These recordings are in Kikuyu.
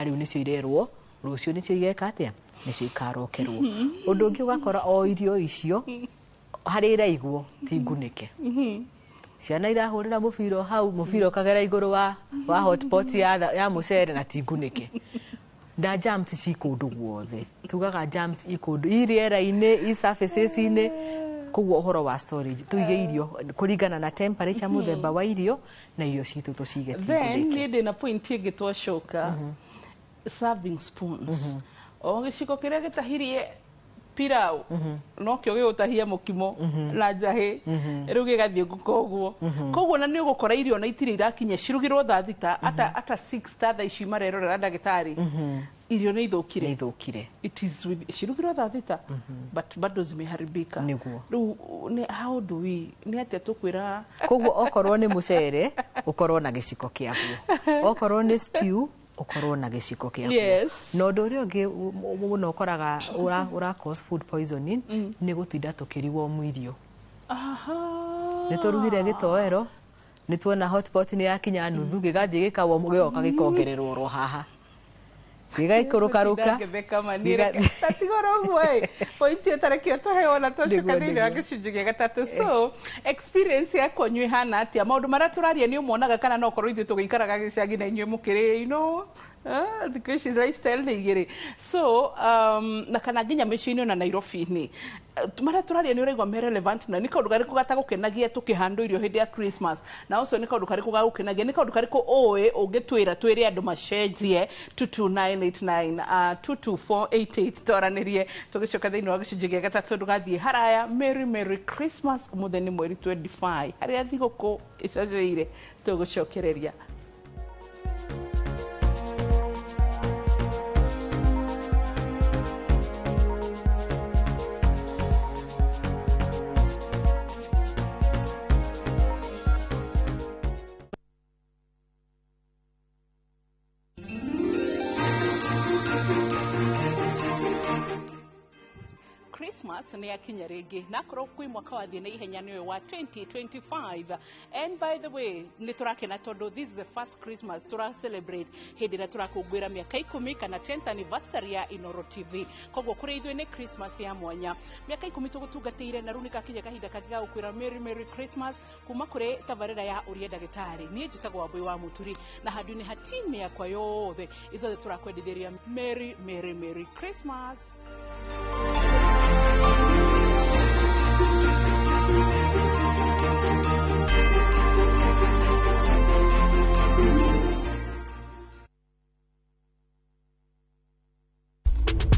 Rĩu nĩcio irerwo rũciũ nĩcio igeka atĩa, nĩcio ikarokerwo. Ũndũ ũngĩ, ũgakora o irio icio harĩa iraigwo ti ngunĩke, ciana irahũrĩra mũbira o hau, mũbira ũkagera igũrũ wa hotpot ya mũcere na ti ngunĩke, na germs ci kũndũ guothe. Tugaga germs i kũndũ, i rĩera-inĩ, i surfaces-inĩ. Koguo ũhoro wa storage, tũige irio kũringana na temperature, mũthemba wa irio, na irio citũ tũcige ti Then ngunĩke. Niĩ ndĩna point ĩngĩ twacoka, serving spoons. O gĩciko kĩrĩa gĩtahirie pilau nokĩo gĩgũtahia mũkimo na njahĩ, rĩu gĩgathiũngũka ũguo. Koguo na nĩ ũgũkora irio na itirĩ irakinya cirugirwo thaa 6, ata 6 ta thaa ici marerorera ndagĩtarĩ, irio nĩ ithũkire. Nĩ ithũkire. It is with cirugirwo thaa 6, but bado zimeharibika. Rĩu how do we, nĩ atĩa tũkwĩra? Koguo okorwo nĩ mũcere, ũkorwo na gĩciko kĩaguo, okorwo nĩ stew, ũkorwo na gĩciko kĩaguo. Na ũndũ ũrĩa ũngĩ mũno ũkoraga ũra cause food poisoning nĩ gũtinda tũkĩriwo irio. Nĩ tũrugire gĩtoero, nĩ tuona hotpot nĩ yakinya nuthu, gĩgathiĩ gĩkawo, gĩgoka gĩkongererwo oro haha, gĩgaikũrũkarũka. Tatigoro ũguo ĩ, point ĩtarekio tũheo na twacoka thĩinĩ wa gĩcunjĩ gĩa gatatũ. So experience yakwa inyuĩ ĩhana atĩa? Maũndũ marĩa tũraria nĩ ũmonaga, kana no korwo ithuĩ tũgĩikaraga gĩcagi na inyuĩ mũkĩrĩ thikũ ici lifestyle nĩ igĩrĩ. So na kana nginya mĩciĩ-inĩ ona Nairobi-inĩ, marĩa tũraria nĩ ũraigua me relevant? Na nĩ kaũndũ karĩkũ gatagũkenagia tũkĩhandwo irio hĩndĩ ya Christmas? Na ũcio nĩ kaũndũ karĩkũ gagũkenagia? Nĩ kaũndũ karĩkũ ũĩ ũngĩtwĩra twĩre andũ macenjie? 22989, 22488, twaranĩrie tũgĩcoka thĩinĩ wa gĩcunjĩ gĩa gatatũ. Ndũgathiĩ haraya. Merry Merry Christmas. Ũmũthĩ nĩ mweri 25, harĩa thigũkũ ĩcoceire tũgũcokereria. Christmas nĩ yakinya rĩngĩ, na akorwo kwĩ mwaka wathiĩ na ihenya nĩ ũyũ wa 2025. And by the way, nĩ tũrakena tondũ this is the first Christmas tũra celebrate hĩndĩ ĩrĩa tũrakũngũĩra mĩaka 10 kana 10th anniversary ya Inoro TV. Koguo kũrĩ ithuĩ nĩ Christmas ya mwanya, mĩaka 10 tũgũtungatĩire, na rĩu nĩ gakinya kahinda kangĩ ga gũkwĩra Merry Merry Christmas kuma kũrĩ tabarĩra ya Ũria Ndagĩtarĩ. Niĩ njĩtagwo Wambũi wa Mũturi, na handũ-inĩ ha timu yakwa yothe, ithuothe tũrakwendithĩria Merry Merry Merry Christmas.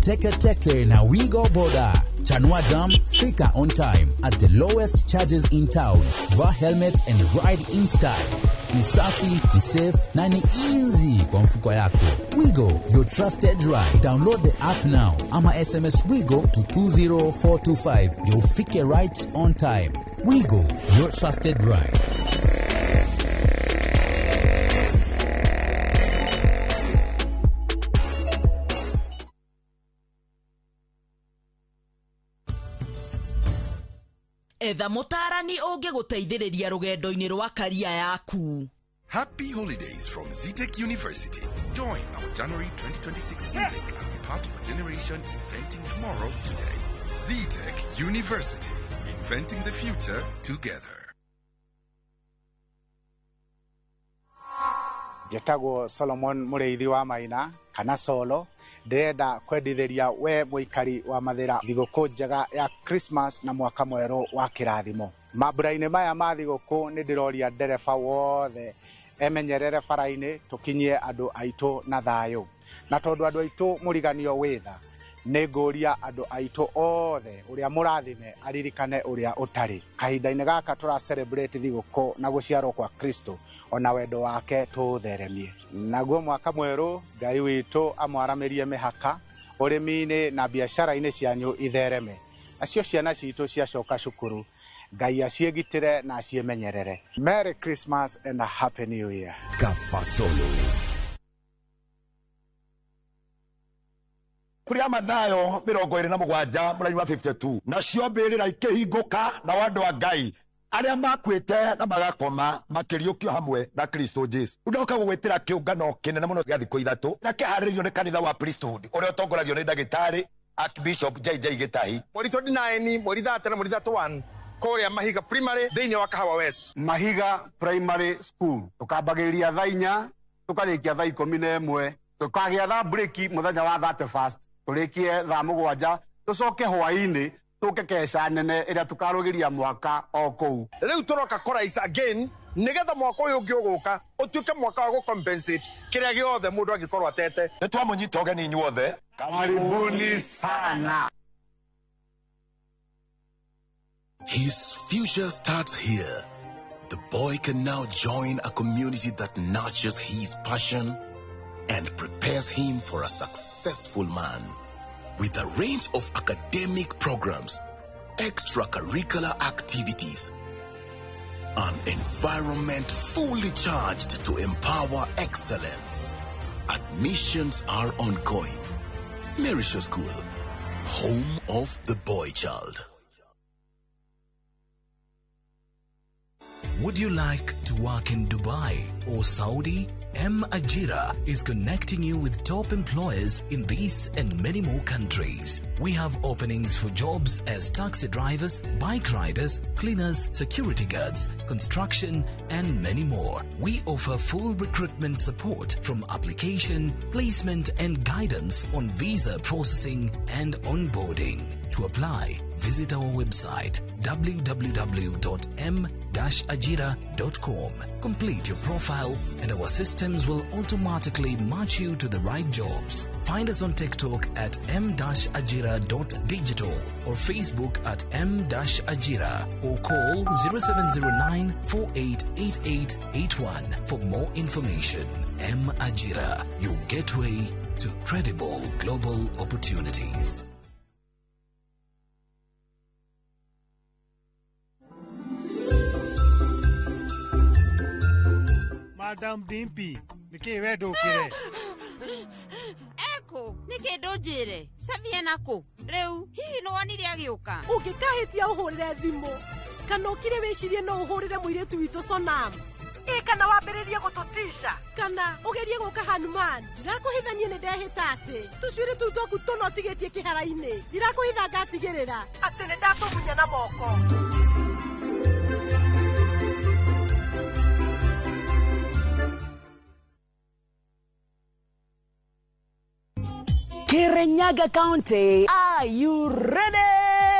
Teke Teke na Wigo Boda. Chanua Jam, fika on time at the lowest charges in town. Vaa helmet and ride in style. Ni safi, ni safe na ni easy kwa mfuko yako. Wigo, your trusted ride. Download the app now ama SMS Wigo to 20425 ndio ufike right on time. Wigo, your trusted ride. Etha mũtaarani ũngĩgũteithĩrĩria rũgendo-inĩ rwa career yaku. Happy holidays from Zetech University. Join our January 2026 intake and be part of a generation inventing tomorrow today. Zetech University, inventing the future together. Njĩtagwo Solomon Mũrĩithi wa Maina kana Solo. Ndĩrenda kwendithĩria we mũikari wa Mathĩra thigũkũ njega ya Christmas na mwaka mwerũ wa kĩrathimo. Mambura-inĩ maya ma thigũkũ, nĩ ndĩroria ndereba wothe emenyerere bara-inĩ, tũkinyie andũ aitũ na thayũ. Na tondũ andũ aitũ mũriganio wĩ tha, nĩ ngũria andũ aitũ othe, ũrĩa mũrathime aririkane ũrĩa ũtarĩ. Kahinda-inĩ gaka tũra celebrate thigũkũ na gũciarwo kwa Kristo, ona wendo wake tũũtheremie. Naguo mwaka mwerũ, Ngai witũ amwaramĩrie mĩhaka ũrĩmi-inĩ na biacara-inĩ cianyu ithereme. Nacio ciana citũ ciacoka cukuru, Ngai aciĩgitĩre na aciĩmenyerere. Merry Christmas and a Happy New Year. Kafasolo. Kũrĩa Mathayo 27 mũraini wa 52, nacio mbĩrĩra ikĩhingũka, nao andũ a Ngai. Arĩa makuĩte na magakoma makĩriũkio hamwe na Kristo Jesu. Ndoka gũgwĩtĩra kĩũngano kĩnene mũno gĩa thikũ 3 na kĩharĩrĩirio nĩ kanitha wa Priesthood ũrĩa ũtongoragio nĩ ndagĩtarĩ Archbishop JJ Gĩtahi. Mweri 29, mweri 30 na mweri 31 kũrĩa Mahiga Primary thĩinĩ wa Kahawa West. Mahiga Primary School tũkambagĩrĩria thaa 4 tũkarĩkia thaa 11, tũkagĩa na break mũthenya wa 31 tũrĩkie thaa 7, tũcoke hwaĩ-inĩ tũke keca nene ĩrĩa tũkarũgĩria mwaka o kũu. Rĩu tũroka kũraisa again nĩgetha mwaka ũyũ ũngĩ ũgũka ũtuĩke mwaka wa gũcompensate kĩrĩa gĩothe mũndũ angĩkorwo atete. Nĩ twamũnyita ũgeni inyuothe. Karibuni sana. His future starts here. The boy can now join a community that nurtures his passion and prepares him for a successful man. With a range of academic programs, extracurricular activities, an environment fully charged to empower excellence. Admissions are ongoing. Merishaw School, home of the boy child. Would you like to work in Dubai or Saudi? M Ajira is connecting you with top employers in these and many more countries. We have openings for jobs as taxi drivers, bike riders, cleaners, security guards, construction, and many more. We offer full recruitment support from application, placement, and guidance on visa processing and onboarding. To apply, visit our website www.m-ajira.com. Complete your profile and our systems will automatically match you to the right jobs. Find us on TikTok at m-ajira.digital or Facebook at m-ajira or call 0709 488881 for more information. M Ajira, your gateway to credible global opportunities. Madam Dimpi, nĩkĩĩ we ndũkĩre? Eko, nĩkĩ ndũnjĩre? Savie nakũ? Rĩu, hihi nĩwonire agĩũka? Ũngĩkahĩtia ũhũrĩre thimũ, kana ũkire wĩcirie no ũhũrĩre mũirĩtu witũ Sonam. Ĩ kana wambĩrĩrie gũtũtisha. Kana ũgerie gũka Hanuman. Ndirakũhithanie nĩ ndehĩta atĩ tũcuĩrĩ tũu twaku tũna ũtigĩtie kĩhara-inĩ. Ndirakũhitha ngatigĩrĩra atĩ nĩ ndatũmunya na moko. Kirinyaga County, are you ready?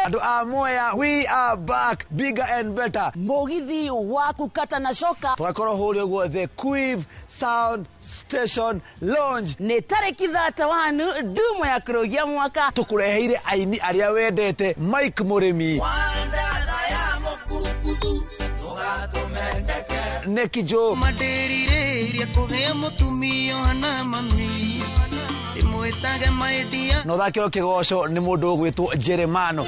Andũ a Mwea, we are back, bigger and better. Mũgithi wa kũkata na coka. Tũgakorwo hũrĩa ũguo the Quiv Sound Station Lounge. Nĩ tarĩki 31 ndumo ya kũrũgia mwaka. Tũkũreheire aini arĩa wendete, Mike Mũrĩmi, Neki Joe, Mandĩrirĩria kũgĩa mũtumia na mami na ũthakĩrwo kĩgoco nĩ mũndũ ũgwĩtwo Jeremano.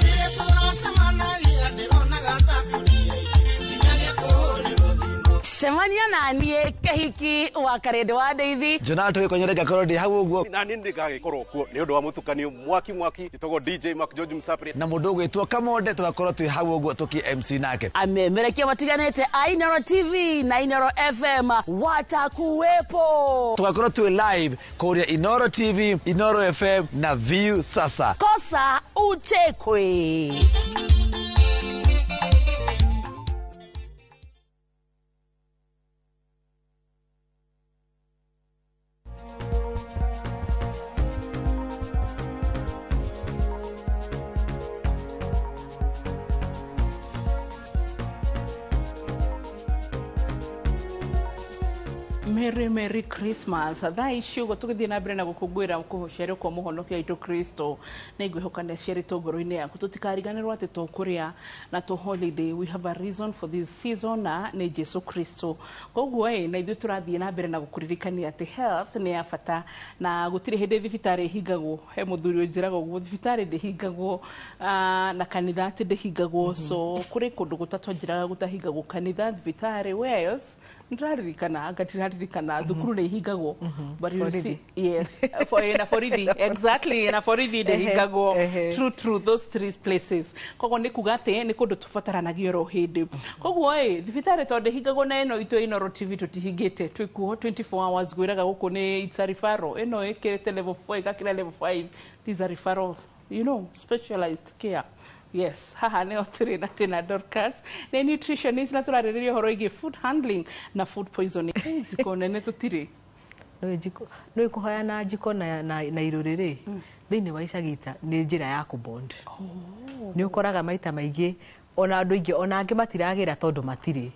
Cemania na niĩ Kĩhiki wa Karĩndĩ wa Ndeithi. Jonathan Gĩkonyore ngakorwo ndĩ hau ũguo. Na niĩ nĩngagĩkorwo kuo nĩ ũndũ wa mũtukanio mwaki mwaki, njĩtagwo DJ Mark George Msapri. Na mũndũ ũgwĩtwo Kamonde tũgakorwo twĩ hau ũguo tũkĩ MC nake. Amemerekia matiganĩte a Inoro TV na Inoro FM watakuwepo. Tũgakorwo twĩ live kũrĩa Inoro TV, Inoro FM na View Sasa. Kosa uchekwe. Merry Merry Christmas. Thaa ici ũguo tũgĩthiĩ na mbere na gũkũngũĩra kũciarwo kwa mũhonokia witũ Kristo, na ingwĩhoka nĩ aciarĩtwo ngoro-inĩ yaku. Tũtikariganĩrwo atĩ tũkũrĩa na tũ holiday, we have a reason for this season na nĩ Jesu Kristo. Koguo ĩ na ithuĩ tũrathiĩ na mbere na gũkũririkania atĩ health nĩ ya bata na gũtirĩ hĩndĩ thibitarĩ ĩhingagwo. He mũthuri ũnjĩraga ũguo, thibitarĩ ndĩhingagwo, na kanitha atĩ ndĩhingagwo. So kũrĩ kũndũ gũtatũ anjĩraga gũtahingagwo, kanitha, thibitarĩ, where else? Ndĩraririkana, anga ndiraririkana, thukuru nĩ ihingagwo. But you Borithi. see, yes, for na borithi, exactly, na borithi ndĩhingagwo. True, true, those three places. Koguo nĩ kuga atĩ nĩ kũndũ tũbataranagia oro hĩndĩ. Koguo ĩ thibitarĩ tondũ ndĩhingagwo, na ĩno itũ Inooro TV tũtihingĩte, twĩkuo 24 hours. Ngwĩraga gũkũ nĩ, it's a referral, ĩno ĩkĩrĩte level 4 ĩgakĩra level 5. These are referral, specialized care. Yes, haha nĩho tũrĩ na twĩna Dorcas, nĩ nutritionist, na tũrarĩrĩria ũhoro wĩgiĩ food handling na food poisoning. Njiko nene tũtirĩ. Nĩ njiko, nĩ kũhoya na njiko na irũrĩ rĩ, thĩinĩ wa icagi ta nĩ njĩra ya kũbond. Nĩ ũkoraga maita maingĩ ona andũ aingĩ ona angĩ matiragĩra tondũ matirĩ,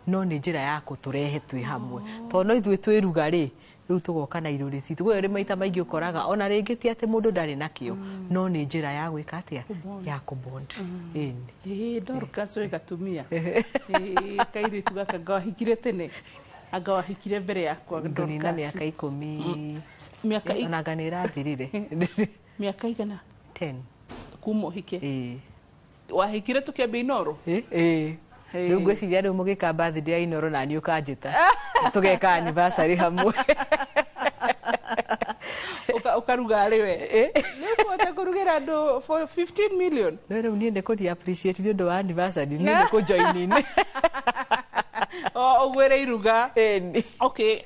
no nĩ njĩra ya kũtũrehe twĩ hamwe, tondũ no ithuĩ twĩruga rĩ, rĩu tũgoka na irũrĩ citũ. Koguo rĩ, maita maingĩ ũkoraga ona rĩngĩ ti atĩ mũndũ ndarĩ nakĩo, no nĩ njĩra ya gwĩka atĩa, ya kũbond. Ĩni. Ĩĩ, Dorcas wĩ gatumia. Ĩĩ, kairĩtu gaka anga wahikire tene, anga wahikire mbere yakwa. Ngũnina Dorcas. mĩaka 10. Mĩaka Ona anga nĩ ĩrathirire. Mĩaka igana? 10. Kuma ũhike? Ĩĩ. Wahikire tũkĩambia Inooro? Ĩĩ. Rĩu ngwĩciria rĩu mũgĩka birthday ya Inooro na niĩ ũkanjĩta, tũgeka anniversary hamwe. Ũkaruga arĩ we? Nĩ ũkũhota kũrugĩra andũ for 15 million? No rĩu niĩ nĩ kũri appreciate nĩ ũndũ wa anniversary, niĩ nĩ kũ-join in. O ũgwĩre iruga. Okay,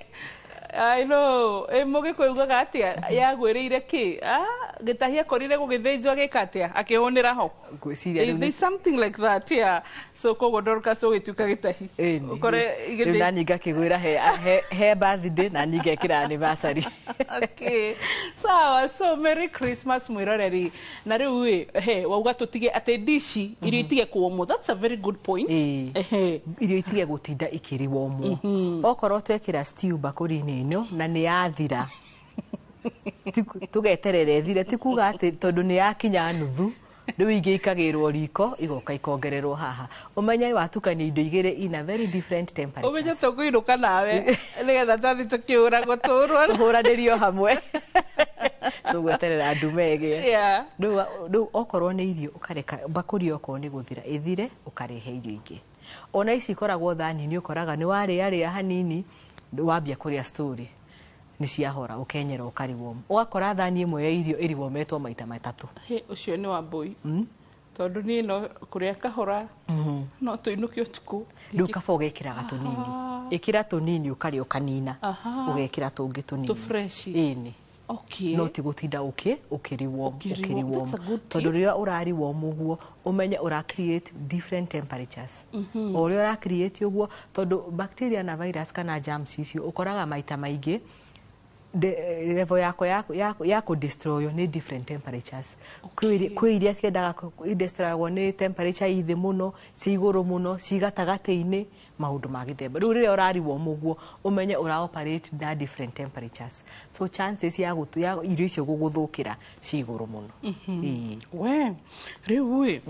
I know. Ĩ mũgĩkũyũ ugaga atĩa, yagwĩrĩire kĩ? Ah, gĩtahi akorire gũgĩthĩnjwo, agĩka atĩa, akĩhũnĩra ho. Ngwĩciria rĩu There's something like that, yeah. So koguo Dorcas ũgĩtuĩka gĩtahi, ũkore rĩu nani ngakĩgwĩra he birthday na niĩ ngekĩra anniversary. Okay, sawa. So merry Christmas, mwĩroreri. Na rĩu ĩ he wauga tũtige atĩ ndici irio itige kũomwo. That's a very good point. Ehe. Irio itige gũtinda ikĩriwomwo. Okorwo twekĩra stew mbakũri-inĩ ĩno na nĩ yathira, tũgeterera ĩthire. Ti kuga atĩ tondũ nĩ yakinya nuthu rĩu ingĩ ikagĩrwo riko igoka ikongererwo haha. Ũmenye watukania indo igĩrĩ in a very different temperatures. Ũmenye tũkũinũka nawe nĩgetha twathi tũkĩũragwo tũrwo. Tũhũranĩrio hamwe, tũgweterera ndume ĩgĩe. Rĩu okorwo nĩ irio, ũkareka mbakũri, okorwo nĩ gũthira ĩthire, ũkarehe irio ingĩ. Ona ici ikoragwo thani, nĩ ũkoraga nĩ warĩa rĩa hanini, wambia kũrĩa story nĩ ciahora, ũkenyera ũkarigwo, ũgakora thani ĩmwe ya irio ĩriwometwo maita 3. Hĩ, ũcio nĩ wa mbũi, tondũ niĩ no kũrĩa kahora, no tũinũke ũtukũ. Rĩu kaba ũgekĩraga tũnini, ĩkĩra tũnini, ũkarĩa ũkanina, ũgekĩra tũngĩ tũnini. Tũfresh. Ĩni. No ti gũtinda ũkĩriwo. Ũkĩriwo. Ũkĩriwo. That's a good tip. Tondũ rĩrĩa ũrariwo ũguo, ũmenye ũra create different temperatures. O ũrĩa ũra create ũguo, tondũ bacteria na virus kana germs icio, ũkoraga maita maingĩ level yako ya kũ destroy nĩ different temperatures. Kwĩ iria ciendaga destroyagwo nĩ temperature ĩ thĩ mũno, ci igũrũ mũno, ci gatagatĩ-inĩ, maũndũ ma gĩthemba. Rĩu rĩrĩa ũrariwo mũguo, ũmenye ũra operate na different temperatures, so chances ya irio icio gũgũthũkĩra ci igũrũ mũno. Ĩĩ. We rĩu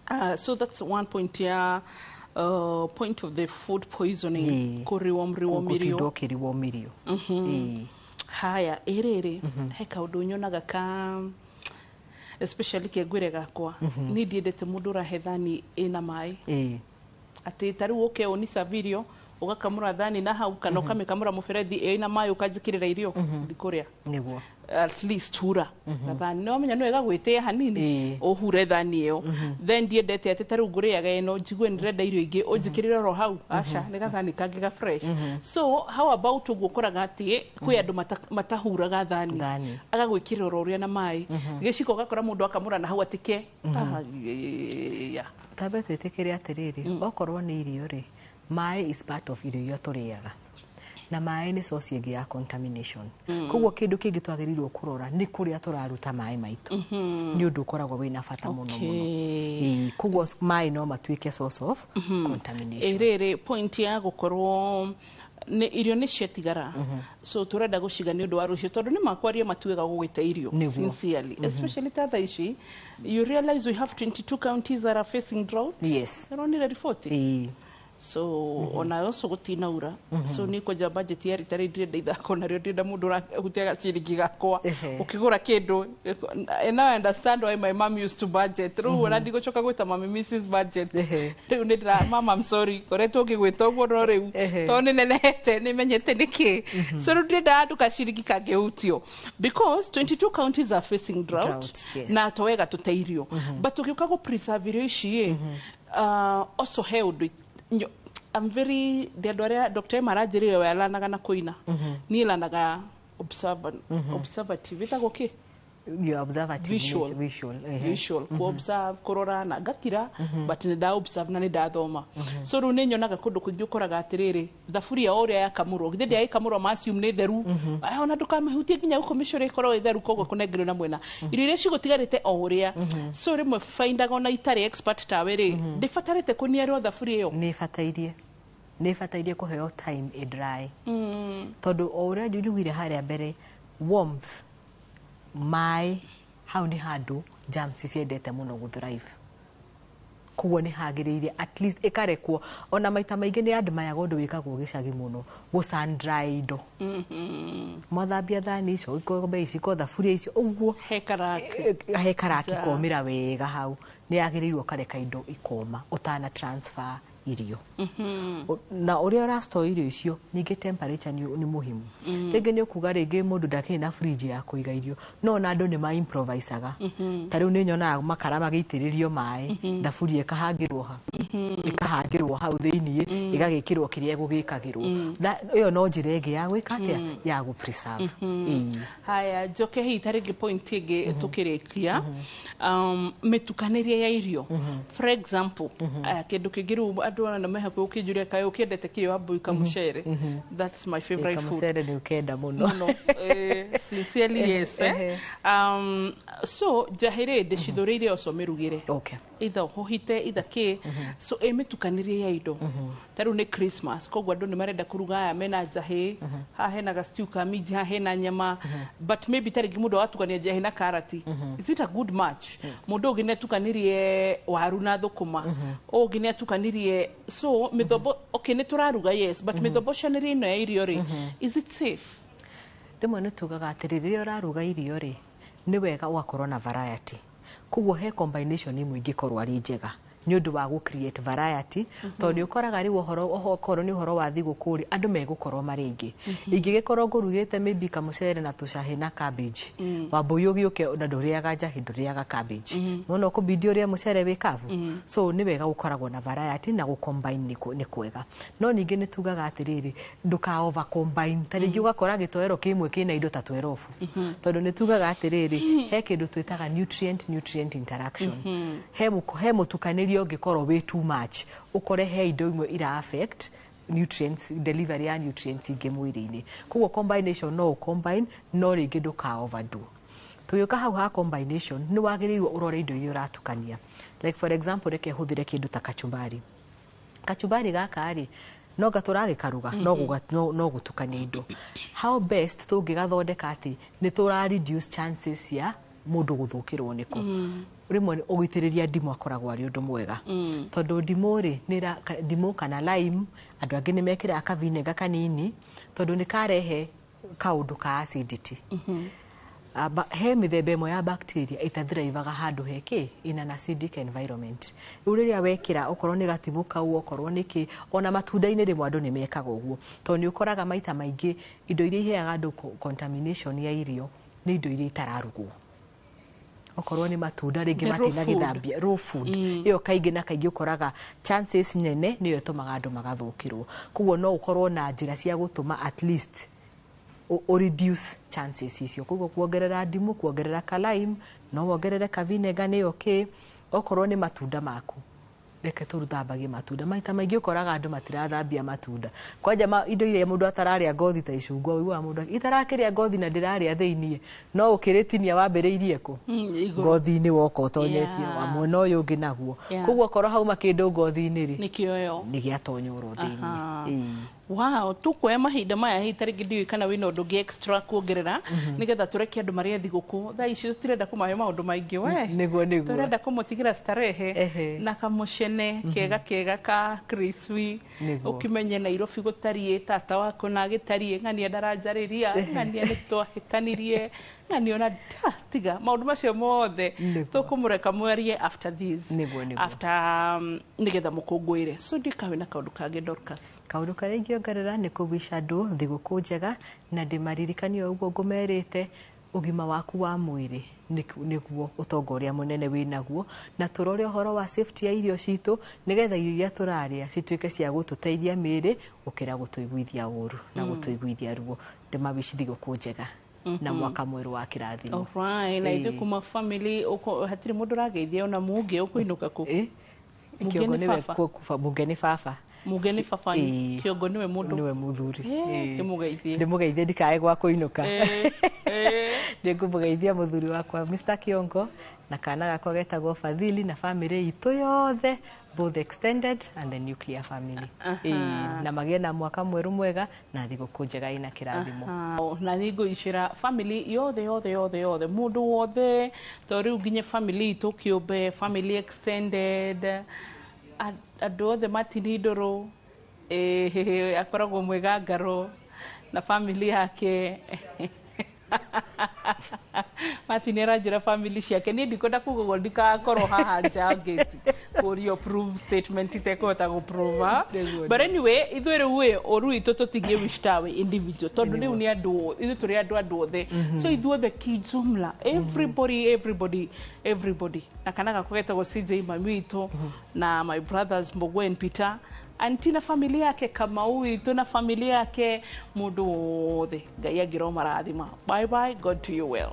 ĩ. So that's one point ya point of the food poisoning. Kũriwo mriwo. Gũtinda mirio. ũkĩriwo mirio. Ĩĩ. Haya, ĩrĩrĩ he kaũndũ nyonaga ka especially kĩngwĩre gakwa. Niĩ ndiendete mũndũ ũrahe thani ĩna maĩ, atĩ ta rĩu ũke ũniserve irio, ũgakamũra thani na hau, kana ũkamĩkamũra mũberethi ĩna maĩ, ũkanjĩkĩrĩra irio, ndikũrĩa. At least hura gathani, nĩ wamenya nĩ wega gwĩtĩa hanini, ũhure thani ĩyo. Then ndiendete atĩ ta rĩu ngũrĩaga ĩno, njigue nĩ ndĩrenda irio ingĩ, ũnjĩkĩrĩre oro hau. Aca, nĩ gathani kangĩ ga fresh. So how about ũguo ũkoraga atĩ kwĩ andũ matahuraga thani, Thani. agagwĩkĩrĩra oro ũrĩa na maĩ, gĩciko ũgakora mũndũ akamũra na hau, atĩ ke. Ah, yeah. Tambe twĩtĩkĩre atĩrĩrĩ, okorwo nĩ irio rĩ, maĩ is part of irio iria tũrĩaga, na maĩ nĩ source ĩngĩ ya contamination. Koguo kĩndũ kĩngĩ twagĩrĩirwo kũrora nĩ kũrĩa tũraruta maĩ maitũ. Nĩ ũndũ ũkoragwo wĩna bata mũno mũno. Ĩĩ, koguo maĩ no matuĩke source of contamination. Ĩrĩrĩ point ya gũkorwo nĩ irio nĩ ciatigara, so tũrenda gũciga nĩ ũndũ wa rũciũ, tondũ nĩ makwaria matuĩga gũgĩte irio. Sincerely, especially ta thaa ici, you realize we have 22 counties that are facing drought. Ũronire riboti? Ĩĩ. So ona also gutinaura, so ni kwenja budget ya rita rĩrĩ ndĩrenda ithako narĩo, ndĩrenda mũndũ ũrahutia gaciringi gakwa ũkĩgũra kĩndũ. And now I understand why my mom used to budget. Rĩu ona ndigũcoka gwĩta mami Mrs Budget. Rĩu nĩ ndĩra, mama, I'm sorry, ngoretwo ngĩgwĩta ũguo, no rĩu tondũ nĩ nenehete nĩ menyete nĩkĩ. So rĩu ndĩrenda handũ gaciringi kangĩhutio, because 22 counties are facing drought, Drought, yes. Na to wega tũte irio, but ũgĩũka gũ preserve irio ici ĩ, also he ũndũ I'm very ndĩ andũ arĩa Dr. Emma aranjĩrire we alanaga na kũina, niĩ lanaga observant, observative ĩtagwo kĩ? You are observative. Visual. Visual, ehe. Visual, ku observe, kũrora na ngakira, but nĩ nda observe na nĩ ndathoma. So rĩu nĩ nyonaga kũndũ kũingĩ ũkoraga atĩrĩrĩ, thaburia o ũrĩa yakamũrwo, githĩ ndĩagĩkamũrwo, ma assume nĩ theru. Ah, ona ndũkamĩhutie nginya gũkũ mĩcũrĩ ĩkorwo ĩ theru, koguo kũnengerwo na mwena irio iria cigũtigarĩte o ũrĩa. So rĩmwe findaga ona itarĩ expert tawe rĩ, ndĩbatarĩte kũniarwo thaburia ĩyo? Nĩ ĩbatairie kũheo time ĩ dry, tondũ o ũrĩa njugire harĩa mbere, warmth, maĩ hau nĩ handũ germs ciendete mũno gũthrive. Koguo nĩ hagĩrĩire at least ĩkarekwo. Ona maita maingĩ nĩ admire ũndũ wĩkagwo gĩcagi mũno, gũ sun dry indo. Mwathambia thani icio, ikombe ici, thaburia icio ũguo, he karaki. He karaki. Ja. Komĩra wega hau. Nĩ yagĩrĩirwo ũkareka indo ikoma ũtana transfer irio. Na ũrĩa ũrastore irio icio, ningĩ temperature nĩ muhimu. Rĩngĩ nĩ ũkuga rĩngĩ mũndũ ndakĩrĩ na fridge ya kũiga irio, no ona andũ nĩ ma improvisaga. Ta rĩu nĩ nyonaga makara magĩitĩrĩrio maĩ, thaburia ĩkahangĩrwo ha, ĩkahangĩrwo hau thĩiniĩ, ĩgagĩkĩrwo kĩrĩa ĩgũgĩkagĩrwo. Ĩyo no njĩra ĩngĩ ya gwĩka atĩa, ya gũ preserve. Ĩĩ. Haya, njoke hihi ta rĩngĩ point ĩngĩ tũkĩrĩkia, mĩtukanĩrie ya irio. For example, kĩndũ kĩngĩ rĩu andũ ona me hakuhĩ ũkĩnjũria kaĩ ũkĩendete kĩo, Wambui, kamũcere. That's my favorite food. Kamũcere nĩ ũkenda mũno. Mũno, sincerely, yes, eh? So njahĩ rĩ, ndĩcithũrĩire oco mĩrugĩre, either ũhũhite, either kĩ. So ĩ mĩtukanĩrie ya indo, ta rĩu nĩ Christmas, koguo andũ nĩ marenda kũruga, aya mena njahĩ haha, hena ga stew ka minji haha, hena nyama, but maybe ta rĩngĩ mũndũ agatukania njahĩ na karati. Is it a good match? Mũndũ ũngĩ nĩ atukanirie waru na thũkũma, ũngĩ nĩ atukanirie, so mĩthombo, okay, nĩ tũraruga, yes, but mĩthombocanĩrie ĩno ya irio rĩ, is it safe? Rĩmwe nĩ tugaga atĩrĩ, rĩrĩa ũraruga irio rĩ, nĩ wega ũgakorwo na variety. Koguo he combination imwe ingĩkorwo arĩ njega nĩ ũndũ wa gũ create variety, tondũ nĩ ũkoraga rĩu ũhoro okorwo nĩ ũhoro wa thigũkũ rĩ, andũ megũkorwo marĩ aingĩ. Ingĩgĩkorwo ngũrugĩte maybe kamũcere na tũcahĩ na cabbage, Wambũi ũgĩũke na ndũrĩaga njahĩ, ndũrĩaga cabbage, nona ũkũbidi ũrĩe mũcere wĩ kavu. So nĩ wega gũkoragwo na variety na gũ combine nĩ kwega, no ningĩ nĩ tugaga atĩrĩrĩ, ndũka over combine. Ta rĩngĩ ũgakora gĩtoero kĩmwe kĩna indo ta 12, tondũ nĩ tugaga atĩrĩrĩ, he kĩndũ twĩtaga nutrient nutrient interaction. He mũtukanĩrio ũngĩkorwo wĩ too much, ũkore he indo imwe ira affect nutrients, delivery ya nutrients ingĩ mwĩrĩ-inĩ. Koguo combination, no combine, no rĩngĩ ndũka overdo. Tũgĩũka hau ha combination, nĩ wagĩrĩirwo ũrore indo iria ũratukania. Like for example, reke hũthĩre kĩndũ ta kachumbari. Kachumbari gaka rĩ, no nga tũragĩkaruga, no gũtukania indo. How best tũngĩgathondeka atĩ nĩ tũra reduce chances cia mũndũ gũthũkĩrwo nĩko? Rĩmwe ũgũitĩrĩria ndimũ akoragwo arĩ ũndũ mwega, tondũ ndimũ rĩ, ndimũ kana lime, andũ angĩ nĩ mekĩraga kavinega kanini, tondũ nĩ karehe kaũndũ ka acidity. He mĩthemba ĩmwe ya bacteria ĩtathrivaga handũ he kĩ in an acidic environment. Rĩu rĩrĩa wekĩra okorwo nĩ gatimũ kau, okorwo nĩ kĩ, ona matunda-inĩ rĩmwe andũ nĩ mekaga ũguo, tondũ nĩ ũkoraga maita maingĩ indo iria iheaga andũ contamination ya irio nĩ indo iria itararugwo, okorwo nĩ matunda rĩngĩ The raw food. matinagĩthambia, raw food. Ĩyo kaingĩ na kaingĩ ũkoraga chances nene nĩyo ĩtũmaga andũ magathũkĩrwo. Koguo no ũkorwo na njĩra cia gũtũma at least ũ reduce chances icio. Koguo kuongerera ndimũ, kuongerera ka lime, no wongerere ka vinegar, nĩ okay. Okorwo nĩ matunda maku, reke tũthambagie matunda. Maita maingĩ ũkoraga andũ matirathambia matunda kwanja indo iria mũndũ atararĩa ngothi ta icungwa. Ũiguaga mũndũ itarakĩrĩa ngothi na ndĩrarĩa thĩiniĩ, no ũkĩrĩtinia wambĩrĩirie kũ? Igũrũ. Ngothi-inĩ woka ũtonyetie wa mwena ũyũ ũngĩ naguo. Koguo okorwo hauma kĩndũ ngothi-inĩ rĩ, nĩkĩoyo nĩ gĩatonywo oro thĩiniĩ. Aha. Ĩĩ. Wow, tukuoya mahinda maya hihi ta rĩngĩ ndiũĩ kana wĩna ũndũ ũngĩ extra kuongerera, nĩgetha tũreke andũ marĩe thigũkũ. Thaa ici tũtirenda kũmahe maũndũ maingĩ we. Nĩguo, nĩguo. Tũrenda kũmũtigĩra starehe na kamũcene kega kega ka crispy. Ũkĩmenye Nairobi gũtariĩ, tata waku na agĩtariĩ, ng'ania ndaranjarĩria, ng'ania nĩ twahĩtanirie, ng'ania ona tiga maũndũ macio mothe tũkũmũreka mwarie after this. Nĩguo, nĩguo. After nĩgetha mũkũngũĩre. So ndikawe na kaũndũ kangĩ, Dorcas? Kaũndũ karĩa ingĩongerera nĩ kũwish andũ thigũkũ njega, na ndĩmaririkanie o ũguo ngũmerĩte, ũgima waku wa mwĩrĩ nĩguo ũtonga ũrĩa mũnene wĩnaguo, na tũrore ũhoro wa safety ya irio citũ, nĩgetha irio iria tũrarĩa cituĩke cia gũtũteithia mĩĩrĩ gũkĩra gũtũiguithia ũru na gũtũiguithia ruo. Ndĩmawish thigũkũ njega na mwaka mwerũ wa kĩrathimo. Alright, na ithuĩ kuma family hatirĩ mũndũ ũrageithia ona mũngĩ ũkũinũka kũ? Mũngĩ Kĩongo nĩ nĩwe baba. Mũngĩ nĩ baba. Mũngĩ nĩ baba. Ĩĩ. Kĩongo nĩwe mũndũ. Nĩwe mũthuri. Ĩĩ. Kĩmũgeithie. Ndĩmũgeithie, ndikae gwa kũinũka. Nĩngũmũgeithia mũthuri wakwa Mr. Kiongo na kana gakwa getagwo Fadhili na family itũ yothe, both extended and the nuclear family. Ĩĩ, na magĩe na mwaka mwerũ mwega na thigũkũ njega ina kĩrathimo. Aha. Na nĩ ngũicĩra family yothe yothe yothe yothe, mũndũ wothe, to rĩu nginya family itũ kĩũmbe, family extended, andũ othe matini ndũrũ, akoragwo mwĩga ngaro na family yake. Martin aranjĩra family ciake, niĩ ndikwenda kuga ũguo ndikakorwo haha nja ngĩti kũrio prove statement itekũhota gũprove. But anyway, ithuĩ rĩu ĩ ũru witũ tũtingĩ wish tawe individual, tondũ rĩu nĩ andũ, ithuĩ tũrĩ andũ othe. So ithuothe kijumla, everybody, everybody, everybody, na kana gakwa getagwo CJ, mami witũ na my brothers Mbugua and Peter, anti na familia yake, Kamau witũ na familia yake, mũndũ wothe, Ngai angĩro marathima. Bye bye, God to you well.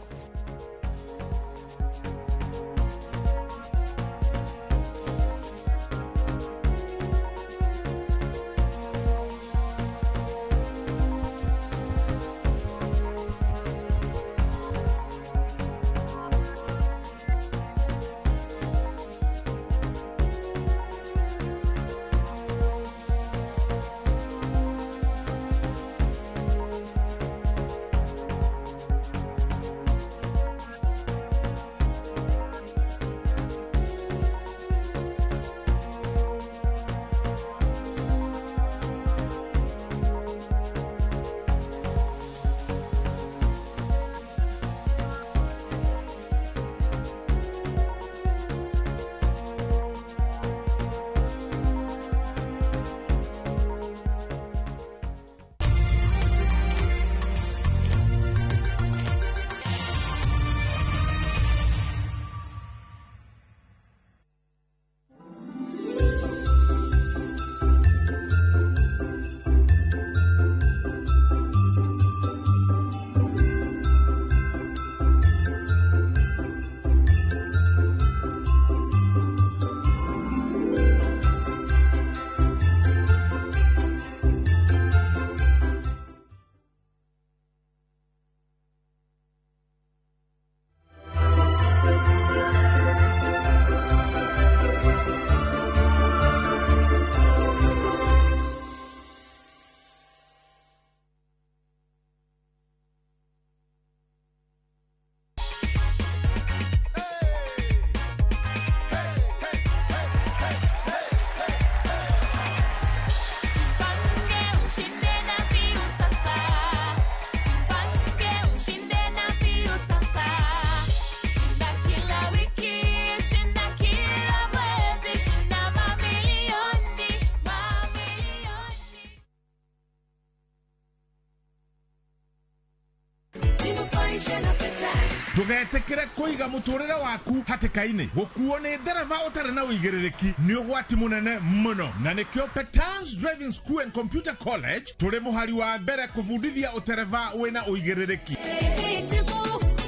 Ndũgetĩkĩre kũiga mũtũrĩre waku hatĩka-inĩ. Gũkuo nĩ ndereba ũtarĩ na ũigĩrĩrĩki nĩ ũgwati mũnene mũno, na nĩkĩo Petans Driving School and Computer College tũrĩ mũhari wa mbere kũbundithia ũtereba wĩna ũigĩrĩrĩki.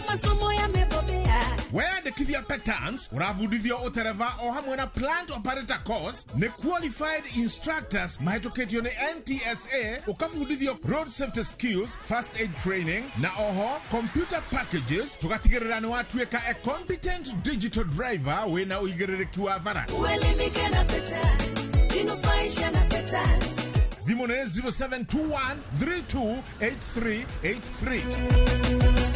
Masomo yamebobea. Weyandĩkithia Petans, ũrabundithio ũtereba o hamwe na plant operator course nĩ qualified instructors mahĩtũkĩtio nĩ NTSA, ũkabundithio road safety skills, first aid training na oho computer packages, tũgatigĩrĩra nĩ watuĩka a competent digital driver wĩna ũigĩrĩrĩki wa bara. Uelimike na Petans, jinufaishe na Petans. Thimũ nĩ 0721 328383.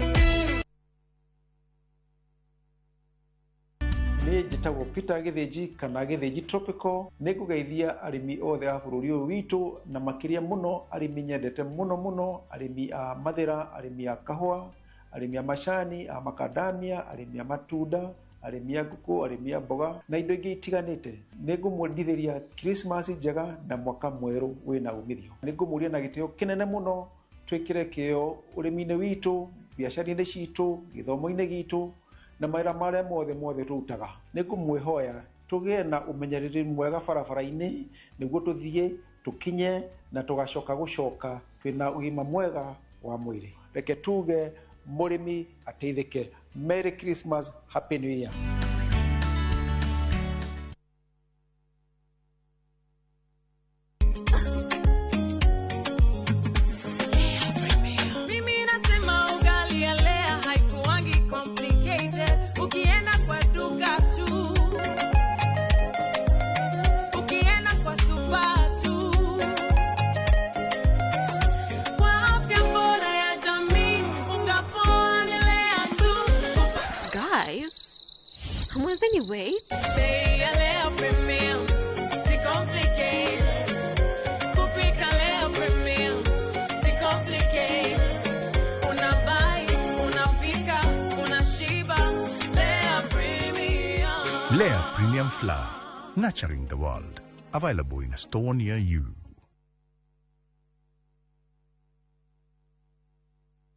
Niĩ njĩtagwo Peter Gĩthĩnji kana Gĩthĩnji Tropical. Nĩ ngũgeithia arĩmi othe a bũrũri ũyũ witũ, na makĩria mũno arĩmi nyendete mũno mũno, arĩmi a mathĩra, arĩmi a kahũa, arĩmi a macani, a makadamia, arĩmi a matunda, arĩmi a ngũkũ, arĩmi a mboga na indo ingĩ itiganĩte. Nĩ ngũmwendithĩria Christmas njega na mwaka mwerũ wĩna umithio. Nĩ ngũmũria na gĩtĩo kĩnene mũno twĩkĩre kĩo ũrĩmi-inĩ witũ, biacara-inĩ citũ, gĩthomo-inĩ gitũ na mawĩra marĩa mothe mothe tũrutaga. Nĩ ngũmwĩhoya tũgĩe na ũmenyereri mwega barabara-inĩ nĩguo tũthiĩ tũkinye na tũgacoka gũcoka twĩna ũgima mwega wa mwĩrĩ. Reke tuge mũrĩmi ateithĩke. Merry Christmas, Happy New Year. Mimi nasema ugali ya Lea haikuangi complicated. Ukienda kwa duka tu, ukienda kwa super tu. Kwa afya bora ya jamii, unga poa ni Lea tu. Guys, hamwezeni wait? Bei ya Lea Premium, si complicated. Kupika Lea Premium, si complicated. Unabuy, unapika, unashiba. Lea Premium. Lea Premium Flour, nurturing the world. Available in a store near you.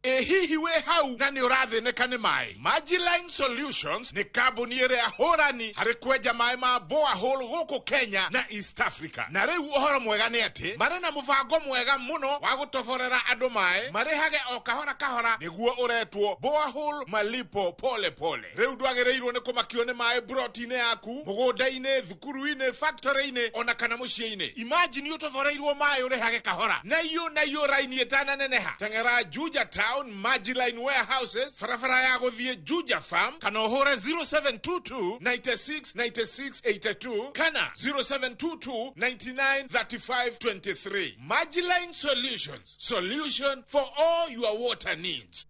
Ĩ hihi wĩ hau na nĩ ũrathĩnĩka nĩ maĩ? Majiline Solutions nĩ kambuni ĩrĩa hũrani harĩ kwenja maĩ ma borehole gũkũ Kenya na East Africa. Na rĩu ũhoro mwega nĩ atĩ marĩ na mũbango mwega mũno wa gũtoborera andũ maĩ marĩhage o kahora kahora, nĩguo ũretwo borehole malipo pole pole. Rĩu ndwagĩrĩirwo nĩ kũmakio nĩ maĩ broti-inĩ yaku, mũgũnda-inĩ, thukuru-inĩ, factory-inĩ ona kana mũciĩ-inĩ. Imagine ũtoboreirwo maĩ ũrĩhage kahora na iyo na iyo raini ĩtananeneha. Teng'era Juja Town Majiline Warehouses, barabara ya gũthiĩ Juja Farm, kana ũhũre 0722 96 96 82 kana 0722 99 35 23. Majiline Solutions, solution for all your water needs.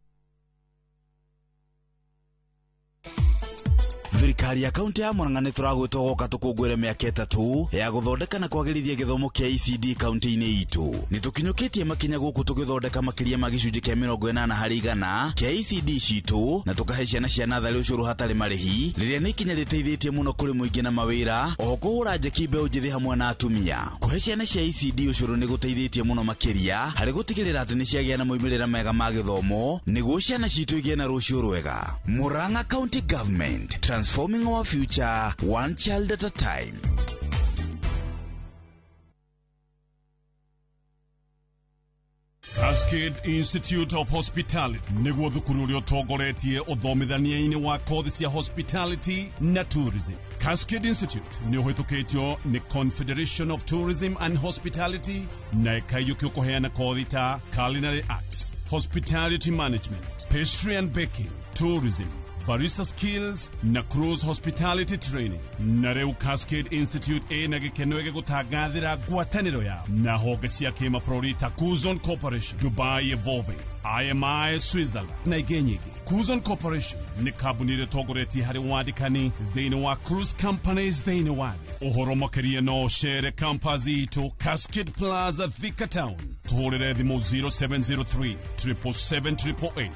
Thirikari ya kaunti ya Murang'a nĩ tũragwĩtwo gũka tũkũngũĩre mĩaka 3 ya gũthondeka na kwagĩrithia gĩthomo kĩa ECD kaunti-inĩ itũ. Nĩ tũkinyũkĩtie makinya gũkũ tũgĩthondeka makĩria ma gĩcunjĩ kĩa 80% kĩa ECD citũ, na tũkahe ciana cia natharĩ ũcũrũ hatarĩ marĩhi, rĩrĩa nĩ ikinya rĩteithĩtie mũno kũrĩ mũingĩ na mawĩra, oho kũhũra njeki mbeũ njĩthĩ hamwe na atumia. Kũhe ciana cia ECD ũcũrũ nĩ gũteithĩtie mũno makĩria harĩ gũtigĩrĩra atĩ nĩ ciagĩa na moimĩrĩra mega ma gĩthomo, nĩguo ciana citũ igĩe na rũciũ rwega. Murang'a County Government, transforming our future one child at a time. Cascade Institute of Hospitality nĩguo thukuru ũrĩa ũtongoretie ũthomithania-inĩ wa kothi cia hospitality na tourism. Cascade Institute nĩ ũhĩtũkĩtio nĩ Confederation of Tourism and Hospitality na ĩkaiyũkio kũheana kothi ta culinary arts, hospitality management, pastry and baking, tourism, barista skills na cruise hospitality training. Na rĩu Cascade Institute ĩna gĩkeno gĩgũtangathĩra ngwatanĩro yao na honge cia kĩmabũrũri ta Kuzon Corporation, Dubai Evolving, IMI Switzerland na ingĩ nyingĩ. Kuzon Corporation nĩ kambuni ĩrĩa ĩtongoretie harĩ wandĩkani thĩinĩ wa cruise companies thĩinĩ wa thĩ. Ũhoro makĩria no ũcere campus itũ Cascade Plaza, Thika Town. Tũhũrĩre thimũ 0703 777 888.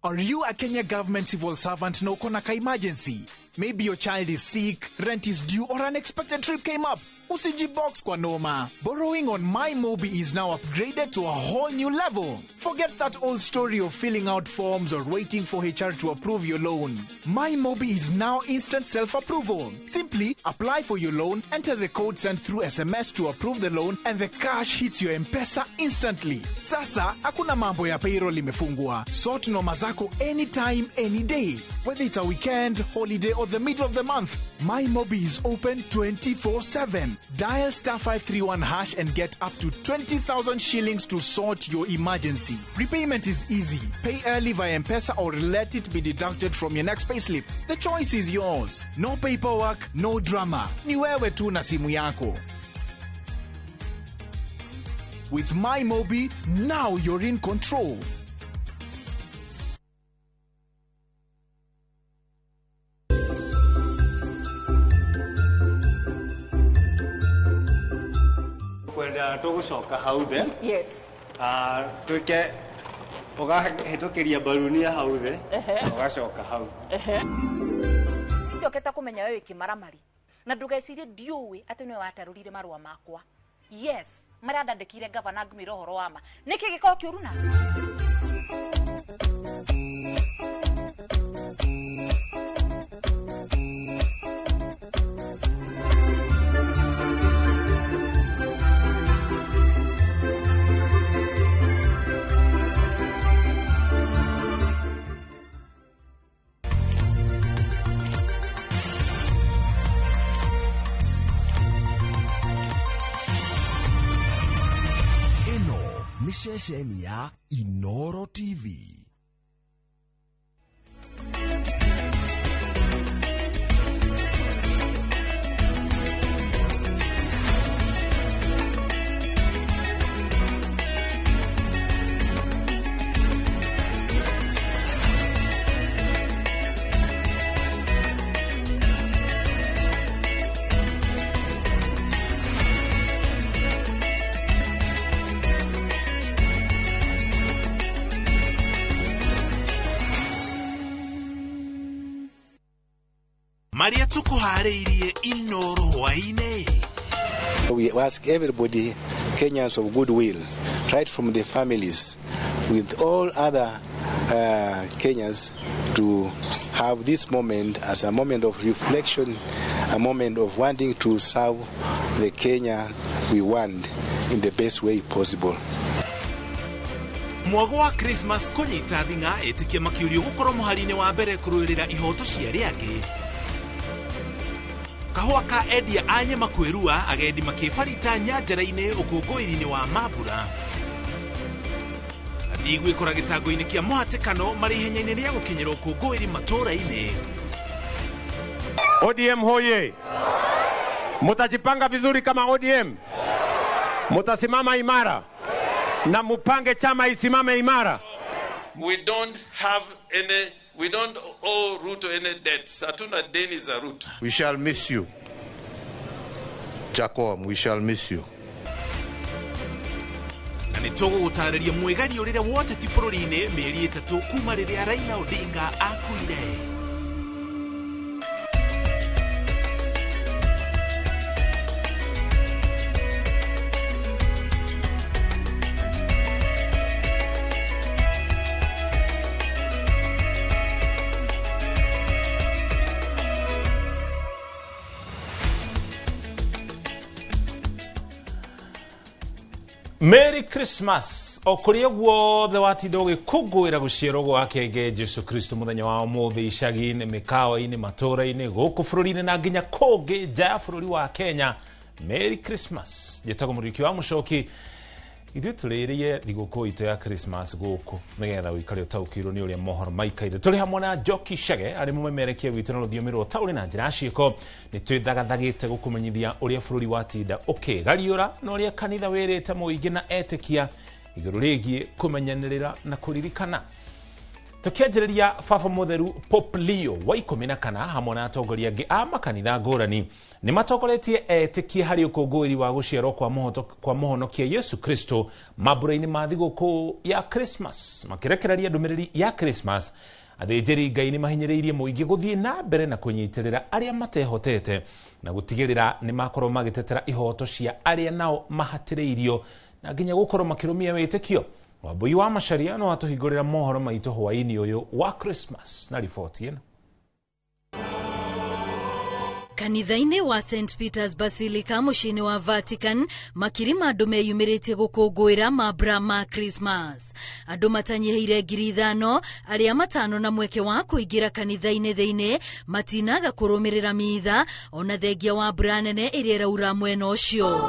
Are you a Kenya government civil servant na uko na ka emergency? Maybe your child is sick, rent is due, or an unexpected trip came up. Usijibox kwa noma. Borrowing on MyMobi is now upgraded to a whole new level. Forget that old story of filling out forms or waiting for HR to approve your loan. MyMobi is now instant self-approval. Simply apply for your loan, enter the code sent through SMS to approve the loan, and the cash hits your M-Pesa instantly. Sasa, hakuna mambo ya payroll imefungwa. Sort noma zako anytime, any day. Whether it's a weekend, holiday, or the middle of the month, MyMobi is open 24/7. Dial star 531 hash and get up to 20,000 shillings to sort your emergency. Repayment is easy. Pay early via M-Pesa or let it be deducted from your next payslip. The choice is yours. No paperwork, no drama. Ni wewe tu na simu yako. With MyMobi, now you're in control. Kwenda tũgũcoka hau thĩ. Yes. Twĩke ũgahĩtũkĩria mbarunia hau thĩ, ũgacoka hau. Njokete kũmenya wewe kĩmaramari na ndũgecirie ndiũĩ atĩ nĩwe watarũrire marũa makwa. Yes, marĩa ndandĩkire gavana ngũmĩra ũhoro wa ma. Nĩkĩ gĩkoragwo kĩũru na? Ceceni ya Inoro TV. Maria tukuharĩirie Inoro hwaĩ-inĩ. We ask everybody, Kenyans of goodwill, right from the families, with all other Kenyans, to have this moment as a moment of reflection, a moment of wanting to serve the Kenya we want in the best way possible. Mwago wa Christmas kũnyita thing'a ĩtĩkia makĩũrio gũkorwo mũhari-inĩ wa mbere kũrũĩrĩra ihoto cia arĩa angĩ. Kahũa ka endia a nyama kwĩrua agendi makĩbarita nyanjara-inĩ ũkũngũĩri-inĩ wa mambura. Athii gwĩkora gĩtango-inĩ kĩa mũhatĩkano marĩ ihenya-inĩ rĩa gũkinyĩra ũkũngũĩri matũũra-inĩ. ODM hoye! Mutajipanga vizuri kama ODM, mutasimama imara na mupange chama isimame imara. We don't have any, we don't owe Ruto any debts. Hatuna deni za Ruto. We shall miss you. Jacob, we shall miss you. Na nĩ tũgũgũtarĩria mwĩgari ũrĩre wote ti bũrũri-inĩ mĩeri 3 kuma rĩrĩa Raila Odinga akuire. Merry Christmas o kũrĩa guothe watinda ũgĩkũngũĩra gũciarwo gwake nge Jesu Kristo mũthenya wa ũmũthĩ icagi-inĩ, mĩkawa-inĩ, matũũra-inĩ, gũkũ bũrũri-inĩ na nginya kũngĩ nja ya bũrũri wa Kenya. Merry Christmas. Njĩtagwo Mũriũki wa Mũcoki. Ithuĩ tũrĩrĩie thigũkũ itũ ya Christmas gũkũ nĩgetha ũikare ũtaũkĩirwo nĩ ũrĩa mohoro maikaire. Tũrĩ hamwe na Njoki Chege arĩ mũmemerekia witũ na rũthiomi rwa ũtaũri na njĩra ya ciĩko. Nĩ twĩthagathagĩte gũkũmenyithia ũrĩa bũrũri watinda ũkĩgariũra na ũrĩa kanitha wĩrĩte mũingĩ na etĩkia igũrũ rĩgiĩ kũmenyanĩrĩra na kũririkana. Tũkĩanjĩrĩria Baba Mũtheru Pope Leo wa 14 hamwe na atongoria angĩ a makanitha ngũrani nĩ matongoretie etĩkia harĩ ũkũngũĩri wa gũciarwo kwa mũhonokia Yesu Kristo mambura-inĩ ma thigũkũ ya Christmas. Makĩrekereria ndũmĩrĩri ya Christmas, athĩnjĩri Ngai nĩ mahinyĩrĩirie mũingĩ gũthiĩ na mbere na kũnyitĩrĩra arĩa matehotete na gũtigĩrĩra nĩ makorwo magĩtetera ihoto cia arĩa nao mahatĩrĩirio na nginya gũkorwo makĩrũmia wĩtĩkio. Wambui wa Macharia no atũhingũrĩra mohoro maitũ hwaĩ-inĩ ũyũ wa Christmas na riboti ĩno. Kanitha-inĩ wa St Peter's Basilica mũciĩ-inĩ wa Vatican, makiri ma andũ meyumĩrĩtie gũkũngũĩra mambura ma Christmas. Andũ matanyihĩire 5,000 arĩa matano na mweke wa kũingĩra kanitha-inĩ thĩinĩ matinaga kũrũmĩrĩra mitha ona thengia wa mbura nene ĩrĩa ĩraura mwena ũcio.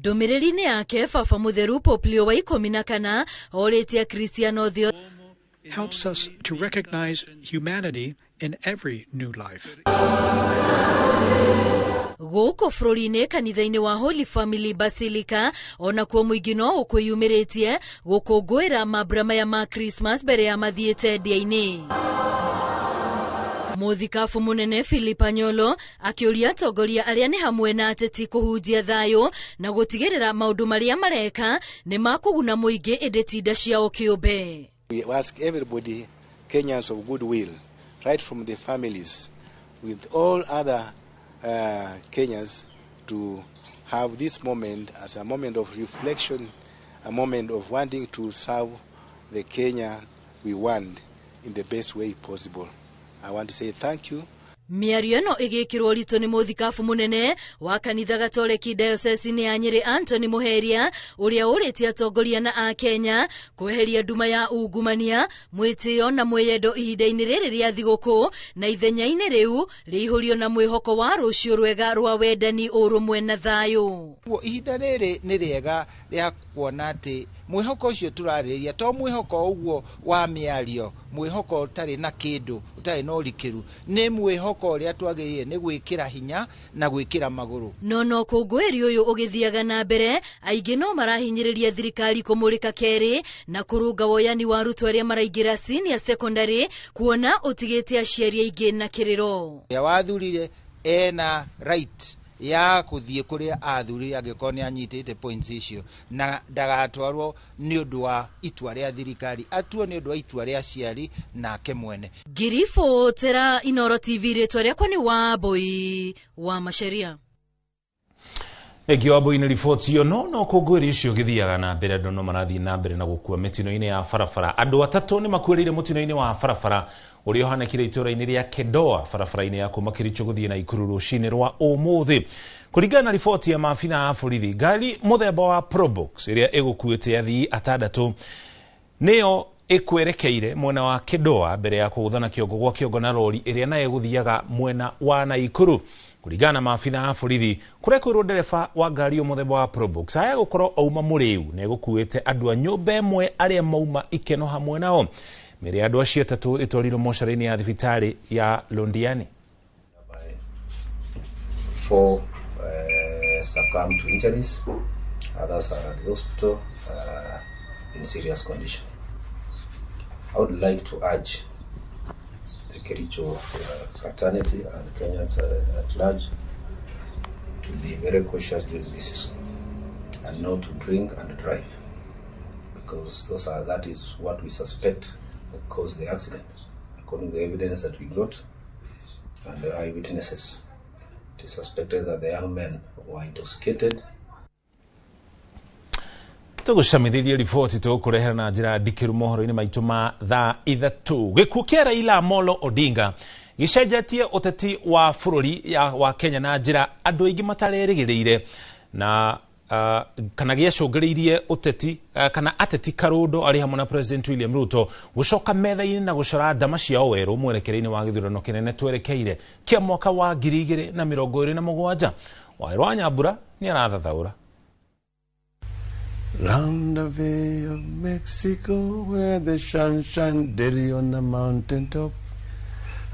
Ndũmĩrĩri-inĩ yake, Baba Mũtheru Pope Leo wa 14 orĩtie Akristiano othe helps us to recognize humanity in every new life. Gũkũ bũrũri-inĩ kanitha-inĩ wa Holy Family Basilica onakuo mũingĩ no ũkwĩyumĩrĩtie gũkũngũĩra mambura maya ma Christmas mbere ya mathiĩte ndia-inĩ. Mũthikabu mũnene Philip Anyolo akĩũria atongoria arĩa nĩ hamwe na ateti kũhunjia thayũ na gũtigĩrĩra maũndũ marĩa mareka nĩ makũguna mũingĩ ĩndĩ ti nda ciao kĩũmbe. We ask everybody, Kenyans of goodwill, right from the families, with all other Kenyans, to have this moment as a moment of reflection, a moment of wanting to serve the Kenya we want in the best way possible. I want to say thank you. Mĩario ĩno ĩgĩkĩrwo ũritũ nĩ mũthikabu mũnene wa kanitha Gatoreki Diocese ya Nyĩrĩ Anthony Muheria ũrĩa ũrĩtie atongoria na akenya kweheria nduma ya ungumania, mwĩtĩo na mwĩyendo ihinda-inĩ rĩrĩ rĩa thigũkũ na ithenya-inĩ rĩu rĩihũrio na mwĩhoko wa rũciũ rwega rwa wendani, ũrũmwe na thayũ. Ihinda rĩrĩ nĩ rĩega rĩa kuona atĩ mwĩhoko ũcio tũrarĩrĩria to mwĩhoko ũguo wa mĩario, mwĩhoko ũtarĩ na kĩndũ, ũtarĩ na ũrikĩru, nĩ mwĩhoko ũrĩa twagĩrĩire nĩ gwĩkĩra hinya na gwĩkĩra magũrũ. No kũngũĩri ũyũ ũgĩthiaga na mbere, aingĩ no marahinyĩrĩria thirikari kũmũrĩka kerĩ na kũrũnga woyani wa arutwo arĩa maraingĩra senior secondary kuona ũtigĩte aciari aingĩ na kĩrĩro. Ũrĩa wathurire ena right ya kũthiĩ kũrĩa athurire angĩkorwo nĩ anyitĩte points icio, na ndagatwarwo nĩ ũndũ wa itua rĩa thirikari, atuo nĩ ũndũ wa itua rĩa aciari nake mwene. Ngiribotera Inooro TV, rĩtwa rĩakwa nĩ Wambui wa Macharia. Thengio Wambui nĩ riboti ĩyo. No kũngũĩri ũcio ũgĩthiaga na mbere, andũ no marathiĩ na mbere na gũkua mĩtino-inĩ ya barabara. Andũ atatũ nĩ makuĩrĩire mũtino-inĩ wa barabara ũrĩa ũhanĩkire itũũra-inĩ rĩa Kedoa barabara-inĩ ya kuma Kericho gũthiĩ Naikuru rũcinĩ rwa ũmũthĩ. Kũringana na riboti ya maabitha a borithi, ngari mũthemba wa Probox ĩrĩa ĩgũkuĩte athii atandatũ nĩyo ĩkwerekeire mwena wa Kedoa mbere ya kũgũthana kĩongo gwa kĩongo na rori ĩrĩa nayo ĩgũthiaga mwena wa Naikuru. Kũringana na maabitha a borithi, kũrekwĩrwo ndereba wa ngari mũthemba wa Probox aya gũkorwo auma mũrĩu na ĩgũkuĩte andũ a nyũmba ĩmwe arĩa mauma ikeno hamwe nao. Mĩĩrĩ ya andũ acio atatũ ĩtwarirwo mocarĩ-inĩ ya thibitarĩ ya Londiani. 4 succumbed to injuries, others are at the hospital in serious condition. I would like to urge the Kericho fraternity and Kenyans at large to be very cautious during this season and not to drink and drive, because that is what we suspect that caused the accident. According to the evidence that we got and the eyewitnesses, it is suspected that the young men were intoxicated. Tũgũcamithĩrie riboti tũgũkũrehera na njĩra ndikĩru mohoro-inĩ maitũ ma thaa 3. Gĩkuũ kĩa Raila Amolo Odinga gĩcenjetie ũteti wa bũrũri wa Kenya na njĩra andũ aingĩ matarerĩgĩrĩire na kana gĩacũngĩrĩirie ũteti kana ateti Karũndo arĩ hamwe na President William Ruto gũcoka metha-inĩ na gũcora ndama ciao werũ mwerekera-inĩ wa gĩthurano kĩnene twerekeire kĩa mwaka wa 2027. Wawerũ wa Nyambura nĩ arathathaũra. Round the Bay of Mexico, where the sun shines daily on the mountain top.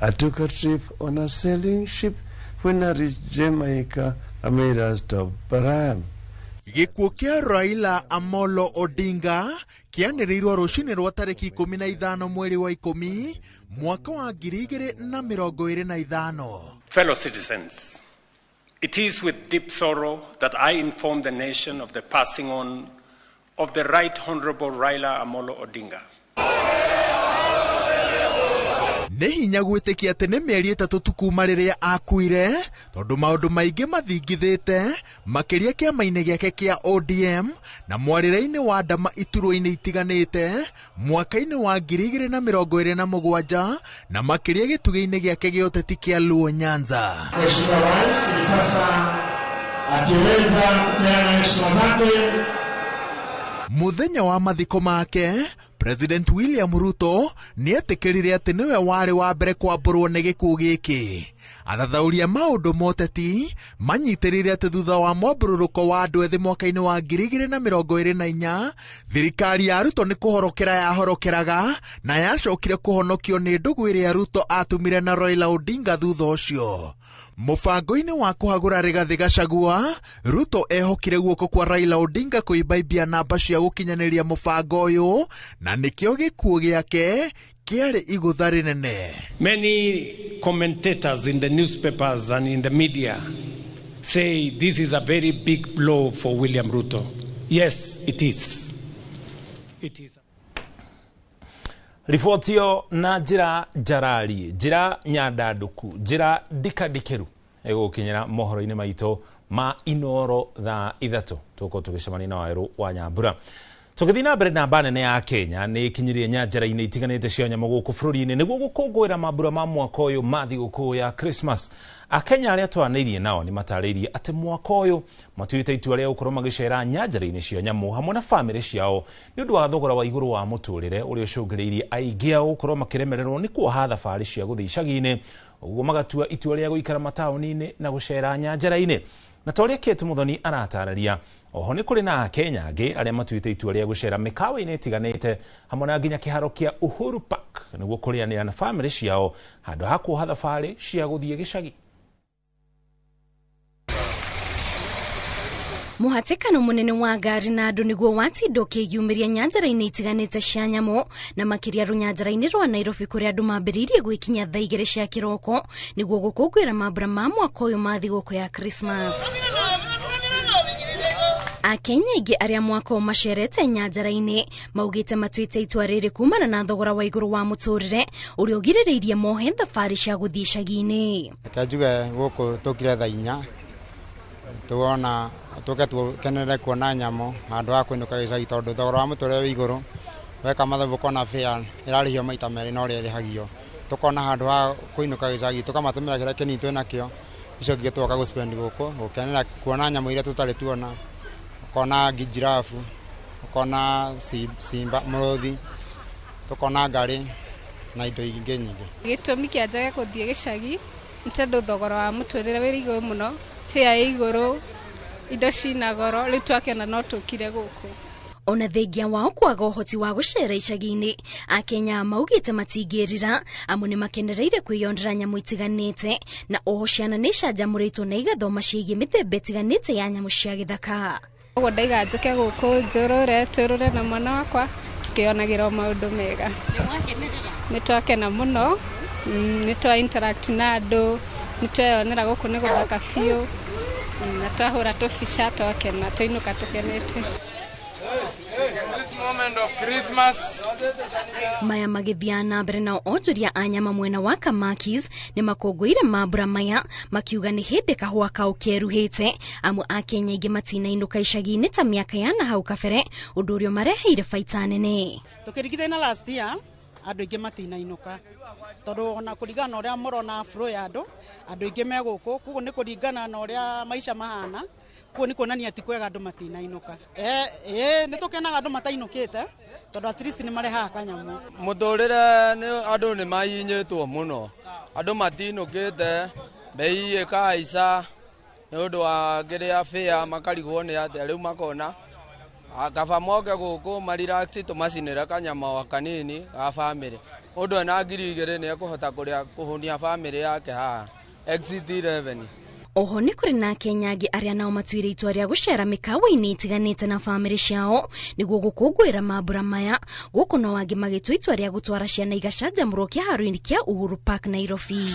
I took a trip on a sailing ship. When I reached Jamaica, I made a stop, but I am. Gĩkuũ kĩa Raila Amolo Odinga kĩanĩrĩirwo rũcinĩ rwa tarĩki 15 mweri wa 10 mwaka wa 2025. Fellow citizens, it is with deep sorrow that I inform the nation of the passing on of the Right Honorable Raila Amolo Odinga. Nĩ hinya gwĩtĩkia atĩ nĩ mĩeri 3 tu kuma rĩrĩa akuire, tondũ maũndũ maingĩ mathingithĩte makĩria kĩama-inĩ gĩake kĩa ODM na mwarĩre-inĩ wa ndama iturwa-inĩ itiganĩte mwaka-inĩ wa 2027 na makĩria gĩtugĩ-inĩ gĩake gĩa ũteti kĩa Luo Nyanza. Mheshimiwa Rais hivi sasa akiweza kupeana heshima zake. Muthenya wa mathiko make, President William Ruto nĩetĩkĩrire atĩ nĩwe warĩ wa mbere kwambũrwo nĩ gĩkuũ gĩkĩ. Athathaũri a maũndũ ma ũteti manyitĩrĩire atĩ thutha wa mwambũrũrũko wa andũ ethĩ mwaka-inĩ wa 2024, thirikari ya Ruto nĩ kũhorokera yahorokeraga na yacokire kũhonokio nĩ ndũgũ ĩrĩa Ruto atumire na Raila Odinga thutha ũcio. Mũbango-inĩ wa kũhagũra Rigathĩ Gachagua, Ruto ehokire guoko kwa Raila Odinga kũimbaimbia namba cia gũkinyanĩria mũbango ũyũ, na nĩkĩo gĩkuũ gĩake kĩarĩ igũtha rĩnene. Many commentators in the newspapers and in the media say this is a very big blow for William Ruto. Yes, it is. It is. Riboti ĩyo na njĩra njarari, njĩra nyandandũku, njĩra ndikandikĩru ĩgũkinyĩra mohoro-inĩ maitũ ma Inoro thaa 3 tũgũkorwo tũgĩcemania na Wawerũ wa Nyambura. Tũgĩthiĩ na mbere, namba nene ya Kenya nĩ ĩkinyirie nyanjara-inĩ itiganĩte cia nyamũ gũkũ bũrũri-inĩ nĩguo gũkũngũĩra mambura ma mwaka ũyũ ma thigũkũ ya Christmas. Akenya arĩa twaranĩirie nao nĩ matarĩirie atĩ mwaka ũyũ matuĩte itua rĩa gũkorwo magĩcera nyanjara-inĩ cia nyamũ hamwe na bamĩrĩ ciao nĩ ũndũ wa thogora wa igũrũ wa mũtũrĩre ũrĩa ũcũngĩrĩirie aingĩ ao gũkorwo makĩremererwo nĩ kuoha thabarĩ cia gũthiĩ icagi-inĩ, ũguo magatua itua rĩa gũikara mataũni-inĩ na gũcera nyanjara-inĩ. Na ta ũrĩa Kate Muthoni aratarĩria, oho nĩ kũrĩ na Akenya angĩ arĩa matuĩte itua rĩa gũcera mĩkawa-inĩ ĩtiganĩte hamwe na nginya kĩharo kĩa Uhuru Park nĩguo kũrĩanĩra na bamĩrĩ ciao handũ ha kuoha thabarĩ cia gũthiĩ gĩcagi. Mũhatĩkano mũnene wa ngari na andũ nĩguo watinda ũkĩyumĩria nyanjara-inĩ itiganĩte cia nyamũ na makĩria rũnyanjara-inĩ rwa Nairobi kũrĩa andũ mambĩrĩirie gwĩkinya thaa 2 cia kĩroko nĩguo gũkũngũĩra mambura ma mwaka ũyũ ma thigũkũ ya Christmas. Akenya aingĩ arĩa mwaka ũyũ macerete nyanjara-inĩ maugĩte matuĩte itua rĩrĩ kumana na thogora wa igũrũ wa mũtũrĩre ũrĩa ũgirĩrĩirie mohe thabarĩ cia gũthiĩ icagi-inĩ. Reke njuge gũkũ tũkire thaa 4 tuona tuke tukenere kuona nyamũ handũ ha kũinũka gĩcagi tondũ thogora wa mũtũrĩre wĩ igũrũ, weka mathabu ũkona fare ĩrarĩhio maita merĩ na ũrĩa ĩrĩhagio, tũkona handũ ha kũinũka gĩcagi tũkamatũmĩra kĩrĩa kĩnini twĩnakĩo, icio ingĩ tũgoka gũspend gũkũ gũkenera kuona nyamũ iria tũtarĩ tuona, ũkona giraffe, ũkona simba mũrũthi, tũkona ngarĩ na indo ingĩ nyingĩ. Gĩtũmi kĩa njage gũthiĩ gĩcagi nĩ tondũ thogora wa mũtũrĩre wĩ igũrũ mũno, fare ĩ igũrũ, indo cina goro, rĩu twakĩona no tũkire gũkũ. Ona thengia wao kwaga ũhoti wa gũcera icagi-inĩ, Akenya maugĩte matingĩrira amu nĩ makenereire kwĩyonera nyamũ itiganĩte na oho ciana nĩ icanjamũrĩtwo na igathoma ciĩgiĩ mĩthemba ĩtiganĩte ya nyamũ cia gĩthaka. Ũguo ndaiga njũke gũkũ njũrũre tũrũre na mwana wakwa tũkĩonagĩra maũndũ mega. Nĩ twakena mũno, nĩ twa interact na andũ, nĩ tweyonera gũkũ nĩ gũthaka biũ, na twahũra tũbica twakena twainũka tũkenete. Maya magĩthiĩ na mbere nao onjoria a nyama mwena wa Kamakis nĩ makũngũĩire mambura maya makiuga nĩ hĩndĩ kahũa kau keruhĩte amu Akenya aingĩ matinainũka icagi-inĩ ta mĩaka ya na hau kabere, ũndũ ũrĩa ũmareheire baita nene. Tũkĩringithania na last year andũ aingĩ matinainũka tondũ ona kũringana na ũrĩa mũrona flow ya andũ, andũ aingĩ me gũkũ, koguo nĩ kũringana na ũrĩa maica mahana, koguo nĩ kuonania ti kwega andũ matinainũka. Nĩ tũkenaga andũ matainũkĩte tondũ at least nĩ marehaga kanyamũ. Mũtũrĩre nĩ andũ nĩ mahinyĩtwo mũno, andũ matinũkĩte, bei ĩkahaica nĩ ũndũ wa kĩrĩa fare makarigwo nĩ atĩa, rĩu makona kaba moke gũkũ marelax tũmacinĩre kanyama kanini ga bamĩrĩ, mũndũ ena 2,000 nĩ ekũhota kũrĩa kũhũnia bamĩrĩ yake haha Exit 11. Oho nĩ kũrĩ na Akenya angĩ arĩa nao matuire itua rĩa gũcera mĩkawa-inĩ ĩtiganĩte na bamĩrĩ ciao nĩguo gũkũngũĩra mambura maya, gũkũ nao angĩ magĩtua itua rĩa gũtwara ciana igacanjamũrwo kĩharo-inĩ kĩa Uhuru Park, Nairobi.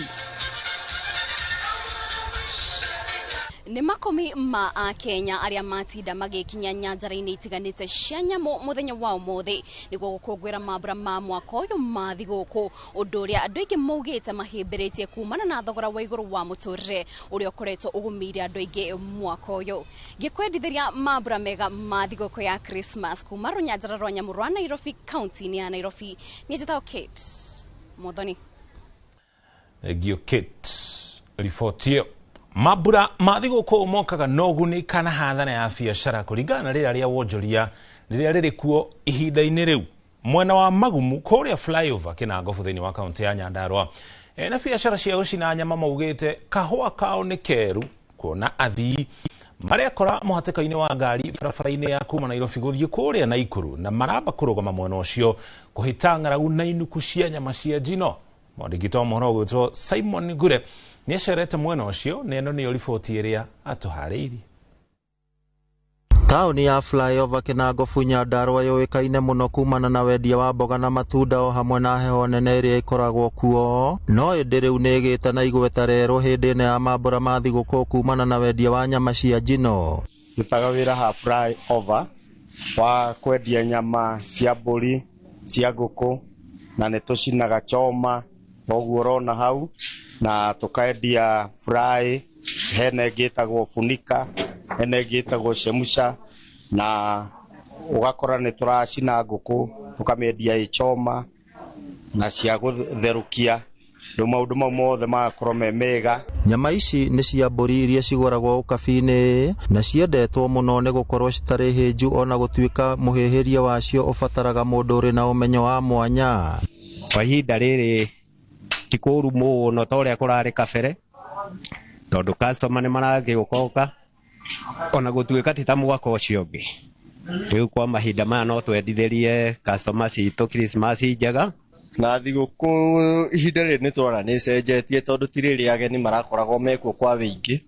Nĩ makũmi ma akenya arĩa matinda magĩkinya nyanjara-inĩ itiganĩte cia nyamũ mũthenya wa ũmũthĩ nĩguo gũkũngũĩra mambura ma mwaka ũyũ ma thigũkũ, ũndũ ũrĩa andũ aingĩ maugĩte mahĩmbĩrĩtie kumana na thogora wa igũrũ wa mũtũrĩre ũrĩa ũkoretwo ũgũmĩire andũ aingĩ mwaka ũyũ. Ngĩkwendithĩria mambura mega ma thigũkũ ya Christmas kuma rũnyanjara rwa nyamũ rwa Nairobi, kaunti-inĩ ya Nairobi, niĩ njĩtagwo Kate Muthoni. Thengio Kate, riboti ĩyo. Mambura ma thigũkũ mokaga na ũguni kana hathara ya biacara kũringana na rĩera rĩa wonjoria rĩrĩa rĩrĩ kuo ihinda-inĩ rĩu. Mwena wa Magumu kũrĩa flyover Kĩnangobu thĩinĩ wa kaunti ya Nyandarua, ene biacara cia gũcina nyama maugĩte kahũa kao nĩ keru kuona athii marekora mũhatĩka-inĩ wa ngari barabara-inĩ ya kuma Nairobi gũthiĩ kũrĩa Naikuru na maramba kũrũgama mwena ũcio kũhĩta ng'aragu na inuku cia nyama cia njino. Mwandĩki wa mohoro ũgwĩtwo Simon Ngure nĩacerete mwena ũcio na ĩno nĩyo riboti ĩrĩa atũharĩirie. Taũni ya flyover Kĩnangobu Nyandarua yũĩkaine mũno kumana na wendia wa mboga na matunda o hamwe na heho nene ĩrĩa ĩkoragwo kuo, no ĩndĩ rĩu nĩ ĩgĩte na igweta rĩerũ hĩndĩ ĩno ya mambura ma thigũkũ kumana na wendia wa nyama cia njino. Ndutaga wĩra ha flyover wa kwendia nyama cia mbũri, cia ngũkũ, na nĩ tũcinaga choma ũguo ũrona hau, na tũkendia fry, hena ĩngĩ ĩtagwo funika, hena ĩngĩ ĩtagwo chemusha, na ũgakora nĩ tũracina ngũkũ tũkamĩendia ĩ choma na cia gũtherũkia. Rĩu maũndũ mau mothe magakorwo me mega. Nyama ici nĩ cia mbũri iria cigũragwo ũkabi-inĩ na ciendetwo mũno nĩ gũkorwo citarĩ hĩnju ona gũtuĩka mũhĩhĩria wacio ũbataraga mũndũ ũrĩ na ũmenyo wa mwanya. Kwa ihinda rĩrĩ ti kũũru mũno ta ũrĩa kũrarĩ kabere, tondũ customer nĩ maragĩũka ona gũtuĩka ti ta mwaka ũcio ũngĩ. Rĩu kwa mahinda maya no twendithĩrie customer citũ Christmas njega. Na thigũkũ ihinda rĩrĩ nĩ tũrona nĩ ĩcenjetie tondũ ti rĩrĩ ageni marakoragwo mekuo kwa wĩingĩ.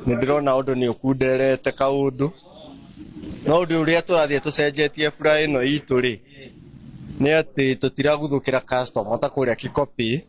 Nĩ ndĩrona ũndũ nĩ ũkunderete kaũndũ, no ũndũ ũrĩa tũrathiĩ tũcenjetie fry ĩno itũ rĩ nĩ atĩ tũtiraguthũkĩra customer ta kũrĩa Kikopi.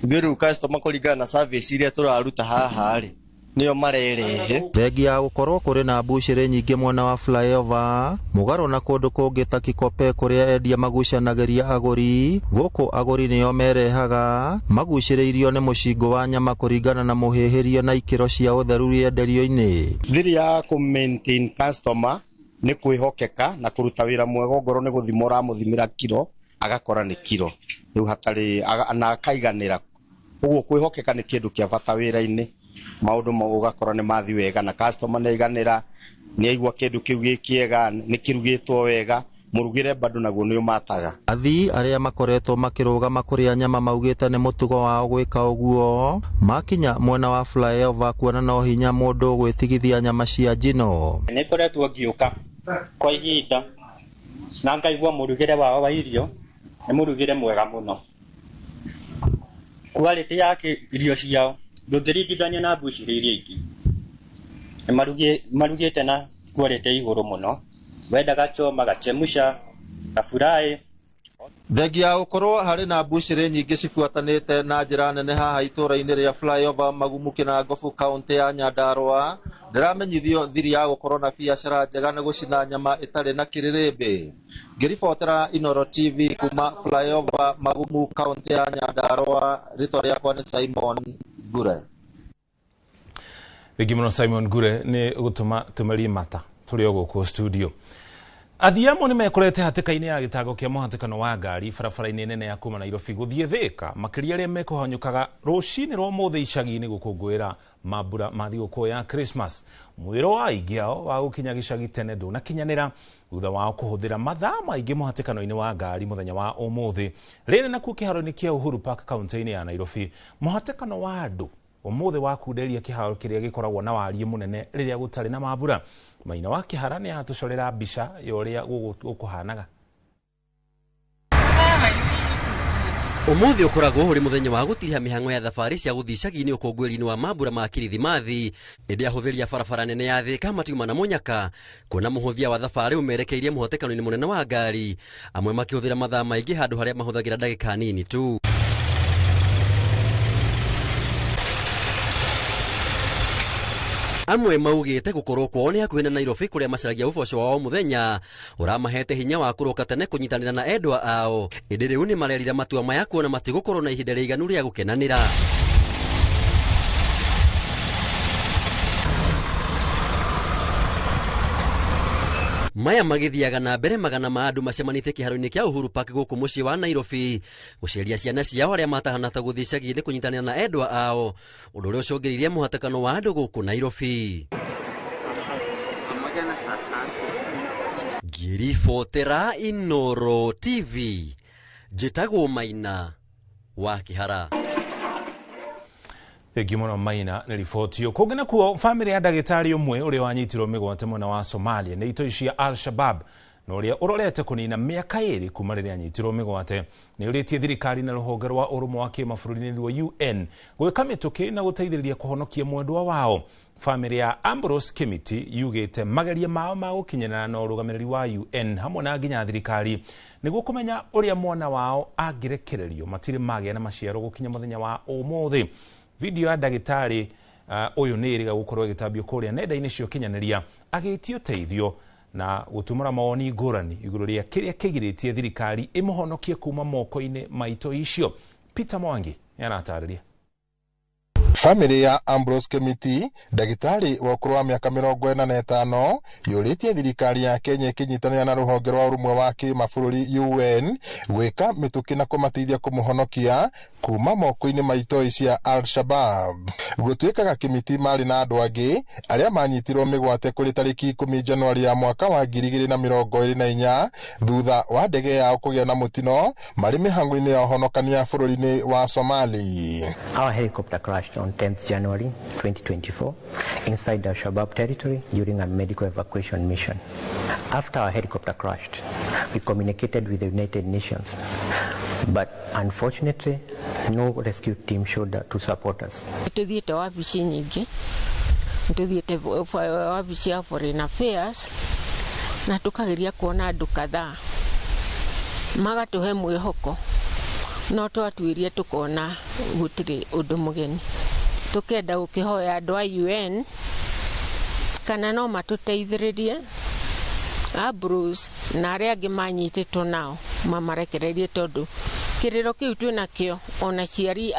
Ithuĩ rĩu customer kũringana na service iria tũraruta haha rĩ nĩo marerehe. Thengia ya gũkorwo kũrĩ na mbucĩrĩ nyingĩ mwena wa flyover, mũgarũ na kũndũ kũngĩ ta Kikope kũrĩa endia magucanagĩria agũri, gũkũ agũri nĩo merehaga magucĩrĩirio nĩ mũcingo wa nyama kũringana na mũhĩhĩria na ikĩro cia ũtheru rĩenderio-inĩ. Thiri ya kũ maintain customer nĩ kwĩhokeka na kũruta wĩra mwega, ongorwo nĩ gũthima ũramũthimĩra kiro agakora nĩ kiro rĩu hatarĩ na akaiganĩra. Ũguo kwĩhokeka nĩ kĩndũ kĩa bata wĩra-inĩ. Maũndũ mau ũgakora nĩ mathi wega na customer nĩ aiganĩra, nĩ aigua kĩndũ kĩu gĩ kĩega, nĩ kĩrugĩtwo wega, mũrugĩre bado naguo nĩ ũmataga. Athii arĩa makoretwo makĩrũgama kũrĩa nyama maugĩte nĩ mũtugo wao gwĩka ũguo makinya mwena wa flyover kuona no hinya mũndũ gwĩtigithia nyama cia njino. Nĩ ngoretwo ngĩũka kwa ihinda na ngaigua mũrugĩre wao wa irio nĩ mũrugĩre mwega mũno. Quality ya irio ciao ndũngĩringithania na mbucĩrĩ iria ingĩ. Marugĩte na quality igũrũ mũno, wenda gachoma, gachemusha, gaburai. Thengia ya gũkorwo harĩ na mbucĩrĩ nyingĩ cibuatanĩte na njĩra nene haha itũũra-inĩ rĩa flyover Magumu Kĩnangobu kaũntĩ ya Nyandarua, ndĩramenyithio thiri ya gũkorwo na biacara njega nĩ gũcina nyama ĩtarĩ na kĩrĩrĩmbĩ. Ngĩribotera Inooro TV kuma flyover Magumu kaũntĩ ya Nyandarua, rĩtwa rĩakwa nĩ Simon Ngure. Thengiũ mũno Simon Ngure nĩ gũtũma tũmerie mata tũrĩ o gũkũ studio. Athii amwe nĩ mekorete hatĩka-inĩ ya gĩtango kĩa mũhatĩkano wa ngari barabara-inĩ nene ya kuma Nairobi gũthiĩ Thĩka, makĩria arĩa mekũhanyũkaga rũcinĩ rwa ũmũthĩ icagi-inĩ gũkũngũĩra mambura ma thigũkũ ya Christmas. Mwĩro wa aingĩ ao wa gũkinya gĩcagi tene ndũnakinyanĩra thutha wao kũhũthĩra mathaa maingĩ mũhatĩkano-inĩ wa ngari mũthenya wa ũmũthĩ. Rĩrĩ nakuo kĩharo-inĩ kĩa Uhuru Park kaunti-inĩ ya Nairobi, mũhatĩkano wa andũ ũmũthĩ wa kunderia kĩharo kĩrĩa gĩkoragwo na wariĩ mũnene rĩrĩa gũtarĩ na mambura. Maina wa Kĩhara nĩ atũcorera mbica ya ũrĩa gũkũhanaga. Ũmũthĩ ũkoragwo ũrĩ mũthenya wa gũtiriha mĩhang'o ya thabarĩ cia gũthiĩ icagi-inĩ ũkũngũĩri-inĩ wa mambura ma Kirithimathi. Ĩndĩ ahũthĩri a barabara nene ya Thĩka matiuma na mũnyaka kuona mũhũthia wa thabarĩ ũmerekeirie mũhatĩkano-inĩ mũnene wa ngari, amwe makĩhũthĩra mathaa maingĩ handũ harĩa mahũthagĩra ndagĩka nini tu. Amwe maugĩte gũkorwo kwao nĩ hakuhĩ na Nairobi kũrĩa macaragia ũboco wao mũthenya ũramahete hinya wa kũroka tene kũnyitanĩra na endwa ao, ĩndĩ rĩu nĩ marerira matua maya kuona matigũkorwo na ihinda rĩiganu rĩa gũkenanĩra. Maya magithiaga na mbere magana ma andũ macemanĩtie kĩharo-inĩ kĩa Uhuru Park gũkũ mũciĩ wa Nairobi gũceria ciana ciao arĩa matahana ta gũthiĩ icagi-inĩ kũnyitanĩra na endwa ao, ũndũ ũrĩa ũcũngĩrĩirie mũhatĩkano wa andũ gũkũ Nairobi. Ngiribotera Inoro TV, njĩtagwo Maina wa Kĩhara. Thengiũ mũno Maina nĩ riboti ĩyo. Kũngĩ nakuo, bamĩrĩ ya ndagĩtarĩ ũmwe ũrĩa wanyitirwo mĩgwate mwena wa Somalia nĩ itoi cia Al-Shabab na ũrĩa ũrorete kũnina mĩaka 2 kuma rĩrĩa anyitirwo mĩgwate nĩ ũrĩtie thirikari na rũhonge rwa ũrũmwe wa kĩmabũrũri nĩruo UN gwĩka mĩtũkĩ na gũteithĩrĩria kũhonokia mwendwa wao. Bamĩrĩ ya Ambrose Kimiti yugĩte mageria mao ma gũkinyanĩra na ũrũgamĩrĩri wa UN hamwe na nginya thirikari nĩguo kũmenya ũrĩa mwana wao angĩrekererio matirĩ magĩa na maciaro gũkinya mũthenya wa ũmũthĩ. Video ya ndagĩtarĩ ũyũ nĩ ĩrĩga gũkorwo ĩgĩtambio kũrĩa nenda-inĩ cia ũkinyanĩria agĩtio ũteithio na gũtumũra mawoni ngũrani igũrũ rĩa kĩrĩa kĩgirĩtie thirikari ĩmũhonokie kuma moko-inĩ ma itoi icio. Peter Mwangi nĩaratarĩria. Famĩlĩ ya Ambrose Kimiti, ndagĩtarĩ wa ũkũrũ wa mĩaka 45, yũrĩtie thirikari ya Kenya ĩkĩnyitanĩra na rũhonge rwa ũrũmwe wa kĩmabũrũri UN gwĩka mĩtũkĩ na kũmateithia kũmũhonokia kuma moko-inĩ ma itoi cia Al-Shabab. Gũtuĩkaga Kimiti marĩ na andũ angĩ arĩa manyitirwo mĩgwate kũrĩ tarĩki 10 Januari ya mwaka wa 2024 thutha wa ndege yao kũgĩa na mũtino marĩ mĩhang'o-inĩ ya ũhonokania bũrũri-inĩ wa Somali. Our helicopter crashed on 10th January 2024 inside Al-Shabaab territory during a medical evacuation mission. After our helicopter crashed, we communicated with the United Nations, but unfortunately, no rescue team showed up to support us. Tuthiĩte wabici nyingĩ, tuthiĩte wabici ya Foreign Affairs na tukageria kuona andũ kadhaa magatũhe mwĩhoko, no twatuĩrie tukona gũtirĩ ũndũ mũgeni. Tukenda gũkĩhoya andũ a UN kana no matũteithĩrĩrie Ambrose na arĩa angĩ manyitĩtwo nao mamarekererie, tondũ kĩrĩro kĩu twĩnakĩo ona aciari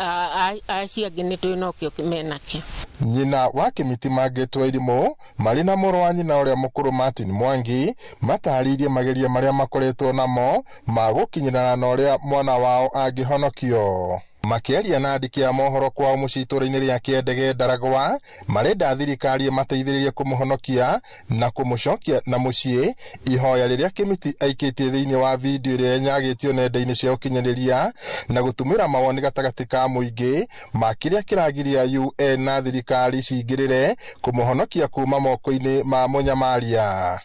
acio angĩ nĩ twĩnokĩo menakĩo. Nyina wa Kimiti Margaret Wairimu marĩ na mũrũ wa nyina ũrĩa mũkũrũ Martin Mwangi matarĩirie mageria marĩa makoretwo namo ma gũkinyĩrana na ũrĩa mwana wao angĩhonokio. Makĩaria na andĩki a mohoro kwao mũciĩ itũũra-inĩ rĩa Kĩendege Ndaragwa, marenda thirikari ĩmateithĩrĩrie kũmũhonokia na kũmũcokia na mũciĩ, ihoya rĩrĩa Kimiti aikĩtie thĩinĩ wa video ĩrĩa ĩnyagĩtio nenda-inĩ cia ũkinyanĩria na gũtumĩra mawoni gatagatĩ ka mũingĩ ma kĩrĩa kĩragiria UN na thirikari cingĩrĩre kũmũhonokia kuma moko-inĩ ma mũnyamaria.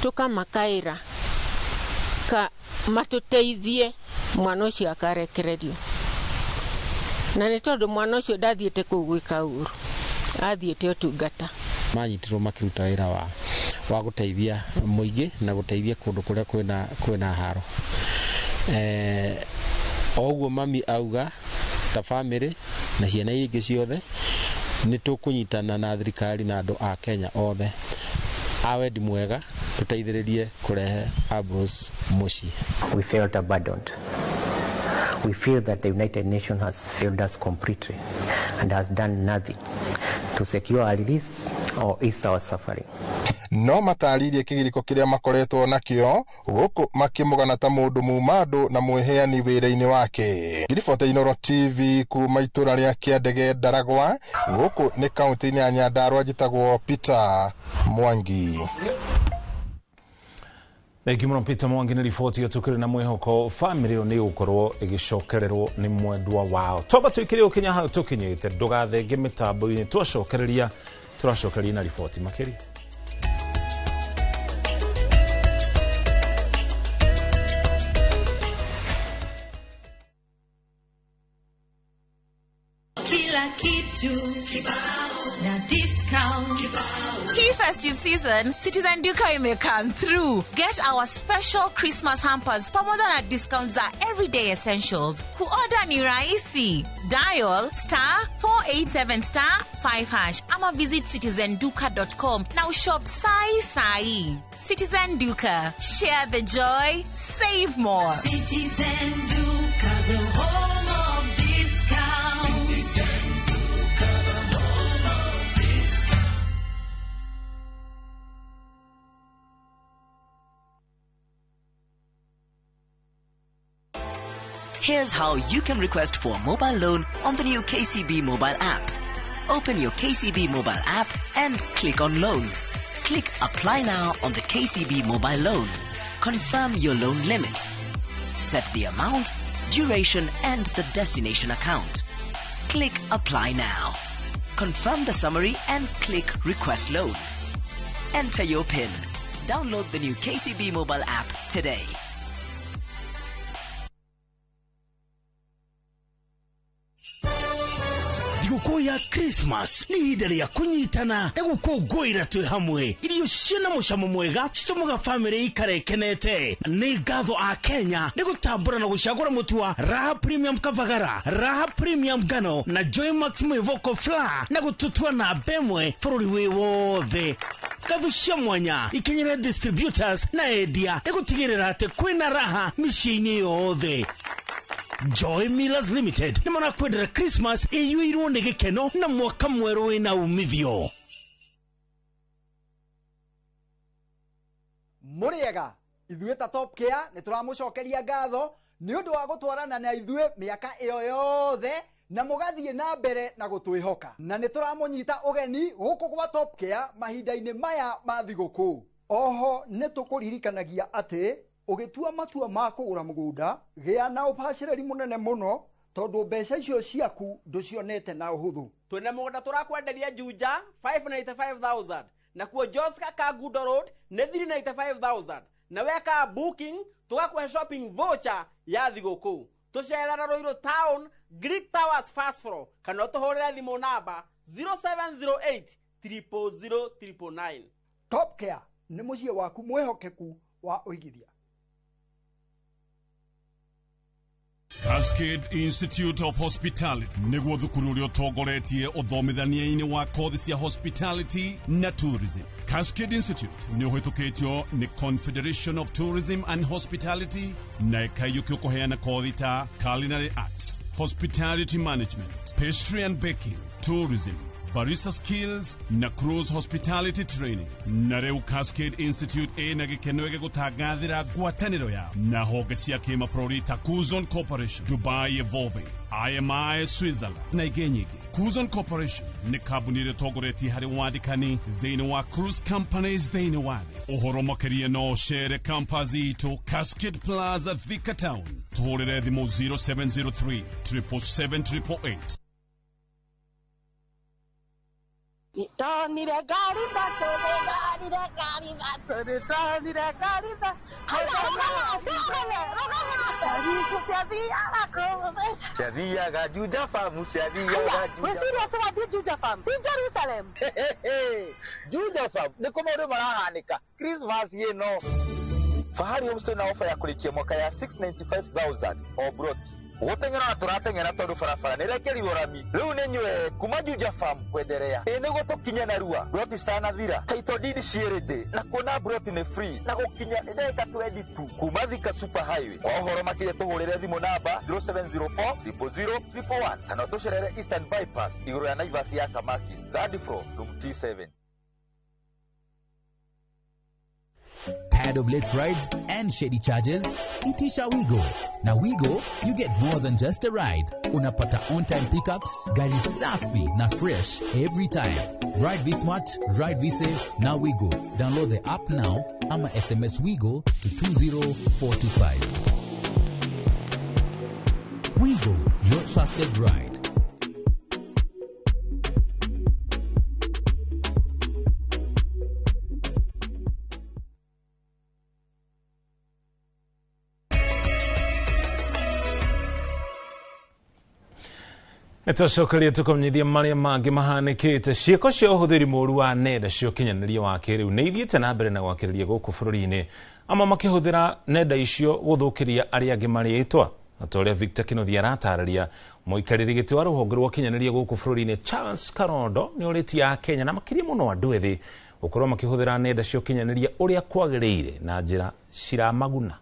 Tũkamakaĩra ka matũteithie mwana ũcio akarekererio, na nĩ tondũ mwana ũcio ndathiĩte kũu gwĩka ũru, athiĩte ũtungata. Manyitirwo makĩruta wĩra wa gũteithia mũingĩ na gũteithia kũndũ kũrĩa kwĩna haro. O ũguo mami auga ta famĩlĩ na ciana iria ingĩ ciothe nĩ tũkũnyitana na thirikari na andũ a Kenya othe a wendi mwega tũteithĩrĩrie kũrehe Ambrose mũciĩ. We felt abandoned. We feel that the United Nations has failed us completely and has done nothing to secure our release or ease our suffering. No matarĩirie kĩgirĩko kĩrĩa makoretwo nakĩo gũkũ makĩmũgana ta mũndũ mumandũ na mwĩheani wĩra-inĩ wake. Ngiribota Inoro TV kuma itũra rĩa Kĩandege Ndaragwa gũkũ nĩ kaũntĩ-inĩ ya Nyandarua, njĩtagwo Peter Mwangi. Thengiũ mũno Peter Mwangi nĩ riboti ĩyo. Tũkĩrĩ na mwĩhoko bamĩrĩ ĩyo nĩ ĩgũkorwo ĩgĩcokererwo nĩ mwendwa wao. Twamba tũikĩre ũkinya hau tũkinyĩte, ndũgathenge mĩtambo-inĩ, twacokereria tũracokereria na riboti makĩria. Kila Kila kitu kibao na discount kibao. Hii festive season, Citizen Duka ime come through. Get our special Christmas hampers pamoja na discounts za everyday essentials. Kuorder ni rahisi. Dial *487*5# ama visit citizenduka.com na ushop sai sai. Citizen Duka. Share the joy, save more. Citizen Duka, the home of discount. Citizen Duka, the home of discount. Here's how you can request for a mobile loan on the new KCB mobile app. Open your KCB mobile app and click on Loans. Click Apply Now on the KCB mobile loan. Confirm your loan limit. Set the amount, duration, and the destination account. Click Apply Now. Confirm the summary and click Request Loan. Enter your PIN. Download the new KCB mobile app today. Thigũkũ ya Christmas nĩ ihinda rĩa kũnyitana na gũkũngũĩra twĩ hamwe. Irio ciĩna mũcamo mwega citũmaga bamĩrĩ ikare ĩkenete. Nĩ ngatho a Kenya nĩ gũtambũra na gũcagũra mũtu wa Raha Premium Kavagara, Raha Premium Ngano na Joy Max Mwĩvoko Flour na gũtũtua namba ĩmwe bũrũri wĩ wothe. Ngatho cia mwanya ikinyĩre distributors na endia nĩ gũtigĩrĩra atĩ kwĩna raha mĩciĩ-inĩ yothe. Joy Millers Limited nĩ marakwendera Christmas ĩiyũirwo nĩ gĩkeno na mwaka mwerũ wĩna umithio. Mũrĩega ithuĩ ta Top Care nĩ tũramũcokeria ngatho nĩ ũndũ wa gũtwarana na ithuĩ mĩaka ĩyo yothe na mũgathiĩ na mbere na gũtwĩhoka, na nĩ tũramũnyita ũgeni gũkũ gwa Top Care mahinda-inĩ maya ma thigũkũ. Oho nĩ tũkũririkanagia atĩ ũgĩtua matua ma kũgũra mũgũnda gĩa na ũbacĩrĩri mũnene mũno tondũ mbeca icio ciaku ndũcionete na ũhũthũ. Twĩna mũgũnda tũrakwenderia Juja 595,000 nakuo Joska Kangundo Road nĩ 395,000 na weka booking tũgakũhe shopping voucher ya thigũkũ. Tũcerera Ruiru Town Greek Towers first floor kana ũtũhũrĩre thimũ namba 0708 000 999. Top Care nĩ mũciĩ waku mwĩhokeku wa ũigithia. Cascade Institute of Hospitality nĩguo thukuru ũrĩa ũtongoretie ũthomithania-inĩ wa kothi cia hospitality na tourism. Cascade Institute nĩ ũhĩtũkĩtio nĩ Confederation of Tourism and Hospitality na ĩkaiyũkio kũheana kothi ta culinary arts, hospitality management, pastry and baking, tourism, barista skills na cruise hospitality training. Na rĩu Cascade Institute ĩna gĩkeno gĩgũtangathĩra ngwatanĩro yao na honge cia kĩmabũrũri ta Kuzon Corporation, Dubai Evolving, IMI Switzerland na ingĩ nyingĩ. Kuzon Corporation nĩ kambuni ĩrĩa ĩtongoretie harĩ wandĩkani thĩinĩ wa cruise companies thĩinĩ wa thĩ. Ũhoro makĩria no ũcere campus itũ Cascade Plaza, Thika Town. Tũhũrĩre thimũ 0703 777 888. Nĩndonire ngari ithatũ, nĩndonire ngari ithatũ, nĩndonire ngari ithatũ. Rũgama, rũgama, rũgama. Ciathiaga kũu. Ciathiaga Juja Farm, ciathiaga Juja. Wĩ serious wathiĩ Juja Farm? Ti Jerusalem. Juja Farm nĩ kũ maũndũ marahanĩka Christmas ĩno. Fahari Homestay na ofa ya kũrĩkia mwaka ya 695,000 o broti. Gũteng'era na tũrateng'era tondũ barabara nĩ ĩrekerirwo rami. Rĩu nĩ nyue kuma Juja Farm kwenderea. Ĩ nĩguo tũkinye narua. Broti citanathira. Title deed ciĩ ready. Na kuona broti nĩ free. Na gũkinya nĩ ndagĩka 20 tu. Kuma Thika Super Highway. Kwa ũhoro makĩria tũhũrĩre thimũ namba 0704 000 111 kana ũtũcerere Eastern Bypass igũrũ ya Naivas ya Kamakis, third floor, room T7. Tired of late rides and shady charges? Itisha Wigo. Na Wigo, you get more than just a ride. Unapata on-time pickups, gari safi na fresh every time. Ride V-Smart, ride V-Safe, na Wigo. Download the app now ama SMS Wigo to 20425. Wigo, your trusted ride. Nĩtwacokeria tũkamenyithia marĩa mangĩ mahanĩkĩte. Ciĩko cia ũhũthĩri mũru wa nenda cia ũkinyanĩria wa kĩrĩu nĩ ithiĩte na mbere na gwakĩrĩria gũkũ bũrũri-inĩ, amwe makĩhũthĩra nenda icio gũthũkĩria arĩa angĩ marĩtwa. Na ta ũrĩa Victor Kĩnuthia aratarĩria, mũikarĩri gĩtĩ wa rũhonge rwa ũkinyanĩria gũkũ bũrũri-inĩ Charles Karondo nĩ ũrĩtie Akenya na makĩria mũno andũ ethĩ gũkorwo makĩhũthĩra nenda cia ũkinyanĩria ũrĩa kwagĩrĩire na njĩra ciramaguna.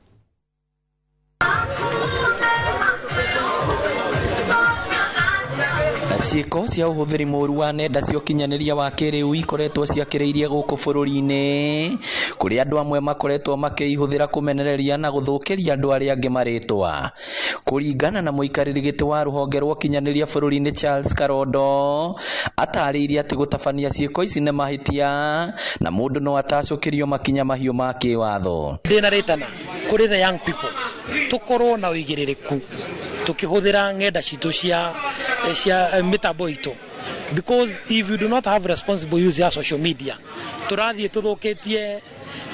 Ciĩko cia ũhũthĩri mũru wa nenda cia ũkinyanĩria wa kĩrĩu ikoretwo ciakĩrĩirie gũkũ bũrũri-inĩ, kũrĩa andũ amwe makoretwo makĩihũthĩra kũmenereria na gũthũkĩria andũ arĩa angĩ marĩtwa. Kũringana na mũikarĩri gĩtĩ wa rũhonge rwa ũkinyanĩria bũrũri-inĩ Charles Karondo, atarĩirie atĩ gũtabania ciĩko ici nĩ mahĩtia na mũndũ no atacũkĩrio makinya mahiũ ma kĩwatho. Ndĩna rĩtana kũrĩ the young people tũkorwo na ũigĩrĩrĩku tukihũthĩra ng'enda citũ cia mĩtambo itũ, because if you do not have responsible use ya social media tũrathiĩ tũthũkĩtie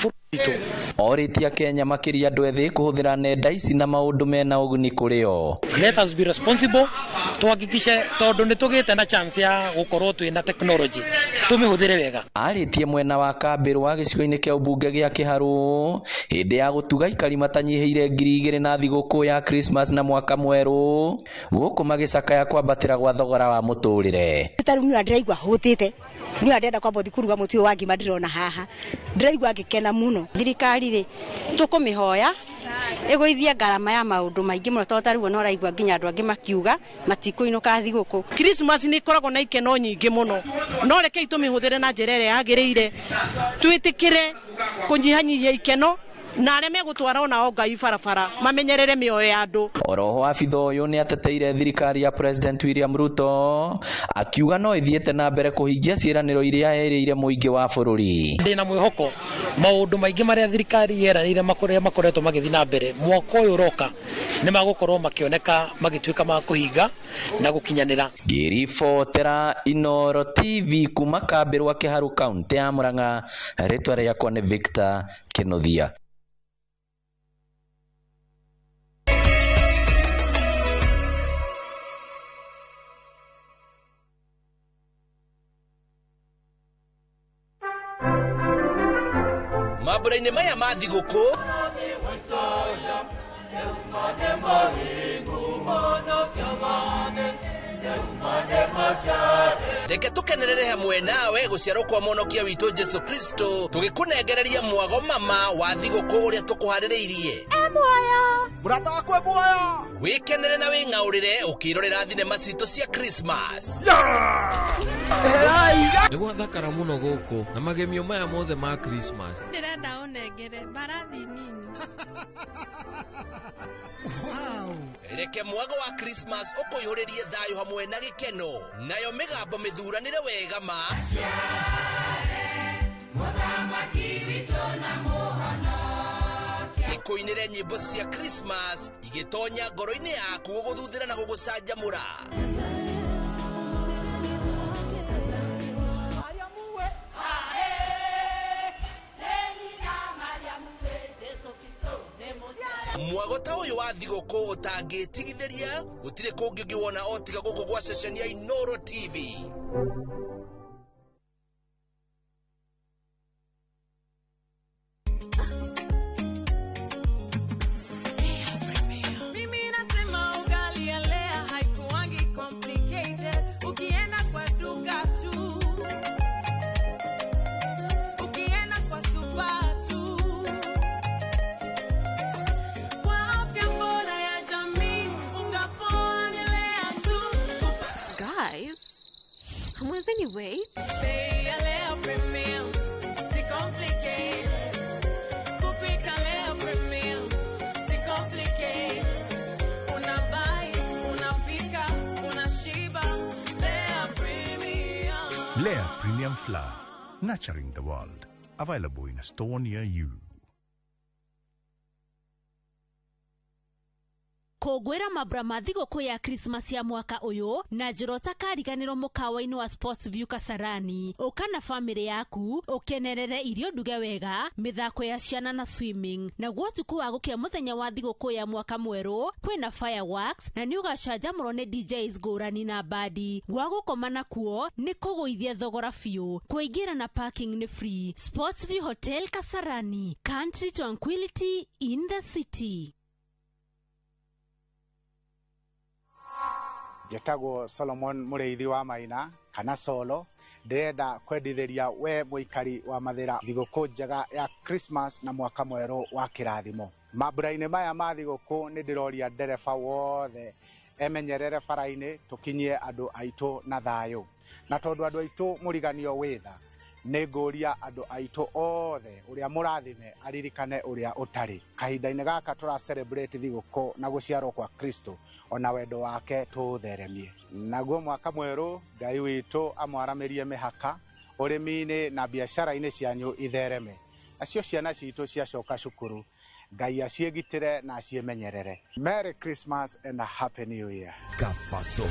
bũrũri witũ. Orĩtie Kenya makĩria andũ ethĩ kũhũthĩra nenda ici na maũndũ mena ũguni kũrĩ o. Let us be responsible, tuhakikishe tondũ nĩ tũgĩte na chance ya gũkorwo twĩ na technology tũmĩhũthĩre wega. Arĩtie mwena wa Kambĩrũ wa gĩcigo-inĩ kĩa ũmbunge gĩa Kĩharũ hĩndĩ ya gũtuga aikari matanyihĩire 2000 na thigũkũ ya Christmas na mwaka mwerũ, gũkũ magĩcakaya kwambatĩra gwa thogora wa mũtũrĩre. Ta rĩu niĩ ndĩraigua hũtĩte, niĩ ndĩrenda kwamba thiĩ kũruga mũtu ũyũ wa ngima ndĩrona haha, ndĩraigua ngĩkena mũno. Thirikari rĩ tũkũmĩhoya ĩgũithie ngarama ya maũndũ maingĩ mũno, tondũ ta rĩu ona ũraigua nginya andũ angĩ makiuga matikũinũka thigũkũ. Christmas nĩ ĩkoragwo na ikeno nyingĩ mũno, no rekei tũmĩhũthĩre na njĩra ĩrĩa yagĩrĩire, twĩtĩkĩre kũnyihanyihia ikeno na arĩa megũtwara onao ngai barabara mamenyerere mĩoyo ya andũ. Oroho abitha ũyũ nĩ ateteire thirikari ya President William Ruto akiuga no ĩthiĩte na mbere kũhingia ciĩranĩro iria erĩire mũingĩ wa bũrũri. Ndĩna mwĩhoko maũndũ maingĩ marĩa thirikari yeranĩire makoretwo magĩthiĩ na mbere mwaka ũyũ ũroka nĩ magũkorwo makĩoneka magĩtuĩka ma kũhinga na gũkinyanĩra. Ngĩribotera Inooro TV kuma Kambĩrũ wa Kĩharũ kaũntĩ ya Murang'a, rĩtwa rĩakwa nĩ Victor Kĩnuthia. Mambura-inĩ maya ma thigũkũ reke tũkenerere hamwe nawe gũciarwo kwa mũhonokia witũ Jesu Kristo, tũgĩkũnengereria mwago mama wa thigũkũ ũrĩa tũkũharĩrĩirie. Muoyo mũrata wakwa muoyo, wĩkenere na wĩng'aũrĩre ũkĩrorera thinema citũ cia Christmas. Nĩ gwathakara mũno gũkũ na magemio maya mothe ma Christmas. Ndĩrenda ũnengere mbarathi nini. Wow. Reke mwago wa Christmas ũkũihũrĩrie thayũ hamwe na gĩkeno, nayo mĩgambo mĩthuranĩre wega ma ĩkũinĩre nyĩmbo cia Christmas igĩtonya ngoro-inĩ yaku gũgũthuthĩra na gũgũcanjamũra. Mwago ta ũyũ wa thigũkũ ũtangĩtigithĩria gũtirĩ kũngĩ ũngĩwona o tiga gũkũ gwa ceceni ya Inooro TV. Mimi nasema ugali ya Lea haikuangi complicated, ukienda kwa duka tu, ukienda kwa super tu. Kwa afya bora ya jamii, unga poa ni Lea tu. Guys, hamwezi ni wait? Bei ya Lea Premium, si complicated. Kupika Lea Premium, si complicated. Unabuy, unapika, unashiba. Lea Premium. Lea Premium Flour, nurturing the world. Available in a store near you. Kũngũĩra mambura ma thigũkũ ya Christmas ya mwaka ũyũ na njĩra ũtakariganĩrwo mũkawa-inĩ wa Sports View Kasarani. Ũka na bamĩrĩ yaku ũkenerere irio nduge wega, mĩthako ya ciana na swimming. Naguo ũtukũ wa gũkĩa mũthenya wa thigũkũ ya mwaka mwerũ kwĩna fireworks na nĩ ũgacanjamũrwo nĩ DJs ngũrani na bandi. Gwa gũkoma nakuo nĩ kũgũithia thogora biũ. Kũingĩra na parking nĩ free. Sports View Hotel Kasarani, country tranquility in the city. Njetagwo Solomon Mũrĩithi wa Maina kana Solo. Ndĩrenda kwendithĩria we mũikari wa Mathĩra thigũkũ njega ya Christmas na mwaka mwerũ wa kĩrathimo. Mambura-inĩ maya ma thigũkũ nĩ ndĩroria ndereba wothe emenyerere bara-inĩ tũkinyie andũ aitũ na thayũ. Na tondũ andũ aitũ mũriganio wĩ tha, nĩ ngũria andũ aitũ othe ũrĩa mũrathime aririkane ũrĩa ũtarĩ. Kahinda-inĩ gaka tũra celebrate thigũkũ na gũciarwo kwa Kristo ona wendo wake tũũtheremie. Naguo mwaka mwerũ Ngai witũ amwaramĩrie mĩhaka ũrĩmi-inĩ na biacara-inĩ cianyu ithereme. Nacio ciana citũ ciacoka cukuru Ngai aciĩgitĩre na aciĩmenyerere. Merry Christmas and a Happy New Year. Kafasolo.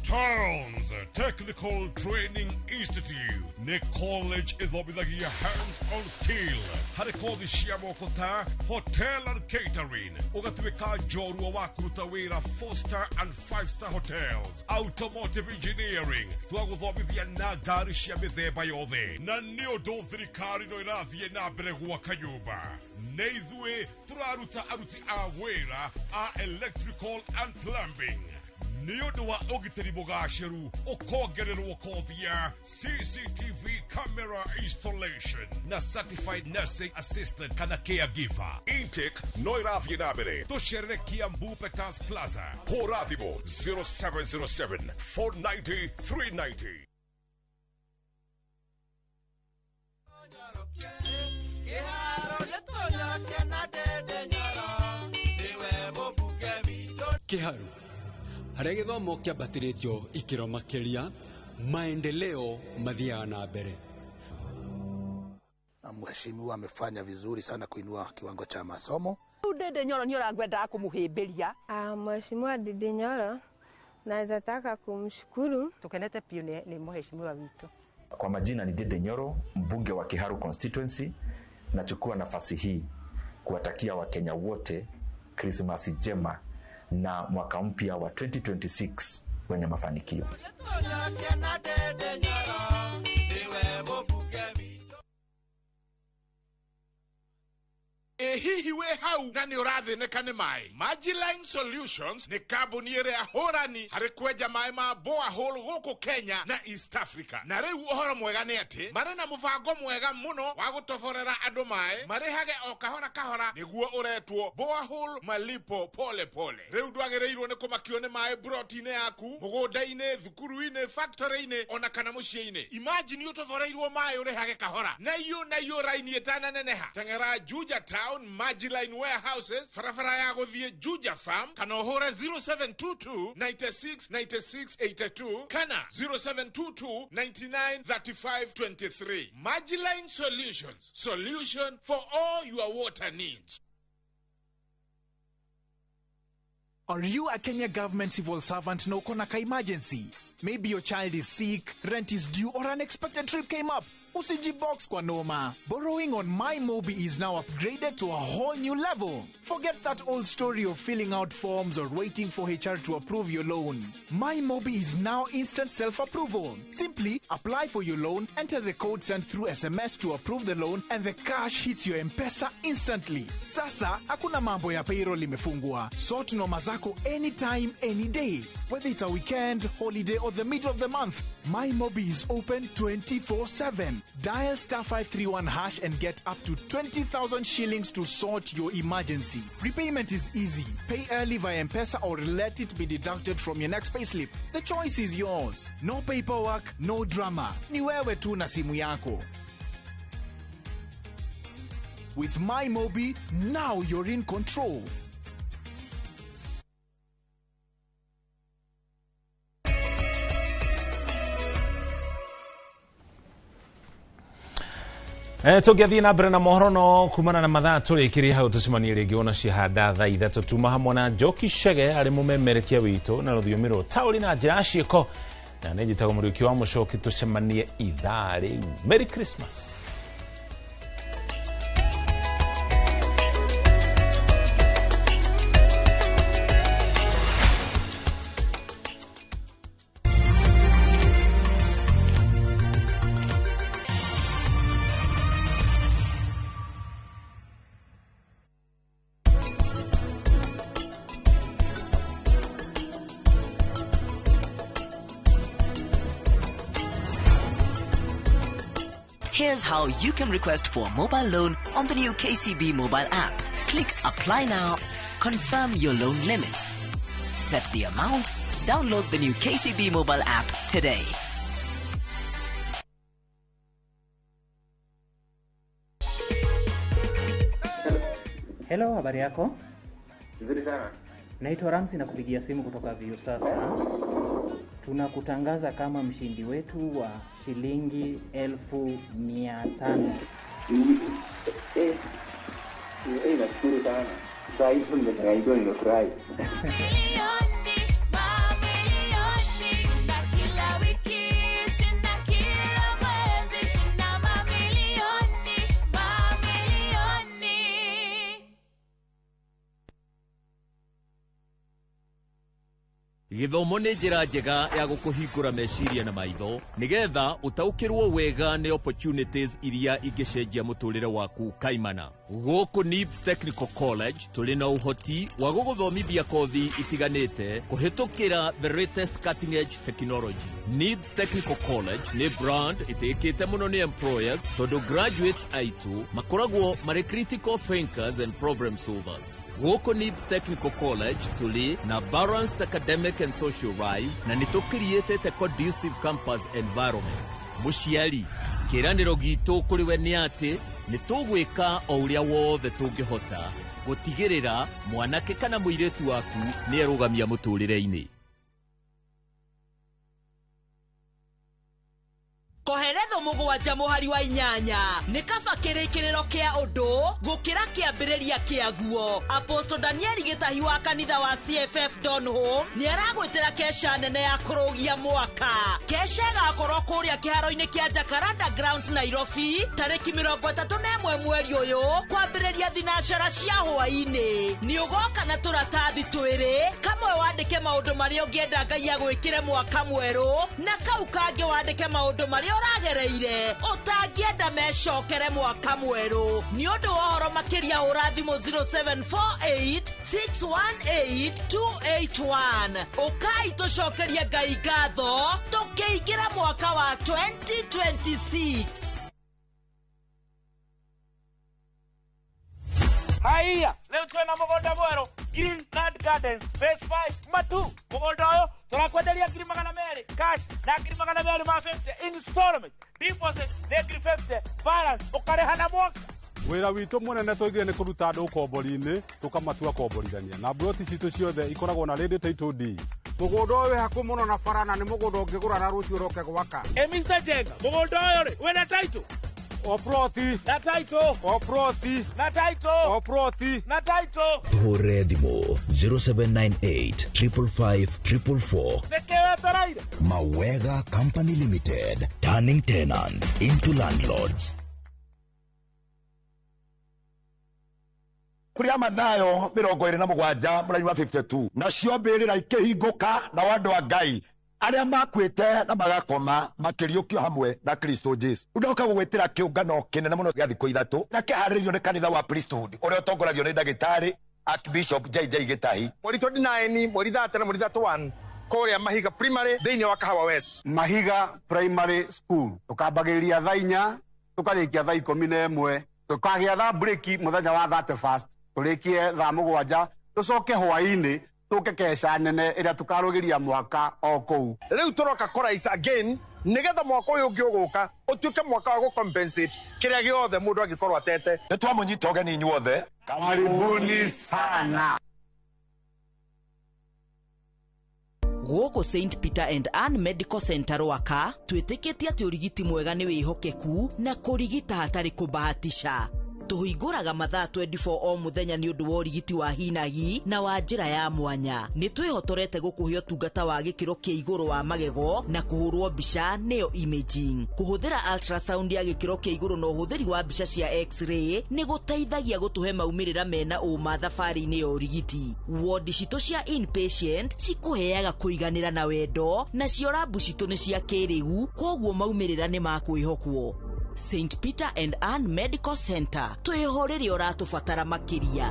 Towns Technical Training Institute nĩ college ĩthomithagia hands-on skill harĩ kothi cia moko ta hotel and catering, ũgatuĩka njorua wa kũruta wĩra 4 star and 5 star hotels, automotive engineering twagũthomithia na ngari cia mĩthemba yothe, na nĩ ũndũ thirikari no ĩrathiĩ na mbere gwaka nyũmba nĩ ithuĩ tũraruta aruti a wĩra a electrical and plumbing. Nĩ ũndũ wa ũgitĩri mũgacĩru ũkongererwo kothi ya CCTV camera installation na certified nursing assistant kana caregiver. Intake no ĩrathiĩ na mbere. Tũcerere Kiambu Peters Plaza. Hũra thimũ 0707 490 390. Kĩharu harĩa gĩthomo kĩambatĩrĩtio ikĩro makĩria, maendeleo mathiaga na mbere. Na mheshimiwa amefanya vizuri sana kuinua kiwango cha masomo. Ndindi Nyoro nĩ ũrangwendaga kũmũhĩmbĩria. Mheshimiwa Ndindi Nyoro naweza taka kumshukuru. Tukenete piũ nĩ mheshimiwa witũ. Kwa majina ni Ndindi Nyoro, mbunge wa Kiharu constituency. Nachukua nafasi hii kuwatakia Wakenya wote Krismasi njema na mwaka mpya wa 2026 wenye mafanikio. Hihi we hau na nĩ ũrathĩnĩka nĩ maĩ. Majiline Solutions nĩ kambuni ĩrĩa hũrani harĩ kwenja maĩ ma borehole gũkũ Kenya na East Africa. Na rĩu ũhoro mwega nĩ atĩ marĩ na mũbango mwega mũno wa gũtoborera andũ maĩ marĩhage o kahora kahora nĩguo ũretwo borehole malipo pole pole. Rĩu ndwagĩrĩirwo nĩ kũmakio nĩ maĩ broti-inĩ yaku, mũgũnda-inĩ, thukuru-inĩ, factory-inĩ ona kana mũciĩ-inĩ. Imagine ũtoboreirwo maĩ ũrĩhage kahora na iyo raini ĩtananeneha. Teng'era Juja Town Majiline Warehouses, barabara ya gũthiĩ Juja Farm, kana ũhũre 0722 96 96 82 kana 0722 99 35 23. Majiline Solutions, solution for all your water needs. Are you a Kenya government civil servant na uko na ka emergency? Maybe your child is sick, rent is due, or an unexpected trip came up. Usijibox kwa noma. Borrowing on MyMobi is now upgraded to a whole new level. Forget that old story of filling out forms or waiting for HR to approve your loan. MyMobi is now instant self-approval. Simply apply for your loan, enter the code sent through SMS to approve the loan, and the cash hits your M-Pesa instantly. Sasa, hakuna mambo ya payroll imefungwa. Sort noma zako anytime, any day. Whether it's a weekend, holiday, or the middle of the month, MyMobi is open 24/7. Dial star 531 hash and get up to 20,000 shillings to sort your emergency. Repayment is easy. Pay early via M-Pesa or let it be deducted from your next payslip. The choice is yours. No paperwork, no drama. Ni wewe tu na simu yako. With MyMobi, now you're in control. Tũngĩathiĩ na mbere na mohoro no kumana na mathaa tũrĩkĩrie hau, tũcemanie rĩngĩ ona cihanda thaa 3. Tuma hamwe na Njoki Chege arĩ mũmemerekia witũ na rũthiomi rwa taũri na njĩra ya ciĩko, na nĩ njĩtagwo Mũriũki wa Mũcoki. Tũcemanie ithaa rĩu. Merry Christmas. Here's how you can request for a mobile loan on the new KCB mobile app. Click Apply Now, confirm your loan limit, set the amount, download the new KCB mobile app today. Hello, habari yako? Nzuri sana. Naitwa Ramsi na kupigia simu kutoka Viusasa. Tunakutangaza kama mshindi wetu wa shilingi 500,000. Nashukuru sana. Saa hizi nimechanganyikiwa, nimefurahi. Shinda kila wiki, shinda kila mwezi, shinda mamilioni, mamilioni. Gĩthomo nĩ njĩra njega ya gũkũhingũra meciria na maitho nĩgetha ũtaũkĩrwo wega nĩ opportunities iria ingĩcenjia mũtũrĩre waku kaimana. Gũkũ NIBS Technical College tũrĩ na ũhoti wa gũgũthomithia kothi itiganĩte kũhĩtũkĩra the latest cutting edge technology. NIBS Technical College nĩ brand ĩtĩkĩte mũno nĩ employers tondũ graduates aitũ makoragwo marĩ critical thinkers and problem solvers. Gũkũ NIBS Technical College tũrĩ na balanced academic and social life na nĩ tũkiriĩtĩte conducive campus environment. Mũciari, kĩĩranĩro gitũ kũrĩ we nĩ atĩ nĩ tũgwĩka o ũrĩa wothe tũngĩhota gũtigĩrĩra mwanake kana mũirĩtu waku nĩ erũgamia mũtũrĩre-inĩ. Koheretho 7:8 nĩ kaba kĩrĩkĩrĩro kĩa ũndũ gũkĩra kĩambĩrĩria kĩaguo. Apostle Daniel Gĩtahi wa kanitha wa CFF Donholm nĩ aragwĩtĩra kesha nene ya kũrũgia mwaka. Kesha ĩgakorwo kũrĩa kĩharo-inĩ kĩa Jacaranda Grounds Nairobi tarĩki 31 mweri ũyũ kwambĩrĩria thinacara cia hwaĩ-inĩ. Nĩ ũgoka na tũratathi twĩrĩ, kamwe wandĩke maũndũ marĩa ũngĩenda Ngai agwĩkĩre mwaka mwerũ na kau kangĩ wandĩke maũndũ marĩa ũragereire ũtangĩenda mecokere mwaka mwerũ. Nĩ ũndũ wa ũhoro makĩria hũra thimũ 0748 618 281. Ũkai tũcokerie Ngai ngatho tũkĩingĩra mwaka wa 2026. Haiya, leo twena mũgũnda mwerũ Green Land Gardens Phase 5 Matu. Mũgũnda ũyũ tũrakwenderia 200,000 cash na 250,000 installment, deposit nĩ 50,000, balance ũkarĩha na mwaka. Wĩra witũ mũnene tũigire nĩ kũruta andũ ũkombori-inĩ tũkamatua komborithania, na mburoti citũ ciothe ikoragwo na ready title deed. Mũgũnda ũyũ wĩ hakuhĩ mũno na bara na nĩ mũgũnda ũngĩgũra na rũciũ ũroke gwaka. Mr. Jenga, mũgũnda ũyũ rĩ wĩna title? O ploti na title, o ploti na title, o ploti na title. Hũre thimũ 0798 555 444. Nĩkĩ wetereire? Mawega Company Limited, turning tenants into landlords. Kũrĩa Mathayo 27 mũraini wa 52, nacio mbĩrĩra ikĩhingũka nao andũ a Ngai arĩa makuĩte na magakoma makĩriũkio hamwe na Kristo Jesu. Ndoka gũgwĩtĩra kĩũngano kĩnene mũno gĩa thikũ 3 na kĩharĩrĩirio nĩ kanitha wa Priesthood ũrĩa ũtongoragio nĩ ndagĩtarĩ Archbishop JJ Gĩtahi. Mweri 29, mweri 30 na mweri 31 kũrĩa Mahiga Primary thĩinĩ wa Kahawa West. Mahiga Primary School tũkambagĩrĩria thaa 4 tũkarĩkia thaa 11, tũkagĩa thaa break mũthenya wa 31 tũrĩkie thaa 7, tũcoke hwaĩ-inĩ tũke kesha nene ĩrĩa tũkarũgĩria mwaka o kũu. Rĩu tũroka kũraisa again nĩgetha mwaka ũyũ ũngĩ ũgũka ũtuĩke mwaka wa gũcompensate kĩrĩa gĩothe mũndũ angĩkorwo atete. Nĩ twamũnyita ũgeni inyuothe. Karibuni sana. Gũkũ St Peter and Ann Medical Center Rwaka twĩtĩkĩtie atĩ ũrigiti mwega nĩ wĩhokeku na kũrigita hatarĩ kũbahatisha. Tũhingũraga mathaa 24 o mũthenya nĩ ũndũ wa ũrigiti wa hinahi na wa njĩra ya mwanya. Nĩ twĩhotorete gũkũhe ũtungata wa gĩkĩro kĩa igũrũ wa magego na kũhũrwo mbica nĩyo imaging. Kũhũthĩra ultrasound ya gĩkĩro kĩa igũrũ na ũhũthĩri wa mbica cia x-ray nĩ gũteithagia gũtũhe maumĩrĩra mena ũma thabarĩ-inĩ ya ũrigiti. Wodi citũ cia inpatient cikũheaga kũiganĩra na wendo, nacio rabu citũ nĩ cia kĩrĩu, kwoguo maumĩrĩra nĩ ma kwĩhokwo. St Peter and Ann Medical Center, twĩho rĩrĩa ũratũbatara makĩria.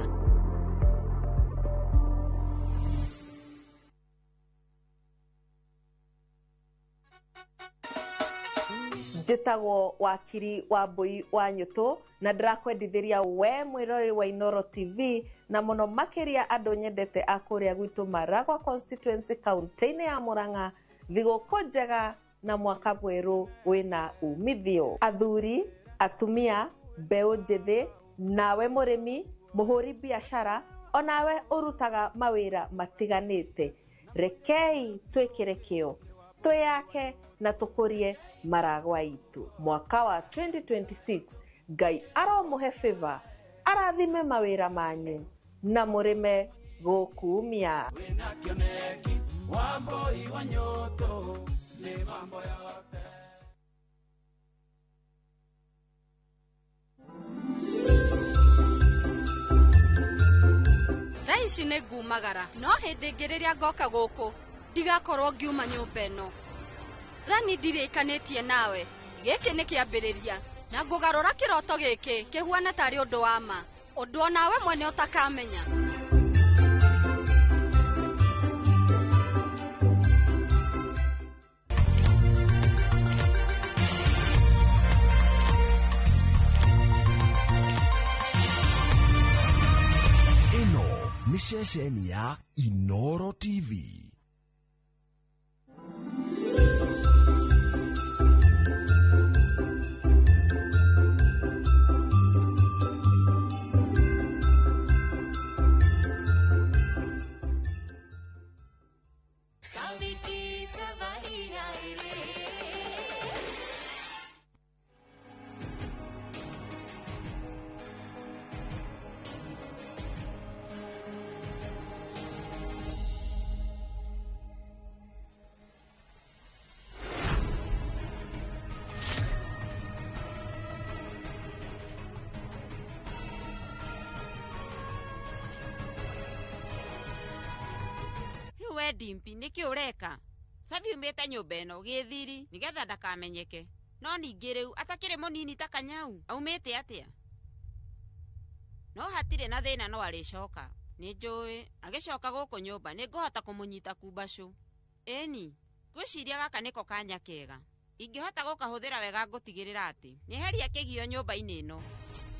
Njĩtagwo wakiri wa Mbui wa Nyũtũ na ndĩrakwendithĩria we mwĩroreri wa Inooro TV na mũno makĩria andũ nyendete a kũrĩa gwitũ Maragwa constituency kaunti-inĩ ya Murang'a, thigũkũ njega na mwaka mwerũ wĩna umithio. Athuri, atumia, mbeũ njĩthĩ, nawe mũrĩmi, mũhũri biacara, onawe ũrutaga mawĩra matiganĩte, rekei twĩkĩre kĩo, twĩyake na tũkũrie Maragwa itũ. Mwaka wa 2026 Ngai aromũhe favor, arathime mawĩra manyu na mũrĩme gũkumia. Thaa ici nĩ ngumagara, no hĩndĩ ĩngĩ rĩrĩa ngoka gũkũ ndigakorwo ngiuma nyũmba ĩno. Rani ndirĩkanĩtie nawe, gĩkĩ nĩ kĩambĩrĩria na ngũgarũra kĩroto gĩkĩ kĩhuane tarĩ ũndũ wa ma, ũndũ onawe mwene ũtakamenya. Ĩno nĩ ceceni ya Inooro TV. We Dimpi, nĩkĩ ũreka? Sabi umĩte nyũmba ĩno gĩthiri nĩgetha ndakamenyeke. No ningĩ rĩu atakĩrĩ mũnini ta kanyau, aumĩte atĩa? No hatirĩ na thĩna, no arĩcoka. Nĩnjũĩ agĩcoka gũkũ nyũmba nĩngũhota kũmũnyita kumbacũ. Ĩni, ngwĩciria gaka nĩko kanya kega. Ingĩhota gũkahũthĩra wega ngũtigĩrĩra atĩ nĩeheria kĩgio nyũmba-inĩ ĩno.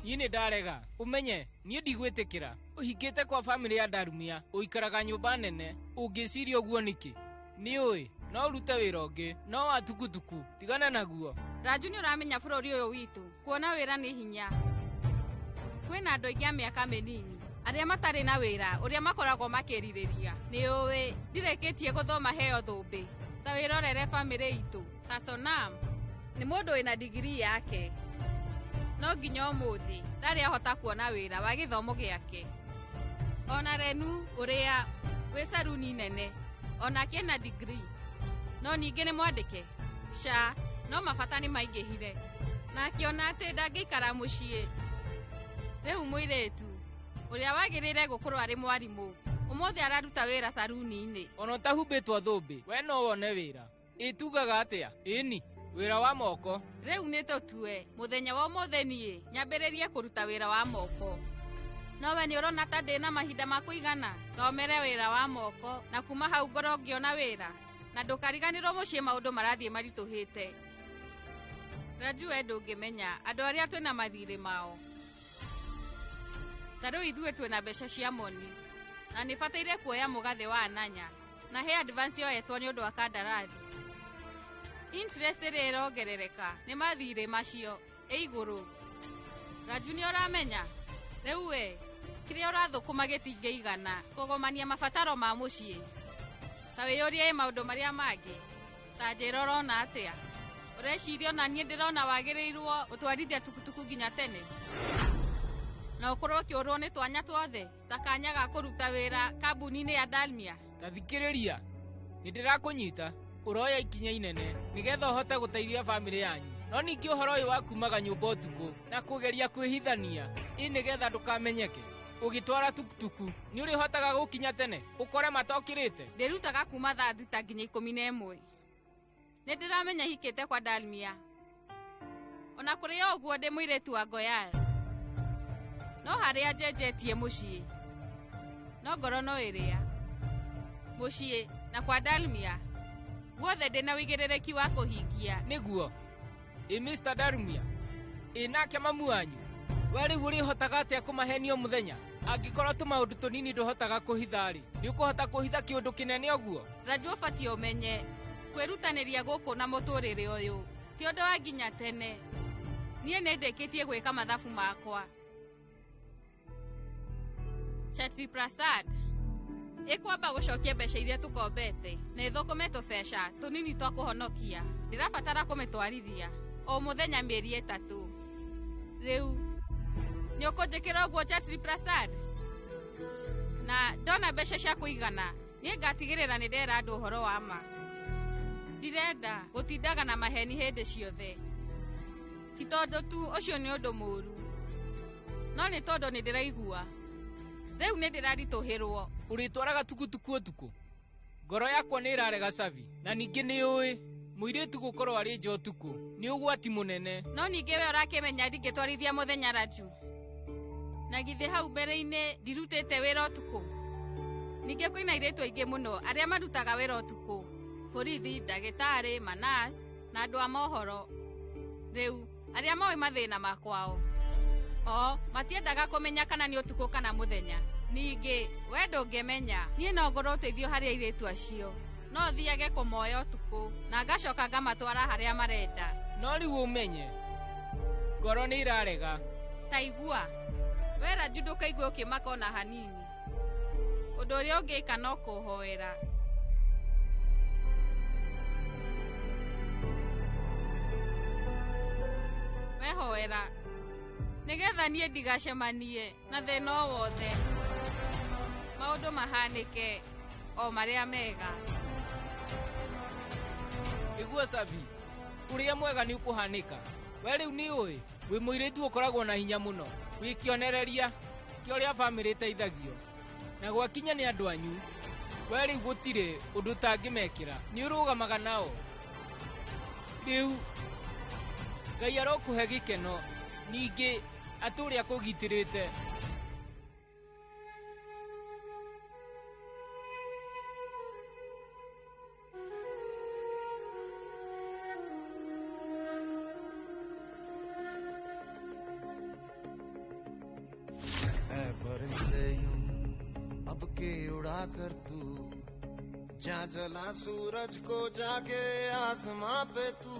Niĩ nĩ ndarega, ũmenye niĩ ndigwĩtĩkĩra. Ũhingĩte kwa bamĩrĩ ya Ndarumia, ũikaraga nyũmba nene, ũngĩciria ũguo nĩkĩ? Nĩũĩ, no ũrute wĩra ũngĩ, no wa tukutuku, tigana naguo. Ranju, nĩ ũramenya bũrũri ũyũ witũ, kuona wĩra nĩ hinya. Kwĩna andũ aingĩ a mĩaka mĩnini arĩa matarĩ na wĩra ũrĩa makoragwo makĩrirĩria. Nĩũĩ, ndirĩkĩtie gũthoma heo thũmbĩ. Ta wĩrorere bamĩrĩ itũ, ta Sonam nĩ mũndũ wĩna digirii yake, no nginya ũmũthĩ ndarĩ ahota kuona wĩra wa gĩthomo gĩake. Ona Renu ũrĩa wĩ saruni nene, onake ena degree, no ningĩ nĩ mwandĩke sha, no mabata nĩ maingĩhire na akĩona atĩ ndangĩikara mũciĩ. Rĩu mũirĩtu ũrĩa wagĩrĩire gũkorwo arĩ mwarimũ ũmũthĩ araruta wĩra saruni-inĩ. Ona ũtahumbĩtwo thũmbĩ, we no wone wĩra. Ĩtugaga atĩa? Ĩni, wĩra wa moko. Rĩu nĩ tũtue mũthenya wa ũmũthĩ niĩ nyambĩrĩrie kũruta wĩra wa moko. No we nĩ ũrona ta ndĩna mahinda ma kũigana, thomere wĩra wa moko na kuma hau ngorwo ngĩona wĩra, na ndũkariganĩrwo mũciĩ maũndũ marathiĩ maritũhĩte. Ranju, we ndũngĩmenya andũ arĩa twĩna mathirĩ mao. Ta rĩu ithuĩ twĩna mbeca cia moni na nĩ bataire kuoya mũgathĩ wa ananya na he advance yoetwo nĩ ũndũ wa kandarathi. Interest ĩrĩa ĩrongerereka nĩ mathirĩ macio ĩ igũrũ. Ranju, nĩ ũramenya rĩu we kĩrĩa ũrathũkũma gĩtingĩigana kũgomania mabataro ma mũciĩ. Ta wĩyũrie maũndũ marĩa mangĩ. Ta njĩra ũrona atĩa? Ũreciria ona niĩ ndĩrona wagĩrĩirwo gũtwarithia tukutuku nginya tene. Na ũkorwo ũkĩũrwo nĩ twanya twothe ta kanya ga kũruta wĩra kambuni-inĩ ya Dalmia. Ta thikĩrĩria, nĩ ndĩrakũnyita ũroya ikinya inene nĩgetha ũhote gũteithia bamĩrĩ yanyu. No ningĩ ũhoro ũyũ wa kumaga nyũmba ũtukũ na kũgeria kwĩhithania ĩ nĩgetha ndũkamenyeke. Ũgĩtwara tukutuku nĩ ũrĩhotaga gũkinya tene ũkore matokĩrĩte. Ndĩrutaga kuma thaa 6 nginya 11. Nĩ ndĩramenya hikĩte kwa Dalmia. Ona kũrĩ o ũguo ndĩ mũirĩtu wa Goyal. No harĩa njenjetie mũciĩ. No ngoro no ĩrĩa. Mũciĩ na kwa Dalmia guothe ndĩna wĩigĩrĩrĩki wa kũhingia. Nĩguo. Ĩ Mr. Dalmia, ĩ nake mamu wanyu. We rĩu ũrĩhotaga atĩa kũmahenio mũthenya? Angĩkorwo tũmaũndũ tũnini ndũhotaga kũhitha-rĩ, nĩ ũkũhota kũhitha kĩũndũ kĩnene ũguo? Raju ũbatiĩ ũmenye kwĩrutanĩria gũkũ na mũtũrĩre ũyũ ti ũndũ wa nginya tene. Niĩ nĩ ndĩkĩtie gwĩka mathabu makwa. Chatri Prasad ĩkwamba gũcokia mbeca iria tũkombete na ĩthũkũme tũbeca tũnini twa kũhonokia. Ndĩrabatara kũmĩtwarithia o mũthenya mĩeri 3. Rĩu nĩ ũkũnjĩkĩra ũguo Chatri Prasad? Na ndona mbeca cia kũigana niĩ ngatigĩrĩra nĩ ndera andũ ũhoro wa ma. Ndirenda gũtindaga na maheni hĩndĩ ciothe. Ti tondũ tu ũcio nĩ ũndũ mũũru, no nĩ tondũ nĩ ndĩraigua rĩu nĩ ndĩraritũhĩrwo. Ũrĩtwaraga tukutuku ũtukũ? Ngoro yakwa nĩ ĩrarega Savi, na ningĩ nĩ ũĩ mũirĩtu gũkorwo arĩ nja ũtukũ nĩ ũgwati mũnene. No ningĩ we ũrakĩmenya ndingĩtwarithia mũthenya Raju. Na githĩ hau mbere-inĩ ndirutĩte wĩra ũtukũ. Ningĩ kwĩna airĩtu aingĩ mũno arĩa marutaga wĩra ũtukũ, borithi, ndagĩtarĩ, manas na andũ a mohoro. Rĩu arĩa moĩ mathĩna makwao o matiendaga kũmenya kana nĩ ũtukũ kana mũthenya. Ningĩ we ndũngĩmenya niĩ no ngorwo ũteithio harĩ airĩtu acio. No thiage kũmoya ũtukũ na ngacoka ngamatwara harĩa marenda. No rĩu ũmenye ngoro nĩ ĩrarega. Ta igua we Raju ndũkaigue ũkĩmaka ona hanini. Ũndũ ũrĩa ũngĩka no kũhoera. Wehoera nĩgetha niĩ ndigacemanie na thĩna o wothe. Maũndũ mahanĩke o marĩa mega. Nĩguo Savi, ũrĩa mwega nĩ ũkũhanĩka. We rĩu nĩ ũĩ wĩ mũirĩtu ũkoragwo na hinya mũno, wĩ kĩonereria kĩa ũrĩa bamĩrĩ ĩteithagio. Na gwakinya nĩ andũ anyu, we rĩu gũtirĩ ũndũ ũtangĩmekĩra, nĩ ũrũgamaga nao. Rĩu Ngai arokũhe gĩkeno, ningĩ atũũre akũgitĩrĩte. परिंदे यूं अब के उड़ा कर तू जा जला सूरज को जाके आसमां पे तू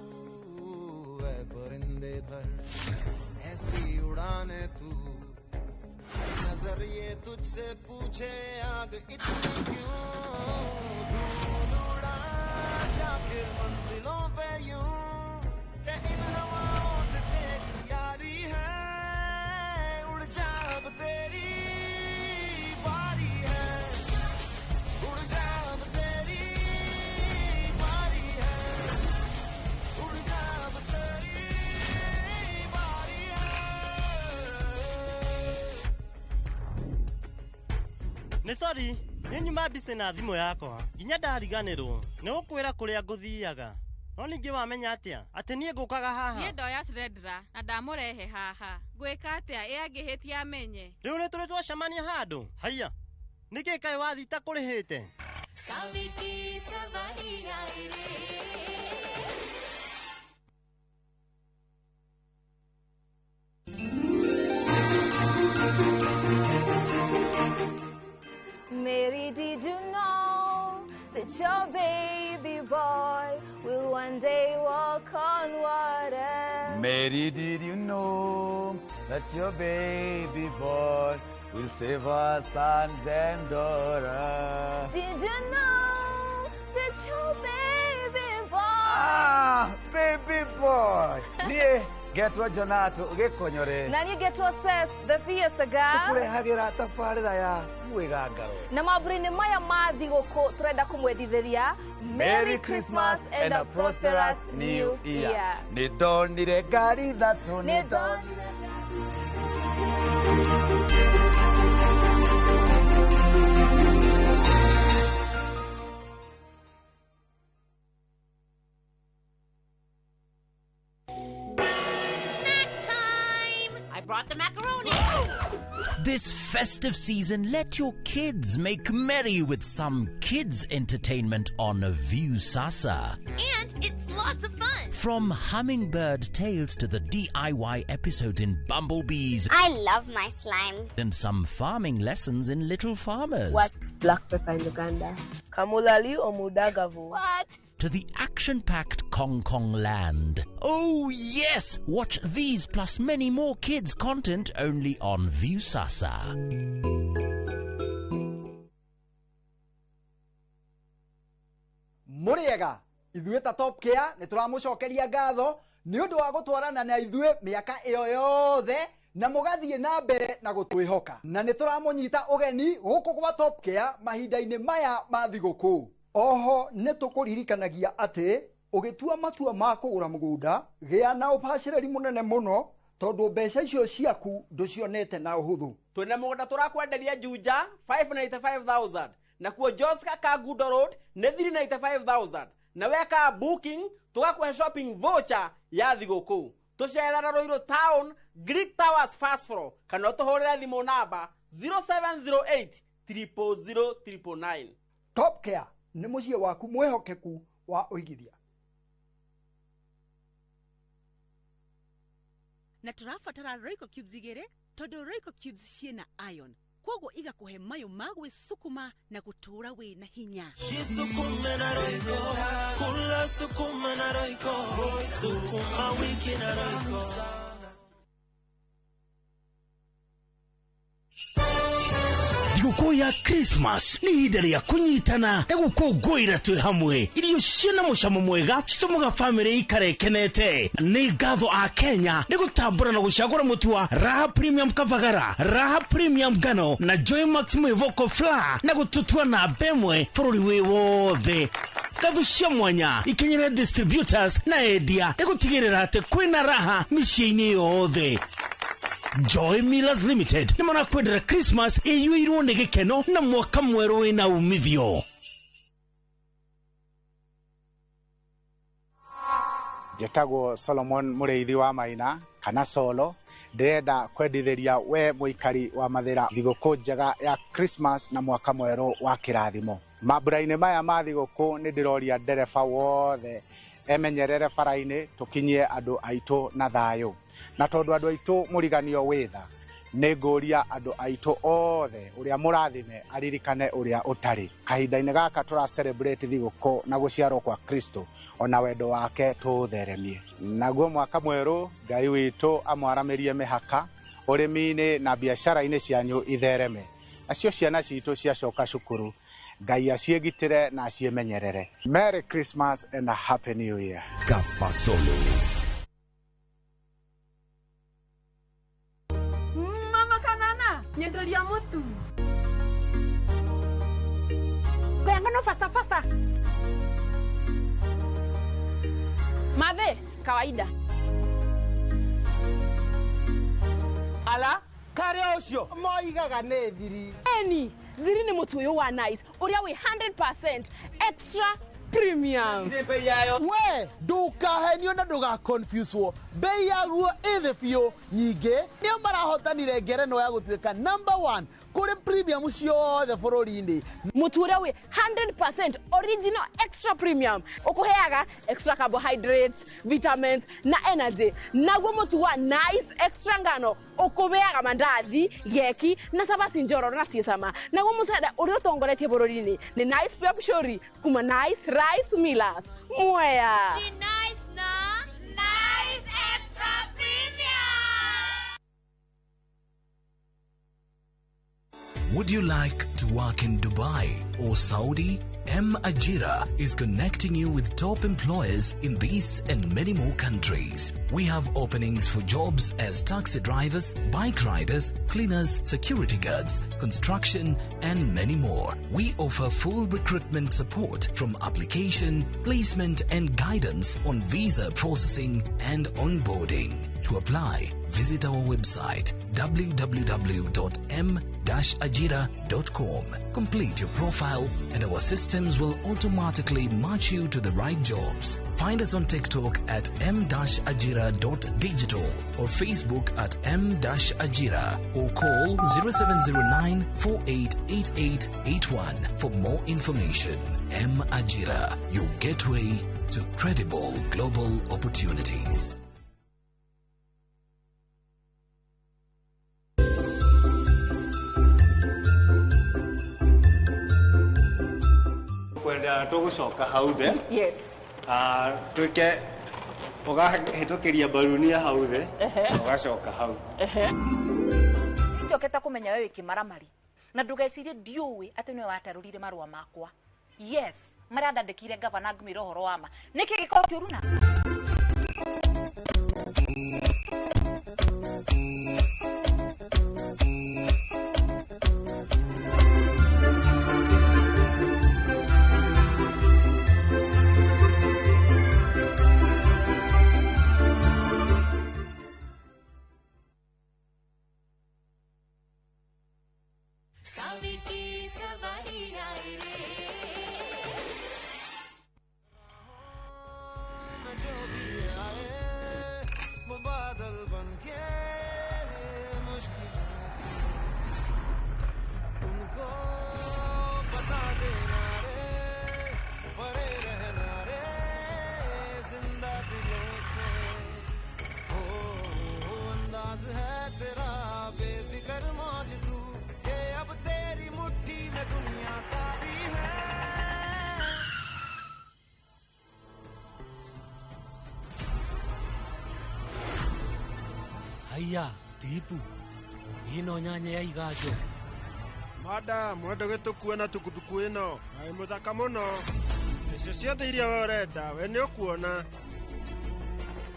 ऐ परिंदे भर ऐसी उड़ाने तू नजर ये तुझसे पूछे आग इतनी क्यों धूल उड़ा जा फिर मंजिलों पे यूं कि इन हवाओं से तेरी यारी है उड़ जा अब तेरी बारी है उड़ जा अब तेरी बारी है उड़ जा अब तेरी बारी है। Nĩ sorry, nĩ nyuma mbici na thimũ yakwa nginya ndariganĩrwo nĩ gũkwĩra kũrĩa ngũthiaga. No ningĩ wamenya atĩa atĩ niĩ ngũkaga haha? Niĩ ndoya Sredra na ndamũrehe haha. Ngwĩka atĩa ĩ angĩhĩtia amenye? Rĩu nĩ tũrĩ twacemania handũ? Haiya, nĩkĩ kaĩ wathiĩ itakũrĩhĩte? Mary, did you know that your baby boy will one day walk on water? Mary, did you know that your baby boy will save our sons and daughters? Did you know your baby boy. Ah, baby boy. Niĩ ngetwo Jonato gĩkonyore. Na niĩ ngetwo Ses, the Fiesta Girl. Tũkũrehagĩra tabarĩra ya mwĩgangaro. Na mambura-inĩ maya ma thigũkũ tũrenda kũmwendithĩria Merry Christmas and a prosperous new year. Nĩ ndonire ngari ithatũ, nĩ ndonire. Snack time! I brought the macaroni. This festive season, let your kids make merry with some kids entertainment on Viusasa. And it's lots of fun. From Hummingbird Tales to the DIY episodes in Bumblebees. I love my slime. And some farming lessons in Little Farmers. What's black pepper in Uganda? Kamulali or Mudagavu? What? To the action-packed Kong Kong Land. Oh yes! Watch these plus many more kids content only on Viusasa. Mũrĩega ithuĩ ta Top Care nĩ tũramũcokeria ngatho nĩ ũndũ wa gũtwarana na ithuĩ mĩaka ĩyo yothe na mũgathiĩ na mbere na gũtwĩhoka, na nĩ tũramũnyita ũgeni gũkũ gwa Top Care mahinda-inĩ maya ma thigũkũ. Oho nĩ tũkũririkanagia atĩ ũgĩtua matua ma kũgũra mũgũnda gĩa na ũbacĩrĩri mũnene mũno tondũ mbeca icio ciaku ndũcionete na ũhũthũ. Twĩna mũgũnda tũrakwenderia Juja 595,000 nakuo Joska Kangundo Road nĩ 395,000 na weka booking tũgakũhe shopping voucher ya thigũkũ. Tũcerera Ruiru Town Greek Towers first floor kana ũtũhũrĩre thimũ namba 0708 000 999. Top Care nĩ mũciĩ waku mwĩhokeku wa ũigithia. Na tũrabatara Royco cubes igĩrĩ tondũ Royco cubes ciĩna iron koguo igakũhe mayũ ma gwĩcukuma na gũtũũra wĩna hinya. Jisukume na Royco, kula sukuma na Royco, sukuma wiki na Royco. Thigũkũ ya Christmas nĩ ihinda rĩa kũnyitana na gũkũngũĩra twĩ hamwe. Irio ciĩna mũcamo mwega citũmaga bamĩrĩ ikare ĩkenete. Nĩ ngatho a Kenya nĩ gũtambũra na gũcagũra mũtu wa Raha Premium Kavagara, Raha Premium Ngano na Joy Max Mwĩvoko Flour na gũtũtua namba ĩmwe bũrũri wĩ wothe. Ngatho cia mwanya ikinyĩre distributors na endia nĩ gũtigĩrĩra atĩ kwĩna raha mĩciĩ-inĩ yothe. Joy Millers Limited nĩ marakwendera Christmas ĩiyũirwo nĩ gĩkeno na mwaka mwerũ wĩna umithio. Njĩtagwo Solomon Mũrĩithi wa Maina kana Solo. Ndĩrenda kwendithĩria we mũikari wa Mathĩra thigũkũ njega ya Christmas na mwaka mwerũ wa kĩrathimo. Mambura-inĩ maya ma thigũkũ nĩ ndĩroria ndereba wothe emenyerere bara-inĩ tũkinyie andũ aitũ na thayũ. Na tondũ andũ aitũ mũriganio wĩ tha, nĩ ngũria andũ aitũ othe ũrĩa mũrathime aririkane ũrĩa ũtarĩ. Kahinda-inĩ gaka tũra celebrate thigũkũ na gũciarwo kwa Kristo ona wendo wake tũũtheremie. Naguo mwaka mwerũ Ngai witũ amwaramĩrie mĩhaka ũrĩmi-inĩ na biacara-inĩ cianyu ithereme. Nacio ciana citũ ciacoka cukuru Ngai aciĩgitĩre na aciĩmenyerere. Merry Christmas and a Happy New Year. Kafasolo. Mama kanana, nyenderia mutu. Kayangano faster faster. Madhe, kawaida. Ala, kare ucio moigaga nĩ thiri. Eni, thiri nĩ mũtu ũyũ wa Nice, ũrĩa wĩ 100% extra premium. We ndukahenio na ndugaconfuswo, bei yaguo ĩ thĩ biũ. Nyingĩ nĩo marahotanire ngerenwa ya gũtuĩka number 1 kũrĩ premium ciothe bũrũri-inĩ. Mũtu ũrĩa wĩ 100% original extra premium ũkũheaga extra carbohydrates, vitamins na energy. Naguo mũtu wa Nice extra ngano ũkũheaga mandathi, geki na cabaci njororo na ciĩ cama. Naguo mũcere ũrĩa ũtongoretie bũrũri-inĩ nĩ Nice Pure Pshori kuma Nice Rice Millers. Mwea. Nice na Nice Extra Premium. Would you like to work in Dubai or Saudi? M Ajira is connecting you with top employers in these and many more countries. We have openings for jobs as taxi drivers, bike riders, cleaners, security guards, construction, and many more. We offer full recruitment support from application, placement, and guidance on visa processing and onboarding. To apply, visit our website www.m-ajira.com. Complete your profile and our systems will automatically match you to the right jobs. Find us on TikTok at m-ajira.digital or Facebook at m-ajira or call 0709 488881 for more information. M Ajira, your gateway to credible global opportunities. Kwenda tũgũcoka hau thĩ. Yes. Ah, twĩke ũgahĩtũkĩria mbaruni ya hau thĩ ũgacoka hau. Njokete kũmenya we wĩ kĩmaramari na ndũgecirie ndiũĩ atĩ nĩwe watarũrire marũa makwa. Yes, marĩa ndandĩkire gavana ngĩmwĩra ũhoro wa ma. Nĩkĩ gĩkoragwo kĩũru na Savi ki savari ae re. जो भी आए वो बादल बन के मुश्किल उनको बता देना रे, परे रहना रे जिंदा दिलों से। ओ अंदाज है तेरा बेफिक्र मौज तू, ये अब तेरी मुट्ठी में दुनिया सारी है। Haiya tipu ino nyanya ya iganjo. Madam, wenda gĩtũkue na tukutuku ĩno na ĩ mũthaka mũno. Icio ciothe iria we ũrenda we nĩ ũkuona.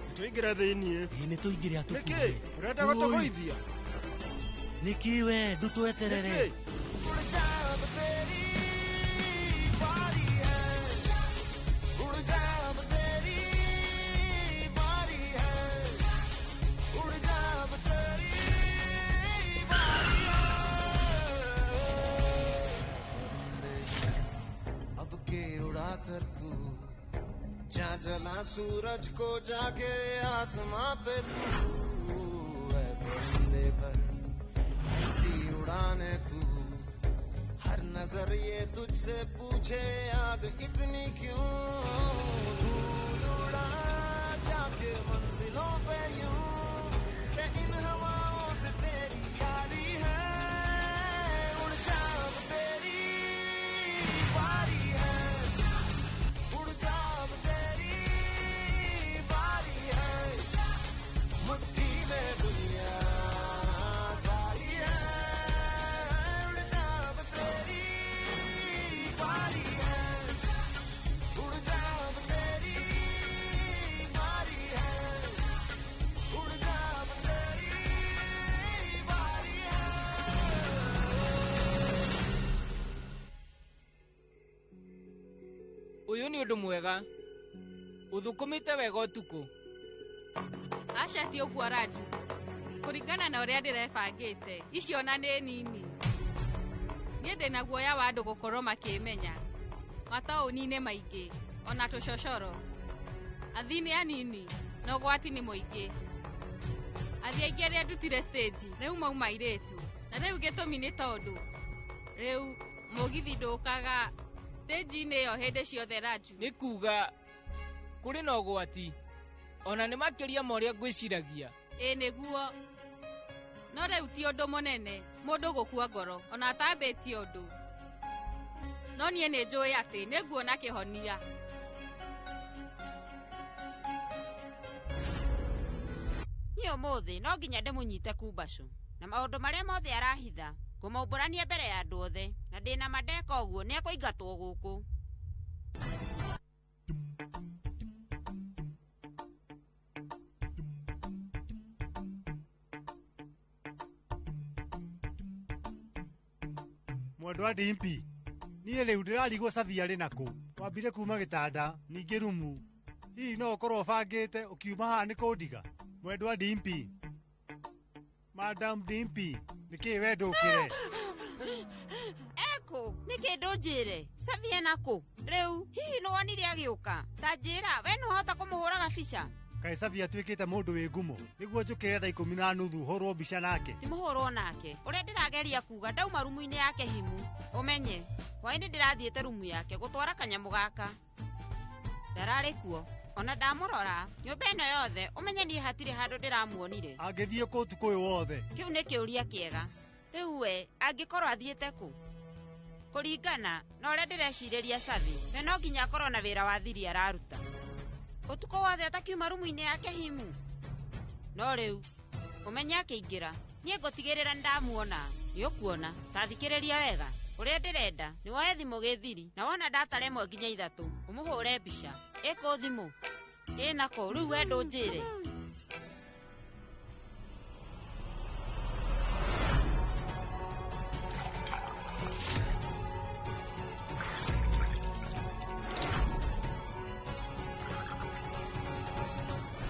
Nĩtũingĩre thĩiniĩ. Ĩ nĩtũingĩre atũkue. Nĩkĩ ũrenda gũtũgũithia? Nĩkĩ we ndũtweterere? Nĩkĩ? उड़ जा अब तेरी बारी है, उड़ जा अब तेरी बारी है, उड़ जा अब तेरी बारी है। अब के उड़ा कर तू जा जला सूरज को जाके आसमां पे तू है परिंदे पर ऐसी उड़ाने तू, हर नजर ये तुझसे पूछे आग इतनी क्यों। धूल उड़ा जाके मंजिलों पे यूं कि इन हवाओं से तेरी यारी है। उड़ जा अब तेरी बारी है, उड़ जा अब तेरी बारी है, मुट्ठी में दुनिया सारी है। उड़ जा अब तेरी बारी है, उड़ जा अब तेरी बारी है, उड़ जा अब तेरी बारी है। Ũyũ nĩ ũndũ mwega. Ũthũkũmĩte wega ũtukũ. Aca ti ũguo Raju. Kũringana na ũrĩa ndĩrebangĩte, icio ona nĩ nini. Niĩ ndĩna guoya wa andũ gũkorwo makĩmenya. Mataũni-inĩ maingĩ, ona tũcocoro. Athii nĩ anini, na ũgwati nĩ mũingĩ. Athii aingĩ arĩa ndutire stage, rĩu mauma airĩtu. Na rĩu gĩtũmi nĩ tondũ, rĩu mũgithi ndũkaga stage-inĩ ĩyo hĩndĩ ciothe Raju. Nĩ kuga kũrĩ na ũgwati ona nĩ makĩria ma ũrĩa ngwĩciragia. Ĩ nĩguo. No rĩu ti ũndũ mũnene mũndũ gũkua ngoro ona atambĩtie ũndũ. No niĩ nĩ njũĩ atĩ nĩnguona kĩhonia. Niĩ ũmũthĩ no nginya ndĩmũnyite kumbacũ na maũndũ marĩa mothe arahitha ngũmaumbũrania mbere ya andũ othe, na ndĩna ma ndeka ũguo nĩekũingatwo gũkũ. Mwendwa Dimpi, niĩ rĩu ndĩrarigwo Savi arĩ nakũ. Wambire kuma gĩtanda, ningĩ rumu. Hihi no ũkorwo ũbangĩte ũkiuma haha nĩ kũndiga? Mwendwa Dimpi. Madam Dimpi, nĩkĩĩ we ndũkĩre? Ekũ, nĩkĩ ndũnjĩre? Savi ena kũ? Rĩu, hihi nĩwonire agĩũka? Ta njĩra, we nĩwahota kũmũhũra gabica? Kaĩ Savi atuĩkĩte mũndũ wĩ ngumo nĩguo njũkĩre thaa 10:30 hũrwo mbica nake. Ti mũhũrwo nake. Ũrĩa ndĩrageria kuga ndauma rumu-inĩ yake himu. Ũmenye, hwaĩ-inĩ ndĩrathiĩte rumu yake gũtwara kanyamũ gaka. Ndararĩ kuo. Ona ndamũrora, nyũmba ĩno yothe, ũmenye niĩ hatirĩ handũ ndĩramuonire. Angĩthiĩ kũ ũtukũ ũyũ wothe? Kĩu nĩ kĩũria kĩega. Rĩu we, angĩkorwo athiĩte kũ? Kũringana na ũrĩa ndĩrecirĩria Savi, we no nginya akorwo na wĩra wa thiri araruta. Ũtukũ wothe atakiuma rumu-inĩ yake himu. No rĩu, ũmenye akĩingĩra, niĩ ngũtigĩrĩra nĩndamuona. Nĩũkuona, ta thikĩrĩria wega. Ũrĩa ndĩrenda, nĩ woe thimũ gĩthiri, na wona ndatara 1 nginya 3, ũmũhũre mbica. Ĩkũ thimũ? Ĩnakũ? Rĩu we ndũnjĩre.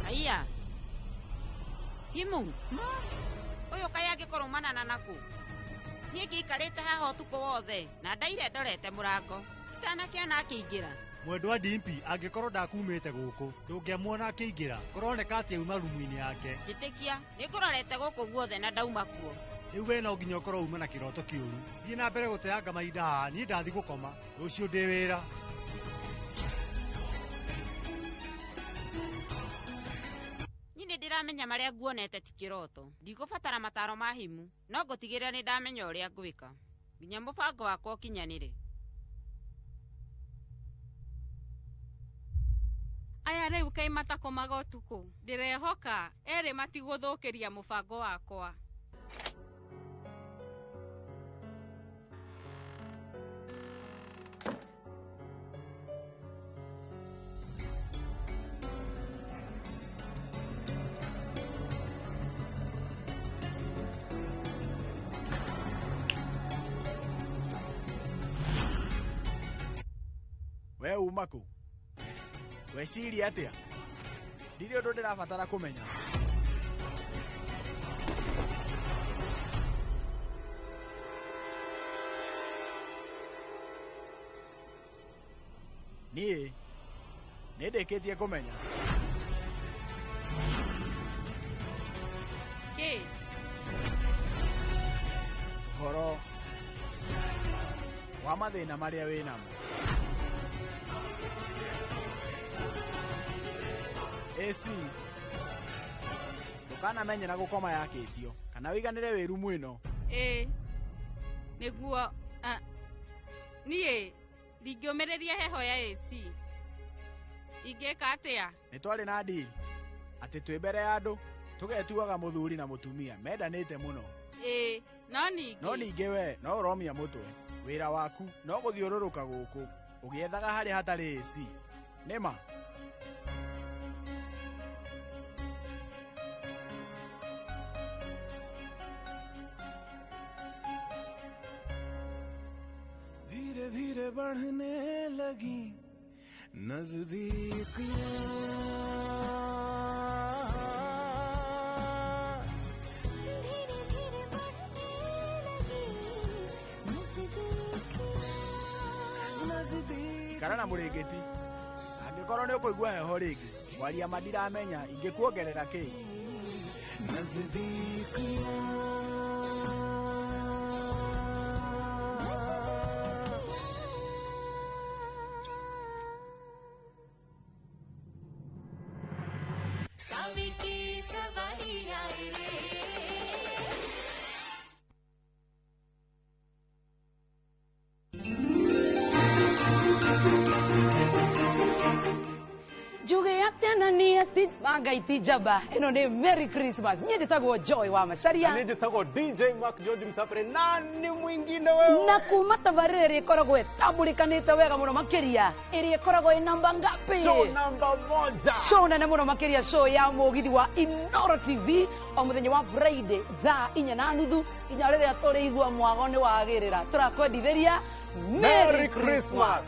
Haiya. Himu. Ũyũ kaĩ angĩkorwo manana nakũ? Niĩ ngĩikarĩte haha ũtukũ wothe na ndaire ndorete mũrango. Itanakĩona akĩingĩra. Mwendwa Dimpi angĩkorwo ndakumĩte gũkũ ndũngĩamuona akĩingĩra. Kũroneka atĩ auma rumu-inĩ yake. Njĩtĩkia, nĩngũrorete gũkũ guothe na ndauma kuo. Rĩu we no nginya ũkorwo uma na kĩroto kĩũru. Thiĩ na mbere gũteanga mahinda haha, niĩ ndathi gũkoma. Rũciũ ndĩ wĩra. Niĩ nĩndĩramenya marĩa nguonete ti kĩroto. Ndigũbatara mataro ma himu, no ngũtigĩrĩra nĩndamenya ũrĩa ngwĩka. Nginya mũbango wakwa ũkinyanĩre. Aya rĩu kaĩ matakomaga ũtukũ. Ndĩrehoka erĩ matigũthũkĩria mũbango wakwa. We uma kũ? Weciria atĩa? Ndirĩ ũndũ ndĩrabatara kũmenya. Niĩ nĩndĩkĩtie kũmenya. Kĩ? Ũhoro wa mathĩna marĩa wĩnamo. AC ndũkanamenye na gũkoma yakĩtio kana wĩiganĩre wĩ rumu ĩno. Ĩĩ, nĩguo. Niĩ ndingĩũmĩrĩria heho ya AC. Ingĩka atĩa? Nĩ twarĩ na deal atĩ twĩ mbere ya andũ tũgetuaga mũthuri na mũtumia mendanĩte mũno. Ĩĩ, no ningĩ. No ningĩ we no ũromia mũtwe. Wĩra waku no gũthiũrũrũka gũkũ ũgĩethaga harĩa hatarĩ AC. Nĩma? धीरे धीरे बढ़ने लगी नजदीकियां, धीरे धीरे बढ़ने लगी नजदीकियां। Ikara na mũrĩngĩti. Angĩkorwo nĩ ũkũigua heho rĩngĩ, kwaria ma ndiramenya ingĩkuongerera kĩ. नजदीकियां। सावी की सवारी आए रे। Njuge atĩa na niĩ atĩ Wa Ngai ti njamba, ĩno nĩ Merry Christmas. Niĩ njĩtagwo Joy wa Macharia. Niĩ njĩtagwo DJ Mark George Msapere na nĩ mwingine wewe. Na kuma tabarĩra ĩrĩa ĩkoragwo ĩtambũrĩkanĩte wega mũno makĩria, ĩrĩa ĩkoragwo ĩ namba ngapi? Show namba moja. Show nene mũno makĩria, show ya mũgithi wa Inoro TV o mũthenya wa Friday thaa 4:30 nginya rĩrĩa tũrĩigua mwago nĩ wagĩrĩra. Tũrakwendithĩria Merry Christmas.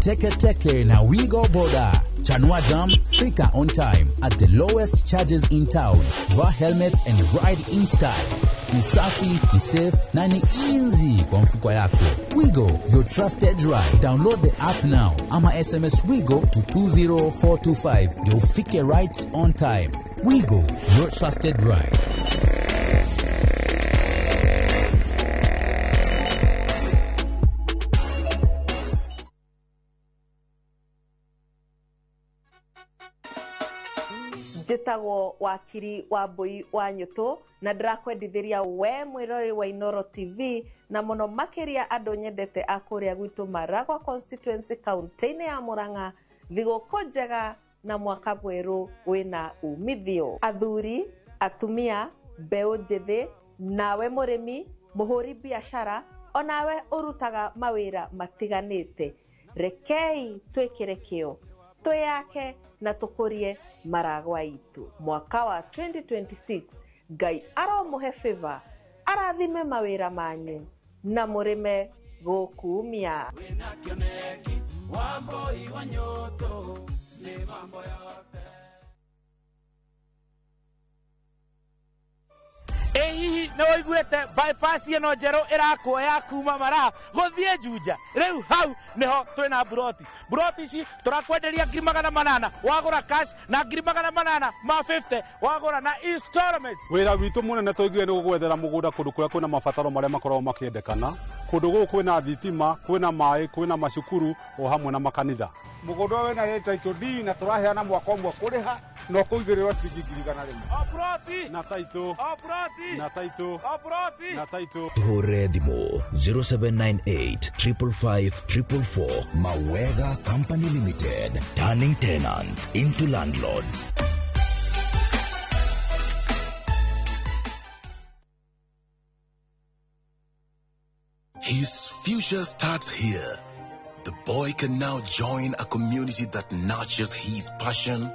Teke Teke na Wigo Boda. Chanua Jam, fika on time at the lowest charges in town. Vaa helmet and ride in style. Ni safi, ni safe na ni easy kwa mfuko yako. Wigo, your trusted ride. Download the app now ama SMS Wigo to 20425 ndio ufike right on time. Wigo, your trusted ride. Njĩtagwo wakiri wa Mbui wa Nyũtũ na ndĩrakwendithĩria we mwĩroreri wa Inoro TV na mũno makĩria andũ nyendete a kũrĩa gwitũ Maragwa constituency kaunti-inĩ ya Murang'a, thigũkũ njega na mwaka mwerũ wĩna umithio. Athuri, atumia, mbeũ njĩthĩ, nawe mũrĩmi, mũhũri biacara, onawe ũrutaga mawĩra matiganĩte, rekei twĩkĩre kĩo, twĩyake na tũkũrie Maragwa itũ. Mwaka wa 2026 Ngai aromũhe favor, arathime mawĩra manyu na mũrĩme gũkumia. Ĩ hihi nĩ wĩiguĩte bypass ĩno njerũ ĩrakwo ya kuma Maraa gũthiĩ Juja? Rĩu hau nĩho twĩna buroti. Buroti ici tũrakwenderia 800,000 wagũra cash na 850,000 wagũra na installments. Wĩra witũ mũnene tũiguire nĩ gũgwethera mũgũnda kũndũ kũrĩa kwĩna mabataro marĩa makoragwo makĩendekana. Kũndũ gũkũ kwĩna thitima, kwĩna maĩ, kwĩna macukuru o hamwe na makanitha. Mũgũnda ũyũ wĩna title deed na tũraheana mwaka ũmwe kũrĩha na ũkũigĩrĩrwo ciringi 100,000. O buroti na title, o buroti na title, o buroti na title. Tuhũrĩre thimũ 0798 555 444. Mawega Company Limited, turning tenants into landlords. His future starts here. The boy can now join a community that nurtures his passion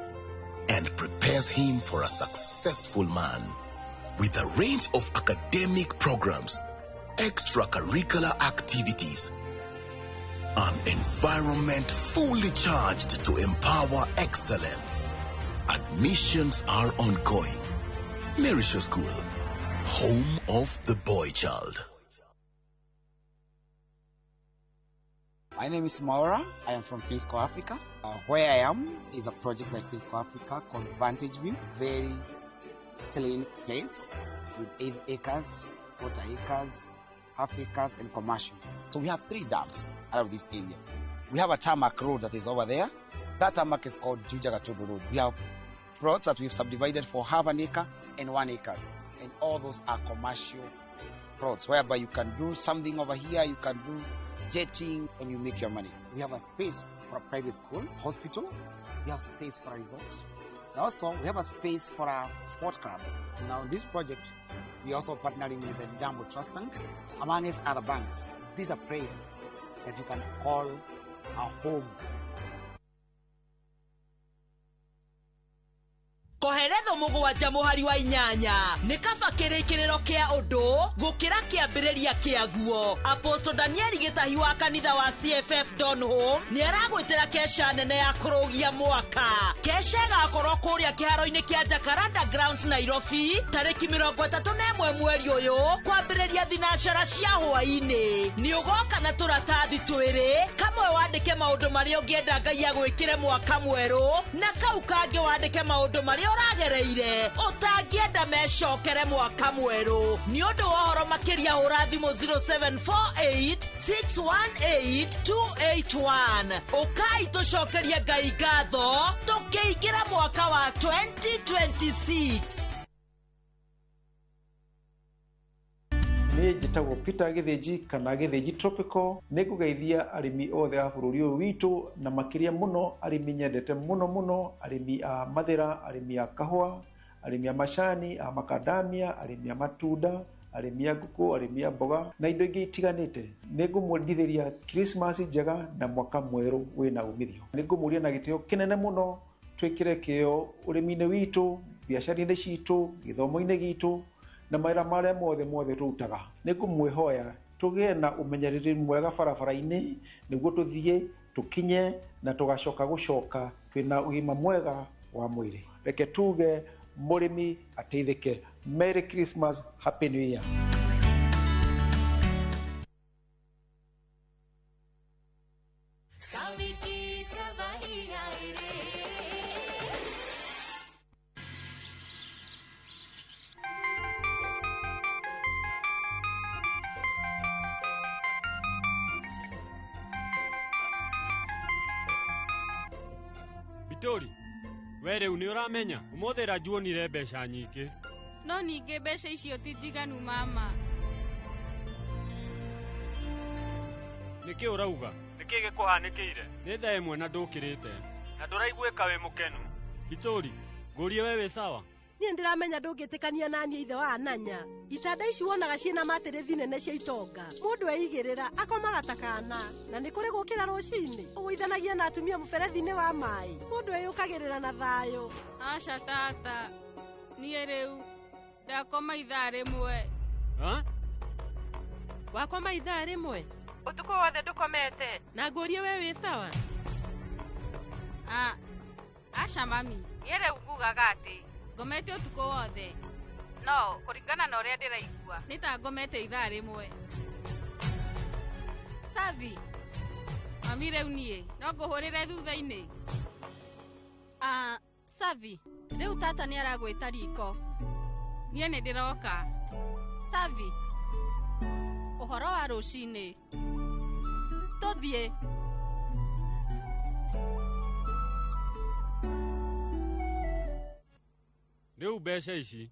and prepares him for a successful man. With a range of academic programs, extracurricular activities, an environment fully charged to empower excellence. Admissions are ongoing. Merisho School, home of the boy child. My name is Maura. I am from Fiscal Africa. Where I am is a project by Fiscal Africa called Vantage View. Very serene place with 8 acres, quarter acres, half acres, and commercial. So we have 3 dams out of this area. We have a tarmac road that is over there. That tarmac is called Juja Gatubu Road. We have plots that we've subdivided for half an acre and 1 acre. And all those are commercial plots whereby you can do something over here, you can do jetting, and you make your money. We have a space for a private school, hospital. We have space for a resort. And also, we have a space for a sport club. Now, in this project, we are also partnering with the Ndambo Trust Bank, among other banks. This is a place that you can call a home. Koheretho mũgwanja mũhari wa inyanya nĩ kaba kĩrĩkĩrĩro kĩa ũndũ gũkĩra kĩambĩrĩria kĩaguo. Apostle Daniel Gĩtahi wa kanitha wa CFF Donholm nĩ aragwĩtĩra kesha nene ya kũrũgia mwaka. Kesha ĩgakorwo kũrĩa kĩharo-inĩ kĩa Jacaranda Grounds Nairobi tarĩki 31 mweri ũyũ kwambĩrĩria thinacara cia hwaĩ-inĩ. Nĩ ũgoka na tũratathi twĩrĩ, kamwe wandĩke maũndũ marĩa ũngĩenda Ngai agwĩkĩre mwaka mwerũ na kau kangĩ wandĩke maũndũ marĩa ũragereire. magĩrĩire ũtangĩenda mecokere mwaka mwerũ. Nĩ ũndũ wa ũhoro makĩria hũra thimũ 0748 618 281. Ũkai tũcokerie Ngai ngatho tũkĩingĩra mwaka wa 2026. Niĩ njĩtagwo Peter Gĩthĩnji kana Gĩthĩnji Tropical. Nĩ ngũgeithia arĩmi othe a bũrũri ũyũ witũ, na makĩria mũno arĩmi nyendete mũno mũno, arĩmi a mathĩra, arĩmi a kahũa, arĩmi a macani, a makadamia, arĩmi a matunda, arĩmi a ngũkũ, arĩmi a mboga na indo ingĩ itiganĩte. Nĩ ngũmwendithĩria Christmas njega na mwaka mwerũ wĩna umithio. Nĩ ngũmũria na gĩtĩo kĩnene mũno twĩkĩre kĩo ũrĩmi-inĩ witũ, biacara-inĩ citũ, gĩthomo-inĩ gitũ na mawĩra marĩa mothe mothe tũrutaga. Nĩ ngũmwĩhoya tũgĩe na ũmenyereri mwega barabara-inĩ nĩguo tũthiĩ tũkinye na tũgacoka gũcoka twĩna ũgima mwega wa mwĩrĩ. Reke tuge mũrĩmi ateithĩke. Merry Christmas, Happy New Year. Bitori, we rĩu nĩ ũramenya ũmũthĩ Raju onire mbeca nyingĩ. No ningĩ mbeca icio ti njiganu mama. Nĩkĩ ũrauga? Nĩkĩ gĩkũhanĩkĩire? Nĩ thaa 1 na ndũkĩrĩte. Na ndũraiguĩka wĩ mũkenu. Bitori, ngũrie we wĩ sawa? Niĩ ndĩramenya ndũngĩtĩkania na niĩ ithe wa Ananya. Itanda ici wonaga ciĩna matĩrĩthi nene cia itonga. Mũndũ eigĩrĩra akomaga ta kana, na nĩ kũrĩ gũkĩra rũcinĩ ũgũithanagia na atumia mũberethi-inĩ wa maĩ. Mũndũ eyũkagĩrĩra na thayũ. Aca tata, niĩ rĩu ndakoma ithaa 1. Ha? Wakoma ithaa 1? Ũtukũ wothe ndũkomete. Na ngũrie we wĩ sawa? Aca mami, niĩ rĩu ngugaga atĩ ngomete ũtukũ wothe. No kũringana na ũrĩa ndĩraigua nĩ ta ngomete ithaa 1. Savi, mami rĩu niĩ no ngũhũrĩre thutha-inĩ. Savi, rĩu tata nĩ aragwĩta riko. Niĩ nĩ ndĩroka. Savi, ũhoro wa rũcinĩ. Tũthiĩ. Rĩu mbeca ici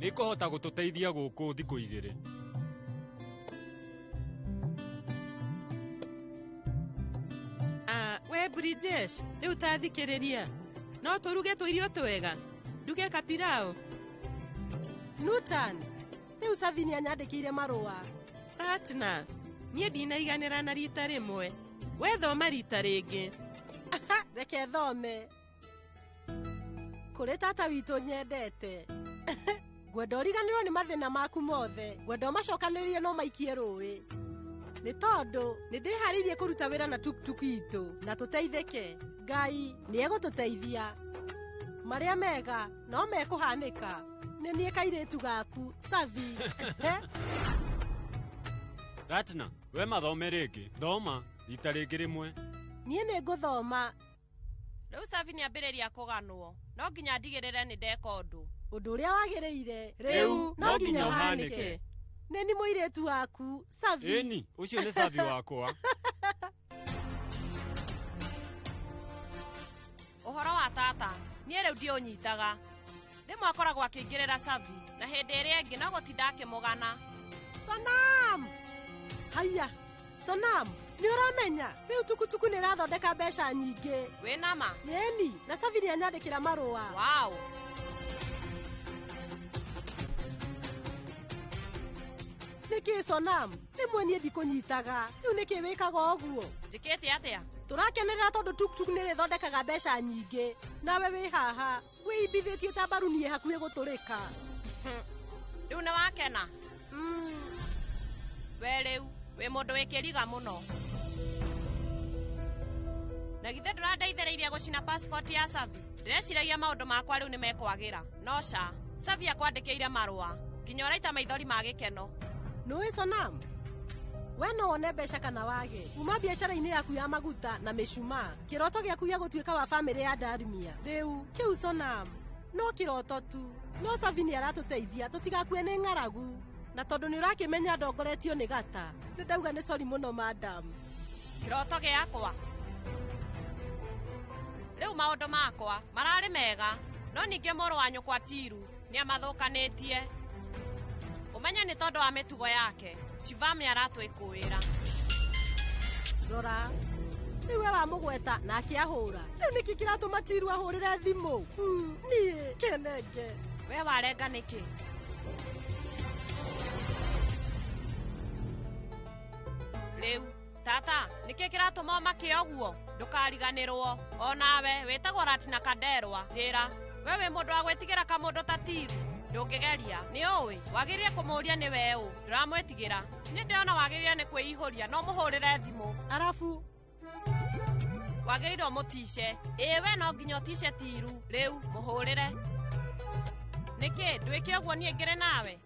nĩ ikũhota gũtũteithia gũkũ thikũ 2. We Brijesh, rĩu ta thikĩrĩria. No tũruge tũirio twega. Nduge kapirao. Nutan, rĩu Savi nĩ anyandĩkĩire marũa. Ratna, niĩ ndinaiganĩra na rita 1. We thoma rita rĩngĩ. Reke thome. Kũrĩ tata witũ nyendete. Ngwenda ũriganĩrwo nĩ mathĩna maku mothe. Ngwenda ũmacokanĩrĩrie no maikie rũĩ. Nĩ tondũ nĩ ndĩharĩirie kũruta wĩra na tuktuk itũ na tũteithĩke. Ngai nĩ egũtũteithia. Marĩa mega no mekũhanĩka. Nĩ niĩ kairĩtu gaku Savi. Ratna, we mathome rĩngĩ. Thoma rita rĩngĩ 1. Niĩ nĩ ngũthoma. Rĩu Savi nĩambĩrĩria kũganwo. No nginya ndigĩrĩre nĩ ndeka ũndũ. Ũndũ ũrĩa wagĩrĩire rĩu no nginya ũhanĩke. Nĩ ni mũirĩtu waku Savi. Ĩni, ũcio nĩ Savi wakwa. Ũhoro wa tata, niĩ rĩu ndiũnyitaga. Rĩmwe akoragwo akĩingĩrĩra Savi na hĩndĩ ĩrĩa ĩngĩ no gũtinda akĩmũgana. Sonam! Haiya, Sonam, nĩ ũramenya rĩu tukutuku nĩ ĩrathondeka mbeca nyingĩ. Wĩ nama? Yĩni, na Savi nĩ anyandĩkĩra marũa. Wow. Nĩkĩ Sonam? Rĩmwe niĩ ndikũnyitaga. Rĩu nĩkĩ wĩkaga ũguo? Njĩkĩte atĩa? Tũrakenerera tondũ tuktuk nĩ ĩrĩthondekaga mbeca nyingĩ. Nawe wĩ haha, wĩimbithĩtie ta mbaruni ĩ hakuhĩ gũtũrĩka. Rĩu nĩ wakena? We rĩu wĩ mũndũ wĩ kĩriga mũno. Na githĩ ndũrandeithĩrĩirie gũcina passport ya Savi? Ndĩreciragia maũndũ makwa rĩu nĩ mekwagĩra. No ca, Savi akwandĩkĩire marũa nginya ũraita maithori ma gĩkeno. Nĩũĩ Sonam? We no wone mbeca kana wage kuma biacara-inĩ yaku ya maguta na mĩcumaa. Kĩroto gĩaku gĩa gũtuĩka wa bamĩrĩ ya Darmia. Rĩu kĩu Sonam No kĩroto tu. No Savi nĩ aratũteithia tũtigakue nĩ ng'aragu. Na tondũ nĩ ũrakĩmenya ndongoretio nĩ gata, nĩ ndauga nĩ sorry mũno madam. Kĩroto gĩakwa. Rĩu maũndũ makwa mararĩ mega, no ningĩ mũrũ wa nyũkwa Tiru nĩ amathũkanĩtie. Ũmenye nĩ tondũ wa mĩtugo yake, Shivam nĩ aratwĩkũĩra. Rora, rĩu we wamũgweta nake ahũra. Rĩu nĩkĩ kĩratũma Tiru ahũrĩre thimũ? Niĩ kenenge. We warenga nĩkĩ? Rĩu tata, nĩkĩ kĩratũma ũmake ũguo? Ndũkariganĩrwo. O nawe wĩtagwo Ratina Kanderwa. Njĩra, we wĩ mũndũ wa gwĩtigĩra kamũndũ ta Tiru? Ndũngĩgeria. Nĩ ũĩ, wagĩrĩire kũmũũria nĩ we ũ. Ndũramwĩtigĩra. Niĩ ndĩrona wagĩrĩire nĩ kwĩihũria, no mũhũrĩre thimũ. Arabu wagĩrĩire ũmũtice. Ĩĩ we no nginya ũtice Tiru. Rĩu mũhũrĩre. Nĩkĩ ndwĩke ũguo niĩ ngĩrĩ nawe?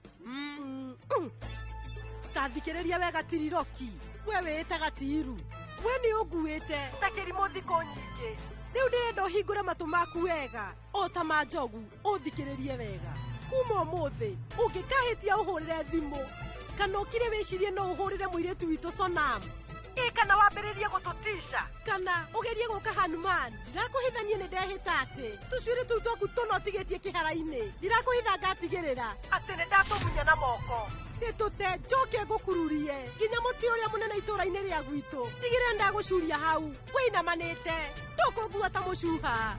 Ta thikĩrĩria wega Tiriroki. We wĩĩtaga Tiru. We nĩ ũnguĩte ta kĩrimũ thikũ nyingĩ. Rĩu ndĩrenda ũhingũre matũ maku wega o ta ma njogu, ũthikĩrĩrie wega. Kuma ũmũthĩ ũngĩkahĩtia ũhũrĩre thimũ kana ũkire wĩcirie no ũhũrĩre mũirĩtu witũ Sonam, ĩ kana wambĩrĩrie gũtũtica, kana ũgerie gũka Hanuman. Ndirakũhithanie nĩ ndehĩta atĩ tũcuĩrĩ tũu twaku tũna ũtigĩtie kĩhara-inĩ. Ndirakũhitha ngatigĩrĩra atĩ nĩ ndatũmunya na moko. Ndĩtũte njoke ngũkururie nginya mũtĩ ũrĩa mũnene itũũra-inĩ rĩa gwitũ. Ndigĩrĩra ndagũcuria hau wĩinamanĩte, ndũkũngua ta mũcuha.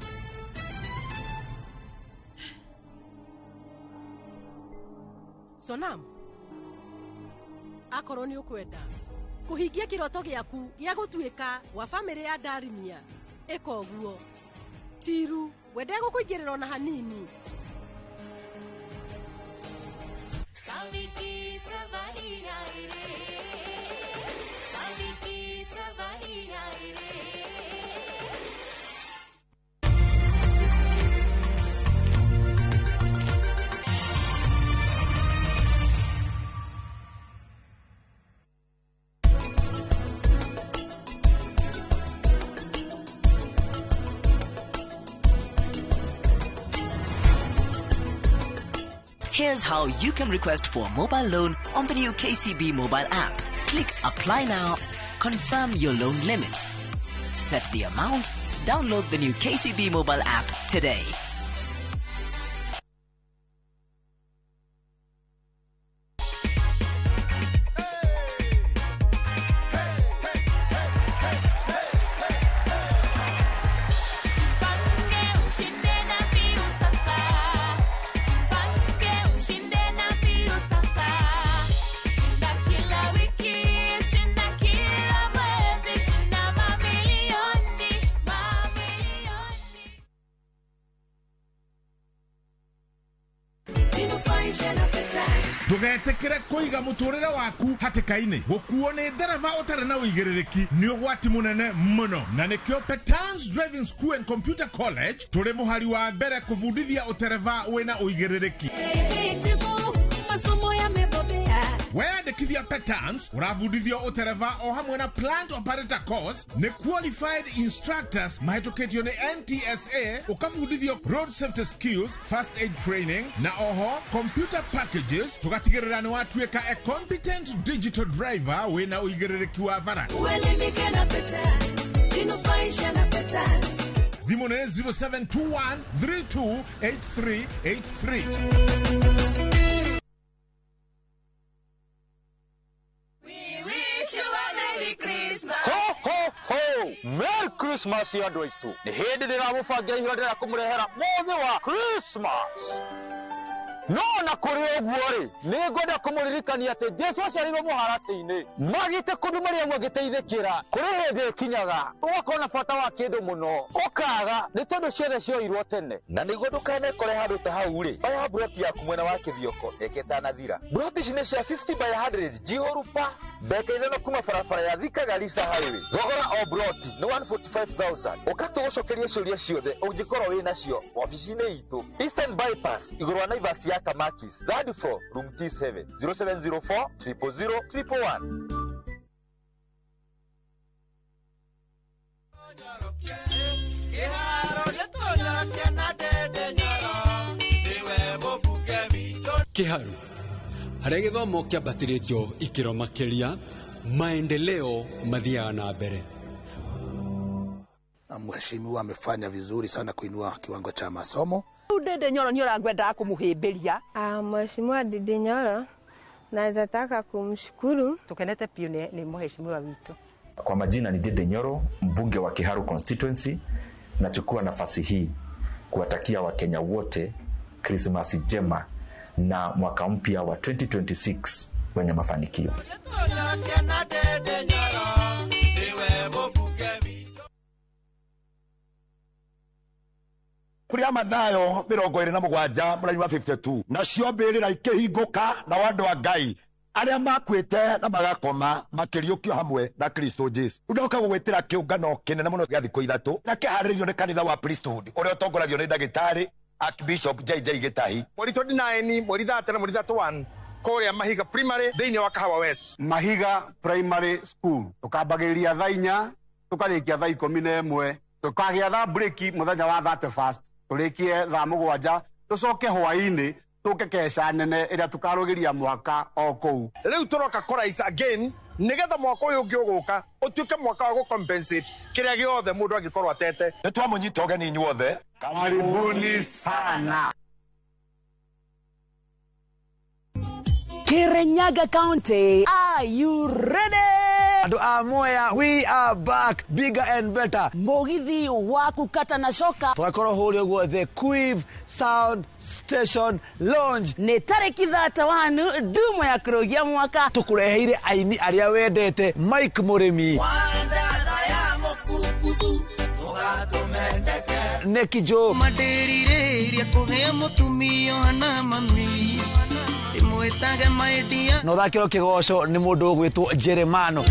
Sonam, akorwo nĩ ũkwenda kũhingia kĩroto gĩaku gĩa gũtuĩka wa bamĩrĩ ya Ndarimia, ĩka ũguo. Tiru, we ndegũkũingĩrĩra ona hanini. Savi ki savari ai re, Savi ki savari ai re. Here's how you can request for a mobile loan on the new KCB mobile app. Click Apply Now, confirm your loan limit, set the amount, download the new KCB mobile app today. Ndũgetĩkĩre kũiga mũtũrĩre waku hatĩka-inĩ. Gũkuo nĩ ndereba ũtarĩ na ũigĩrĩrĩki nĩ ũgwati mũnene mũno, na nĩkĩo Petans Driving School and Computer College tũrĩ mũhari wa mbere kũbundithia ũtereba wĩna ũigĩrĩrĩki. Masomo yamebobea. Weyandĩkithia Petans ũrabundithio ũtereba o hamwe na plant operator course nĩ qualified instructors mahĩtũkĩtio nĩ NTSA, ũkabundithio road safety skills, first aid training na oho computer packages, tũgatigĩrĩra nĩ watuĩka a competent digital driver wĩna ũigĩrĩrĩki wa bara. Uelimike na Petans, jinufaishe na Petans. Thimũ nĩ 0721 328383. Merry Christmas andũ aitũ. Nĩ hĩndĩ ndĩramũbangira ihinda ndĩrenda kũmũrehera mũthĩ wa Christmas. No na kũrĩ ũguo rĩ, nĩ ngwenda kũmũririkania atĩ Jesu aciarirwo mũharatĩ-inĩ. Magĩte kũndũ Mariamu agĩteithĩkĩra. Kũrĩ hĩndĩ ĩkinyaga ũgakorwo na bata wa kĩndũ mũno, ũkaga nĩ tondũ ciothe cioirwo tene. Na nĩguo ndũkanekore handũ ta hau rĩ, oya mburoti yaku mwena wa Kĩthioko mĩaka ĩtanathira. Mburoti ici nĩ cia 50 by 100 njihũru pa mbeca ithano kuma barabara ya Thika Garissa Highway. Thogora o mburoti nĩ 145,000. Ũka tũgũcokerie ciũria ciothe ũngĩkorwo wĩ nacio wabici-inĩ itũ Eastern Bypass igũrũ wa Naivas ya Kamakis, third floor, room T7, 0704 000 111. Kiharu harĩa gĩthomo kĩambatĩrĩtio ikĩro makĩria, maendeleo mathiaga na mbere. Na mheshimiwa amefanya vizuri sana kuinua kiwango cha masomo. Ndindi Nyoro nĩ ũrangwendaga kũmũhĩmbĩria. Mheshimiwa Ndindi Nyoro naweza taka kumshukuru. Tukenete piũ nĩ mheshimiwa witũ. Kwa majina ni Ndindi Nyoro, mbunge wa Kiharu constituency. Nachukua nafasi hii kuwatakia Wakenya wote Krismasi njema na mwaka mpya wa 2026 wenye mafanikio. Kuria Mathayo 27 mũraini wa 52, nacio mbĩrĩra ikĩhingũka nao andũ a Ngai arĩa makuĩte na magakoma makĩriũkio hamwe na Kristo Jesu. Ndoka gũgwĩtĩra kĩũngano kĩnene mũno gĩa thikũ 3 na kĩharĩrĩirio nĩ kanitha wa Priesthood ũrĩa ũtongoragio nĩ ndagĩtarĩ Archbishop JJ Gĩtahi. Mweri 29, mweri 30 na mweri 31 kũrĩa Mahiga Primary thĩinĩ wa Kahawa West. Mahiga Primary School tũkambagĩrĩria thaa 4 tũkarĩkia thaa 11, tũkagĩa thaa break mũthenya wa 31 tũrĩkie thaa 7, tũcoke hwaĩ-inĩ tũke keca nene ĩrĩa tũkarũgĩria mwaka o kũu. Rĩu tũroka kũraisa again nĩgetha mwaka ũyũ ũngĩ ũgũka ũtuĩke mwaka wa gũcompensate kĩrĩa gĩothe mũndũ angĩkorwo atete. Nĩ twamũnyita ũgeni inyuothe, karibuni sana. Kirinyaga County, are you ready? Andũ a Mwea, we are back bigger and better. Mũgithi wa kũkata na coka tũgakorwo hũrĩa ũguo the Quiv Sound Station Lounge nĩ tarĩki 31 ndumo ya kũrũgia mwaka. Tũkũreheire aini arĩa wendete, Mike Mũrĩmi, Neki Joe, Mandĩrirĩria kũgĩa mũtumia na mami ndĩmwĩtage my dear, na ũthakĩrwo kĩgoco nĩ mũndũ ũgwĩtwo Jeremano.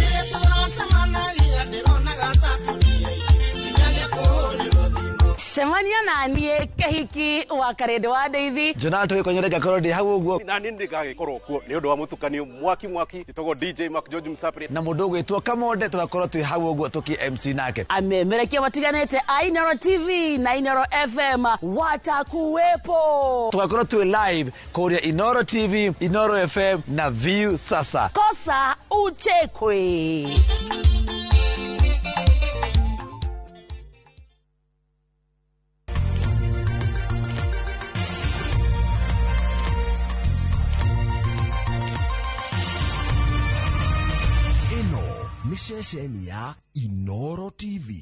Cemania na niĩ Kĩhiki wa Karĩndĩ wa Ndeithi. Jonathan Gĩkonyore ngakorwo ndĩ hau ũguo, na niĩ nĩngagĩkorwo kuo nĩ ũndũ wa mũtukanio mwaki mwaki. Njĩtagwo DJ Mark George Msapri na mũndũ ũgwĩtwo Kamonde, tũgakorwo twĩ hau ũguo tũkĩ MC nake. Amemerekia matiganĩte a Inooro TV na Inooro FM watakuwepo. Tũgakorwo twĩ live kũrĩa Inooro TV, Inooro FM na View Sasa. Kosa uchekwe. Nĩ ceceni ya Inooro TV.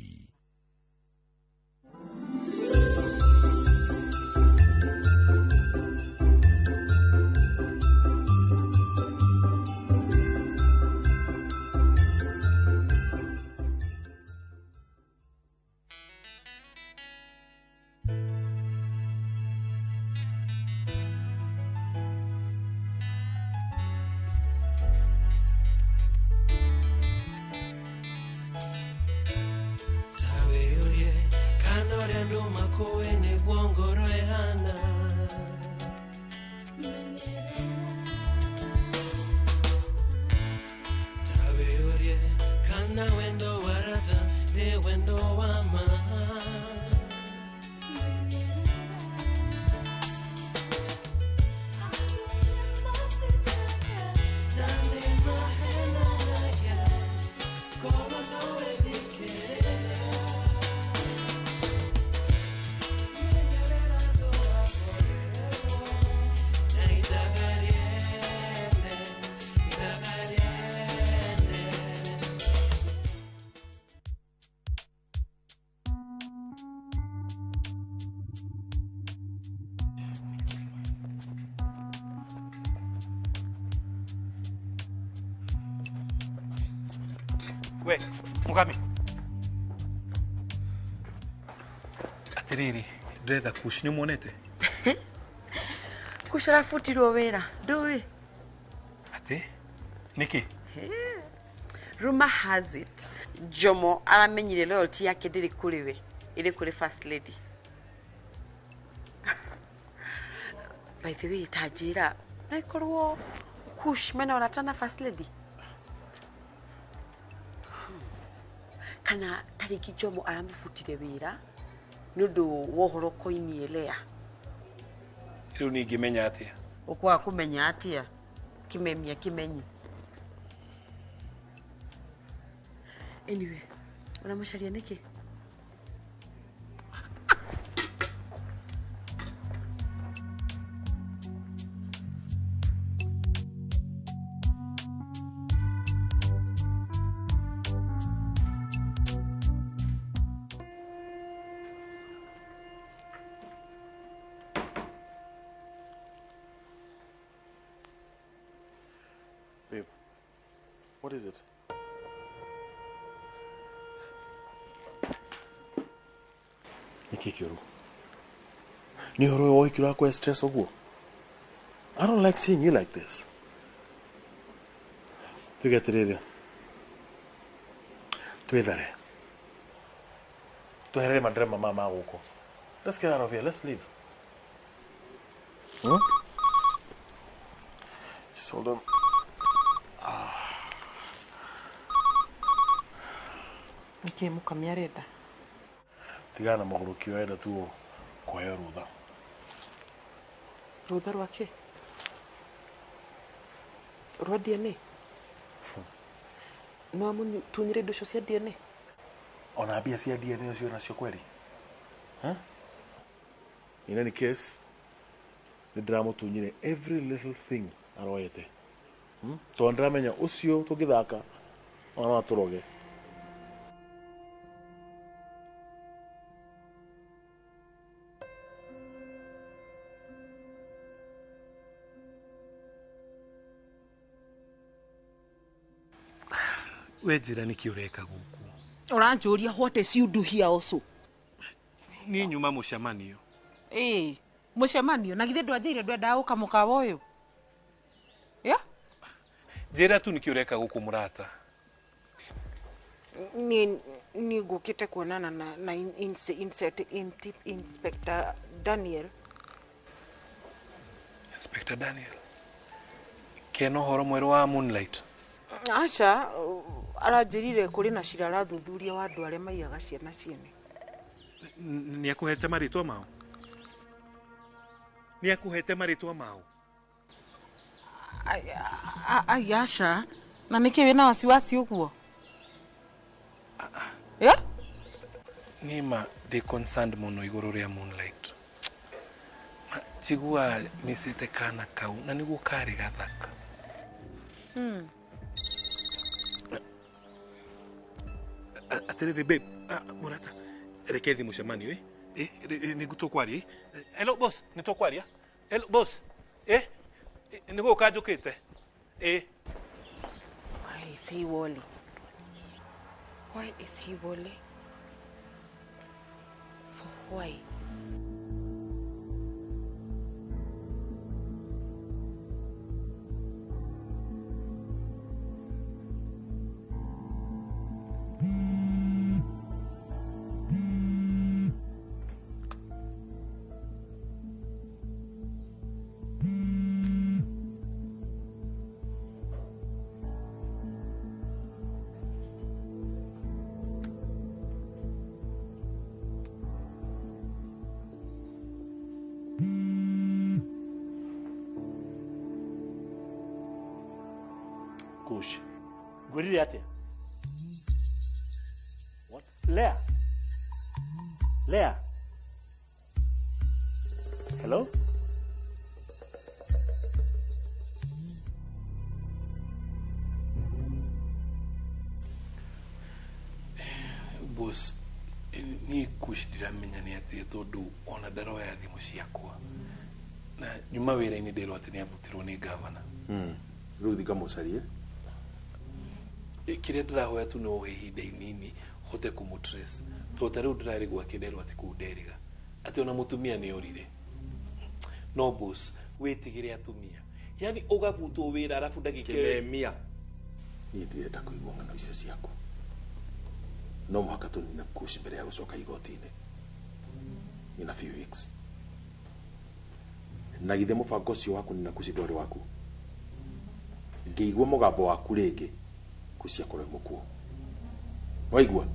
We, Mugami. Atiriri, ndĩretha Kush, nĩ muonete? Kush arabutirwo wĩra, ndũĩ? Atĩ? Nĩkĩ? Rumor has it, Jomo aramenyire loyalty yake ndĩrĩ kũrĩ we, ĩrĩ kũrĩ first lady. By the way, ta njĩra, no ĩkorwo Kush mena ũrata na first lady? Kana tarĩngĩ Jomo aramũbutire wĩra nĩ ũndũ wa ũhoro ũkoiniĩ Lea. Rĩu ningĩmenya atĩa? Ũkwaga kũmenya atĩa kĩmemia kĩmenyi. Anyway, ũramũcaria nĩkĩ? Babe, what is it? Niki kĩũru. Nĩ ũhoro ũyũ wa ũhiki ũrakũhe stress ũguo? I don't like seeing you like this. Tuge atĩrĩrĩ, twĩthare. Tweherere madrama maya ma gũkũ. Let's get out of here. Let's leave. Hmm? Just hold on. Nĩkĩ mũkami arenda? Tigana na mũgũrũki ũyũ, arenda tu kũheo rũtha. Rũtha rwake? Rwa DNA? No amũtunyire indo icio cia DNA? Ona mbia cia DNA ũcio nacio kweri? Huh? In any case, nĩ ndĩramũtunyire every little thing aroete. Tondũ ndĩramenya ũcio tũngĩthaka ona no atũroge. We njĩra nĩkĩ ũreka gũkũ? Ũranjũria what is you do here also? Niĩ nyuma mũcemanio. Ĩĩ, mũcemanio na githĩ ndwanjĩire ndwendaga gũka mũkawa ũyũ? Yeah? Njĩra tu nĩkĩ ũreka gũkũ mũrata. Niĩ ngũkĩte kuonana na Inspector Daniel. Inspector Daniel? Kena ũhoro mwerũ wa Moonlight? Aca, aranjĩrire kũrĩ na cira arathuthuria wa andũ arĩa maiyaga ciana ciene. Nĩ akũhete marĩtwa mao? Nĩ akũhete marĩtwa mao? Ai, aca, na nĩkĩ wĩna wasiwasi ũguo? Yeah? Niĩ ma ndĩ concerned mũno igũrũ rĩa Moonlight. Ma njiguaga mĩcĩte kana kau na nĩguo karĩ gathaka. Atĩrĩrĩ babe, mũrata, reke thiĩ mũcemanio ĩ? Nĩ tũkwaria ĩ? Hello boss, nĩ tũkwaria? Hello boss, nĩ gũka njũkĩte? Ĩ. Why is he Wally? Why is he Wally? For why? Kush. Ngwĩrire atĩa? What? Lea? Lea? Hello? Boss, niĩ Kush ndiramenya nĩ atĩa tondũ ona ndaroya thimũ ciakwa. Na nyuma wĩra-inĩ nderwo atĩ nĩ abutirwo nĩ gavana. Rĩu thikamũcarie. Kĩrĩa ndĩrahoya tu no ũhe ihinda inini hote kũmũtrace. Tondũ ta rĩu ndĩrarĩ gwake nderwo atĩ kũu nderiga. Atĩ ona mũtumia nĩ orire. No boss, wĩtigĩre atumia. Yaani ũgabutwo wĩra arabu ndagĩka ĩyo. Kĩmemia. Niĩ ndirenda kũigua ng'ano icio ciaku. No mũhaka tũnine Kush mbere ya gũcoka igoti-inĩ. In a few weeks. Na githĩ mũbango ũcio wa kũnina Kush ndwarĩ waku? Ngĩigua mũgambo waku rĩngĩ, Kush akorwo e mũkuũ. Waigua?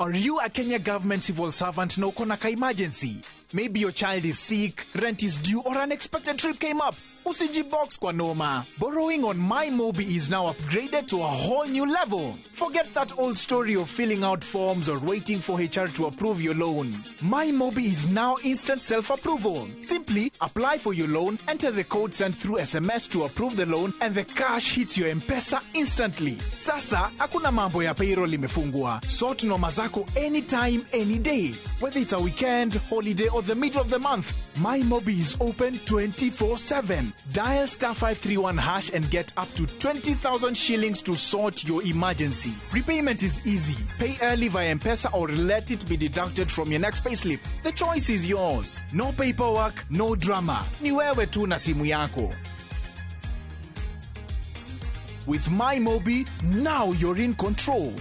Are you a Kenya government civil servant na uko na ka emergency? Maybe your child is sick, rent is due, or unexpected trip came up. Usijibox kwa noma. Borrowing on MyMobi is now upgraded to a whole new level. Forget that old story of filling out forms or waiting for HR to approve your loan. MyMobi is now instant self-approval. Simply apply for your loan, enter the code sent through SMS to approve the loan, and the cash hits your M-Pesa instantly. Sasa, hakuna mambo ya payroll imefungwa. Sort noma zako anytime, any day. Whether it's a weekend, holiday, or the middle of the month, MyMobi is open 24/7. Dial star 531 hash and get up to 20,000 shillings to sort your emergency. Repayment is easy. Pay early via M-Pesa or let it be deducted from your next payslip. The choice is yours. No paperwork, no drama. Ni wewe tu na simu yako. With MyMobi, now you're in control.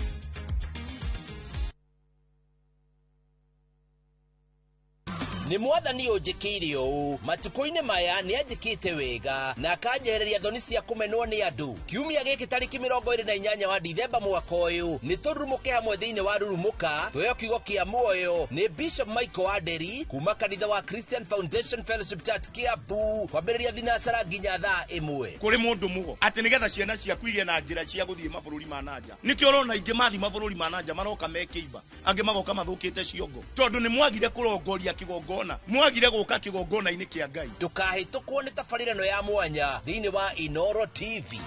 Nĩ mwathani ũnjĩkĩire ũũ matukũ-inĩ maya nĩ anjĩkĩte wega na akanjehereria thoni cia kũmenwo nĩ andũ. Kiumia gĩkĩ tarĩki 28 wa Dithemba mwaka ũyũ nĩ tũrurumũke hamwe thĩinĩ wa Rurumũka tũheo kiugo kĩa muoyo nĩ Bishop Michael Wanderi kuma kanitha wa Christian Foundation Fellowship Church Kiambu kwambĩrĩria thinacara nginya thaa 1. Kũrĩ mũndũ mũgo atĩ nĩgetha ciana ciaku igĩe na njĩra cia gũthiĩ mabũrũri ma nanja. Nĩkĩo ũrona aingĩ mathiĩ mabũrũri ma nanja maroka mekĩimba, angĩ magoka mathũkĩte ciongo tondũ nĩ mwagire kũrongoria kĩgongona, mwagire gũka kĩgongona-inĩ kĩa Ngai. Ndũkahĩtũkwo nĩ tabarĩra ĩno ya mwanya thĩinĩ wa Inoro TV.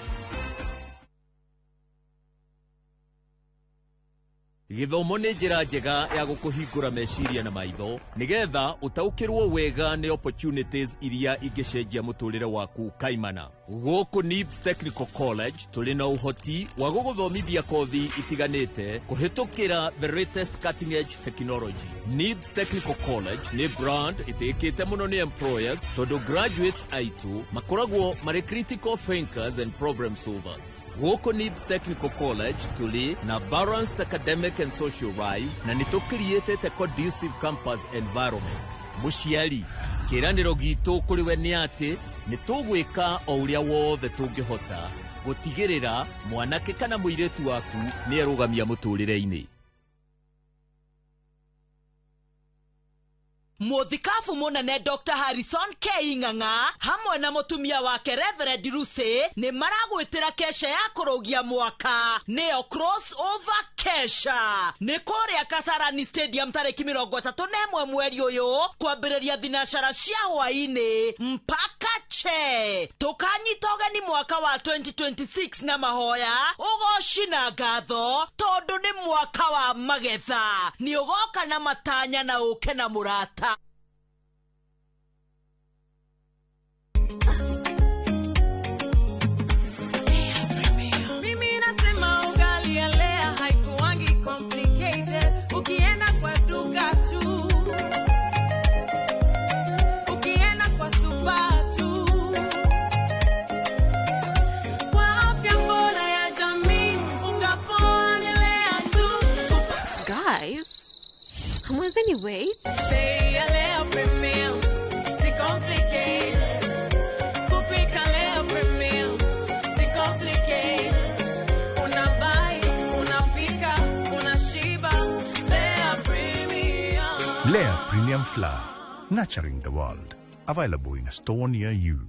Gĩthomo nĩ njĩra njega ya gũkũhingũra meciria na maitho nĩgetha ũtaũkĩrwo wega nĩ opportunities iria ingĩcenjia mũtũrĩre waku kaimana. Gũkũ NIBS Technical College tũrĩ na ũhoti wa gũgũthomithia kothi itiganĩte kũhĩtũkĩra the latest cutting edge technology. NIBS Technical College nĩ brand ĩtĩkĩte mũno nĩ employers tondũ graduates aitũ makoragwo marĩ critical thinkers and problem solvers. Gũkũ NIBS Technical College tũrĩ na balanced academic and social life na nĩ tũcreatĩte conducive campus environment. Mũciari, kĩĩranĩro gitũ kũrĩ we nĩ atĩ nĩ tũgwĩka o ũrĩa wothe tũngĩhota gũtigĩrĩra mwanake kana mũirĩtu waku nĩ erũgamia mũtũrĩre-inĩ. Mũthikabu mũnene Dr. Harrison K. Ng'ang'a hamwe na mũtumia wake Reverend Lucy nĩ maragwĩtĩra kesha ya kũrũgia mwaka, nĩyo crossover kesha. Nĩ kũrĩa Kasarani Stadium tarĩki 31 mweri ũyũ kwambĩrĩria thinacara cia hwaĩ-inĩ mpaka che. Tũkanyita ũgeni mwaka wa 2026 na mahoya, ũgoci na ngatho tondũ nĩ mwaka wa magetha. Nĩ ũgoka na matanya na ũke na mũrata. Mimi nasema ugali ya Lea haikuangi complicated. Ukienda kwa duka tu, ukienda kwa super tu. Kwa afya bora ya jamii, unga poa ni Lea tu. Guys, hamwezeni wait? Bei ya Lea Premium, si complicated. Kupika Lea Premium, si complicated. Unabuy, unapika, unashiba. Lea Premium. Lea Premium Flour, nurturing the world. Available in a store near you.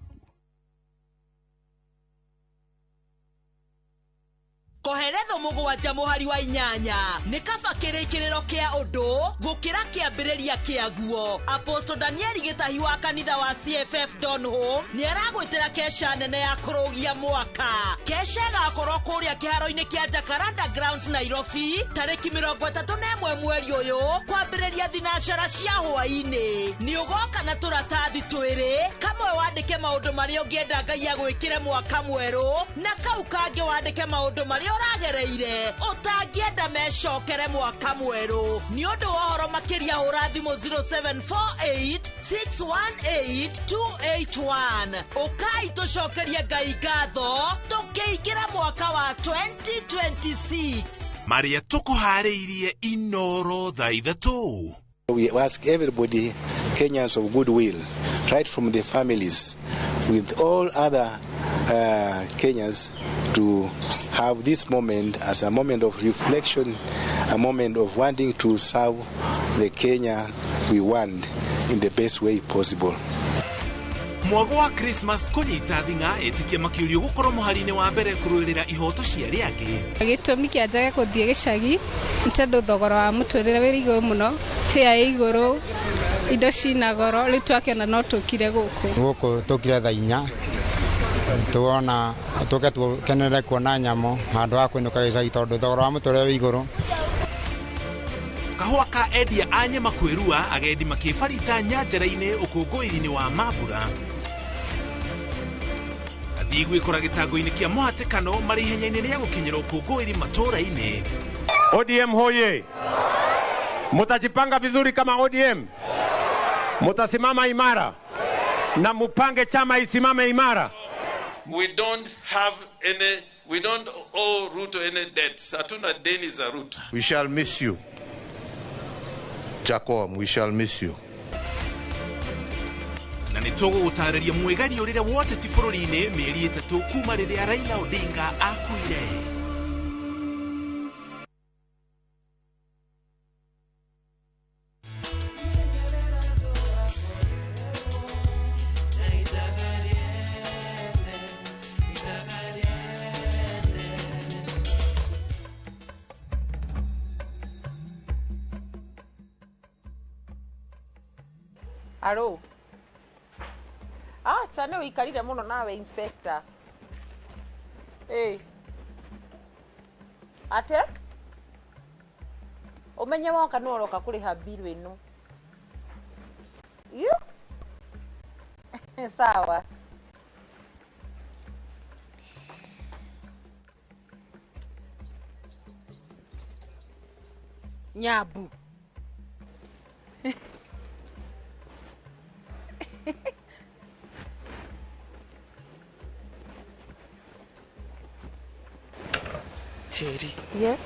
Koheretho 7 mũhari wa 8 nĩ kaba kĩrĩkĩrĩro kĩa ũndũ gũkĩra kĩambĩrĩria kĩaguo. Apostle Daniel Gĩtahi wa kanitha wa CFF Donholm nĩ aragwĩtĩra kesha nene ya kũrũgia mwaka. Kesha ĩgakorwo kũrĩa kĩharo-inĩ kĩa Jacaranda Grounds Nairobi tarĩki 31 mweri ũyũ kwambĩrĩria thinacara cia hwaĩ-inĩ. Nĩ ũgoka na tũratathi twĩrĩ, kamwe wandĩke maũndũ marĩa ũngĩenda Ngai agwĩkĩre mwaka mwerũ na kau kangĩ wandĩke maũndũ marĩa ũragereire ũtangĩenda mecokere mwaka mwerũ. Nĩ ũndũ wa ũhoro makĩria hũra thimũ 0748 618 281. Ũkai tũcokerie Ngai ngatho tũkĩingĩra mwaka wa 2026. Marĩa tũkũharĩirie Inoro thaa 3. We ask everybody, Kenyans of goodwill, right from the families, with all other Kenyans, to have this moment as a moment of reflection, a moment of wanting to serve the Kenya we want in the best way possible. Mwago wa Christmas kũnyita thing'a ĩtĩkia makĩũrio gũkorwo mũhari-inĩ wa mbere kũrũĩrĩra ihoto cia arĩa angĩ. Gĩtũmi kĩa njage gũthiĩ gĩcagi nĩ tondũ thogora wa mũtũrĩre wĩ igũrũ mũno, fare ĩ igũrũ, indo cina goro, rĩu twakĩona no tũkire gũkũ. Gũkũ tũkire thaa 4 tuona tũke tũkenere kuona nyamũ handũ ha kũinũka gĩcagi tondũ thogora wa mũtũrĩre wĩ igũrũ. Kahũa ka endia a nyama kwĩrua agendi makĩbarita nyanjara-inĩ ũkũngũĩri-inĩ wa mambura. Athii gwĩkora gĩtango-inĩ kĩa mũhatĩkano marĩ ihenya-inĩ rĩa gũkinyĩra ũkũngũĩri matũũra-inĩ. ODM hoye! Mutajipanga vizuri kama ODM, mutasimama imara na mupange chama isimame imara. We don't have any, we don't owe Ruto any debts. Hatuna deni za Ruto. We shall miss you. Jacob, we shall miss you. Na nĩ tũgũgũtarĩria mwĩgari ũrĩre wote ti bũrũri-inĩ mĩeri 3 kuma rĩrĩa Raila Odinga akuire. Aro. Ah, chane uikarire muno nawe inspector. Eh. Ate? Umenye woka no uroka kuriha bill ino. Iyo? Sawa. Nyabu. Njeri. Yes.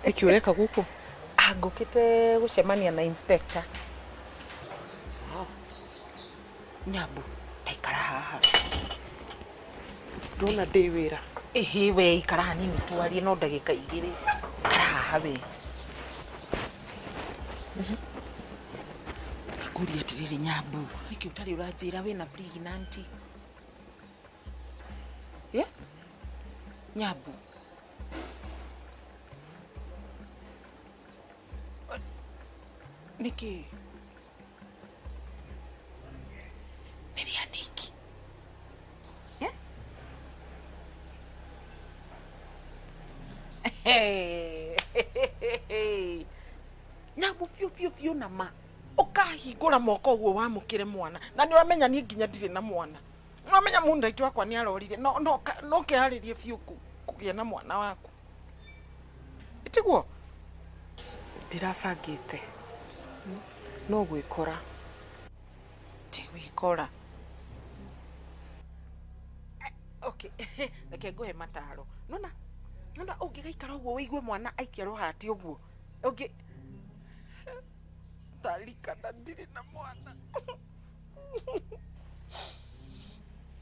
Ĩkĩ ũreka gũkũ? Ngũkĩte gũcemania na inspector. Nyabu, taikara haha. Ndona ndĩ wĩra. Ĩhĩ we ikara hanini twarie no ndagĩka 2. Ikara haha we. Ngũria atĩrĩrĩ Nyabu, nĩkĩ ũtarĩ ũranjĩra wĩna pregnant? Yeah? Nyabu. Nĩkĩ? Nĩ rĩa nĩkĩ? Yeah? Nyabu biũ biũ biũ na ma. Ũkahingũra moko ũguo wamũkĩre mwana na nĩ ũramenya niĩ nginya ndirĩ na mwana. Nĩ ũramenya mũndũ wakwa nĩ arorire no no no kĩharĩrie biũ kũgĩa na mwana waku. Ĩtiguo? Ndirabangĩte. No gwĩkora. Ti gwĩkora. Okay, reke ngũhe mataro. Nona nona ũngĩgaikara ũguo ũigue mwana aikia rũhati ũguo. Ũngĩ ndarikana ndirĩ na mwana.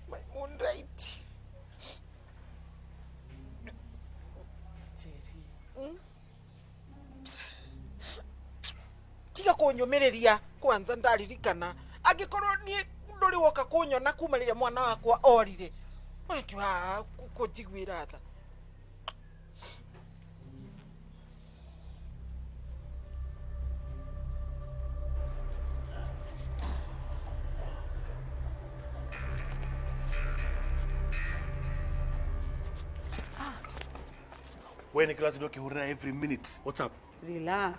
My own right. Njeri. Tiga kũnyũmĩrĩria kwanza ndaririkana angĩkorwo niĩ ndũrĩ woka kũnyona kuma rĩrĩa mwana wakwa orire wakiwa kũnjiguĩra tha. We nĩ kĩrathi ndũkĩhũrĩra every minute. What's up? Relax.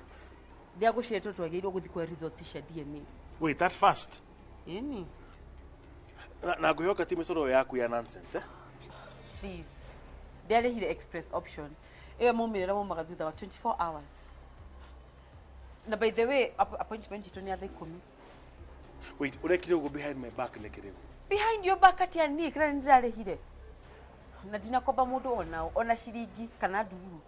Ndiagũcire tondũ twagĩrĩirwo gũthiĩ kwa results cia DNA. Wait, that fast? Ĩni. Na ngwĩhoka ti mĩcoro yaku ya nonsense, eh? Please. Ndiarĩhire express option. Ĩyo maumĩrĩra maumaga thutha wa 24 hours. Na by the way, appointment itũ nĩ ya thaa 10. Wait, ũrekire ũguo behind my back nĩkĩ rĩu? Behind your back atĩa niĩ kĩrĩa nĩ ndĩrarĩhire? Na ndinakomba mũndũ onao, ona ciringi kana ndururu.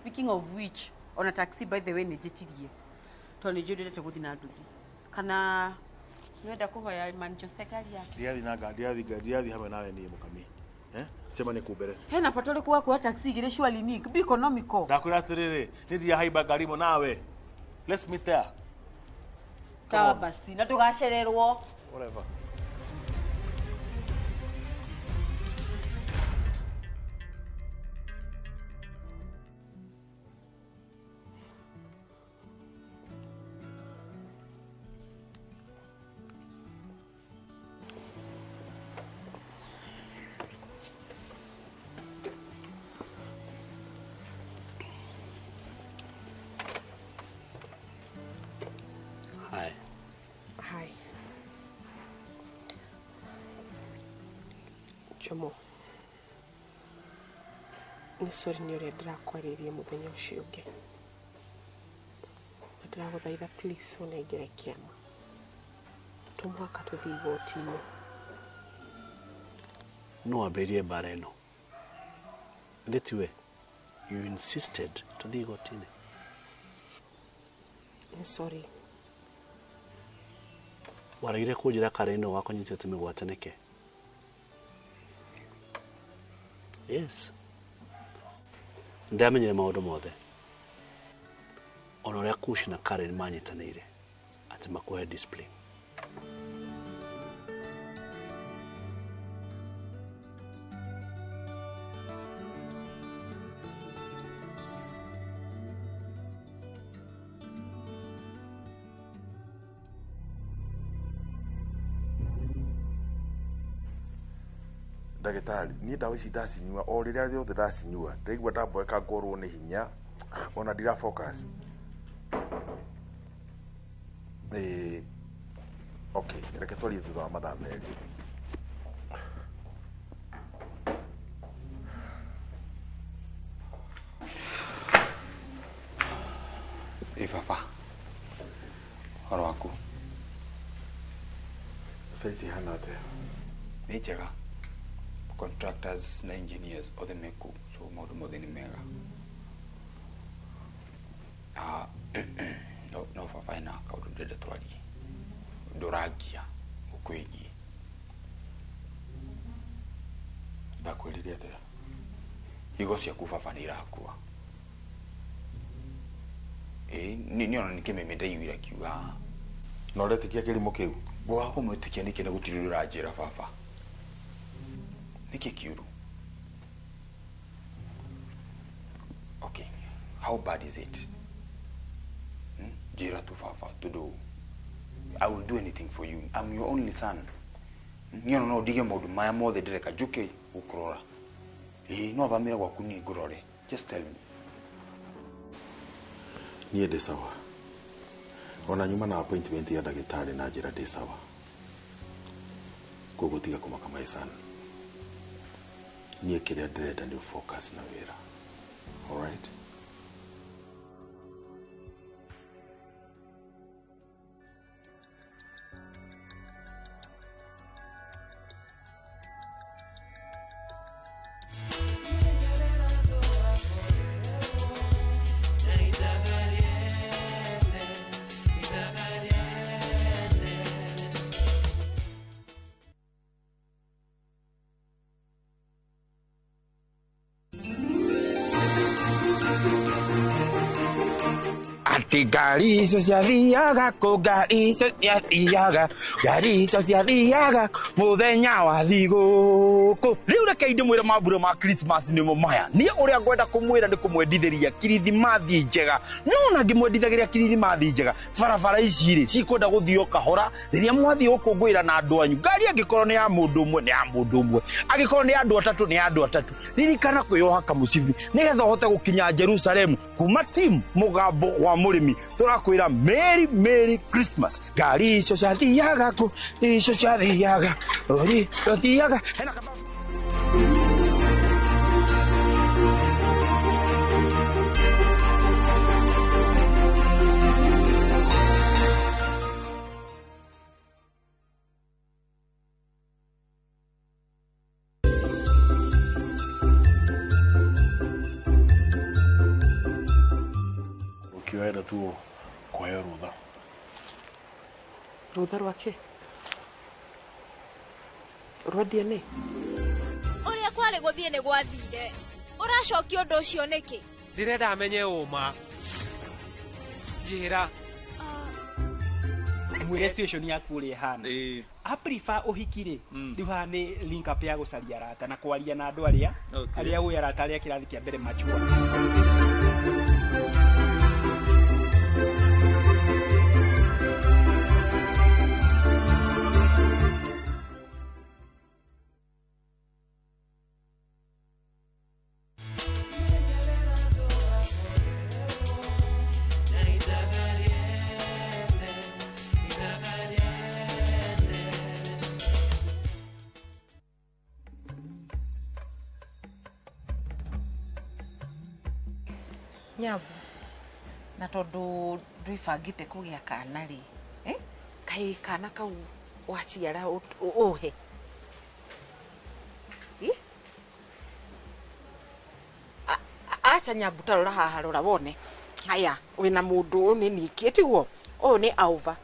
Speaking of which, ona taxi by the way nĩ njĩtirie. Tondũ nĩ njũĩ ndĩrete gũthiĩ na nduthi. Kana nĩwenda kũhoya Man Jose ngari yake? Ndirathiĩ na ngari, ndirathiĩ hamwe nawe niĩ mũkami. Eh? Cemanie kuu mbere. Hena bata ũrĩkũ wa kuoya taxi igĩrĩ surely Nick, be economical. Ndakwĩra atĩrĩrĩ, nĩ ndirahaiba ngari ĩmwe nawe. Let's meet there. Sawa basi, na ndũgacererwo. Whatever. Hi. Hi. Jomo. Nĩ sorry nĩ ũrĩa ndĩrakwarĩirie mũthenya ũcio ũngĩ. Na ndĩragũthaitha please ũnengere kĩama. To mũhaka tũthiĩ igoti-inĩ. No wambĩrĩrie mbara ĩno. Githĩ tiwe? You insisted tũthiĩ igoti-inĩ. Nĩ sorry. Waregire kũnjĩra Karen no wakũnyitĩte mĩgwate nĩkĩ? Yes. Ndamenyire maũndũ mothe. Ona ũrĩa Kush na Karen manyitanĩire atĩ makũhe discipline. Ndagĩtarĩ, niĩ ndawa ici ndacinyua o rĩrĩa rĩothe ndacinyua ndaigua ndamboeka ngorwo nĩ hinya ona ndira focus. Okay, reke twarie thutha wa mathaa 2. Ĩ baba, ũhoro waku? Site ihana atĩa? Nĩ njega. Contractors na engineers othe meku, so maũndũ mothe nĩ mega. No baba hena kaũndũ ndĩrenda twarie, ndũrangia gũkwĩgiĩ. Ndakwĩrire atĩa? Higo ciaku baba nĩ irakua. Nĩ ona nĩ kĩmeme ndaiguire akiuga. Na ũretĩkia kĩrimũ kĩu? Ngwaga kũmwĩtĩkia nĩkĩ na gũtirĩ ũndũ ũranjĩra baba? Nĩkĩ kĩũru? Okay, how bad is it? Njĩra tu baba, tondũ I will do anything for you. I'm your only son. Niĩ ona no ndige maũndũ maya mothe ndĩreka njũke gũkũrora. No thamĩre gwaku niĩ ngũrore. Just tell me. Niĩ ndĩ sawa. Ona nyuma na appointment ya ndagĩtarĩ na njĩra ndĩ sawa. Koguo tiga kũmaka my son. Niĩ kĩrĩa ndĩrenda nĩ focus na wĩra. All right? Ati ngari icio ciathiaga kũ, ngari icio ciathiaga, ngari icio ciathiaga mũthenya wa thigũkũ. Rĩu reke ndĩmwĩre mambura ma Christmas nĩmo maya. Niĩ ũrĩa ngwenda kũmwĩra nĩ kũmwendithĩria kirithimathi njega. No ona ngĩmwendithagĩria kirithimathi njega, barabara ici rĩ cikwenda gũthiĩ o kahora rĩrĩa mwathiĩ gũkũngũĩra na andũ anyu. Ngari angĩkorwo nĩ ya mũndũ ũmwe nĩ ya mũndũ ũmwe, angĩkorwo nĩ ya andũ atatũ nĩ ya andũ atatũ. Ririkana kwĩyoha kamũcibi nĩgetha ũhote gũkinya Jerusalemu. Kuma team mũgambo wa mũrĩmi tũrakwĩra Merry Merry Christmas. Ngari icio ciathiaga kũ, icio ciathiaga, rori rothiaga. Hena Ukiwenda tu kuheo rutha. Rutha rwake? Rwa DNA? Ũrĩa kwa Kwarĩ gũthiĩ nĩ gwathire. Ũracokia ũndũ ũcio nĩkĩ? Ndĩrenda amenye ũma. Njĩra. Mwĩre situation yaku ũrĩa ĩhana. A prefer ũhiki rĩ, rĩu haha nĩ link up ya gũcaria arata na kwaria na andũ arĩa arĩa ũĩ arata arĩa kĩrathi kĩa mbere machua. Nyabu na tondu ndwibangite kugia kana ri kai kana kau waciara uhe acha Nyabu ta rora haha rora wone haya wina mundu ni niki tiguo uyu ni auva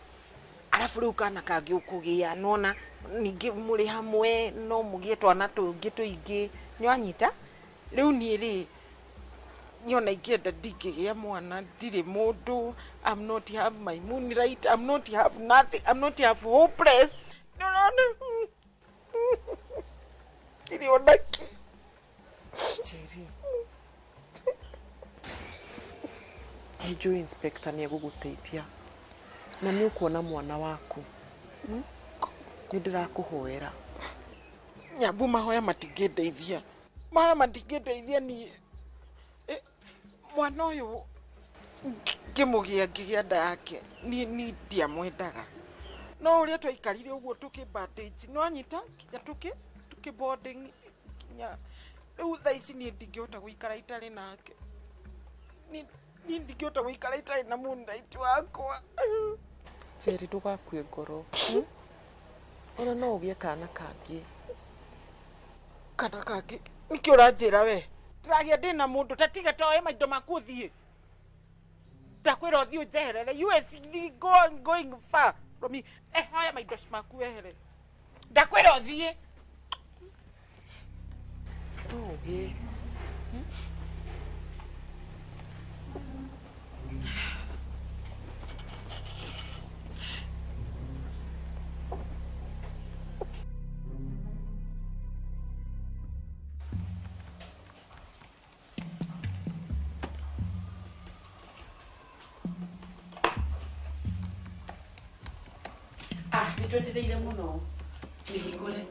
arafu riu kana kangi ukugia nona ningi muri hamwe no mugie twana tungi tuingi ni wanyita riu ni ri nyona ingĩenda ndingĩgĩa mwana ndirĩ mũndũ. I'm not have my moonlight, I'm not have nothing, I'm not have hopeless. Nĩũrona ndirĩ ona kĩ. Njeri, nĩnjũĩ inspector nĩegũgũteithia na nĩũkuona mwana waku. Nĩ ndĩrakũhoera. Nyabu mahoya matingĩndeithia, mahoya matingĩndeithia niĩ. Mwana ũyũ ngĩmũgĩa ngĩgĩa nda yake ni ndiamwendaga no ũrĩa twaikarire ũguo tũkĩ bandage no anyita nginya tũkĩ boarding nginya rĩu thaa ici niĩ ndingĩhota gũikara itarĩ nake. Niĩ ndingĩhota gũikara itarĩ na moonlight wakwa. Njeri ndũgakue ngoro. Ona no ũgĩe kana kangĩ. Kana kangĩ nĩkĩ ũranjĩra we? Ndĩragĩa ndĩna mũndũ ta tiga toe maindo maku ũthiĩ. Ndakwĩra ũthiĩ ũnjeherere. You is going far from me. Haya maindo maku wehere. Ndakwĩra ũthiĩ. No ũgĩe. Nĩtwetereire mũno mĩhingũre.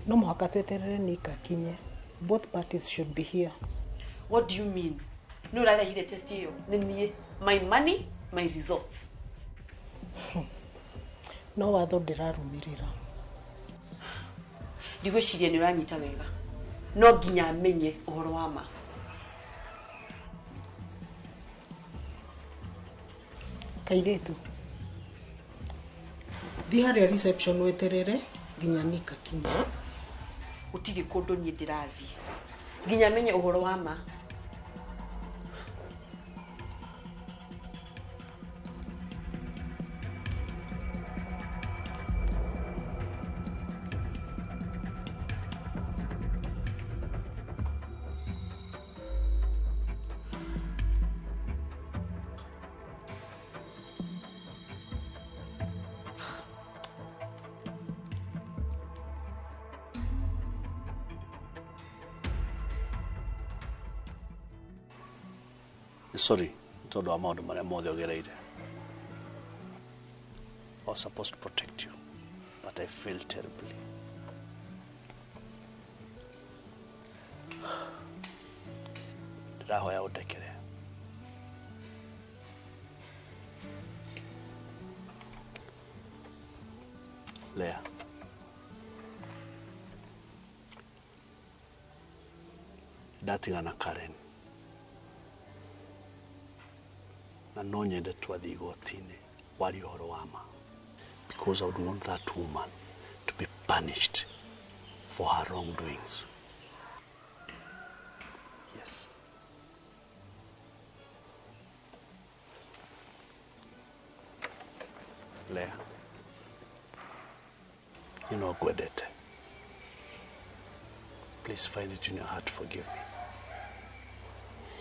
No mũhaka tweterere Nick akinye. Both parties should be here. What do you mean? Nĩ ũrarehire test ĩyo nĩ niĩ. My money, my results. No watho ndĩrarũmĩrĩra. Ndigwĩciria nĩ ũranyita wega. No nginya amenye ũhoro wa ma. Kairĩtu, thiĩ harĩa reception weterere nginya Nick akinye. Gũtirĩ kũndũ niĩ ndĩrathiĩ nginya menye ũhoro wa ma. Sorry, tondu wa maundu maria mothe ugereire. I was supposed to protect you, but I failed terribly. Ndĩrahoya ũndekere. Leah, ndatigana Karen na no nyende twathiĩ igoti-inĩ warie ũhoro wa ma, because I would want that woman to be punished for her wrongdoings. Yes. Leah, you know ngwendete. Please find it in your heart to forgive me.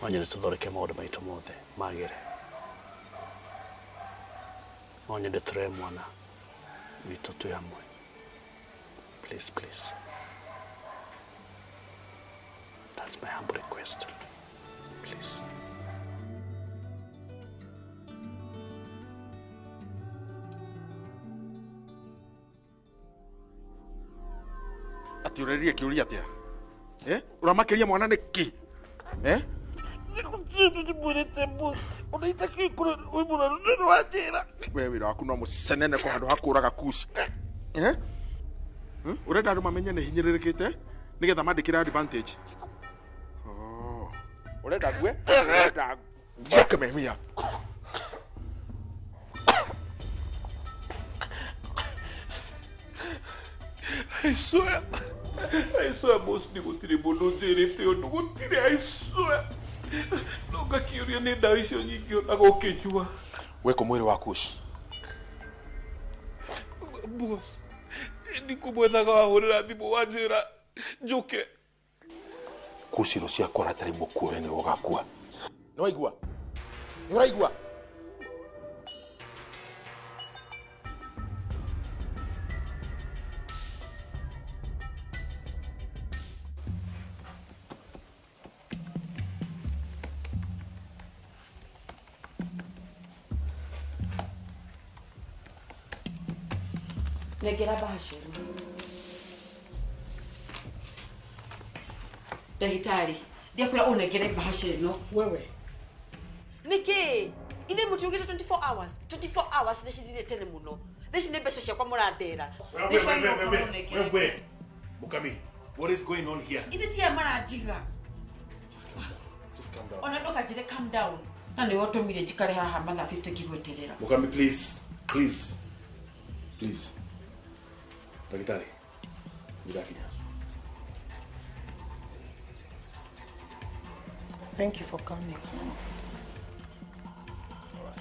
No nyende tũthondeke maũndũ maitũ mothe magĩre. No nyende tũrere mwana witũ twĩ hamwe. Please, please. That's my humble request. Please. Ati ũreririe kĩũria atĩa? Eh? Ũramakĩria mwana nĩkĩ? Eh? We wĩra waku no mũcenene ko handũ ha kũraga kuci. Eh? Ũrenda andũ mamenye nĩ hinyĩrĩrĩkĩte nĩgetha mandĩkĩre advantage. Oh. Ũrenda ngue? Ũrenda ngue kĩmemia. I swear, boss, nĩ gũtirĩ mũndũ njĩrĩte ũndũ gũtirĩ, I swear. No ngakĩũria nĩ ndawa icio nyingĩ onaga ũkĩnyua. Wĩkũ mwĩrĩ waku ũcio? Boss, ndikũmwethaga wahũrĩra thimũ wanjĩra njũke. Kuciro ciakwa ratarĩ mũkuo we nĩwe ũgakua. Nĩ waigua? Nĩ ũraigua? Nengera bahasha ĩno. Ndagĩtarĩ, ndiakwĩra ũnengere bahasha ĩno. Wewe. Nĩkĩ? Ithe mũtiugĩte 24 hours. 24 hours nĩ cithirire tene mũno. Thaa ici nĩ mbeca ciakwa mũrandera. Wewe. Mukami, what is going on here? Ithe ti aya maranjiga. Just calm down. Ona ndũkanjĩre calm down. Na nĩwe ũtũmire njikare haha mathaa 50 ngĩgweterera. Mukami, please. Please. Please. Ndagĩtarĩ, nĩndakinya. Thank you for coming. All right.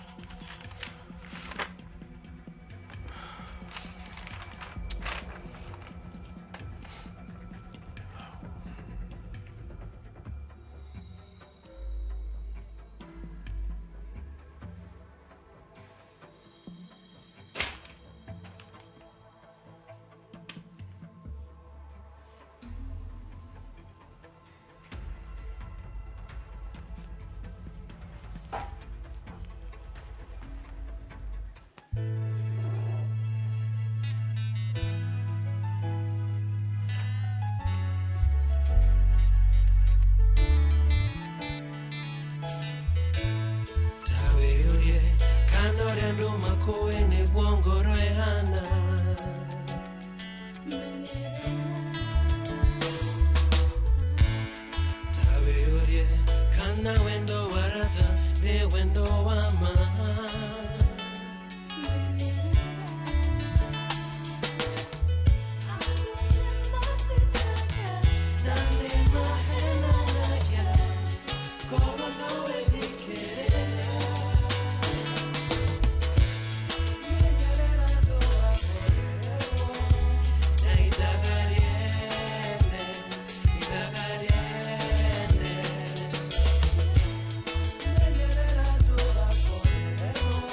Menyerera ndũgakorererwo.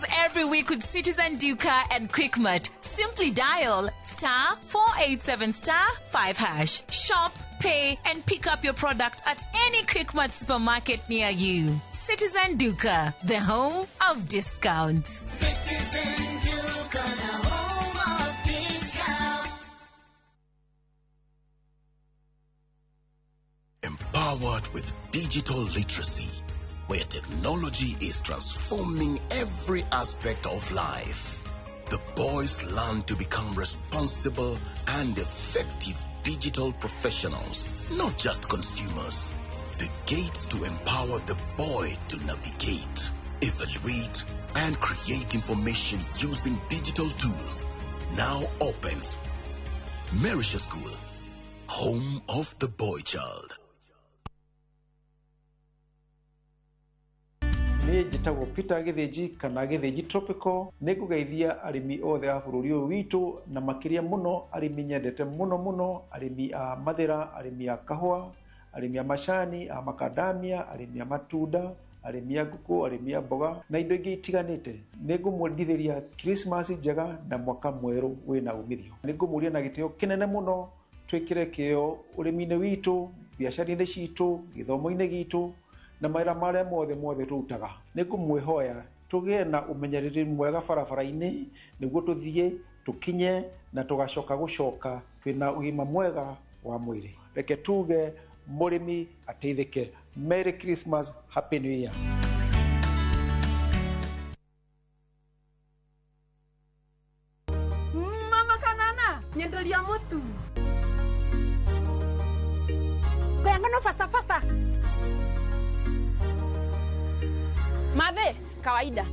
Economize every week with Citizen Duka and Quickmart. Simply dial star 487 star 5 hash. Shop, pay, and pick up your product at any Quickmart supermarket near you. Citizen Duka, the home of discounts. Citizen Duka, the home of discount. Empowered with digital literacy, where technology is transforming every aspect of life. The boys learn to become responsible and effective digital professionals, not just consumers. The gates to empower the boy to navigate, evaluate, and create information using digital tools now opens. Marisha School, home of the boy child. Niĩ njĩtagwo Peter Gĩthĩnji kana Gĩthĩnji Tropical. Nĩ ngũgeithia arĩmi othe a bũrũri ũyũ witũ, na makĩria mũno arĩmi nyendete mũno mũno, arĩmi a mathĩra, arĩmi a kahũa, arĩmi a macani, a makadamia, arĩmi a matunda, arĩmi a ngũkũ, arĩmi a mboga na indo ingĩ itiganĩte. Nĩ ngũmwendithĩria Christmas njega na mwaka mwerũ wĩna umithio. Nĩ ngũmũria na gĩtĩo kĩnene mũno twĩkĩre kĩo ũrĩmi-inĩ witũ, biacara-inĩ citũ, gĩthomo-inĩ gitũ na mawĩra marĩa mothe mothe tũrutaga. Nĩ ngũmwĩhoya tũgĩe na ũmenyereri mwega barabara-inĩ nĩguo tũthiĩ tũkinye na tũgacoka gũcoka twĩna ũgima mwega wa mwĩrĩ. Reke tuge mũrĩmi ateithĩke. Merry Christmas, Happy New Year. Mama kanana, nyenderia mutu. Kayangano faster faster. Madhe, kawaida.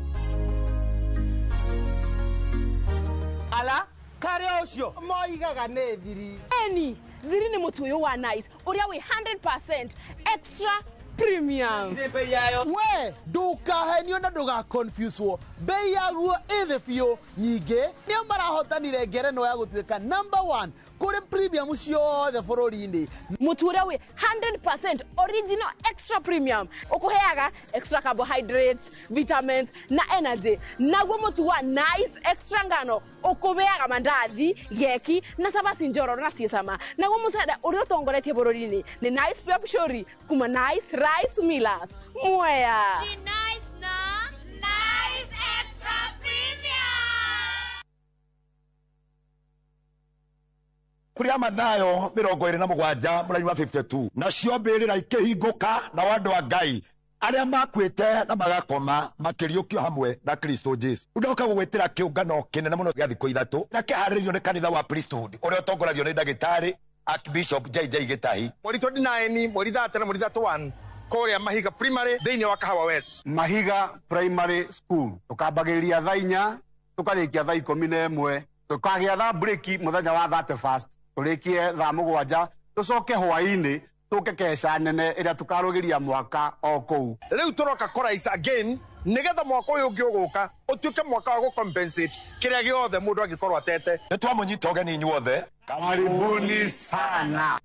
Ala, kare ucio moigaga nĩ thiri. Eni, thiri nĩ mũtu ũyũ wa Nice, ũrĩa wĩ 100% extra premium. We ndukahenio na ndugaconfusewo, bei yaguo ĩ thĩ biũ. Nyingĩ nĩo marahotanire ngerenwa ya gũtuĩka number 1 kũrĩ premium ciothe bũrũri-inĩ. Mũtu ũrĩa wĩ 100% original extra premium ũkũheaga extra carbohydrates, vitamins na energy. Naguo mũtu wa Nice extra ngano ũkũheaga mandathi, geki na cabaci njororo na ciĩ cama. Naguo mũcere ũrĩa ũtongoretie bũrũri-inĩ nĩ Nice Pure Pishori kuma Nice Rice Millers. Mwea. Nice na Nice Extra Premium. Kũrĩa Mathayo 27 mũraini wa 52, nacio mbĩrĩra ikĩhingũka, nao andũ a Ngai arĩa makuĩte na magakoma makĩriũkio hamwe na Kristo Jesu. Ndoka gũgwĩtĩra kĩũngano kĩnene mũno gĩa thikũ 3 na kĩharĩrĩirio nĩ kanitha wa Priesthood ũrĩa ũtongoragio nĩ ndagĩtarĩ Archbishop JJ Gĩtahi. Mweri 29, mweri 30 na mweri 31 kũrĩa Mahiga Primary thĩinĩ wa Kahawa West. Mahiga Primary School tũkambagĩrĩria thaa 4 tũkarĩkia thaa 11, tũkagĩa thaa break mũthenya wa 31st tũrĩkie thaa 7, tũcoke hwaĩ-inĩ tũke keca nene ĩrĩa tũkarũgĩria mwaka o kũu. Rĩu tũroka kũraisa again nĩgetha mwaka ũyũ ũngĩ ũgũka ũtuĩke mwaka wa gũcompensate kĩrĩa gĩothe mũndũ angĩkorwo atete. Nĩ twamũnyita ũgeni inyuothe, karibuni sana.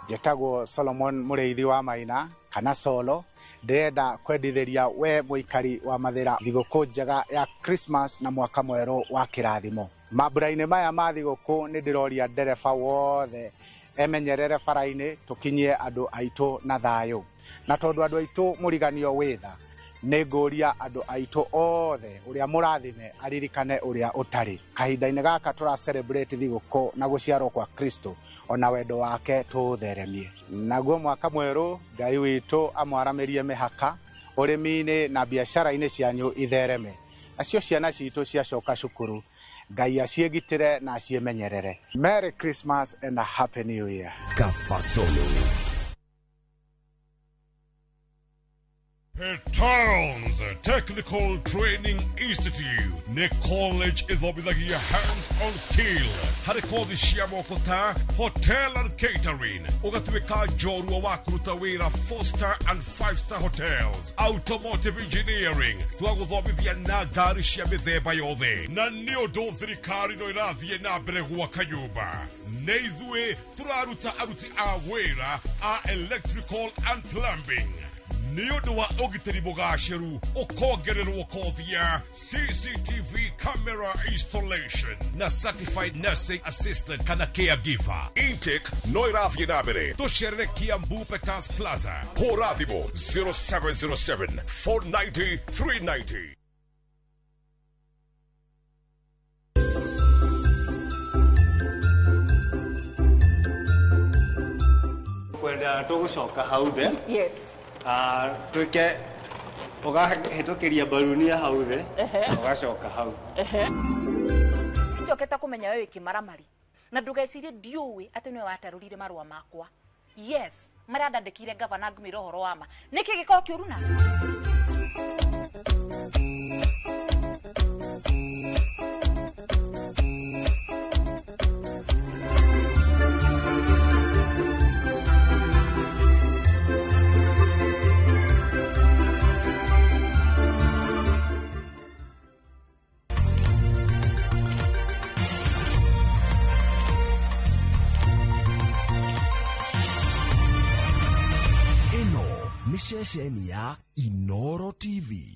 Njĩtagwo Solomon Mũrĩithi wa Maina kana Solo. Ndĩrenda kwendithĩria we mũikari wa Mathĩra thigũkũ njega ya Christmas na mwaka mwerũ wa kĩrathimo. Mambura-inĩ maya ma thigũkũ nĩ ndĩroria ndereba wothe emenyerere bara-inĩ tũkinyie andũ aitũ na thayũ. Na tondũ andũ aitũ mũriganio wĩ tha, nĩ ngũria andũ aitũ othe ũrĩa mũrathime aririkane ũrĩa ũtarĩ. Kahinda-inĩ gaka tũra celebrate thigũkũ na gũciarwo kwa Kristo, ona wendo wake tũũtheremie. Naguo mwaka mwerũ Ngai witũ amwaramĩrie mĩhaka ũrĩmi-inĩ na biacara-inĩ cianyu ithereme. Nacio ciana citũ ciacoka cukuru, Ngai aciĩgitĩre na aciĩmenyerere. Merry Christmas and a Happy New Year. Kafasolo. Towns Technical Training Institute nĩ college ĩthomithagia hands-on skill harĩ kothi cia moko ta hotel and catering, ũgatuĩka njorua wa kũruta wĩra 4-star and 5-star hotels, automotive engineering twagũthomithia na ngari cia mĩthemba yothe, na nĩ ũndũ thirikari no ĩrathiĩ na mbere gwaka nyũmba. Nĩ ithuĩ tũraruta aruti a wĩra a electrical and plumbing. Nĩ ũndũ wa ũgitĩri mũgacĩru ũkongererwo kothi ya CCTV camera installation na certified nursing assistant kana caregiver. Intake no ĩrathiĩ na mbere. Tũcerere Kiambu Peters Plaza. Hũra thimũ 0707 490 390. Kwenda tũgũcoka hau thĩ. Yes. Twĩke ũgahĩtũkĩria mbarunia hau thĩ, ũgacoka hau. Njokete kũmenya we wĩ kĩmaramari na ndũgecirie ndiũĩ atĩ nĩwe watarũrire marũa makwa. Yes, marĩa ndandĩkire gavana ngũmĩra ũhoro wa ma. Nĩkĩ gĩkoragwo kĩũru na? Nĩ ceceni ya Inoro TV.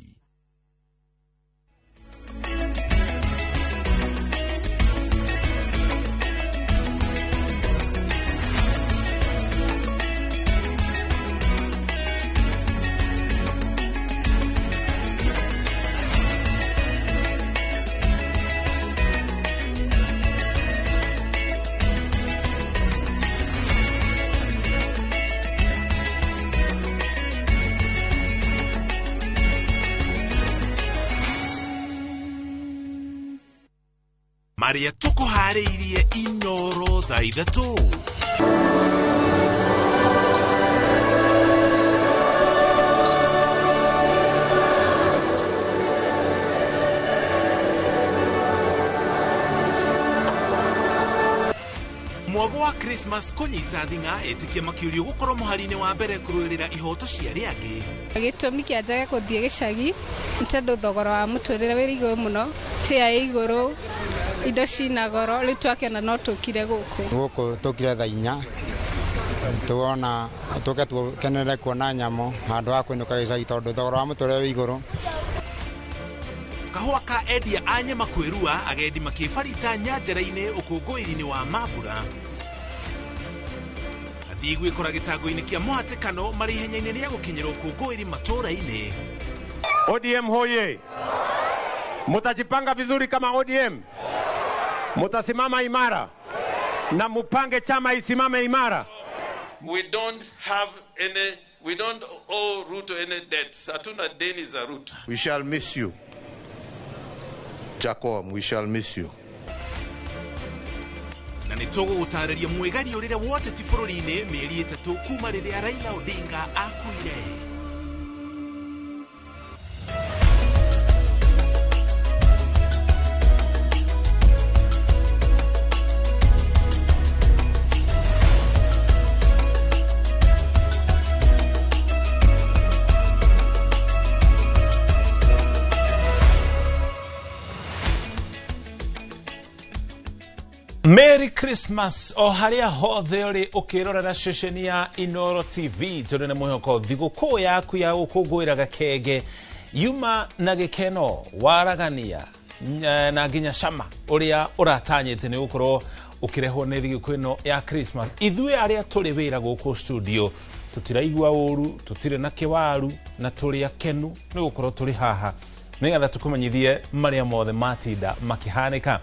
Maria tũkũharĩirie Inoro thaa 3. Mwago wa Christmas kũnyita thing'a etĩkia makĩũrio gũkorwo mũhari-inĩ wa mbere kũrũĩrĩra ihoto cia arĩa angĩ. Gĩtũmi kĩa njage gũthiĩ gĩcagi nĩ tondũ thogora wa mũtũrĩre wĩ igũrũ mũno, fare ĩ igũrũ, indo cina goro, rĩu twakĩona no tũkire gũkũ. Gũkũ tũkire thaa 4 tuona tũke tũkenere kuona nyamũ handũ ha kũinũka gĩcagi tondũ thogora wa mũtũrĩre wĩ igũrũ. Kahũa ka endia a nyama kwĩrua agendi makĩbarita nyanjara-inĩ ũkũngũĩri-inĩ wa mambura. Athiĩ gwĩkora gĩtango-inĩ kĩa mũhatĩkano marĩ ihenya-inĩ rĩa gũkinyĩra ũkũngũĩri matũũra-inĩ. ODM hoye! Mutajipanga vizuri kama ODM, mutasimama imara na mupange chama isimame imara. We don't have any, we don't owe Ruto any debts. Hatuna deni za Ruto. We shall miss you. Jacob, we shall miss you. Na nĩ tũgũgũtarĩria mwĩgario rĩrĩa woteti bũrũri-inĩ mĩeri 3 kuma rĩrĩa Raila Odinga akuire. Merry Christmas o haria hothe uri ukirorera ceceni ya Inoro TV turi na mwihoko thigũkũ yaku ya gũkũngũĩra gakenge yuma na gĩkeno waragania na nginya cama ũrĩa ũratanyĩte nĩ gũkorwo ũkĩrehwo nĩ thigũkũ ĩno ya Christmas. Ithuĩ arĩa tũrĩ wĩra gũkũ studio tũtiraigua ũru, tũtirĩ na kĩwaru na tũrĩ akenu nĩ gũkorwo tũrĩ haha nĩgetha tũkũmenyithie marĩa mothe matinda makĩhanĩka.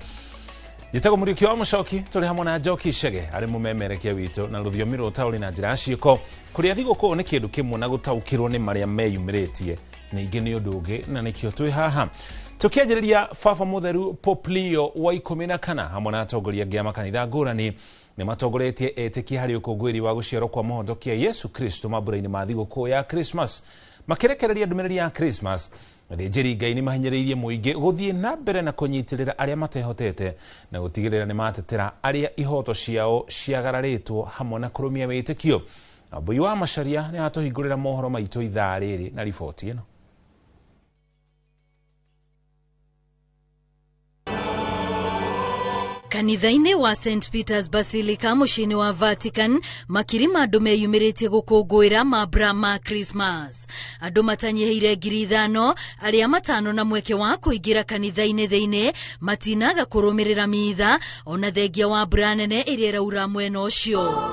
Njĩtagwo Mũriũki wa Mũcoki, tũrĩ hamwe na Njoki Chege arĩ mũmemerekia witũ na rũthiomi rwa ũtaũri na njĩra ya ciĩko. Kũrĩa thigũkũ nĩ kĩndũ kĩmwe na gũtaũkĩrwo nĩ marĩa meyumĩrĩtie ningĩ nĩ ũndũ ũngĩ, na nĩkĩo twĩ haha tũkĩanjĩrĩria Baba Mũtheru Pope Leo wa 14 hamwe na atongoria angĩ a makanitha ngũrani nĩ matongoretie etĩkia harĩ ũkũngũĩri wa gũciarwo kwa mũhonokia Yesu Kristo mambũra-inĩ ma thigũkũ ya Christmas. Makĩrekereria ndũmĩrĩri ya Christmas, athĩnjĩri Ngai nĩ mahinyĩrĩirie mũingĩ gũthiĩ na mbere na kũnyitĩrĩra arĩa matehotete na gũtigĩrĩra nĩ matetera arĩa ihoto ciao ciagararĩtwo hamwe na kũrũmia wĩtĩkio. Wambui wa Macharia nĩ atũhingũrĩra mohoro maitũ ithaa rĩrĩ na riboti ĩno. Kanitha-inĩ wa St Peters Basilica mũciĩ-inĩ wa Vatican, makiri ma andũ meyumĩrĩtie gũkũngũĩra mambura ma Christmas. Andũ matanyihĩire 5,000 arĩa matano na mweke wa kũingĩra kanitha-inĩ thĩinĩ matinaga kũrũmĩrĩra mitha ona thengia wa mbura nene ĩrĩa ĩraura mwena ũcio.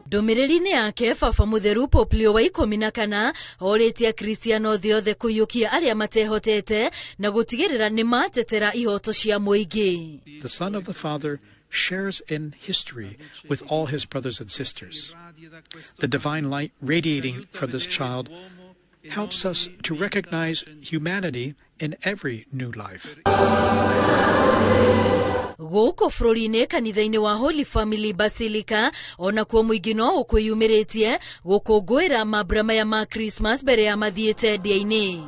Ndũmĩrĩri-inĩ yake, Baba Mũtheru Pope Leo wa 14 orĩtie Akristiano thĩ yothe kũiyũkia arĩa matehotete na gũtigĩrĩra nĩ matetera ihoto cia mũingĩ. The Son of the Father shares in history with all his brothers and sisters. The divine light radiating from this child helps us to recognize humanity in every new life. Gũkũ bũrũri-inĩ kanitha-inĩ wa Holy Family Basilica onakuo mũingĩ no ũkwĩyumĩrĩtie gũkũngũĩra mambura maya ma Christmas mbere ya mathiĩte ndĩa-inĩ.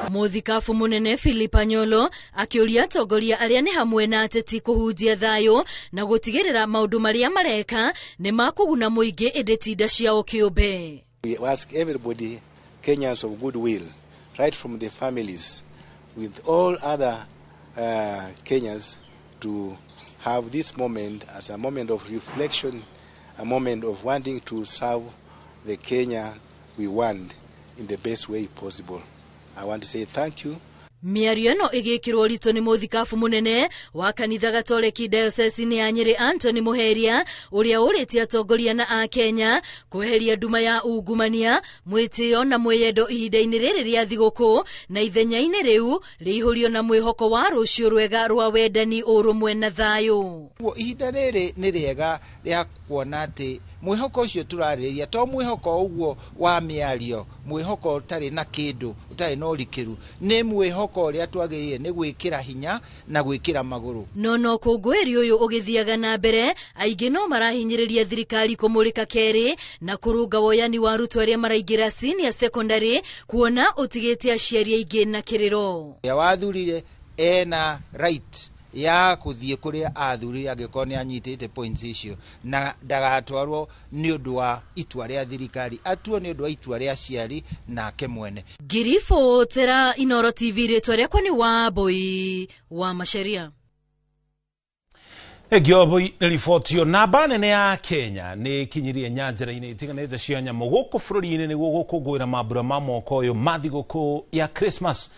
Mũthikabu mũnene Philip Anyolo akĩũria atongoria arĩa nĩ hamwe na ateti kũhunjia thayũ na gũtigĩrĩra maũndũ marĩa mareka nĩ makũguna mũingĩ ĩndĩ ti nda ciao kĩũmbe. We ask everybody, Kenyans of goodwill, right from the families, with all other Kenyans, to have this moment as a moment of reflection, a moment of wanting to serve the Kenya we want in the best way possible. I want to say thank you. Mĩario ĩno ĩgĩkĩrwo ũritũ nĩ mũthikabu mũnene wa kanitha Gatoreki Diocese ya Nyĩrĩ Anthony Muheria ũrĩa ũrĩtie atongoria na akenya kweheria nduma ya ungumania, mwĩtĩo na mwĩyendo ihinda-inĩ rĩrĩ rĩa thigũkũ na ithenya-inĩ rĩu rĩihũrio na mwĩhoko wa rũciũ rwega rwa wendani, ũrũmwe na thayũ. Ihinda rĩrĩ nĩ rĩega rĩa kuona atĩ mwĩhoko ũcio tũrarĩrĩria to mwĩhoko ũguo wa mĩario, mwĩhoko ũtarĩ na kĩndũ, ũtarĩ na ũrikĩru, nĩ mwĩhoko ũrĩa twagĩrĩire nĩ gwĩkĩra hinya na gwĩkĩra magũrũ. No ũkũngũĩri ũyũ ũgĩthiaga na mbere, aingĩ no marahinyĩrĩria thirikari kũmũrĩka kerĩ na kũrũnga woyani wa arutwo arĩa maraingĩra senior secondary kuona ũtigĩte aciari aingĩ na kĩrĩro. Ũrĩa wathurire ena right ya kũthiĩ kũrĩa athurire angĩkorwo nĩ anyitĩte points icio, na ndagatwarwo nĩ ũndũ wa itua rĩa thirikari, atuo nĩ ũndũ wa itua rĩa aciari nake mwene. Ngiribotera Inooro TV, rĩtwa rĩakwa nĩ Wambui wa Macharia. Ngĩoboi nĩ riboti ĩyo. Namba nene ya Kenya nĩ ĩkinyirie nyanjara-inĩ itiganĩte cia nyamũ gũkũ bũrũri-inĩ nĩguo gũkũngũĩra mambura ma mwaka ũyũ ma thigũkũ ya Christmas.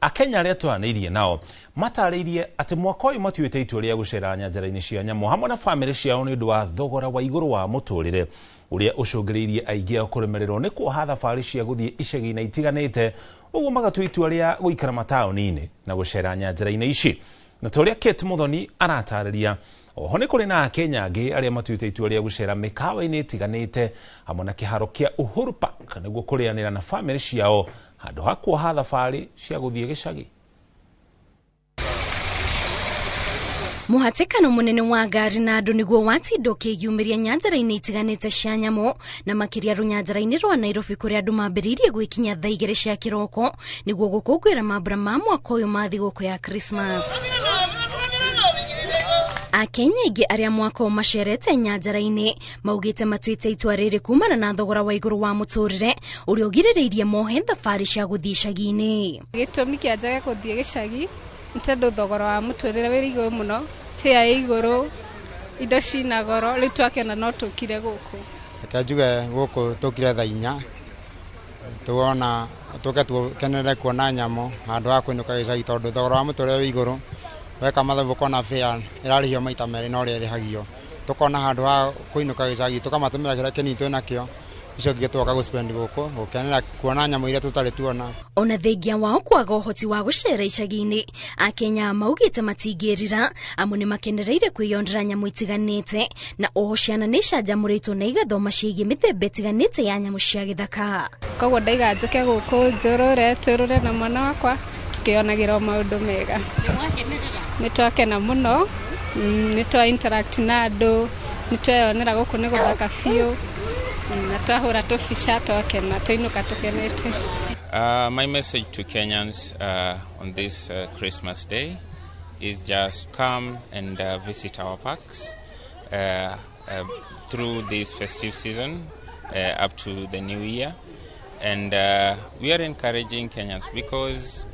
Akenya arĩa twaranĩirie nao matarĩirie atĩ mwaka ũyũ matuĩte itua rĩa gũcera nyanjara-inĩ cia nyamũ hamwe na bamĩrĩ ciao nĩ ũndũ wa thogora wa igũrũ wa mũtũrĩre ũrĩa ũcũngĩrĩirie aingĩ ao kũremererwo nĩ kuoha thabarĩ cia gũthiĩ icagi-inĩ itiganĩte, ũguo magatua itua rĩa gũikara mataũni-inĩ na gũcera nyanjara-inĩ ici. Na ta ũrĩa Kate Muthoni aratarĩria, oho nĩ kũrĩ na Akenya angĩ arĩa matuĩte itua rĩa gũcera mĩkawa-inĩ ĩtiganĩte hamwe na kĩharo kĩa Uhuru Park nĩguo kũrĩanĩra na bamĩrĩ ciao handũ ha kuoha thabarĩ cia gũthiĩ gĩcagi. Mũhatĩkano mũnene wa ngari na andũ nĩguo watinda ũkĩyumĩria nyanjara-inĩ itiganĩte cia nyamũ na makĩria rũnyanjara-inĩ rwa Nairobi kũrĩa andũ mambĩrĩirie gwĩkinya thaa 2 cia kĩroko nĩguo gũkũngũĩra mambura ma mwaka ũyũ ma thigũkũ ya Christmas. Akenya aingĩ arĩa mwaka ũyũ macerete nyanjara-inĩ maugĩte matuĩte itua rĩrĩ kumana na thogora wa igũrũ wa mũtũrĩre ũrĩa ũgirĩrĩirie mohe thabarĩ cia gũthiĩ icagi-inĩ. Gĩtũmi kĩa njage gũthiĩ gĩcagi nĩ tondũ thogora wa mũtũrĩre wĩ igũrũ mũno, fare ĩ igũrũ, indo cina goro, rĩu twakĩona no tũkire gũkũ. Reke njuge gũkũ tũkire thaa 4 tuona tũke tũkenere kuona nyamũ handũ ha kũinũka gĩcagi tondũ thogora wa mũtũrĩre wĩ igũrũ, weka mathabu ũkona fare ĩrarĩhio maita merĩ na ũrĩa ĩrĩhagio, tũkona handũ ha kũinũka gĩcagi tũkamatũmĩra kĩrĩa kĩnini twĩnakĩo, icio ingĩ tũgoka gũspend gũkũ gũkenera kuona nyamũ iria tũtarĩ tuona. Ona thengia wao kwaga ũhoti wa gũcera icagi-inĩ, Akenya maugĩte matingĩrira amu nĩ makenereire kwĩyonera nyamũ itiganĩte na oho ciana nĩ icanjamũrĩtwo na igathoma ciĩgiĩ mĩthemba ĩtiganĩte ya nyamũ cia gĩthaka. Koguo ndaiga njũke gũkũ njũrũre tũrũre na mwana wakwa tukĩonagĩra maũndũ mega. Nĩ twakena mũno, nĩ twa interact na andũ, nĩ tweyonera gũkũ nĩ gũthaka biũ, na twahũra tũbica twakena, twainũka tũkenete. My message to Kenyans on this Christmas day is just come and visit our parks through this festive season up to the new year. And we are encouraging Kenyans because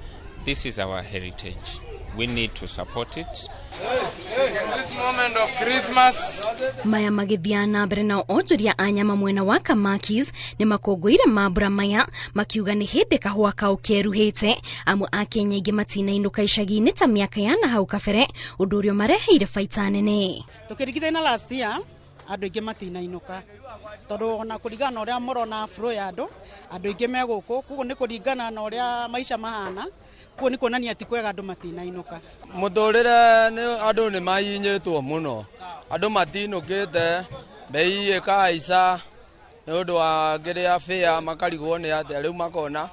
This is our heritage. We need to support it. This moment of Christmas. Maya magĩthiaga na mbere nao onjoria a nyama mwena wa Kamakis nĩ makũngũĩire mambura maya makiuga nĩ hĩndĩ kahũa kau keruhĩte amu akenya aingĩ matinainũka icagi-inĩ ta mĩaka ya na hau kabere ũndũ ũrĩa mareheire baita nene. Tũkĩringithania na last year andũ aingĩ matinainũka tondũ ona kũringana na ũrĩa mũrona flow ya andũ aingĩ me gũkũ, koguo nĩ kũringana na ũrĩa maica mahana, koguo nĩ kuonania ti kwega andũ matinainũka. Mũtũrĩre nĩ andũ nĩ mahinyĩtwo mũno, andũ matinũkĩte, mbei ĩkahaica nĩ ũndũ wa kĩrĩa fare makarigwo nĩ atĩa, rĩu makona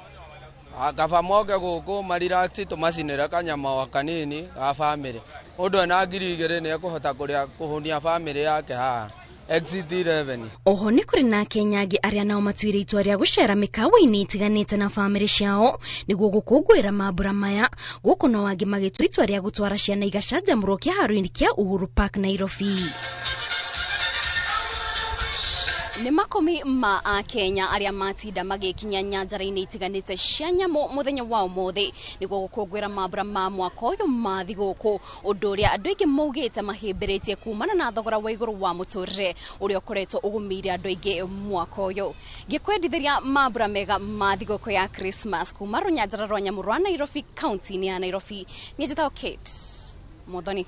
kaba moke gũkũ marelax tũmacinĩre kanyama kanini ga bamĩrĩ. Mũndũ ena 2,000 nĩ ekũhota kũrĩa kũhũnia bamĩrĩ yake haha. Exit 11. Oho nĩ kũrĩ na Akenya angĩ arĩa nao matuire itua rĩa gũcera mĩkawa-inĩ ĩtiganĩte na bamĩrĩ ciao nĩguo gũkũngũĩra mambura maya, gũkũ nao angĩ magĩtua itua rĩa gũtwara ciana igacanjamũrwo kĩharo-inĩ kĩa Uhuru Park, Nairobi. Nĩ makũmi ma akenya arĩa matinda magĩkinya nyanjara-inĩ itiganĩte cia nyamũ mũthenya wa ũmũthĩ nĩguo gũkũngũĩra mambura ma mwaka ũyũ ma thigũkũ, ũndũ ũrĩa andũ aingĩ maugĩte mahĩmbĩrĩtie kumana na thogora wa igũrũ wa mũtũrĩre ũrĩa ũkoretwo ũgũmĩire andũ aingĩ mwaka ũyũ. Ngĩkwendithĩria mambura mega ma thigũkũ ya Christmas kuma rũnyanjara rwa nyamũ rwa Nairobi, kaunti-inĩ ya Nairobi, niĩ njĩtagwo Kate Muthoni.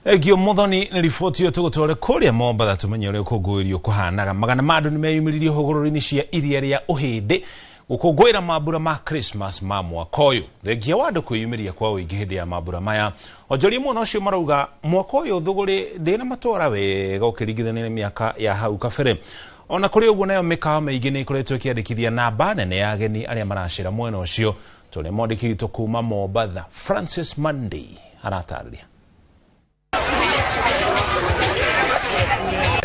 Egio Muthoni nĩ riboti ĩyo tũgũtware kũrĩa Mombatha tũmenye ũrĩa ũkũngũĩri ũkũhanaga. Magana ma andũ nĩmeyumĩririe hũgũrũrũ-inĩ cia iria rĩa Ũhĩndĩ gũkũngũĩra mambura ma Christmas ma mwaka ũyũ. Thengia wa andũ kwĩyumĩria kwa ũingĩ hĩndĩ ya mambura maya, onjoria mwena ũcio marauga mwaka ũyũ thũgũrĩ ndĩna matwara wega ũkĩringithania na mĩaka ya hau kabere. Ona kũrĩ ũguo nayo mĩkawa mĩingĩ nĩ ĩkoretwo ĩkĩandĩkithia namba nene ya ageni arĩa maracera mwena ũcio. Tũrĩa mwandĩki witũ kuma Mombatha Francis Monday aratarĩria.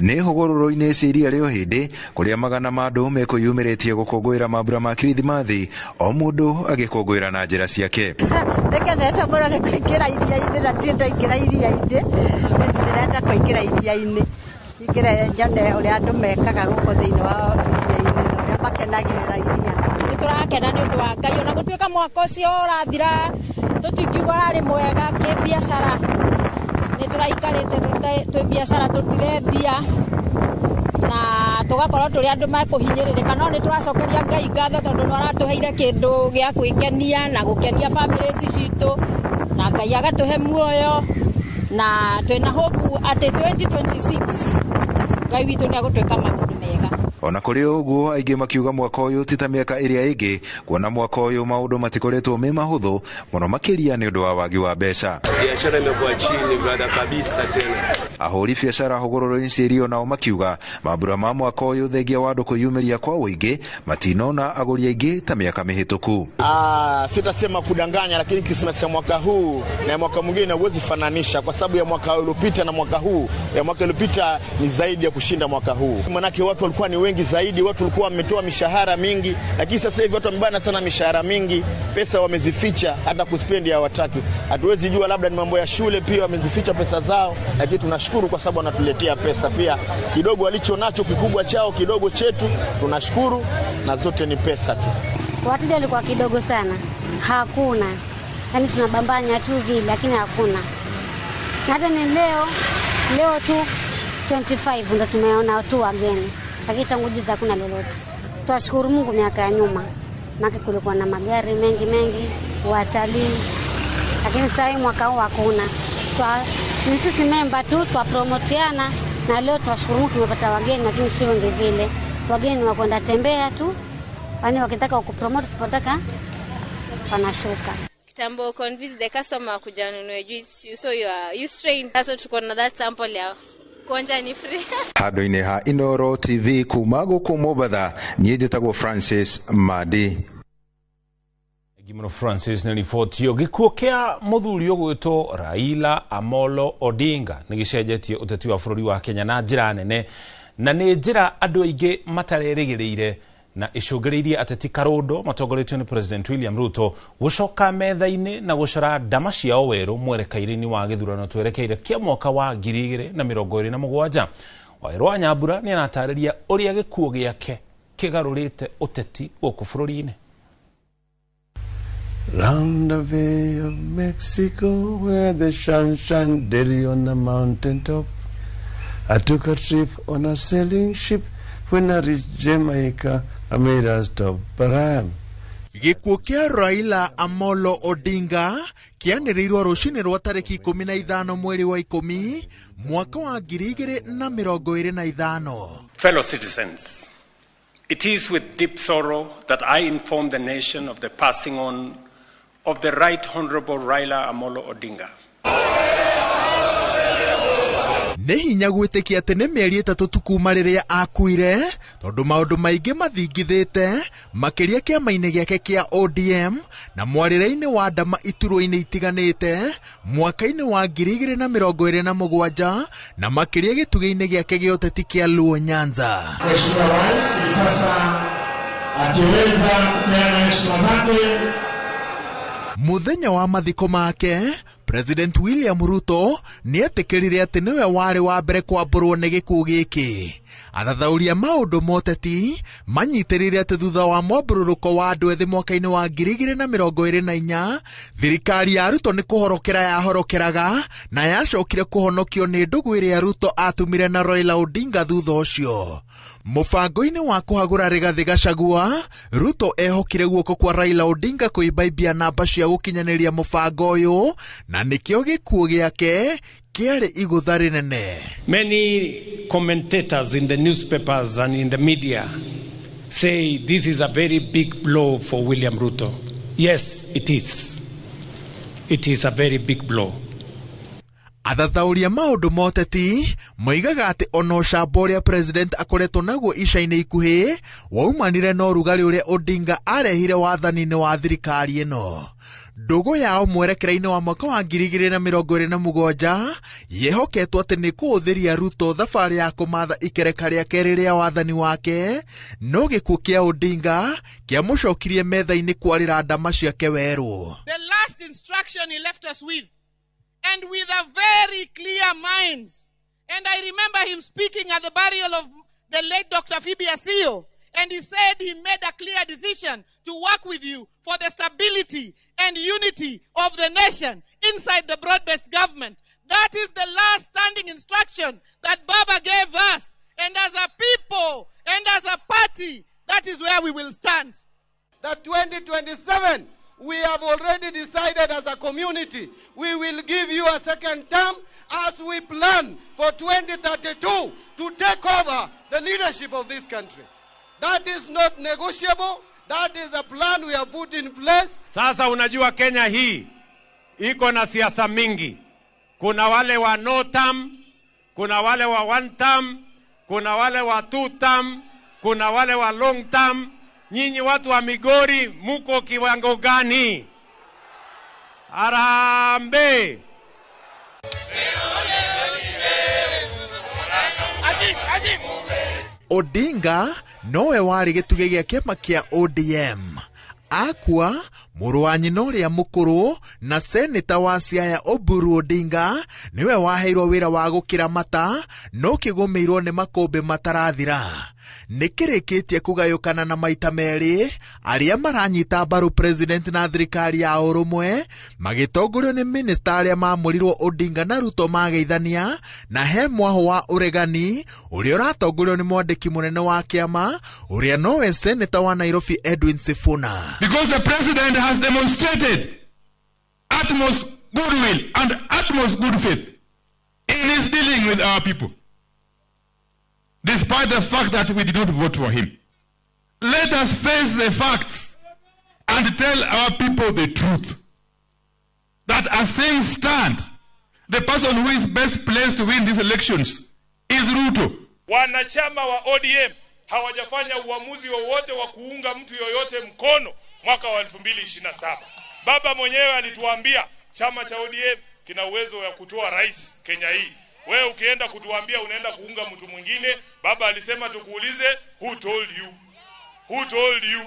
Nĩ hũgũrũrũ-inĩ cia iria rĩa Ũhĩndĩ kũrĩa magana ma andũ mekwĩyumĩrĩtie gũkũngũĩra mambura ma Kirithimathi, o mũndũ agĩkũngũĩra na njĩra ciake. Nĩngenete mũno nĩ kũingĩra iria-inĩ na ndirĩ ndaingĩra iria-inĩ, ndĩrenda kũingĩra iria-inĩ ingĩre nyone ũrĩa andũ mekaga gũkũ thĩinĩ wa iria-inĩ na ũrĩa makenagĩrĩra iria. Nĩ tũrakena nĩ ũndũ wa Ngai, ona gũtuĩka mwaka ũcio ũrathira tũtingiuga ũrarĩ mwega kĩbiacara, nĩ tũraikarĩte twĩ biacara tũtirendia na tũgakorwo tũrĩ andũ mekũhinyĩrĩrĩka, no nĩ tũracokeria Ngai ngatho tondũ nĩ aratũheire kĩndũ gĩa gwĩkenia na gũkenia bamĩrĩ ici citũ, na Ngai agatũhe muoyo na twĩna hope atĩ 2026 Ngai witũ nĩ agũtwĩka maũndũ mega. Ona kũrĩ ũguo aingĩ makiuga mwaka ũyũ ti ta mĩaka ĩrĩa ĩngĩ, kuona mwaka ũyũ maũndũ matikoretwo me mahũthũ mũno makĩria nĩ ũndũ wa wagi wa mbeca. Biashara imekuwa chini brother kabisa tena. Ahũri biacara hũgũrũrũ-inĩ cia irio nao makiuga mambura ma mwaka ũyũ thengia wa andũ kwĩyumĩria kwa ũingĩ matinona agũri aingĩ ta mĩaka mĩhĩtũku. Sitasema kudanganya, lakini Christmas ya mwaka huu na mwaka mwingine huwezi fananisha kwa sababu ya mwaka uliopita na mwaka huu. Ya mwaka uliopita ni zaidi ya kushinda mwaka huu. Manake watu walikuwa ni wengi zaidi, watu walikuwa wametoa mishahara mingi, lakini sasa hivi watu wamebana sana mishahara mingi, pesa wamezificha, hata kuspendi hawataki. Hatuwezi jua, labda ni mambo ya shule pia wamezificha pesa zao, lakini tunashukuru kwa sababu wanatuletea pesa pia. Kidogo walicho nacho kikubwa chao, kidogo chetu, tunashukuru, na zote ni pesa tu. Wateja walikuwa kidogo sana, hakuna. Yaani tunabambanya tu vile, lakini hakuna. Na hata ni leo tu 25 ndo tumeona tu wageni. Lakini tangu juzi hakuna lolote. Twashukuru Mungu miaka ya nyuma, maana kulikuwa na magari mengi mengi, watalii. Lakini sasa hivi mwaka huu hakuna. Ni sisi member tu twapromotiana, na leo twashukuru Mungu tumepata wageni, lakini si wengi vile. Wageni wakwenda tembea tu, yaani wakitaka kupromote, sipotaka wanashuka. Kitambo convince the customer kuja nunue juice, so you are you strain. Sasa tuko na that sample ya kuonja ni free. Handũ-inĩ ha Inooro TV kuma gũkũ Mombatha, niĩ njĩtagwo Francis Madi. Gimno Francis nĩ riboti ĩyo. Gĩkuũ kĩa mũthuri ũgwĩtwo Raila Amolo Odinga nĩ gĩcenjetie ũteti wa bũrũri wa Kenya na njĩra nene, na nĩ njĩra andũ aingĩ matarerĩgĩrĩire, na icũngĩrĩirie ateti karũndo matongoretio nĩ President William Ruto gũcoka metha-inĩ na gũcora ndama ciao werũ mwerekeire-inĩ wa gĩthurano twerekeire kĩa mwaka wa 2027. Wawerũ wa Nyambura nĩ aratarĩria ũrĩa gĩkuũ gĩake kĩgarũrĩte ũteti gũkũ bũrũri-inĩ. Round the Bay of Mexico, where the sun shines daily on the mountain top. I took a trip on a sailing ship. When I reached Jamaica, I made a stop, but I am Gĩkuũ kĩa Raila Amolo Odinga kĩanĩrĩirwo rũcinĩ rwa tarĩki 15 mweri wa 10 mwaka wa 2025. Fellow citizens, it is with deep sorrow that I inform the nation of the passing on of the Right Honorable Raila Amolo Odinga. Nĩ hinya gwĩtĩkia atĩ nĩ mĩeri 3 tu kuma rĩrĩa akuire, tondũ maũndũ maingĩ mathingithĩte makĩria kĩama-inĩ gĩake kĩa ODM na mwarĩre-inĩ wa ndama iturwa-inĩ itiganĩte mwaka-inĩ wa 2027 na makĩria gĩtugĩ-inĩ gĩake gĩa ũteti kĩa Luo Nyanza. Mheshimiwa Rais sasa akiweza kupeana heshima zake. Muthenya wa mathiko make, President William Ruto nĩetĩkĩrire atĩ nĩwe warĩ wa mbere kwambũrwo nĩ gĩkuũ gĩkĩ. Athathaũri a maũndũ ma ũteti manyitĩrĩire atĩ thutha wa mwambũrũrũko wa andũ ethĩ mwaka-inĩ wa 2024, thirikari ya Ruto nĩ kũhorokera yahorokeraga na yacokire kũhonokio nĩ ndũgũ ĩrĩa Ruto atumire na Raila Odinga thutha ũcio. Mũbango-inĩ wa kũhagũra Rigathi Gachagua, Ruto ehokire guoko kwa Raila Odinga kũimbaimbia namba cia gũkinyanĩria mũbango ũyũ, na nĩkĩo gĩkuũ gĩake kĩarĩ igũtha rĩnene. Many commentators in the newspapers and in the media say this is a very big blow for William Ruto. Yes, it is. It is a very big blow. Athathaũri a maũndũ ma ũteti moigaga atĩ ona ũcamba ũrĩa president akoretwo naguo ica-inĩ ikuhĩ waumanire na ũrugarĩ ũrĩa Odinga arehire wathani-inĩ wa thirikari ĩno. Ndũgũ yao mwerekera-inĩ wa mwaka wa 2027 yehoketwo atĩ nĩ kũhũthĩria Ruto thabarĩ ya kũmatha ikereka rĩa kerĩ rĩa wathani wake, no gĩkuũ kĩa Odinga kĩamũcokirie metha-inĩ kwarĩra ndama ciake werũ. The last instruction he left us with, and with a very clear mind. And I remember him speaking at the burial of the late Dr. Phoebe Asiyo, and he said he made a clear decision to work with you for the stability and unity of the nation inside the broad-based government. That is the last standing instruction that Baba gave us. And as a people and as a party, that is where we will stand. That 2027, we have already decided as a community, we will give you a second term as we plan for 2032 to take over the leadership of this country. That is not negotiable. That is a plan we have put in place. Sasa unajua Kenya hii iko na siasa mingi. Kuna wale wa no term, kuna wale wa one term, kuna wale wa two term, kuna wale wa long term. Nyinyi watu wa Migori muko kiwango gani? Harambee! Odinga nowe warĩ gĩtugĩ gĩa kĩama kĩa ODM. Akua, mũrũ wa nyina ũrĩa mũkũrũ na seneta wa Siaya Oburu Odinga nĩwe waheirwo wĩra wa gũkĩramata no kĩgũmĩirwo nĩ makũmbĩ matarathira. Nĩkĩrĩkĩtie kũgayũkana na maita merĩ arĩa maranyita mbaru president na thirikari ya ũrũmwe magĩtongorio nĩ minista arĩa maamũrirwo Odinga na Ruto mageithania, na he mwahũ wa ũregani ũrĩa ũratongorio nĩ mwandĩki mũnene wa kĩama ũrĩa nowe seneta wa Nairobi Edwin Sifuna. Because the president has demonstrated utmost goodwill and utmost good faith in his dealing with our people, despite the fact that we did not vote for him. Let us face the facts and tell our people the truth. That as things stand, the person who is best placed to win these elections is Ruto. Wanachama wa ODM hawajafanya uamuzi wowote wa kuunga mtu yoyote mkono mwaka wa 2027. Baba mwenyewe alituambia chama cha ODM kina uwezo wa kutoa rais Kenya hii. Wewe ukienda kutuambia unaenda kuunga mtu mwingine, baba alisema tukuulize, who told you? Who told you?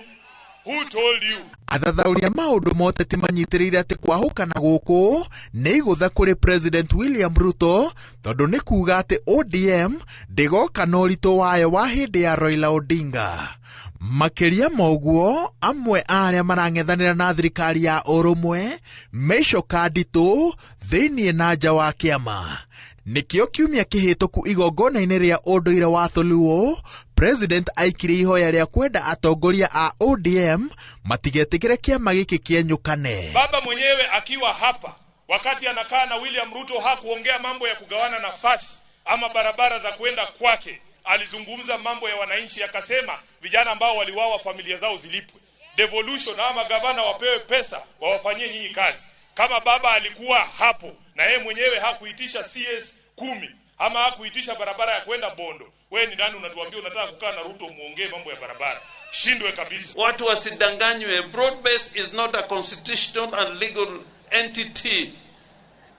Who told you? Athathaũri a maũndũ ma ũteti manyitĩrĩire atĩ kwahũkana gũkũ nĩ igũtha kũrĩ President William Ruto, tondũ nĩ kuuga atĩ ODM ndĩgoka na ũritũ wayo wa hĩndĩ ya Raila Odinga. Makĩria ma ũguo, amwe a arĩa marang'ethanĩra na thirikari ya ũrũmwe meicoka nditũ thĩinĩ na nja wa kĩama. Nĩkĩo kiumia kĩhĩtũku igongona-inĩ rĩa ũndũire wa Tholuo, President aikirie ihoya rĩa kwenda atongoria a ODM matigetĩkĩre kĩama gĩkĩ kĩenyũkane. Baba mwenyewe akiwa hapa wakati anakaa na William Ruto hakuongea mambo ya kugawana nafasi ama barabara za kwenda kwake. Alizungumza mambo ya wananchi, akasema vijana ambao waliwawa familia zao zilipwe, devolution, ama magavana wapewe pesa wawafanyie nyinyi kazi. Kama baba alikuwa hapo na yeye mwenyewe hakuitisha CS 10 ama hakuitisha barabara ya kwenda Bondo, wewe ni nani unatuambia unataka kukaa na Ruto muongee mambo ya barabara? Shindwe kabisa. Watu wasidanganywe. Broad base is not a constitutional and legal entity,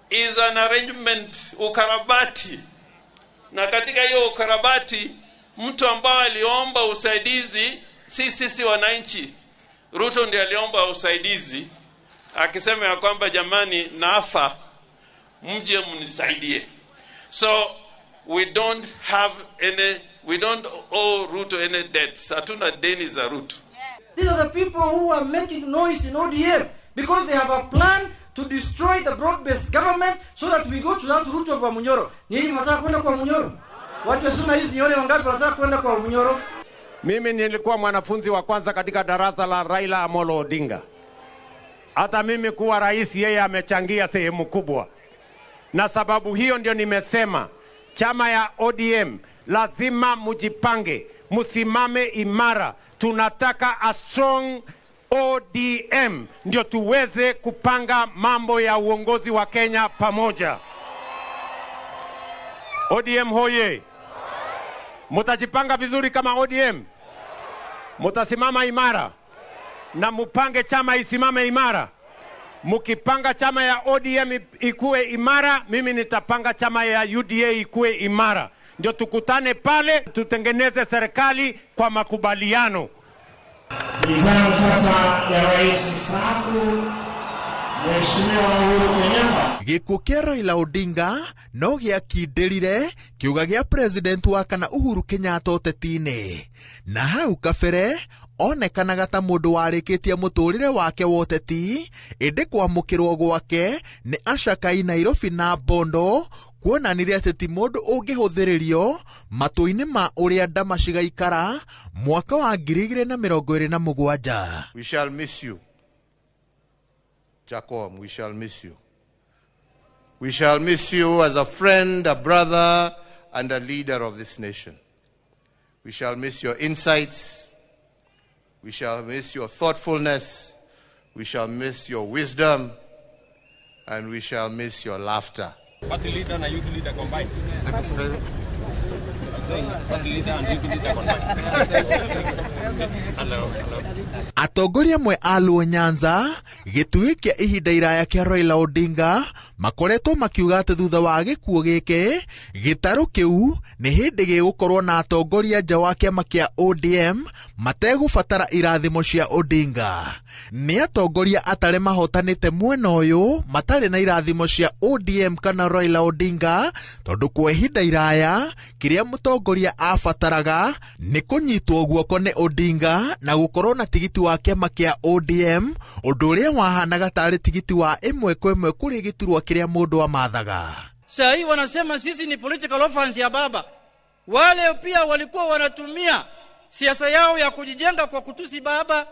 is an arrangement, ukarabati. Na katika hiyo ukarabati, mtu ambaye aliomba usaidizi si sisi wananchi. Ruto ndiye aliomba usaidizi akisema ya kwamba jamani, naafa, mje mnisaidie. So we don't have any, we don't owe Ruto any debts. Hatuna deni za Ruto. These are the people who are making noise in ODM because they have a plan to destroy the broad-based government so that we go to that route of Wamunyoro. Nyinyi mnataka kwenda kwa Munyoro? Watu wa Suna hizi nione wangapi wanataka kwenda kwa Munyoro? Mimi nilikuwa mwanafunzi wa kwanza katika darasa la Raila Amolo Odinga. Hata mimi kuwa rais, yeye amechangia sehemu kubwa. Na sababu hiyo ndio nimesema chama ya ODM lazima mujipange, musimame imara. Tunataka a strong ODM ndio tuweze kupanga mambo ya uongozi wa Kenya pamoja. ODM hoye! Mutajipanga vizuri kama ODM, mutasimama imara na mupange chama isimame imara. Mukipanga chama ya ODM ikue imara, mimi nitapanga chama ya UDA ikue imara. Ndio tukutane pale, tutengeneze serikali kwa makubaliano. Nizamu sasa ya rais mstaafu Mheshimiwa Uhuru Kenyatta. Gĩkuũ kĩa Raila Odinga no gĩakindĩrire kĩũga gĩa president wa kana Uhuru Kenyatta ũteti-inĩ, na hau kabere onekanaga ta mũndũ warĩkĩtie mũtũrĩre wake wa ũteti, ĩndĩ kwamũkĩrwo gwake nĩ acakai Nairobi na Bondo kuonanirie atĩ ti mũndũ ũngĩhũthĩrĩrio matũ-inĩ ma ũrĩa ndama cigaikara mwaka wa 2027. We shall miss you, Jacob, we shall miss you. We shall miss you as a friend, a brother, and a leader of this nation. We shall miss your insights. We shall miss your thoughtfulness. We shall miss your wisdom. And we shall miss your laughter. Party leader and youth leader combined. I'm saying party leader and youth leader combined. Hello, hello. Atongoria amwe a Luo Nyanza gĩtugĩ kĩa ihinda iraya kĩa Raila Odinga makoretwo makiuga atĩ thutha wa gĩkuũ gĩkĩ gĩtarũ kĩu nĩ hĩndĩ gĩgũkorwo na atongoria nja wa kĩama kĩa ODM mategũbatara irathimo cia Odinga. Nĩ atongoria atarĩ mahotanĩte mwena ũyũ matarĩ na irathimo cia ODM kana Raila Odinga, tondũ kwa ihinda iraya kĩrĩa mũtongoria abataraga nĩ kũnyitwo guoko nĩ Odinga na gũkorwo na tigiti wa kĩama kĩa ODM, ũndũ ũrĩa wahanaga tarĩ tigiti wa ĩmwe kwa ĩmwe kũrĩ gĩturwa kĩrĩa mũndũ amathaga. Saa hii wanasema sisi ni political orphans ya baba. Wale pia walikuwa wanatumia siasa yao ya kujijenga kwa kutusi baba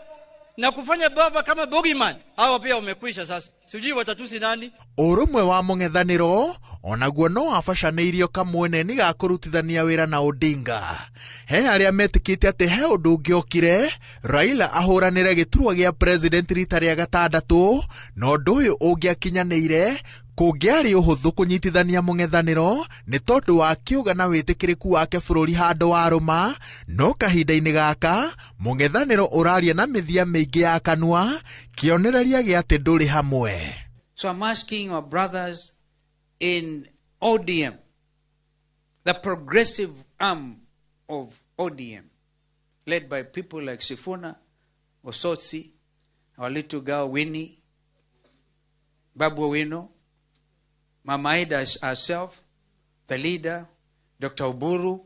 na kufanya baba kama bogeyman. Hawa pia wamekwisha sasa. Sijui watatusi nani. Ũrũmwe wa mũng'ethanĩro onaguo no wabacanĩirio kamwene ga kũrutithania wĩra na Odinga. He arĩa metĩkĩtie atĩ he ũndũ ũngĩokire Raila ahũranĩre gĩturwa gĩa president rita rĩa gatandatũ, na ũndũ ũyũ ũngĩakinyanĩire kũngĩarĩ ũhũthũ kũnyitithania mũng'ethanĩro nĩ tondũ wa kĩũga na wĩtĩkĩrĩku wake bũrũri handũ wa rũma. No kahinda-inĩ gaka mũng'ethanĩro ũraria na mĩthia mĩingĩ ya kanua, kĩonereria gĩa atĩ ndũrĩ hamwe. So I'm asking our brothers in ODM, the progressive arm of ODM, led by people like Sifuna, Osotsi, our little girl Winnie, Babu Owino, Mama Ida herself, the leader, Dr. Oburu,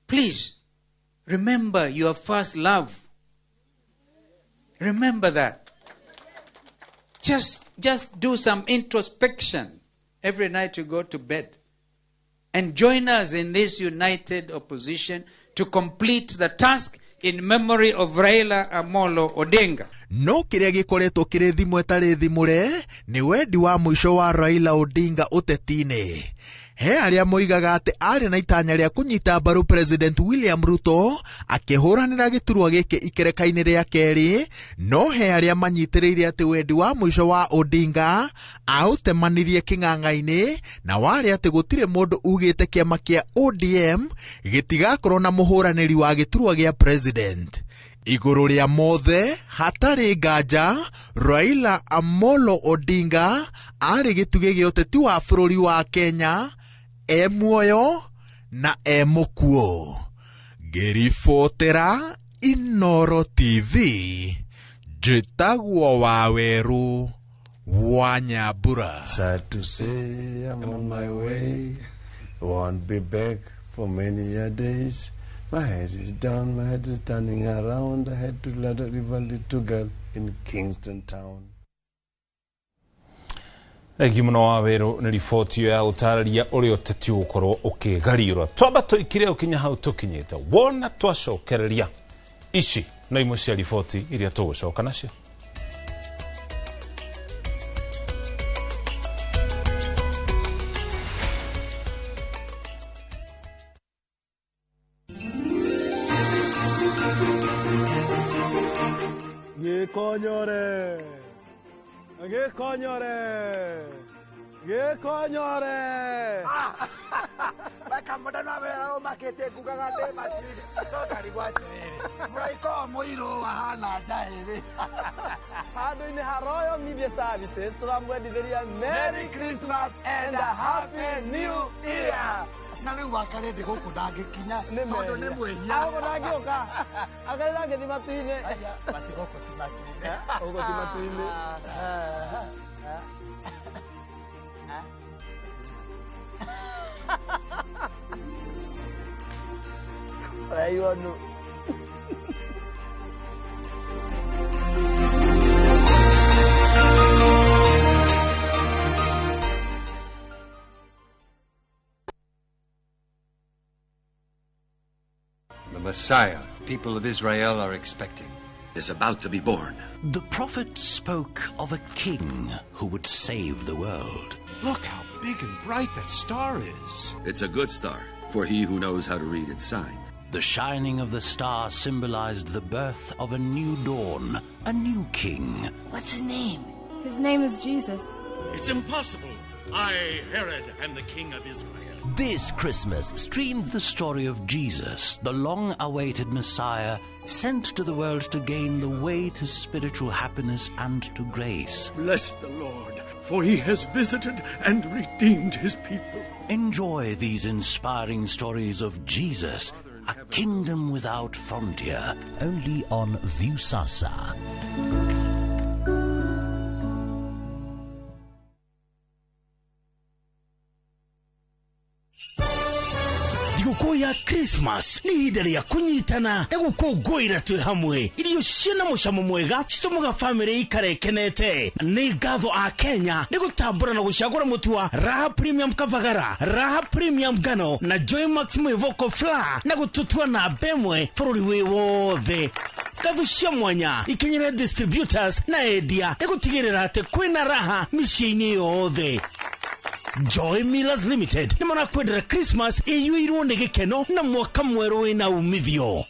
please Remember your first love. Remember that. Just do some introspection every night you go to bed. And join us in this united opposition to complete the task in memory of Raila Amolo Odinga. No kĩrĩa gĩkoretwo kĩrĩ thimũ ĩtarĩ thimũre nĩ wendi wa mũico wa Raila Odinga ũteti-inĩ. He arĩa moigaga atĩ arĩ na itanya rĩa kũnyita mbaru President William Ruto akĩhũranĩra gĩturwa gĩkĩ ikereka-inĩ rĩa kerĩ, no he arĩa manyitĩrĩire atĩ wendi wa mũico wa Odinga aũtemanirie kĩng'ang'a-inĩ na warĩ atĩ gũtirĩ mũndũ ugĩte kĩama kĩa ODM gĩtigakorwo na mũhũranĩri wa gĩturwa gĩa president. Igũrũ rĩa mothe hatarĩ nganja, Raila Amolo Odinga arĩ gĩtugĩ gĩa ũteti wa bũrũri wa Kenya, e muoyo na e mũkuũ. Ngĩribotera Inooro TV, njĩtagwo Wawerũ wa Nyambura. Sad to say I'm on my way, won't be back for many a days. My head is down, my head is turning around. I had to let a river little girl in Kingston Town. Thengiũ mũno wa werũ nĩ riboti ĩyo ya gũtarĩria ũrĩa ũteti ũgũkorwo ũkĩgariũra. Twamba tũikire ũkinya hau tũkinyĩte, wona twacokereria ici no imwe cia riboti iria tũgũcoka nacio. Gĩkonyore, gĩkonyore, gĩkonyore. Bakamũndana wĩra ũmakĩtie ngugaga ndĩ matuinĩ no ngarigwo atĩrĩrĩ mũraika ũyũ mũirũ ahana njaĩrĩ. Handũ-inĩ ha Royal Media Services tũramwendithĩria Merry Christmas and a Happy New Year. Na rĩu wakarĩ ndĩ gũkũ ndangĩkinya tondũ nĩ mwĩhia. Gũkũ ndangĩũka akarĩ ndangĩthiĩ matu-inĩ. Bati gũkũ ti matu-inĩ. Gũkũ ti matu-inĩ. Ũraigua nũ? The Messiah people of Israel are expecting is about to be born. The prophet spoke of a king who would save the world. Look how big and bright that star is. It's a good star for he who knows how to read its sign. The shining of the star symbolized the birth of a new dawn, a new king. What's his name? His name is Jesus. It's impossible. I, Herod, am the king of Israel. This Christmas, stream the story of Jesus, the long-awaited Messiah, sent to the world to gain the way to spiritual happiness and to grace. Bless the Lord, for he has visited and redeemed his people. Enjoy these inspiring stories of Jesus, a kingdom without frontier, only on Viusasa. Thigũkũ ya Christmas nĩ ihinda rĩa kũnyitana na gũkũngũĩra twĩ hamwe. Irio ciĩna mũcamo mwega citũmaga bamĩrĩ ikare ĩkenete. Nĩ ngatho a Kenya nĩ gũtambũra na gũcagũra mũtu wa Raha Premium Kavagara, Raha Premium Ngano na Joy Max Mwĩvoko Flour na gũtũtua namba ĩmwe bũrũri wĩ wothe. Ngatho cia mwanya ikinyĩre distributors na endia nĩ gũtigĩrĩra atĩ kwĩna raha mĩciĩ-inĩ yothe. Joy Millers Limited nĩ marakwendera Christmas ĩiyũirwo nĩ gĩkeno na mwaka mwerũ wĩna umithio.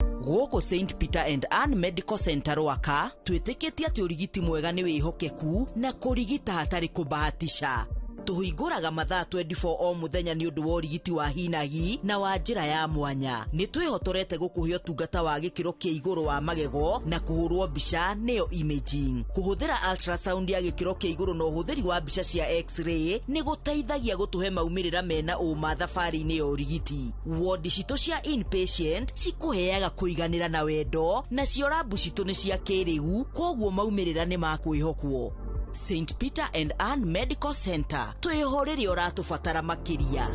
Gũkũ St Peter and Ann Medical Center Rwaka twĩtĩkĩtie atĩ ũrigiti mwega nĩ wĩhokeku na kũrigita hatarĩ kũbahatisha. Tũhingũraga mathaa 24 o mũthenya nĩ ũndũ wa ũrigiti wa hinahi na wa njĩra ya mwanya. Nĩ twĩhotorete gũkũhe ũtungata wa gĩkĩro kĩa igũrũ wa magego na kũhũrwo mbica nĩyo imaging. Kũhũthĩra ultrasound ya gĩkĩro kĩa igũrũ na ũhũthĩri wa mbica cia x-ray nĩ gũteithagia gũtũhe maumĩrĩra mena ũma thabarĩ-inĩ ya ũrigiti. Wodi citũ cia inpatient cikũheaga kũiganĩra na wendo, nacio rabu citũ nĩ cia kĩrĩu, kwoguo maumĩrĩra nĩ ma kwĩhokwo. St Peter and Ann Medical Center twĩho rĩrĩa ũratũbatara makĩria.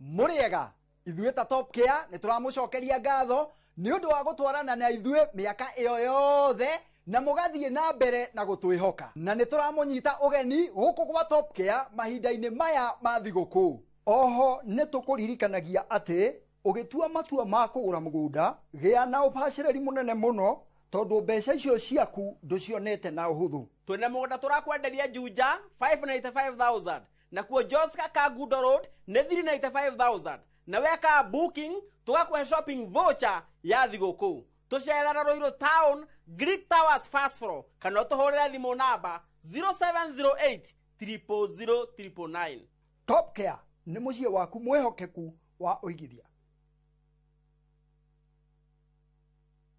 Mũrĩega ithuĩ ta Top Care nĩ tũramũcokeria ngatho nĩ ũndũ wa gũtwarana na ithuĩ mĩaka ĩyo yothe na mũgathiĩ na mbere na gũtwĩhoka, na nĩ tũramũnyita ũgeni gũkũ gwa Top Care mahinda-inĩ maya ma thigũkũ. Oho nĩ tũkũririkanagia atĩ ũgĩtua matua ma kũgũra mũgũnda, gĩa na ũbacĩrĩri mũnene mũno tondũ mbeca icio ciaku ndũcionete na ũhũthũ. Twĩna mũgũnda tũrakwenderia Juja 595,000, nakuo Joska Kangundo Road nĩ 395,000, na weka booking tũgakũhe shopping voucher ya thigũkũ. Tũcerera Ruiru Town, Greek Towers first floor, kana ũtũhũrĩre thimũ namba 0708 000 999. Top Care nĩ mũciĩ waku mwĩhokeku wa ũigithia.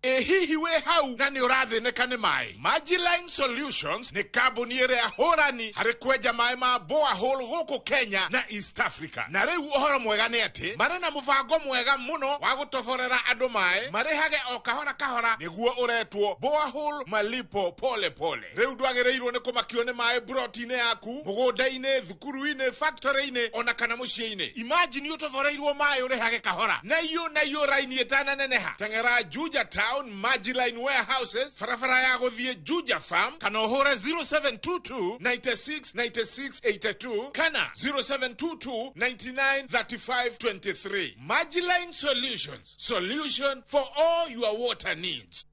Ĩ hihi wĩ hau na nĩ ũrathĩnĩka nĩ maĩ? Magiline Solutions nĩ kambuni ĩrĩa hũrani harĩ kwenja maĩ ma borehole gũkũ Kenya na East Africa. Na rĩu ũhoro mwega nĩ atĩ marĩ na mũbango mwega mũno wa gũtoborera andũ maĩ marĩhage o kahora kahora, nĩguo ũretwo borehole malipo pole pole. Rĩu ndwagĩrĩirwo nĩ kũmakio nĩ maĩ broti-inĩ yaku, mũgũnda-inĩ, thukuru-inĩ, factory-inĩ ona kana mũciĩ-inĩ. Imagine ũtoboreirwo maĩ ũrĩhage kahora na iyo na iyo raini ĩtananeneha. Teng'era Juja Town Magiline Warehouses, barabara ya gũthiĩ Juja Farm, kana ũhũre 0722 96 96 82 kana 0722 99 35 23. Magiline Solutions, solution for all your water needs.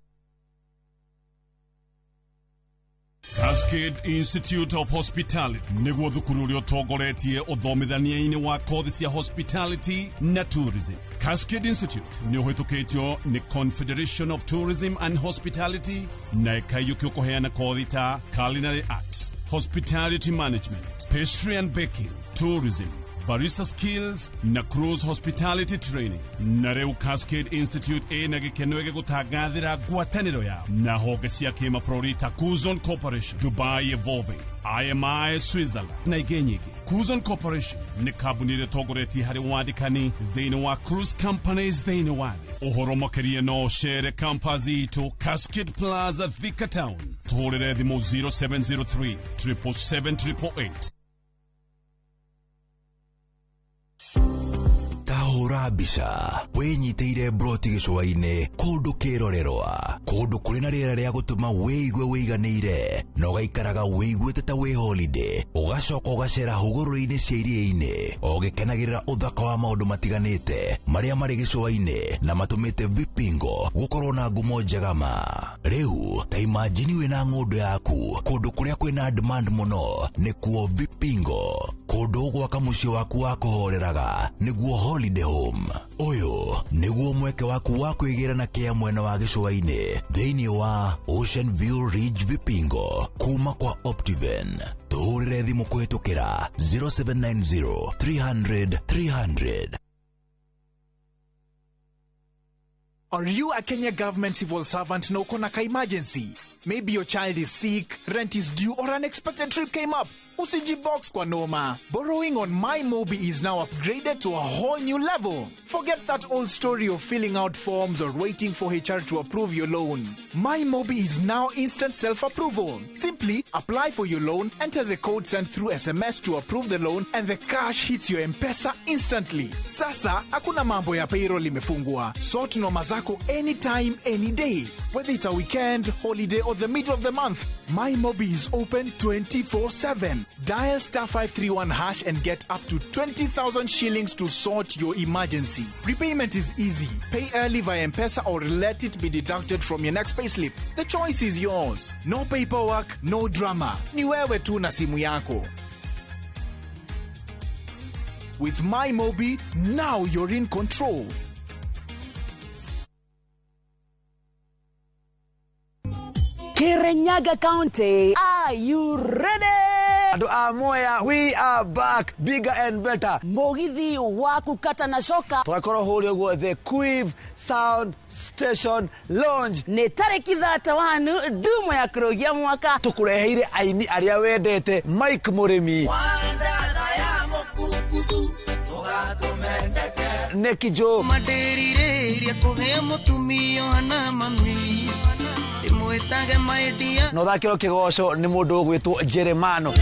Cascade Institute of Hospitality nĩguo thukuru ũrĩa ũtongoretie ũthomithania-inĩ wa kothi cia hospitality na tourism. Cascade Institute nĩ ũhĩtũkĩtio nĩ Confederation of Tourism and Hospitality na ĩkaiyũkio kũheana kothi ta culinary arts, hospitality management, pastry and baking, tourism, barista skills na cruise hospitality training. Na rĩu Cascade Institute ĩna gĩkeno gĩgũtangathĩra ngwatanĩro yao na honge cia kĩmabũrũri ta Kuzon Corporation, Dubai Evolving, IMI Switzerland na ingĩ nyingĩ. Kuzon Corporation nĩ kambuni ĩrĩa ĩtongoretie harĩ wandĩkani thĩinĩ wa cruise companies thĩinĩ wa thĩ. Ũhoro makĩria no ũcere campus itũ Cascade Plaza, Thika Town. Tũhũrĩre thimũ 0703 777 888. Tahũra mbica wĩnyitĩire broti gĩcũa-inĩ kũndũ kĩrorerwa, kũndũ kũrĩ na rĩera rĩa gũtũma wĩigue wĩiganĩire na ũgaikaraga wĩiguĩte ta wĩ holiday, ũgacoka ũgacera hũgũrũrũ-inĩ cia iria-inĩ ũgĩkenagĩrĩra ũthaka wa maũndũ matiganĩte marĩa marĩ gĩcũa-inĩ na matũmĩte Vipingo gũkorwo na ngumo njega ma. Rĩu ta imagine wĩna ng'ũndũ yaku kũndũ kũrĩa kwĩna demand mũno nĩkuo Vipingo, kũndũ ũgwaka mũciĩ waku wa kũhoreraga nĩguo holiday home. Ũyũ nĩguo mweke waku wa kwĩgĩra na kĩa mwena wa gĩcũa-inĩ thĩinĩ wa Ocean View Ridge Vipingo kuma kwa Optiven. Tũhũrĩre thimũ kũhĩtũkĩra 0790 300 300. Are you a Kenya government civil servant na uko na ka emergency? Maybe your child is sick, rent is due, or an unexpected trip came up. Usijibox kwa noma. Borrowing on MyMobi is now upgraded to a whole new level. Forget that old story of filling out forms or waiting for HR to approve your loan. MyMobi is now instant self-approval. Simply apply for your loan, enter the code sent through SMS to approve the loan, and the cash hits your M-Pesa instantly. Sasa, hakuna mambo ya payroll imefungwa. Sort noma zako anytime, any day. Whether it's a weekend, holiday, or the middle of the month, MyMobi is open 24/7. Dial star 531 hash and get up to 20,000 shillings to sort your emergency. Repayment is easy. Pay early via M-Pesa or let it be deducted from your next payslip. The choice is yours. No paperwork, no drama. Ni wewe tu na simu yako. With MyMobi, now you're in control. Kirinyaga County, are you ready? Andũ a Mwea, we are back, bigger and better. Mũgithi wa kũkata na coka Tũgakorwo hũrĩa ũguo the Quiv Sound Station Lounge. Nĩ tarĩki 31 ndumo ya kũrũgia mwaka. Tũkũreheire aini arĩa wendete, Mike Mũrĩmi, Neki Joe, Maderirĩria kũgĩa mũtumia na mami ndĩmwĩtage my dear. Na ũthakĩrwo kĩgoco nĩ mũndũ ũgwĩtwo Jeremano.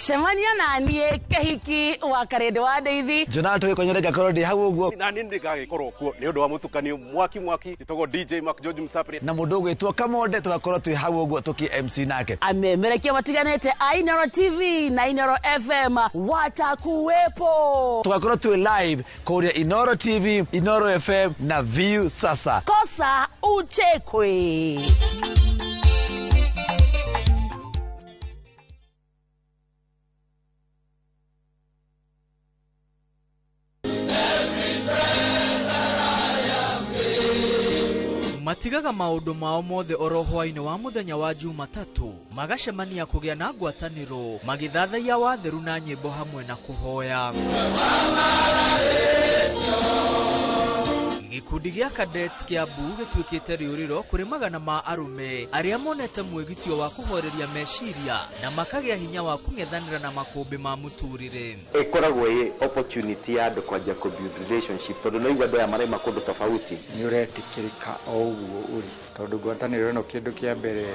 Cemania na niĩ Kĩhiki wa Karĩndĩ wa Ndeithi. Jonathan tũgĩkonyere ngakorwo ndĩ hau ũguo. Na niĩ nĩngagĩkorwo kuo nĩ ũndũ wa mũtukanio mwaki mwaki njĩtagwo DJ Mark George Msapri na mũndũ ũgwĩtwo Kamonde tũgakorwo twĩ hau ũguo tũkĩ MC nake. Amemerekia matiganĩte a Inoro TV na Inoro FM watakuwepo. Tũgakorwo twĩ live kũrĩa Inoro TV, Inoro FM na View Sasa. Kosa uchekwe. Matigaga maũndũ mao mothe oro hwaĩ-inĩ wa mũthenya wa Jumatatũ, magacemania kũgĩa na ngwatanĩro, magĩthathaiya watheru na nyĩmbo hamwe na kũhoya. Gĩkundi gĩa Cadets Kiambu gĩtuĩkĩte rĩũrĩro kũrĩ magana ma arũme arĩa monete mwĩgitio wa kũhoreria meciria na makagĩa hinya wa kũng'ethanĩra na makũmbĩ ma mũtũrĩre. Ĩkoragwo ĩ opportunity ya andũ kwanjia kũ build relationship tondũ no igua andũ aya maraima kũndũ tofauti. Nĩ ũretĩkĩrĩka o ũguo ũrĩ tondũ ngwatanĩro ĩno kĩndũ kĩa mbere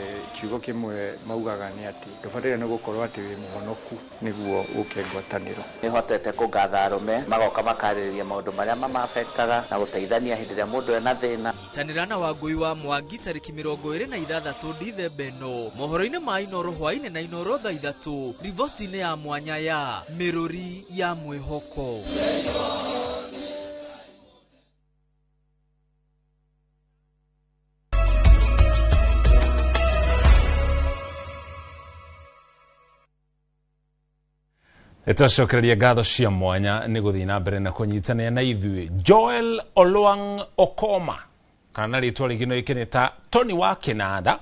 kiugo kĩmwe maugaga nĩ atĩ ndũbataire nĩ gũkorwo atĩ wĩ mũhonoku nĩguo ũke ngwatanĩro. Nĩhotete kũngatha arũme magoka makarĩrĩria maũndũ marĩa mamabektaga na gũteithania hĩndĩ ĩrĩa mũndũ ena thĩna. Nyitanĩra na Wangũi wa Mwangi tarĩki 26 Dithemba ĩno mohoro-inĩ ma Inoro hwaĩ-inĩ na Inoro thaa 3 riboti-inĩ ya mwanya ya Mĩrũri ya Mwĩhoko. Twacokereria ngatho cia mwanya nĩ gũthiĩ na mbere na kũnyitanĩra na ithuĩ. Joel Olwang Okoma kana na rĩtwa rĩngĩ no ĩkene ta Tony wa Kĩnanda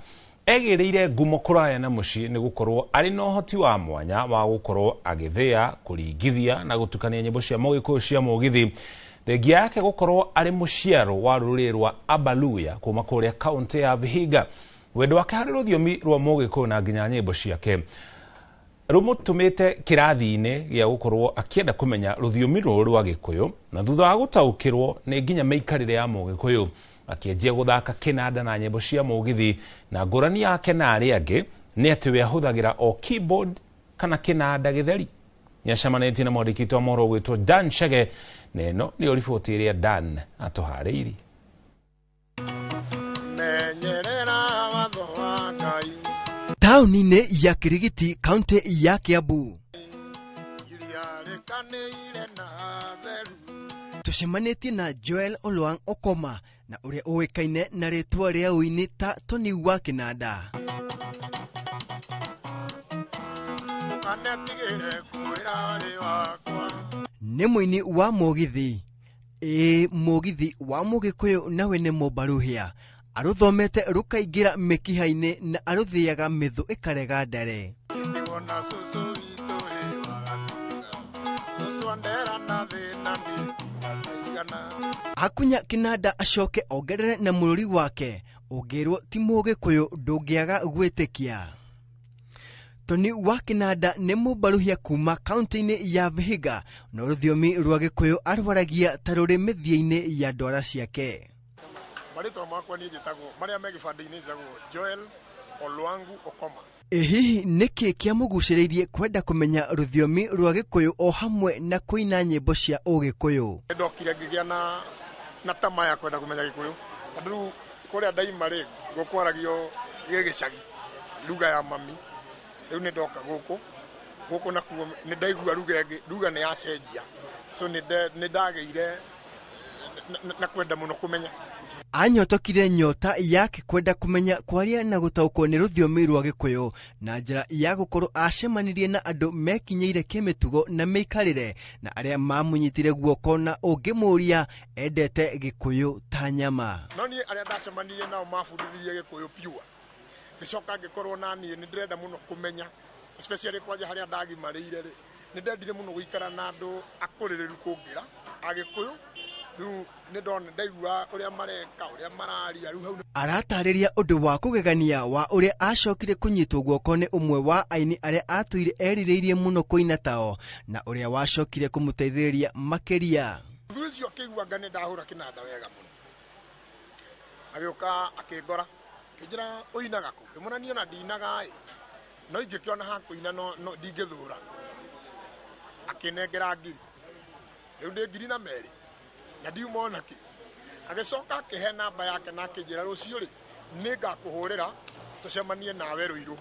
egĩrĩire ngumo kũraya na mũciĩ nĩ gũkorwo arĩ na ũhoti wa mwanya wa gũkorwo agĩthĩa, kũringithia na gũtukania nyĩmbo cia mũgĩkũyũ cia mũgithi. Thengia yake gũkorwo arĩ mũciaro wa rũrĩrĩ rwa Abaluya kuma kũrĩa kaũntĩ ya Vihiga. Wendo wake harĩ rũthiomi rwa mũgĩkũyũ na nginya nyĩmbo ciake rũmũtũmĩte kĩrathi-inĩ gĩa gũkorwo akĩenda kũmenya rũthiomi rũrũ rwa Gĩkũyũ, na thutha wa gũtaũkĩrwo nĩ nginya mĩikarĩre ya mũgĩkũyũ akĩanjia gũthaka kĩnanda na nyĩmbo cia mũgithi. Na ngũrani yake na arĩa angĩ nĩ atĩ we ahũthagĩra o keyboard kana kĩnanda gĩtheri. Nĩacemanĩtie na mwandĩki witũ wa mohoro ũgwĩtwo Dan Chege, na ĩno nĩyo riboti ĩrĩa Dan atũharĩirie. Taũni-inĩ ya Kirigiti, kaunti ya Kiambu, tũcemanĩtie na Joel Olwang Okoma na ũrĩa ũĩkaine na rĩtwa rĩa ũini ta Tony wa Kĩnanda. Nĩ mũini wa mũgithi, ĩĩ mũgithi wa mũgĩkũyũ nawe nĩ mũmbaruhia, arũthomete rũkaingĩra mĩkiha-inĩ na arũthĩaga mĩthũ ĩkarega ndare. Akunya kĩnanda acoke ongerere na mũrũri wake, ũngĩrwo ti mũgĩkũyũ ndũngĩaga gwĩtĩkia. Tony wa Kĩnanda nĩ mũmbaruhia kuma kaunti-inĩ ya Vihiga, no rũthiomi rwa Gĩkũyũ arwaragia ta rũrĩ mĩthia-inĩ ya ndwara ciake. Marĩtwa makwa niĩ njĩtagwo marĩa me gĩbandĩ-inĩ njĩtagwo Joel Olwangu Okoma. Ĩ hihi nĩkĩ kĩamũgucĩrĩirie kwenda kũmenya rũthiomi rwa Gĩkũyũ o hamwe na kũina nyĩmbo cia ũgĩkũyũ? Nĩndokire ngĩgĩa na tamaa ya kwenda kũmenya Gĩkũyũ tondũ rĩu kũrĩa ndaima rĩ gũkwaragio gĩgĩcagi lugha ya mami. Rĩu nĩndoka gũkũ nakuo nĩndaigua lugha ĩngĩ, lugha nĩ yacenjia, so nĩndagĩire na kwenda mũno kũmenya. Anyotokire nyota yake kwenda kũmenya kwaria na gũtaũkwo nĩ rũthiomi rwa Gĩkũyũ na njĩra ya gũkorwo acemanirie na andũ mekinyĩire kĩmĩtugo na mĩikarĩre na arĩa mamũnyitire guoko na ũngĩmũria endete Gĩkũyũ ta nyama. No niĩ arĩa ndacemanirie nao mabundithirie Gĩkũyũ pure, ngĩcoka ngĩkorwo na niĩ nĩ ndĩrenda mũno kũmenya, especially kwanja harĩa ndagimarĩire rĩ, nĩ ndendire mũno gũikara na andũ akũrĩrĩru kũngĩra Agĩkũyũ. Rĩu nĩ ndaigua ũrĩa mareka, ũrĩa mararia, rĩu hau. Aratarĩria ũndũ wa kũgegania wa ũrĩa acokire kũnyitwo guoko nĩ ũmwe wa aini arĩa atũire erirĩirie mũno kũina tao na ũrĩa wacokire kũmũteithĩrĩria makĩria. Mũthuri ũcio akĩigua anga nĩ ndahũra kĩnanda wega mũno, agĩũka akĩngora akĩnjĩra ũinaga kũ, ngĩmwĩra niĩ ona ndinaga ĩ, no ingĩkĩona ha kũina no ndingĩthũra. Akĩnengera ngiri. Rĩu ndĩ ngiri na merĩ na ndiuma ona kĩ. Agĩcoka akĩhe namba yake na akĩnjĩra rũciũ rĩ nĩngakũhũrĩra tũcemanie nawe Rũirũ.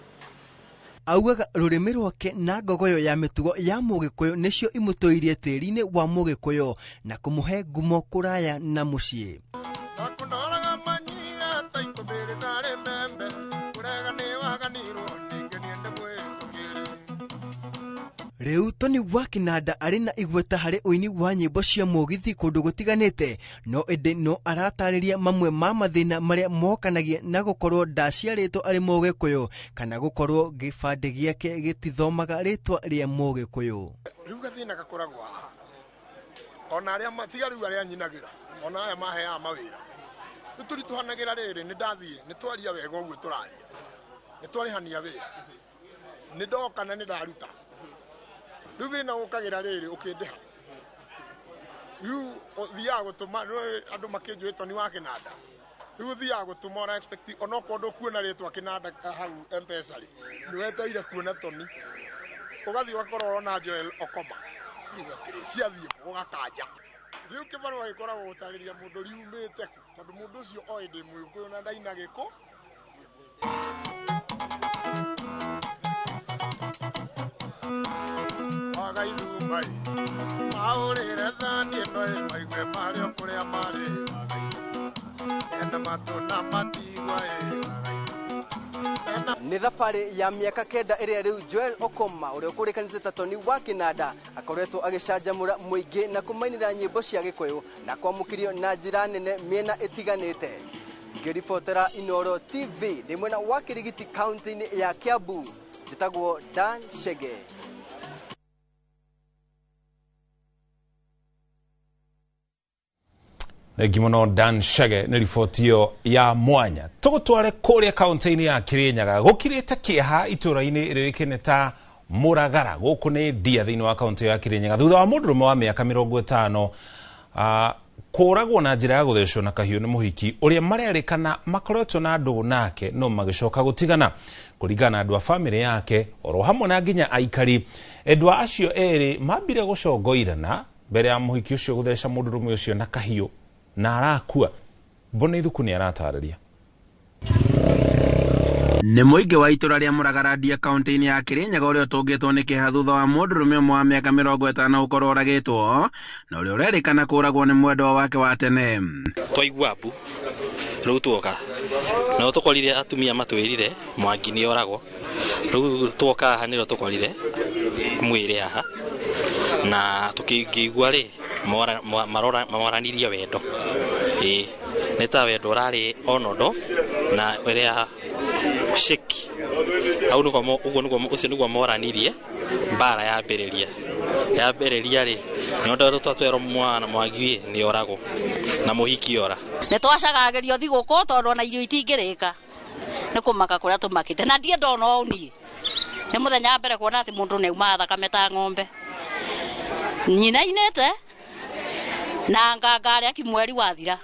Augaga rũrĩmĩ rwake na ngogoyo ya mĩtugo ya mũgĩkũyũ nĩcio imũtũirie tĩri-inĩ wa mũgĩkũyũ na kũmũhe ngumo kũraya na mũciĩ. Akũndoraga manyira ta ikũmbĩrĩ tarĩ mbembe kũrega nĩ waganirwo ningĩ niĩ ndĩmwĩtũkĩre. Rĩu Tony wa Kĩnanda arĩ na igweta harĩ ũini wa nyĩmbo cia mũgithi kũndũ gũtiganĩte, no ĩndĩ no aratarĩria mamwe ma mathĩna marĩa mokanagia na gũkorwo ndaciarĩtwo arĩ mũgĩkũyũ kana gũkorwo gĩbandĩ gĩake gĩtithomaga rĩtwa rĩa mũgĩkũyũ. Rĩu gathĩna gakoragwo haha ona arĩa matiga rĩu arĩa nyinagĩra ona aya maheaga mawĩra rĩu tũritũhanagĩra rĩrĩ nĩ ndathiĩ nĩ twaria wega ũguo tũraria nĩ twarĩhania wĩra nĩ ndoka na nĩ ndaruta. Rĩu thĩna ũkagĩra rĩrĩ ũkĩndĩha rĩu ũthiaga gũtũma andũ makĩnjũĩ Tony wa Kĩnanda rĩu ũthiaga gũtũma ũra expect onokorwo ndũkuona rĩtwa Kĩnanda hau M-Pesa rĩ nĩ wetereire kuona Tony ũgathiĩ ũgakorwo ũrona Joel Okoma rĩu atĩrĩ ciathiĩ ũgakanja. Rĩu kĩbarũa gĩkoragwo gũtarĩria mũndũ riumĩte kũ tondũ mũndũ ũcio oĩ ndĩ mũgĩkũyũ na ndaina gĩkũ. Maũrĩre thani ĩno ĩ maigue marĩ o kũrĩa marĩ ena matũ na matigua ĩ. Nĩ thabarĩ ya mĩaka 9 ĩrĩa rĩu Joel Okoma ũrĩa ũkũrĩkanĩte ta Tony wa Kĩnanda akoretwo agĩcanjamũra mũingĩ na kũmainĩra nyĩmbo cia gĩkũyũ na kwamũkĩrio na njĩra nene mĩena ĩtiganĩte. Ngĩribotera Inooro TV ndĩ mwena wa Kĩrigiti kaunti-inĩ ya Kiambu, njĩtagwo Dan Chege. Thengi muno Dan Chege nĩ riboti ĩyo ya mwanya. Tũgũtware kũrĩa kaunti-inĩ ya Kirinyaga gũkirĩte kĩeha itũũra-inĩ rĩũĩkaine ta Mũragara gũkũ nĩ Ndia thĩinĩ wa kaunti ya Kirinyaga thutha wa mũndũrũme wa mĩaka 50 kũragwo na njĩra ya gũthecwo na kahiũ nĩ mũhiki ũrĩa marerĩkana makoretwo na ndũgũ nake no magĩcoka gũtigana. Kũringana na andũ a bamĩrĩ yake oro hamwe na nginya aikari endwa acio erĩ mambire gũcongoirana mbere ya mũhiki ũcio gũtheca mũndũrũme ũcio na kahiũ na arakua. Mboni Ithuku nĩ aratarĩria. Nĩ mũingĩ wa itũra rĩa Mũragara Ndia kaunti-inĩ ya Kirinyaga ũrĩa ũtũngĩtwo nĩ kĩeha thutha wa mũndũrũme ũmwe wa mĩaka 50 gũkorwo oragĩtwo na ũrĩa ũrerĩkana kũragwo nĩ mwendwa wake wa tene. Twaigua mbu rĩu tuoka no tũkorire atumia matwĩrire Mwangi nĩ oragwo rĩu tuoka haha nĩrĩo tũkorire mwĩrĩ haha na tũkĩigua rĩ maroranirie wendo ĩĩ nĩ ta wendo ũrarĩ on and off na ũrĩa shake hau nĩguo ũguo nĩguo ũcio nĩguo moranirie mbara yambĩrĩria rĩ nĩ ũndũ twatwerwo mwana Mwangi nĩ oragwo na mũhiki ora. Nĩ twacagagĩrio thigũkũ tondũ ona irio itingĩrĩka nĩ kũmaka kũrĩa tũmakĩte na ndiĩ ndona ũũ niĩ nĩ mũthenya wa mbere kuona atĩ mũndũ nĩ aumaga thakame ta ng'ombe. Nyina inĩte na nganga arĩa kimweri wathira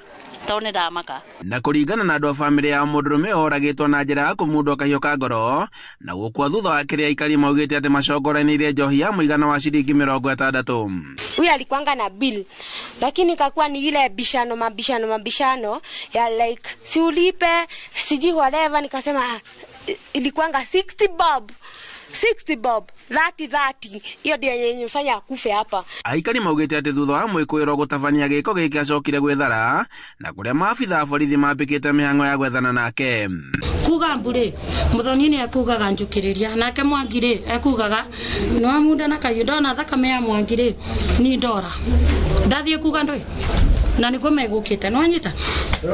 tondũ nĩ ndamaka. Na kũringana na andũ a bamĩrĩ ya mũndũrũme oragĩtwo na njĩra ya kũmundwo kahiũ ka ngoro na gũkua thutha wa kĩrĩa aikari maugĩte atĩ macongoranĩirie njohi ya mũigana wa ciringi 60. Huyu alikuanga na bill lakini kakuwa ni ile bishano mabishano ya like si ulipe sijui whatever, nikasema ilikuanga 60 bob 60 bob 30 hiyo ndio yenye mfanya akufe hapa. Aikari maugite ati thutha wa mwikwirwo gutabania giko giki acokire gwithara na kuria maabitha a borithi mambikite mihango ya gwethana nake. Kuga mbure muthoni ni ekugaga njukiriria nake Mwangi ri ekugaga no munda na kayu ndona thakame ya Mwangi ri ni ndora ndathie kuga ndoi na niguo megukite no anyita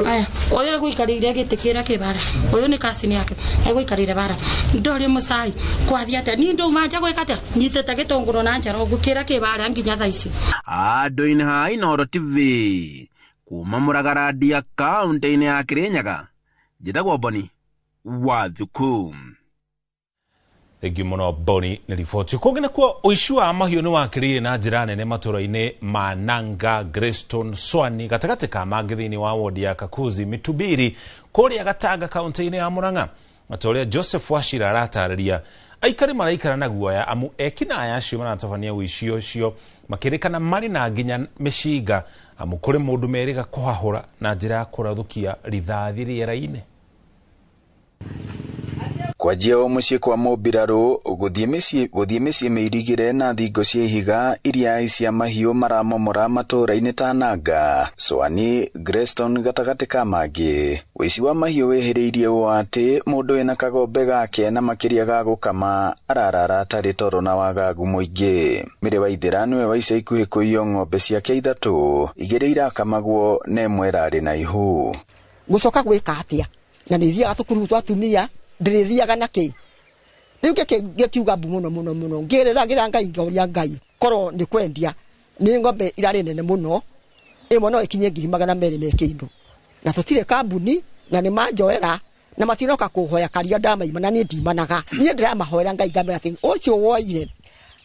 aya uyu egwikarire giti kira kibara uyu ni kasini yake egwikarire bara ndori mucai kwathia atia ni nduma nja gwika atia nyitite gitunguru na njara ngukira kibara nginya thaa ici. Andu-ini ha Inooro TV kuma Muragara Ndia kaunti-ini ya Kirinyaga, njitagwo Boni wa Thuku. Thengiũ mũno Boni nĩ riboti. Kũngĩ nakuo ũici wa mahiũ nĩ wakĩrĩire na njĩra nene matũra-inĩ ma Nanga, Greystone, Swani gatagatĩ ka mangĩ thĩinĩ wa wodi ya Kakuzi Mitubiri kũrĩa Gatanga kaunti-inĩ ya Murang'a. Ta ũrĩa Joseph Wachira aratarĩria, Aikari maraikara na guoya amu ekinaĩ acio maratabania ũici ũcio makĩrĩkana marĩ na nginya mĩcinga, amu kũrĩ mũndũ merĩga kũhahũra na njĩra ya kũrathũkia rithathi rĩera-inĩ. Kwanjia o mũciĩ kwa mũmbirarũ gũthiĩ mĩciĩ mĩirigĩre na thingo cia ihiga iria aici a mahiũ maramomora matũũra-inĩ ta Nanga, Swani, Greston gatagatĩ ka mangĩ. Ũici wa mahiũ wĩhĩrĩirie ũũ atĩ mũndũ wĩna kagombe gake na makĩria ga gũkama ararara atarĩ toro na wagagu mũingĩ. Mĩrĩ Waithĩra nĩwe wa ica ikuhĩ kũiywo ng'ombe ciake 3, 2 irakamagwo na ĩmwe ĩrarĩ na ihu. Gũcoka gwĩka atĩa? Na nĩ thiaga tũkuru twa atumia ndĩrĩthiaga na kĩ rĩu ngĩkiuga mbu mũno mũno mũno, ngĩrĩragĩra Ngai ngauria Ngai korwo nĩ kwendia nĩ ng'ombe irarĩ nene mũno, ĩmwe no ĩkinye 200,000 me kĩndũ, na tũtirĩ kambuni na nĩ manjoera na matinoka kũhoya karia ndamaima na niĩ ndimanaga. Niĩ ndĩramahoera Ngai ngamera atĩ ũcio woire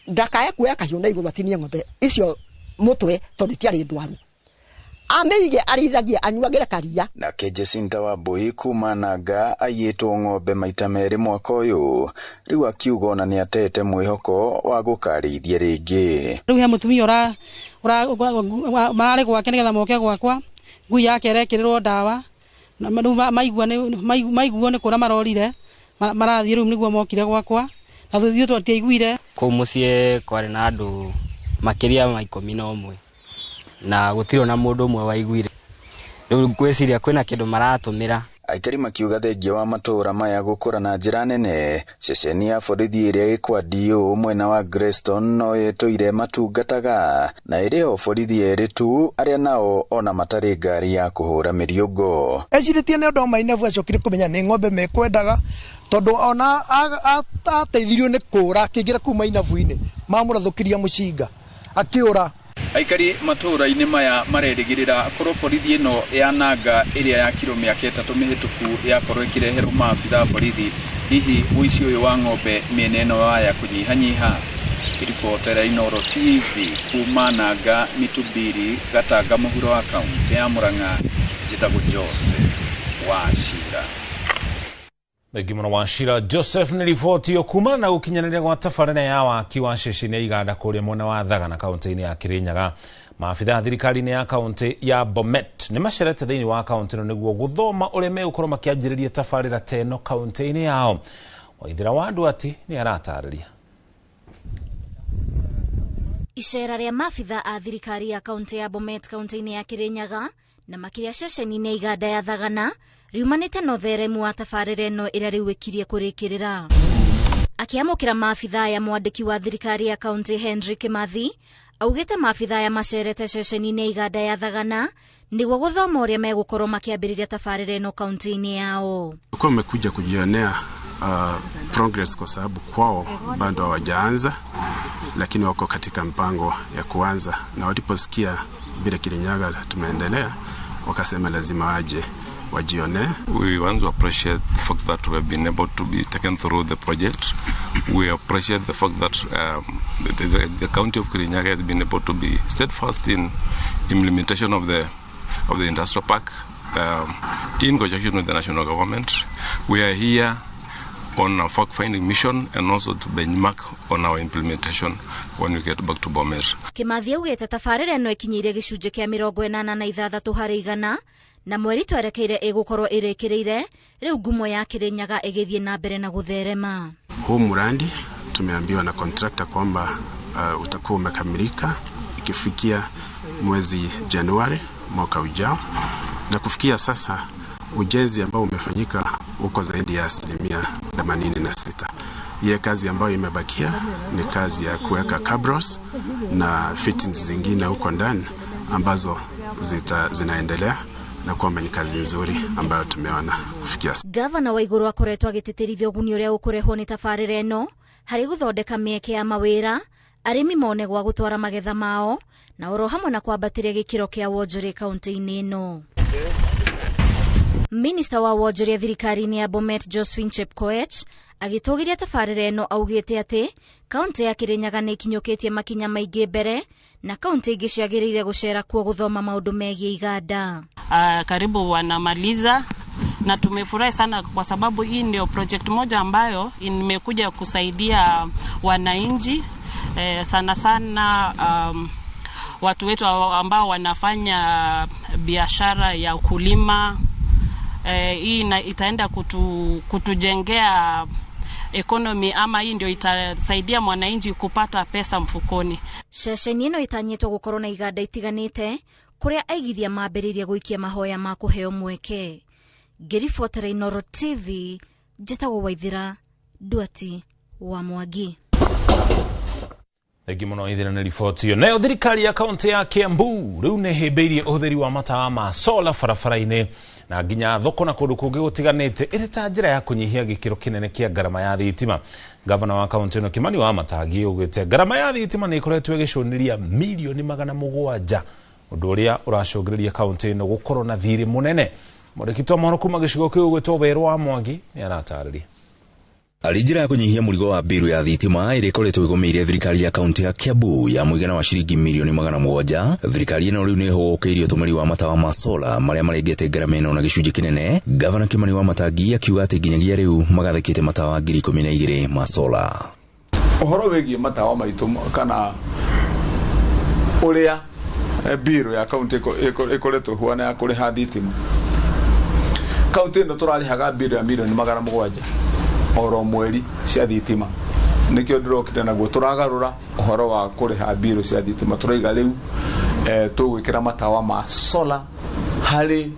ndakae kuoya kahiũ na igũrũ atinie ng'ombe icio mũtwe tondũ itiarĩ ndwaru, amĩige arĩithagie anyuagĩre karia. Nake Jacinta Wambui kuma Nanga aiyĩtwo ng'ombe maita 2 mwaka ũyũ, rĩu akiuga ona nĩatete mwĩhoko wa gũkarĩithia rĩngĩ. Rĩu he mũtumia mararĩ gwake nĩgetha moke gwakwa, ngui yake ĩrekĩrĩrwo ndawa, rĩu maiguo nĩ kũra marorire, marathiĩ rĩu nĩguo mokire gwakwa, na ithuĩ twatiaiguire. Kũu mũciĩ kwarĩ na andũ makĩria ma 11 na gũtirĩ ona mũndũ ũmwe waiguire. Rĩu ngwĩciria kwĩna kĩndũ maratũmĩra. Aikari makiuga thengia wa matũũra maya gũkũra na njĩra nene, ceceni ya borithi ĩrĩa ĩ kwa DO mwena wa Greston no ĩtũire matungataga na ĩrĩ o borithi 2 tu arĩa nao ona matarĩ ngari ya kũhũra mĩriũngũ. Ecirĩtie nĩ ũndũ wa Mainabu acokire kũmenya nĩ ng'ombe mekwendaga tondũ ona ateithirio nĩ kũũra akĩingĩra kũu Mainabu-inĩ mamũrathũkiria mũcinga akĩũra. Aikari matũũra-inĩ maya marerĩgĩrĩra korwo borithi ĩno ya Nanga ĩrĩa yakirwo mĩaka 3 mĩhĩtũku yakorwo ĩkĩreherwo maabitha a borithi, hihi ũici ũyũ wa ng'ombe mĩena ĩno waya kũnyihanyiha. Ribotera Inooro TV kuma Nanga, Mitubiri, Gatanga mũhuro wa kaũntĩ ya Murang'a, njĩtagwo Joseph Wachira. Thengi mũno Wachira Joseph nĩ riboti ĩyo kumana na gũkinyanĩria gwa tabarĩra ya waki wa ceceni ya iganda kũrĩa mwena wa Thagana kaũntĩ-inĩ ya Kirinyaga. Maabitha a thirikari-inĩ ya kaũntĩ ya Bomet nĩ macerete thĩinĩ wa kaũntĩ ĩno nĩguo gũthoma ũrĩa megũkorwo makĩanjĩrĩria tabarĩra ta ĩno kaũntĩ-inĩ yao. Waithĩra wa Nduati nĩ aratarĩria. Icera rĩa maabitha a thirikari ya kaũntĩ ya Bomet kaũntĩ-inĩ ya Kirinyaga na makĩria ceceni-inĩ ya iganda ya Thagana riumanĩte na ũtheremu wa tabarĩra ĩno ĩrĩa rĩu ĩkirie kũrĩkĩrĩra. Akĩamũkĩra maabitha aya, mwandĩki wa thirikari ya kaũntĩ Henry Kimathi augĩte maabitha aya macerete ceceni-inĩ ya iganda ya Thagana nĩguo gũthoma ũrĩa megũkorwo makĩambĩrĩria tabarĩra ĩno kaũntĩ-inĩ yao. Kwa wamekuja kujionea progress kwa sababu kwao bado hawajaanza, lakini wako katika mpango ya kuanza, na waliposikia vile Kirinyaga tumeendelea wakasema lazima waje wajione. We want to appreciate the fact that we have been able to be taken through the project. We appreciate the fact that the county of Kirinyaga has been able to be steadfast in implementation of the industrial park in conjunction with the national government. We are here on a fact-finding mission and also to benchmark on our implementation when we get back to Bomet. Kimathi augĩte tabarĩra ĩno ĩkinyĩire gĩcunjĩ kĩa 86 harĩ igana na mweri twerekeire ĩgũkorwo ĩrĩkĩrĩire, rĩu ngumo ya Kirinyaga ĩgĩthiĩ na mbere na gũtherema. Huu mradi tumeambiwa na contractor kwamba utakuwa umekamilika ikifikia mwezi Januari mwaka ujao, na kufikia sasa ujenzi ambao umefanyika uko zaidi ya 86%. Ile kazi ambayo imebakia ni kazi ya kuweka cabros na fittings zingine huko ndani ambazo zinaendelea, na kwamba ni kazi nzuri ambayo tumeona kufikia sasa. Gavana Waiguru akoretwo agĩtĩtĩrithia ũguni ũrĩa ũkũrehwo nĩ tabarĩra ĩno harĩ gũthondeka mĩeke ya mawĩra, arĩmi mone gwa gũtwara magetha mao, na oro hamwe na kwambatĩria gĩkĩro kĩa wonjoria kaũntĩ-inĩ ĩno. Minista wa wonjoria thirikari-inĩ ya Bomet Josephine Chepkoech agĩtũgĩria tabarĩra ĩno augĩte atĩ kaũntĩ ya Kirinyaga nĩ ĩkinyũkĩtie makinya maingĩ mbere na kaũntĩ ingĩ ciagĩrĩire gũcera kuo gũthoma maũndũ megiĩ iganda. Karibu wanamaliza Na tumefurahi sana kwa sababu hii ndio project moja ambayo imekuja kusaidia wananchi, sana sana watu wetu ambao wanafanya biashara ya ukulima. Hii itaenda kutujengea economy, ama hii ndio itasaidia mwananchi kupata pesa mfukoni. Ceceni ĩno ĩtanyĩtwo gũkorwo na iganda itiganĩte kũrĩa aigithia mambĩrĩria gũikia mahoya ma kũheo mweke. Ngĩribotera Inooro TV, njĩtagwo Waithĩra Nduati wa Mwangi. Thengi mũno Ithira nĩ riboti ĩyo. Nayo thirikari ya kaunti ya Kiambu rĩu nĩ ĩhĩmbĩirie ũhũthĩri wa matawa ma sola barabara-inĩ na nginya thoko na kũndũ kũngĩ gũtiganĩte ĩrĩ ta njĩra ya kũnyihia gĩkĩro kĩnene kĩa ngarama ya thitima. Gavana wa kaunti ĩno Kimani Wamatangi augĩte ngarama ya thitima nĩ ĩkoretwo ĩgĩcũnĩria mirioni 700, ũndũ ũrĩa ũracũngĩrĩria kaunti ĩno gũkorwo na thirĩ mũnene. Mwandĩki wa mohoro kuma gĩcigo kĩu ũgwĩtwo Werũ wa Mwangi nĩ aratarĩria. Arĩ njĩra ya kũnyihia mũrigo wa mbiru ya thitima ĩrĩa ĩkoretwo ĩgũmĩire thirikari ya kaunti ya Kiambu ya mũigana wa ciringi mirioni 700, thirikari ĩno rĩu nĩ ĩhũgũkĩirie ũtũmĩri wa matawa ma sola marĩa marengete ngarama ĩno na gĩcunjĩ kĩnene. Gavana Kimani Wamatangi akiuga atĩ nginyagia rĩu magathĩkĩte matawa 12,000 ma sola. Ũhoro wĩgiĩ matawa maitũ kana ũrĩa mbiru ya kaunti ĩkoretwo ĩhuana ya kũrĩha thitima, kaunti ĩno tũrarĩhaga mbiru ya mirioni 700 oro mweri cia thitima. Nikio ndĩrokire naguo tũragarũra ũhoro wa kũrĩha mbiru cia thitima, tũraiga rĩu tũgwĩkĩra matawa ma sola harĩ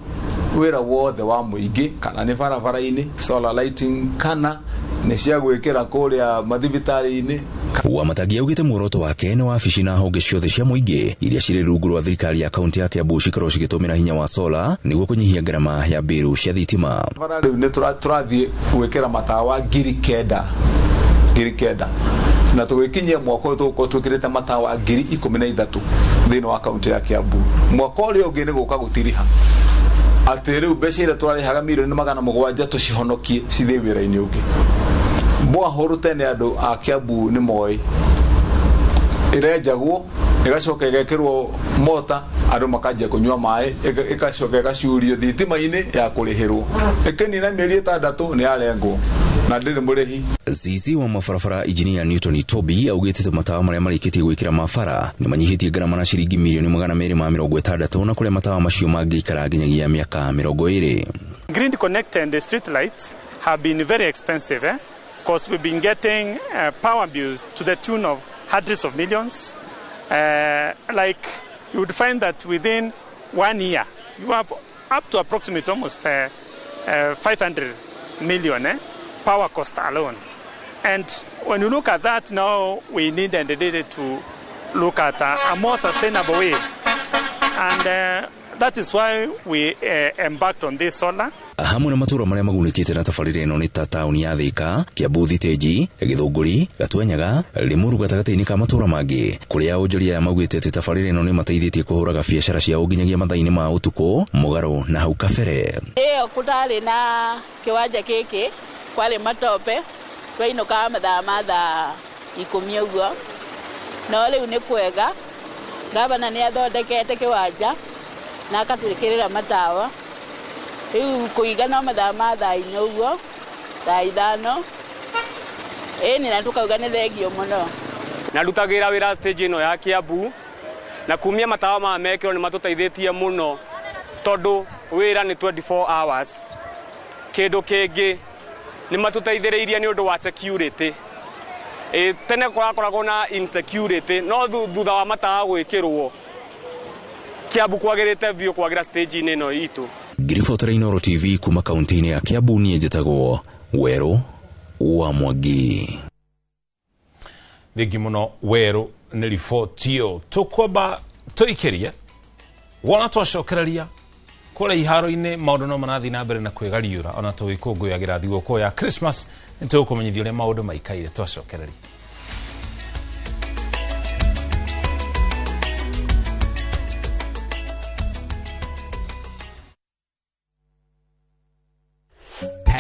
wĩra wothe wa mũingĩ, kana nĩ barabara-inĩ solar lighting, kana nĩ cia gwĩkĩra kũrĩa mathibitarĩ-inĩ. Wamatangi augĩte muoroto wake nĩ wabici na honge ciothe cia mũingĩ iria cirĩ rungu rwa thirikari ya kaunti ya Kiambu cikorwo cigĩtũmĩra hinya wa sola nĩguo kũnyihia ngarama ya mbiru cia thitima. Bara rĩu nĩ tũrathiĩ gwĩkĩra matawa 9,000 na tũgĩkinyia mwaka ũyũ tũgũkorwo twĩkĩrĩte matawa 13,000 thĩinĩ wa kaunti ya Kiambu. Mwaka ũrĩa ũngĩ nĩ gũka gũtiriha atĩ rĩu mbeca iria tũrarĩhaga mirioni 700 tũcihonokie cithiĩ wĩra-inĩ ũngĩ. Borehole tene andũ a Kiambu nĩ moĩ ĩrenjagwo ĩgacoka ĩgekĩrwo mota andũ makanjia kũnyua maĩ, ĩgacoka ĩgacurio thitima-inĩ ya kũrĩhĩrwo, ĩkĩnina mĩeri 6 nĩ yarengwo na ndĩrĩ mũrĩhi. CC wa mabarabara Engineer Newton Toby augĩte matawa marĩa marĩkĩtie gwĩkĩra mabara nĩ manyihĩtie ngarama na ciringi mirioni 260 na kũrĩa matawa macio mangĩikara nginyagia mĩaka 20. Grid connected street lights have been very expensive, because we've been getting power bills to the tune of hundreds of millions. Like you would find that within 1 year, you have up to approximately almost 500 million power cost alone. And when you look at that now, we need and needed to look at a more sustainable way. And that is why we embarked on this solar. Hamwe na matura marĩa magunĩkĩte na tabarĩra ĩno nĩ ta taũni ya Thika, Kiambu Thitĩnji, Gĩthũngũri, Gatwenyaga, Limuru gatagatĩ-inĩ ka matũra mangĩ, kũrĩa onjoria aya maugĩte atĩ tabarĩra ĩno nĩ mateithĩtie kũhũraga biacara ciao nginyagia mathaa-inĩ ma ũtukũ, mũgarũ na hau kabere. Ĩyo kũtarĩ na kĩwanja gĩkĩ, kwarĩ matope, twainũkaga mathaa ma thaa 10 ũguo, no rĩu nĩ kwega, gavana nĩ athondekete kĩwanja na akatwĩkĩrĩra matawa. Rĩu kũiga no mathaa ma thaa 4 ũguo, thaa 5, ĩni na tũkauga nĩ thengio mũno. Na ndutagĩra wĩra stage ĩno ya Kiambu na kumia matawa maya mekĩrwo nĩ matũteithĩtie mũno tondũ wĩra nĩ 24 hours. Kĩndũ kĩngĩ nĩ matũteithĩrĩirie nĩ ũndũ wa security. Tene kũrakoragwo na insecurity, no thutha wa matawa gwĩkĩrwo Kiambu kwagĩrĩte biũ kwagĩra stage-inĩ ĩno itũ. Ngĩribotera Inooro TV kuma kaunti-inĩ ya Kiambu, niĩ njĩtagwo Werũ wa Mwangi. Thengi mũno Werũ nĩ riboti ĩyo. Tũkwamba tũikĩrie wona twacokereria kũrĩa iharo-inĩ maũndũ no marathiĩ na mbere na kwĩgariũra ona tũgĩkũngũyagĩra thigũkũ ya Christmas, nĩ tũgũkũmenyithia ũrĩa maũndũ maikaire twacokereria.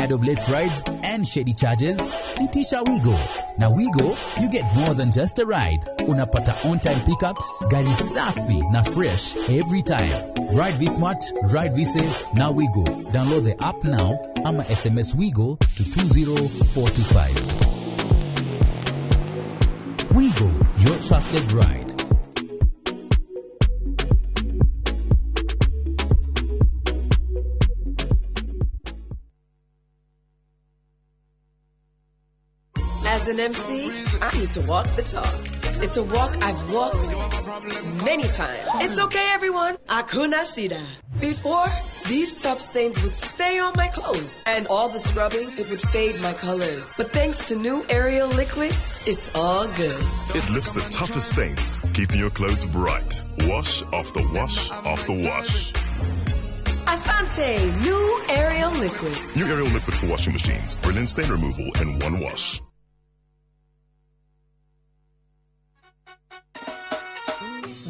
Tired of late rides and shady charges? Itisha Wigo. Na Wigo, you get more than just a ride. Unapata on-time pickups, gari safi na fresh every time. Ride V Smart, ride V Safe, na Wigo. Download the app now ama SMS Wigo to 20425. Wigo, your trusted ride. As an MC, I need to walk the talk. It's a walk I've walked many times. It's okay, everyone. Akuna Shida. Before, these tough stains would stay on my clothes, and all the scrubbing, it would fade my colors. But thanks to new Ariel liquid, it's all good. It lifts the toughest stains, keeping your clothes bright. Wash after wash after wash. Asante, new Ariel liquid. New Ariel liquid for washing machines. Brilliant stain removal in one wash.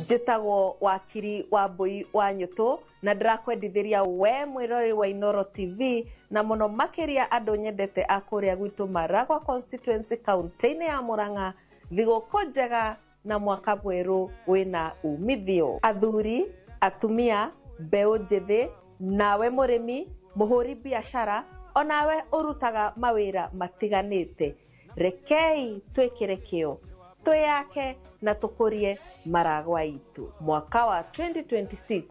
Njĩtagwo wakiri wa mbui wa nyũtũ na ndĩrakwendithĩria we mwĩroreri wa Inoro TV na mũno makĩria andũ nyendete a kũrĩa gwitũ Maragwa constituency kaunti-inĩ ya Murang'a, thigũkũ njega na mwaka mwerũ wĩna umithio. Athuri, atumia, mbeũ njĩthĩ, nawe mũrĩmi, mũhũri biacara, onawe ũrutaga mawĩra matiganĩte, rekei twĩkĩre kĩo twĩyake na tũkũrie Maragwa itũ. Mwaka wa 2026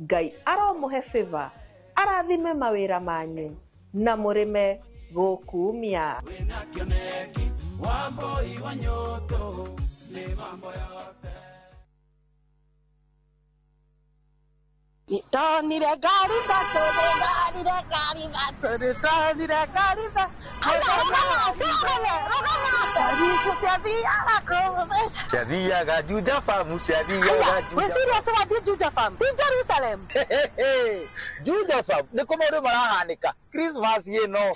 Ngai aromũhe favor, arathime mawĩra manyu na mũrĩme gũkumia. Ndonire ngari thatũ, ndonire ngari thatũ, ndonire ngari thatũ. Ciathiaga Juja Farm, ciathiaga Juja. Wĩ serious wathiĩ Juja Farm? Ti Jerusalem. Juja Farm nĩkuo maũndũ marahanĩka Christmas ĩno.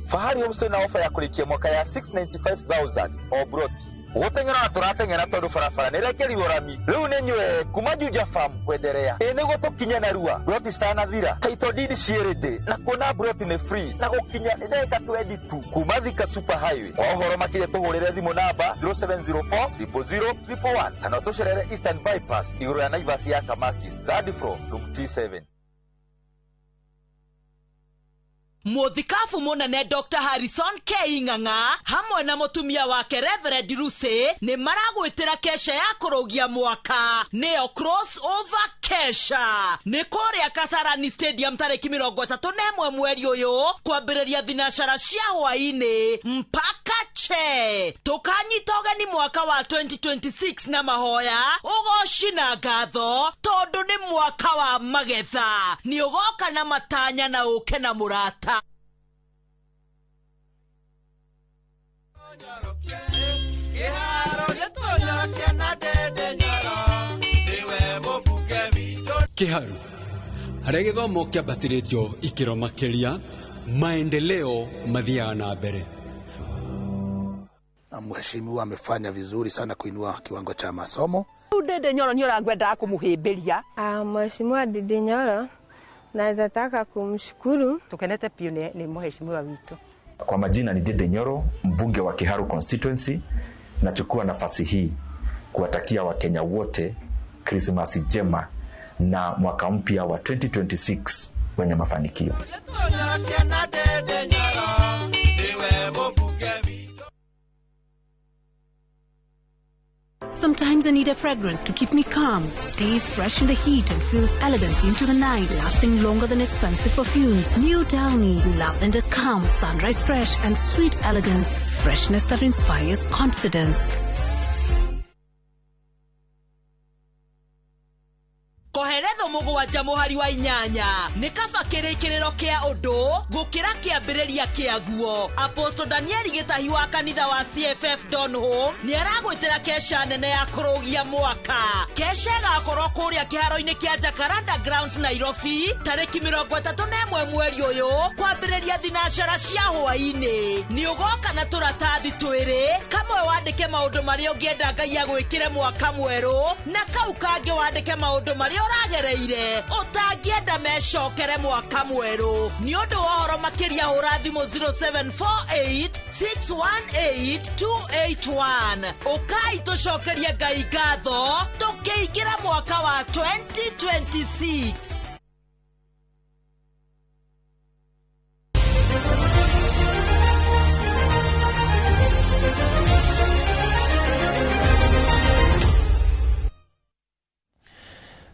Fahari Homes ĩna ofa ya kũrĩkia mwaka ya 695,000 o broti. Gũteng'era na tũrateng'era tondũ barabara nĩ ĩrekerirwo rami. Rĩu nĩ nyue kuma Juja Farm kwenderea. Ĩ nĩguo tũkinye narua. Broti citanathira. Title deed ciĩ ready na kuona broti nĩ free na gũkinya nĩ ndagĩka 20 tu kuma Thika Super Highway. Kwa ũhoro makĩria tũhũrĩre thimũ namba 0704 000 111 kana ũtũcerere Eastern Bypass igũrũ ya Naivas ya Kamakis, third floor, room T7. Mũthikabu mũnene Dr. Harrison K. Ng'ang'a hamwe na mũtumia wake Reverend Lucy nĩ maragwĩtĩra kesha ya kũrũgia mwaka, nĩyo cross over kesha. Nĩ kũrĩa Kasarani Stadium tarĩki 31 mweri ũyũ kwambĩrĩria thinacara cia hwaĩ-inĩ mpaka che. Tũkanyita ũgeni mwaka wa 2026 na mahoya, ũgoci na ngatho tondũ nĩ mwaka wa magetha. Nĩ ũgoka na matanya na ũke na mũrata. Kiharu harĩa gĩthomo kĩambatĩrĩtio ikĩro makĩria, maendeleo mathiaga na mbere. Na mheshimiwa amefanya vizuri sana kuinua kiwango cha masomo. Ndindi Nyoro nĩ ũrangwendaga kũmũhĩmbĩria. Mheshimiwa Ndindi Nyoro naweza taka kumshukuru. Tukenete biũ nĩ mheshimiwa witũ. Kwa majina ni Ndindi Nyoro, mbunge wa Kiharu constituency. Nachukua nafasi hii kuwatakia Wakenya wote Krismasi njema na mwaka mpya wa 2026 wenye mafanikio. Sometimes I need a fragrance to keep me calm, stays fresh in the heat and feels elegant into the night, lasting longer than expensive perfumes. New Downy, lavender calm, sunrise fresh and sweet elegance, freshness that inspires confidence. Koheretho mũgwanja mũhari wa inyanya nĩ kaba kĩrĩkĩrĩro kĩa ũndũ gũkĩra kĩambĩrĩria kĩaguo. Apostle Daniel Gĩtahi wa kanitha wa CFF Donholm nĩ aragwĩtĩra kesha nene ya kũrũgia mwaka. Kesha ĩgakorwo kũrĩa kĩharo-inĩ kĩa Jacaranda Grounds Nairobi tarĩki 31 mweri ũyũ kwambĩrĩria thinacara cia hwaĩ-inĩ. Nĩ ũgoka na tũratathi twĩrĩ, kamwe wandĩke maũndũ marĩa ũngĩenda Ngai agwĩkĩre mwaka mwerũ na kau kangĩ wandĩke maũndũ marĩa ũragereire. othe ũtangĩenda mecokere mwaka mwerũ. Nĩ ũndũ wa ũhoro makĩria hũra thimũ 0748 618 281. Ũkai tũcokerie Ngai ngatho tũkĩingĩra mwaka wa 2026.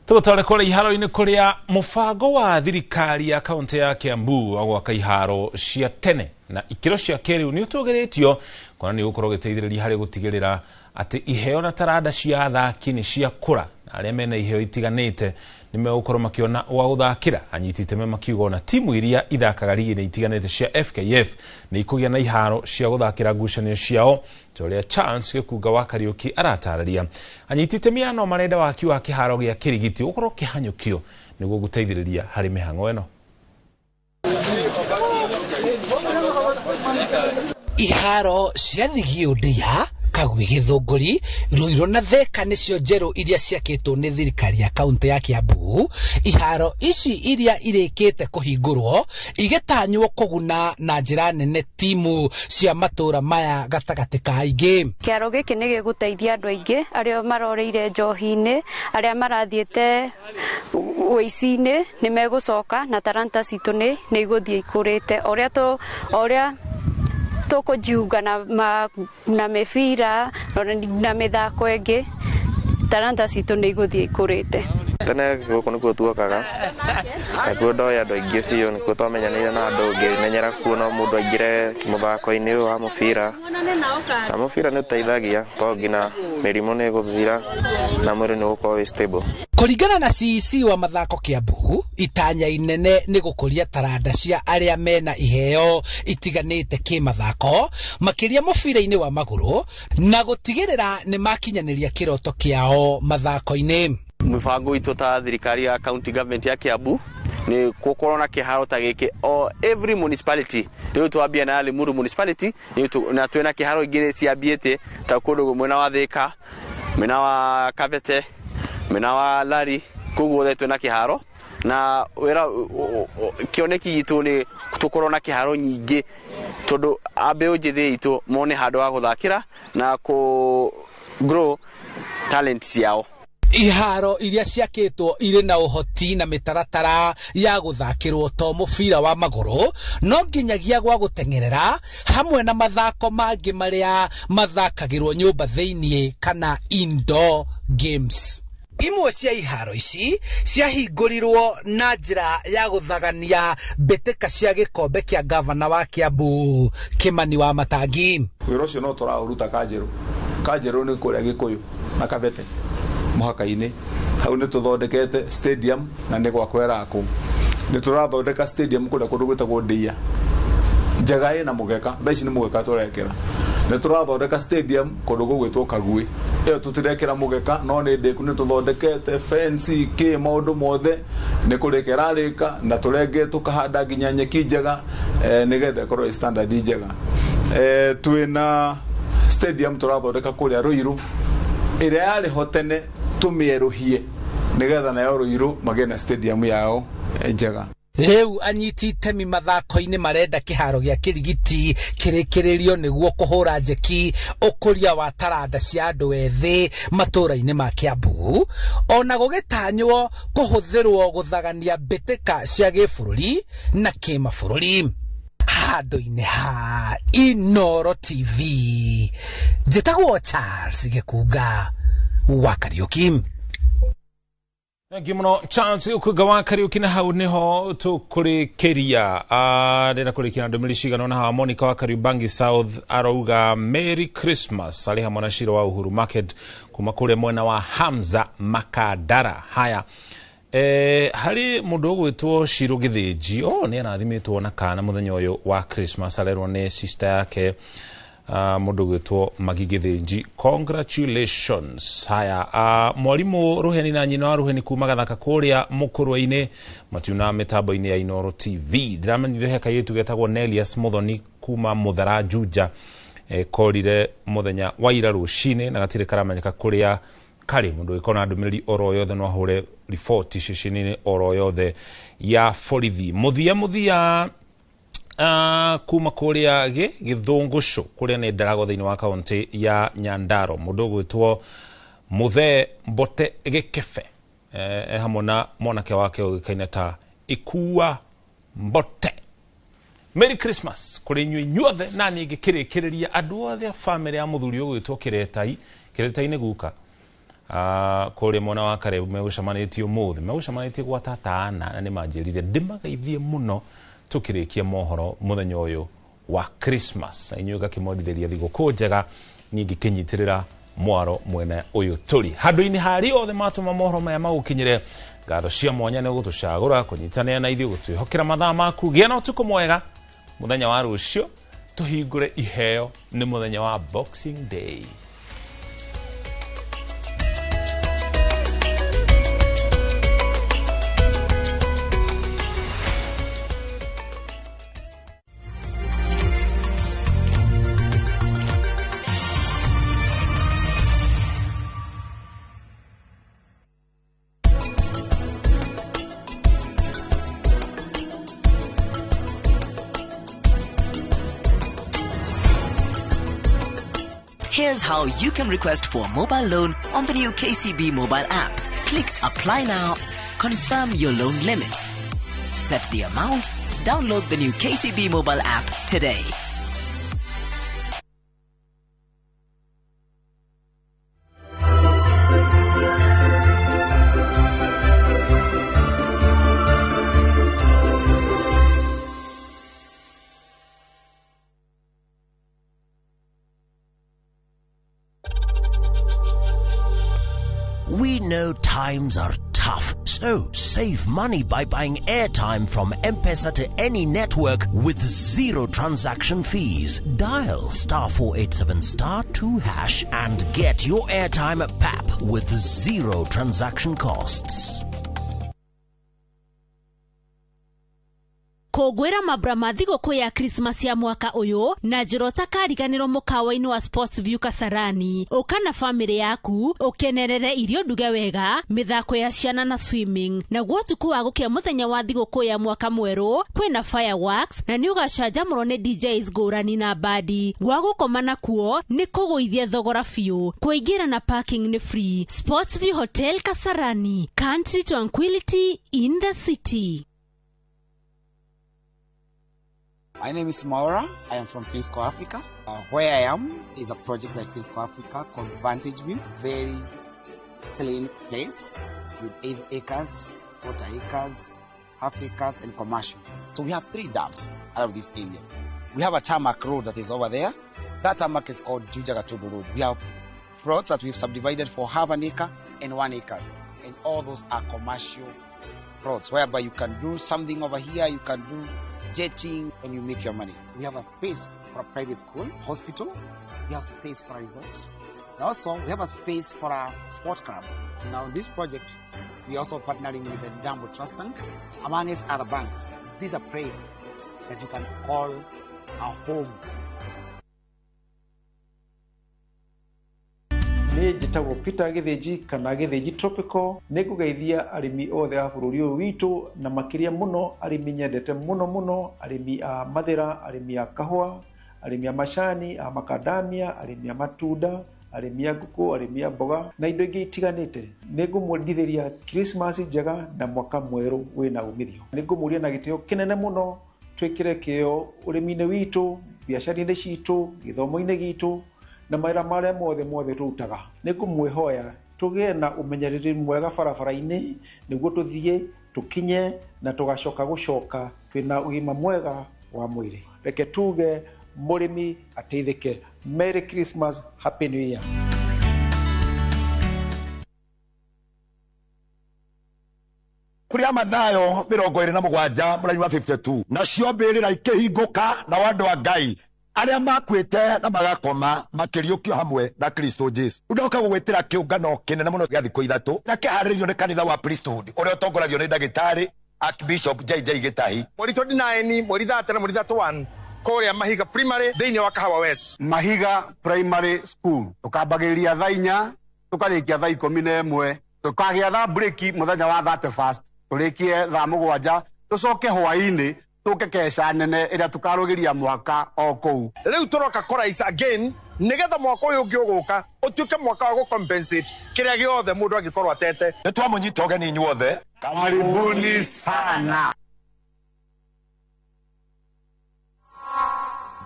Tũgũtware kũrĩa iharo-inĩ kũrĩa mũbango wa thirikari ya kaũntĩ ya Kiambu wa gwaka iharo cia tene na ikĩro cia kĩrĩu nĩ ũtũgĩrĩtio kuona nĩ ũgũkorwo ũgĩteithĩrĩria harĩ gũtigĩrĩra atĩ iheo na taranda cia athaki nĩ ciakũra na arĩa mena iheo itiganĩte nĩ megũkorwo makĩona gwa gũthakĩra. Anyiti iteme makiuga ona timu iria ithakaga rigi-inĩ itiganĩte cia FKF nĩ ikũgĩa na iharo cia gũthakĩra ngucanio ciao ta ũrĩa Charles Gĩkunga wa Kariũki aratarĩria. Anyiti itemi aya no marenda waki wa kĩharo gĩa Kĩrigiti ũkorwo ũkĩhanyũkio nĩguo gũteithĩrĩria harĩ mĩhang'o ĩno. Iharo cia Thigiũndia, Kagui Gĩthũngũri, Ruiru na Theka nĩcio njerũ iria ciakĩtwo nĩ thirikari ya kaũntĩ ya Kiambu. Iharo ici iria irĩkĩte kũhingũrwo igĩtanywo kũguna na njĩra nene timu cia matũra maya gatagatĩ ka aingĩ. Kĩaro gĩkĩ nĩ gĩgũteithia andũ aingĩ arĩa maroreire njohi-inĩ, arĩa marathiĩte ũici-inĩ nĩ megũcoka na taranta citũ nĩ igũthiĩ ikũrĩte. Ũrĩa tũkũjiunga na mĩbira na mĩthako ĩngĩ, taranta citũ nĩ igũthiĩ ikũrĩte. Tene gũkũ nĩkuo tuokaga, nakuo ndoĩ andũ aingĩ biũ, nĩkuo twamenyanĩire na andũ, ngĩmenyera kuo no mũndũ aingĩre mũthako-inĩ ũyũ wa mũbira. Na mũbira nĩ ũteithagia tondũ nginya mĩrimũ nĩ ĩgũthira na mwĩrĩ nĩ ũgũkorwo wĩ stable. Kũringana na CEC wa mathako Kiambu, itanya inene nĩ gũkũria taranda cia arĩa mena iheo itiganĩte kĩmathako, makĩria mũbira-inĩ wa magũrũ, na gũtigĩrĩra nĩ makinyanĩria kĩroto kĩao mathako-inĩ. Mũbango witũ ta thirikari ya county government ya Kiambu nĩ gũkorwo na kĩharo ta gĩkĩ o every municipality. Rĩu twambia na Limuru municipality na twĩna kĩharo ingĩ ciambiĩte ta kũndũ mwena wa Thika, mwena wa Kabete, mwena wa Lari, kũu guothe twĩna kĩharo na wĩra kĩoneki gitũ nĩ tũkorwo na kĩharo nyingĩ tondũ a mbeũ njĩthĩ itũ mone handũ ha gũthakĩra na kũ grow talent ciao. Iharo iria ciakĩtwo irĩ na ũhoti na mĩtaratara ya gũthakĩrwo to mũbira wa magũrũ no nginyagia gwa gũteng'erera hamwe na mathako mangĩ marĩa mathakagĩrwo nyũmba thĩiniĩ kana indoor games. Imwe cia iharo ici ciahingũrirwo na njĩra ya gũthagania mbĩtĩka cia gĩkombe kĩa gavana wa Kiambu Kimani wa Matangi. Wĩra ũcio no tũraũruta Kanjerũ. Kanjerũ nĩ kũrĩa Gĩkũyũ na Kabete mũhaka-inĩ. Hau nĩ tũthondekete stadium na nĩ gwakwo ĩrakwo. Nĩ tũrathondeka stadium kũrĩa kũndũ gwĩtagwo Ndĩa. Njega ĩna mũgeka, thaa ici nĩ mũgeka tũrekĩra. Nĩ tũrathondeka stadium kũndũ gũgwĩtwo Kagui. Ĩyo tũtirekĩra mũgeka no nĩ ndĩku, nĩ tũthondekete fence kĩ maũndũ mothe nĩ kũrĩka ĩrarĩka na tũrenge tũkahanda nginya nyeki njega nĩgetha ĩkorwo ĩ standard njega. Twĩna stadium tũrathondeka kũrĩa Ruiru ĩrĩa yarĩ ho tene tũmĩerũhie nĩgetha nayo Ruiru magĩe na stadium yao njega. Rĩu anyiti itemi mathako-inĩ marenda kĩharo gĩa Kĩrigiti kĩrĩkĩrĩrio nĩguo kũhũra njeki ũkũria wa taranda cia andũ ethĩ matũra-inĩ ma Kiambu, ona gũgĩtanywo kũhũthĩrwo gũthagania mbĩtĩka cia gĩbũrũri na kĩmabũrũri. Handũ-inĩ ha Inooro TV, njĩtagwo Charles Gĩkunga wa Kariũki. Thank you muno Charles Gĩkunga wa Kariũki, na hau niho tũkũrĩkĩria. Ndĩrenda kũrĩkia na ndũmĩrĩri cigana ũna haha. Monica wa Kariubangi South arauga Merry Christmas arĩ hamwe na Shiro wa Uhuru Market kuma kũrĩa mwena wa Hamza Makadara. Haya, harĩ mũndũ ũgwĩtwo Shiro Gĩthĩnji, nĩ arathimĩtwo na kana mũthenya ũyũ wa Christmas, arerwo nĩ sister yake mũndũ ũgwĩtwo Magi Gĩthĩnji, congratulations. Haya, mwarimũ Ruheni na nyina wa Ruheni kuma Gathaka kũrĩa Mũkũrwe-inĩ matiuna mĩtambo-inĩ ya Inooro TV. Ndĩramenyithio he kairĩtu getagwo Nelius Muthoni kuma Mũthara Juja, korire mũthenya wa ira rũcinĩ na gatirĩ karamenyeka kũrĩa Karĩ. Mũndũ ũngĩkorwo na ndũmĩrĩri oro yothe no ahũre riboti ceceni-inĩ oro yothe ya borithi. Mũthia mũthia, kuma kũrĩa Gĩthũngũcũ kũrĩa nĩ Ndarago thĩinĩ wa kaunti ya Nyandarua, mũndũ ũgwĩtwo Mũthee Mbote Gĩkebe e hamwe na mwanake wake ũgĩkaine ta Ikua Mbote. Merry Christmas kũrĩ inyuĩ inyuothe, na niĩ ngĩkĩrĩkĩrĩria andũ othe a bamĩrĩ ya mũthuri ũgwĩtwo Kĩretai. Kĩretai nĩ guka kũrĩa mwena wa Karebu, megũcemanĩtie ũmũthĩ, megũcemanĩtie gwa tata Ana, na nĩ manjĩrire ndĩmageithie mũno tũkĩrĩkia mohoro mũthenya ũyũ wa Christmas. Na inyuĩ ngakĩmwendithĩria thigũkũ njega, niĩ ngĩkĩnyitĩrĩra mwaro mwena ũyũ tũrĩ handũ-inĩ harĩ othe matũma mohoro maya magũkinyĩre. Ngatho cia mwanya nĩ gũtũcagũra kũnyitanĩra na ithuĩ, gũtwĩhokera mathaa maku. Gĩa na ũtukũ mwega. Mũthenya wa rũciũ tũhingũre iheo, nĩ mũthenya wa Boxing Day. Here's how you can request for a mobile loan on the new KCB mobile app. Click Apply Now, confirm your loan limit, set the amount, download the new KCB mobile app today. We know times are tough, so save money by buying airtime from M-Pesa to any network with zero transaction fees. Dial *487*2# and get your airtime at PAP with zero transaction costs. Kũngũĩra mambura ma thigũkũ ya Christmas ya mwaka ũyũ na njĩra ũtakariganĩrwo mũkawa-inĩ wa Sports View Kasarani. Ũka na bamĩrĩ yaku ũkenerere irio nduge wega, mĩthako ya ciana na swimming. Naguo ũtukũ wa gũkĩa mũthenya wa thigũkũ ya mwaka mwerũ kwĩna fireworks na nĩ ũgacanjamũrwo nĩ DJs ngũrani na bandi. Gwa gũkoma nakuo nĩ kũgũithia thogora biũ. Kũingĩra na parking nĩ free. Sports View Hotel Kasarani, country tranquility in the city. My name is Maura. I am from Fisco Africa. Where I am is a project by Fisco Africa called Vantage View. Very serene place with 8 acres, quarter acres, half acres, and commercial. So we have 3 dams out of this area. We have a tarmac road that is over there. That tarmac is called Juja Gatubu Road. We have plots that we've subdivided for half an acre and 1 acre. And all those are commercial plots whereby you can do something over here, you can do jetting, and you make your money. We have a space for a private school, hospital. We have space for a resort. And also, we have a space for a sport club. Now, this project, we are also partnering with the Jambo Trust Bank, amongst other banks. This is a place that you can call a home. Niĩ njĩtagwo Peter Gĩthĩnji kana Gĩthĩnji Tropical. Nĩ ngũgeithia arĩmi othe a bũrũri ũyũ witũ, na makĩria mũno arĩmi nyendete mũno mũno, arĩmi a mathĩra, arĩmi a kahũa, arĩmi a macani, a makadamia, arĩmi a matunda, arĩmi a ngũkũ, arĩmi a mboga na indo ingĩ itiganĩte. Nĩ ngũmwendithĩria Christmas njega na mwaka mwerũ wĩna umithio. Nĩ ngũmũria na gĩtĩo kĩnene mũno twĩkĩre kĩo ũrĩmi-inĩ witũ, biacara-inĩ citũ, gĩthomo-inĩ gitũ na mawĩra marĩa mothe mothe tũrutaga. Nĩ ngũmwĩhoya tũgĩe na ũmenyereri mwega barabara-inĩ nĩguo tũthiĩ tũkinye na tũgacoka gũcoka twĩna ũgima mwega wa mwĩrĩ. Reke tuge mũrĩmi ateithĩke. Merry Christmas, Happy New Year. Kũrĩa Mathayo 27 mũraini wa 52, nacio mbĩrĩra ikĩhingũka na andũ a Ngai arĩa makuĩte na magakoma makĩriũkio hamwe na Kristo Jesu. Ndoka gũgwĩtĩra kĩũngano kĩnene mũno gĩa thikũ 3 na kĩharĩrĩirio nĩ kanitha wa Priesthood ũrĩa ũtongoragio nĩ ndagĩtarĩ Archbishop JJ Gĩtahi. Mweri 29, mweri 30 na mweri 31 kũrĩa Mahiga Primary thĩinĩ wa Kahawa West. Mahiga Primary School tũkambagĩrĩria thaa 4 Tũkarĩkia thaa 11. Tũkagĩa na break mũthenya wa 31st. Tũrĩkie thaa 7 tũcoke hwaĩ-inĩ tũke keca nene ĩrĩa tũkarũgĩria mwaka o kũu. Rĩu tũroka kũraisa again nĩgetha mwaka ũyũ ũngĩ ũgũka ũtuĩke mwaka wa gũcompensate kĩrĩa gĩothe mũndũ angĩkorwo atete. Nĩ twamũnyita ũgeni inyuothe. Karibuni sana.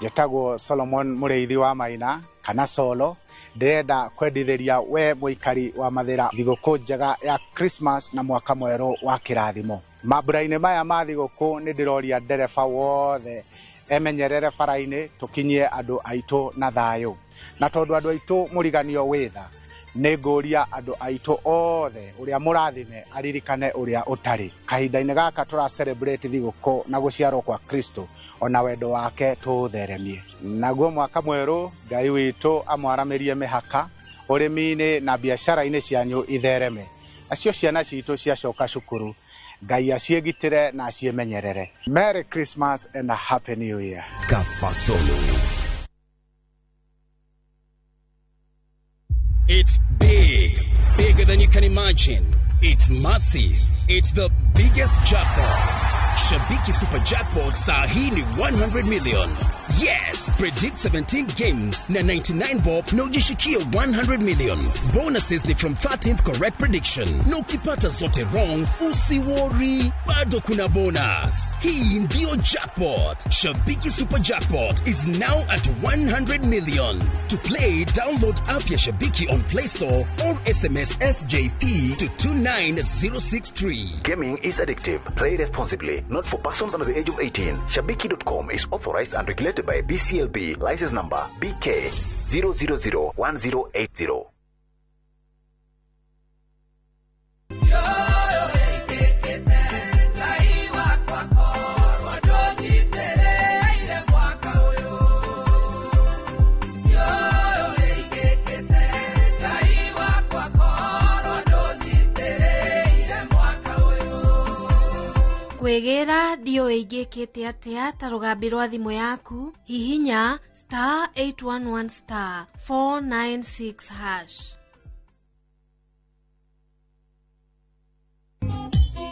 Njĩtagwo Solomon Mũrĩithi wa Maina kana Solo. Ndĩrenda kwendithĩria we mũikari wa Mathĩra thigũkũ njega ya Christmas na mwaka mwerũ wa kĩrathimo. Mambura-inĩ maya ma thigũkũ nĩ ndĩroria ndereba wothe emenyerere bara-inĩ tũkinyie andũ aitũ na thayũ. Na tondũ andũ aitũ mũriganio wĩ tha, nĩ ngũria andũ aitũ othe ũrĩa mũrathime aririkane ũrĩa ũtarĩ. Kahinda-inĩ gaka tũra celebrate thigũkũ na gũciarwo kwa Kristo ona wendo wake tũũtheremie. Naguo mwaka mwerũ Ngai witũ amwaramĩrie mĩhaka ũrĩmi-inĩ na biacara-inĩ cianyu ithereme. Nacio ciana citũ ciacoka cukuru Ngai aciĩgitĩre na aciĩmenyerere. Merry Christmas and a Happy New Year. Kafasolo. It's big, bigger than you can imagine. It's massive. It's the biggest jackpot. Shabiki Super Jackpot saa hii ni 100 million. Yes, predict 17 games na 99 bob na ujishikie 100 million. Bonuses ni from 13th correct prediction. Na ukipata zote wrong, usiworry, bado kuna bonus. Hii ndio jackpot. Shabiki Super Jackpot is now at 100 million. To play, download app ya Shabiki on Play Store or SMS SJP to 29063. Gaming is addictive. Play responsibly. Not for persons under the age of 18. Shabiki.com is authorized and regulated by BCLB. License number BK 0001080. Kwĩgĩra ndiũĩ ingĩkĩte atĩa ta rũgambi rwa thimũ yaku hihinya star 811 star 496 hash.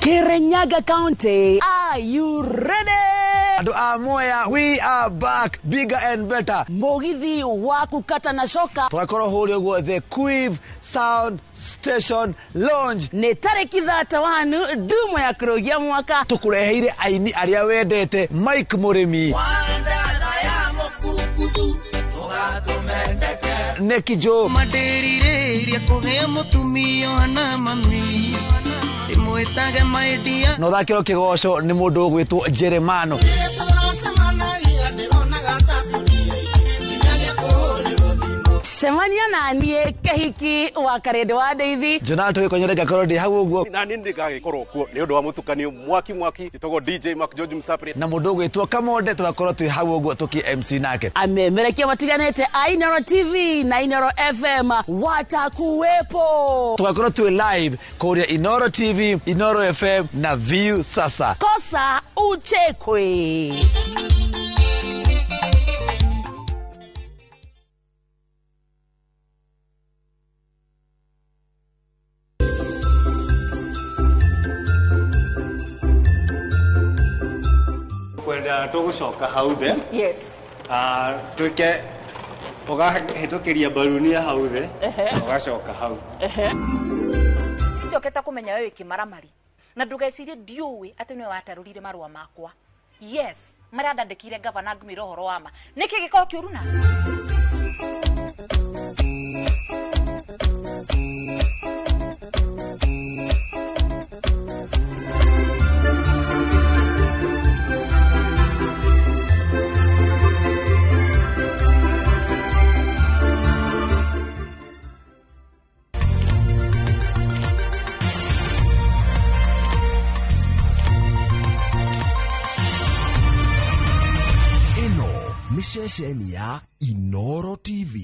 Kirinyaga County, are you ready? Andũ a Mwea, we are back bigger and better. Mũgithi wa kũkata na coka tũgakorwo hũrĩa ũguo the Quiv Sound Station Lounge nĩ tarĩki 31 ndumo ya kũrũgia mwaka. Tũkũreheire aini arĩa wendete Mike Mũrĩmi, Neki Joe, mandĩrirĩria kũgĩa mũtumia na mami no thakĩrwo kĩgoco nĩ mũndũ ũgwĩtwo Jeremano. Cemania na niĩ Kĩhiki wa Karĩndĩ wa Ndeithi Jonathan Gĩkonyore ngakorwo ndĩ hau ũguo na niĩ ndĩgagĩkorwo kuo nĩ ũndũ wa mũtukanio mwaki mwaki njĩtagwo DJ Mark George Msapri na mũndũ ũgwĩtwo Kamonde tũgakorwo twĩ hau ũguo tũkĩ MC nake. Amemerekia matiganĩte a Inoro TV na Inoro FM watakuwepo. Tũgakorwo twĩ live kũrĩa Inoro TV, Inoro FM na View Sasa. Kosa uchekwe. Kwenda tũgũcoka hau thĩ. Yes. Twĩke ũgahĩtũkĩria mbarunia hau thĩ ũgacoka hau. Njokete kũmenya we wĩ kĩmaramari na ndũgecirie ndiũĩ atĩ nĩwe watarũrire marũa makwa. Yes, marĩa ndandĩkire gavana ngũmĩra ũhoro wa ma. Nĩkĩ gĩkorwo kĩũru na? Nĩ ceceni ya Inoro TV.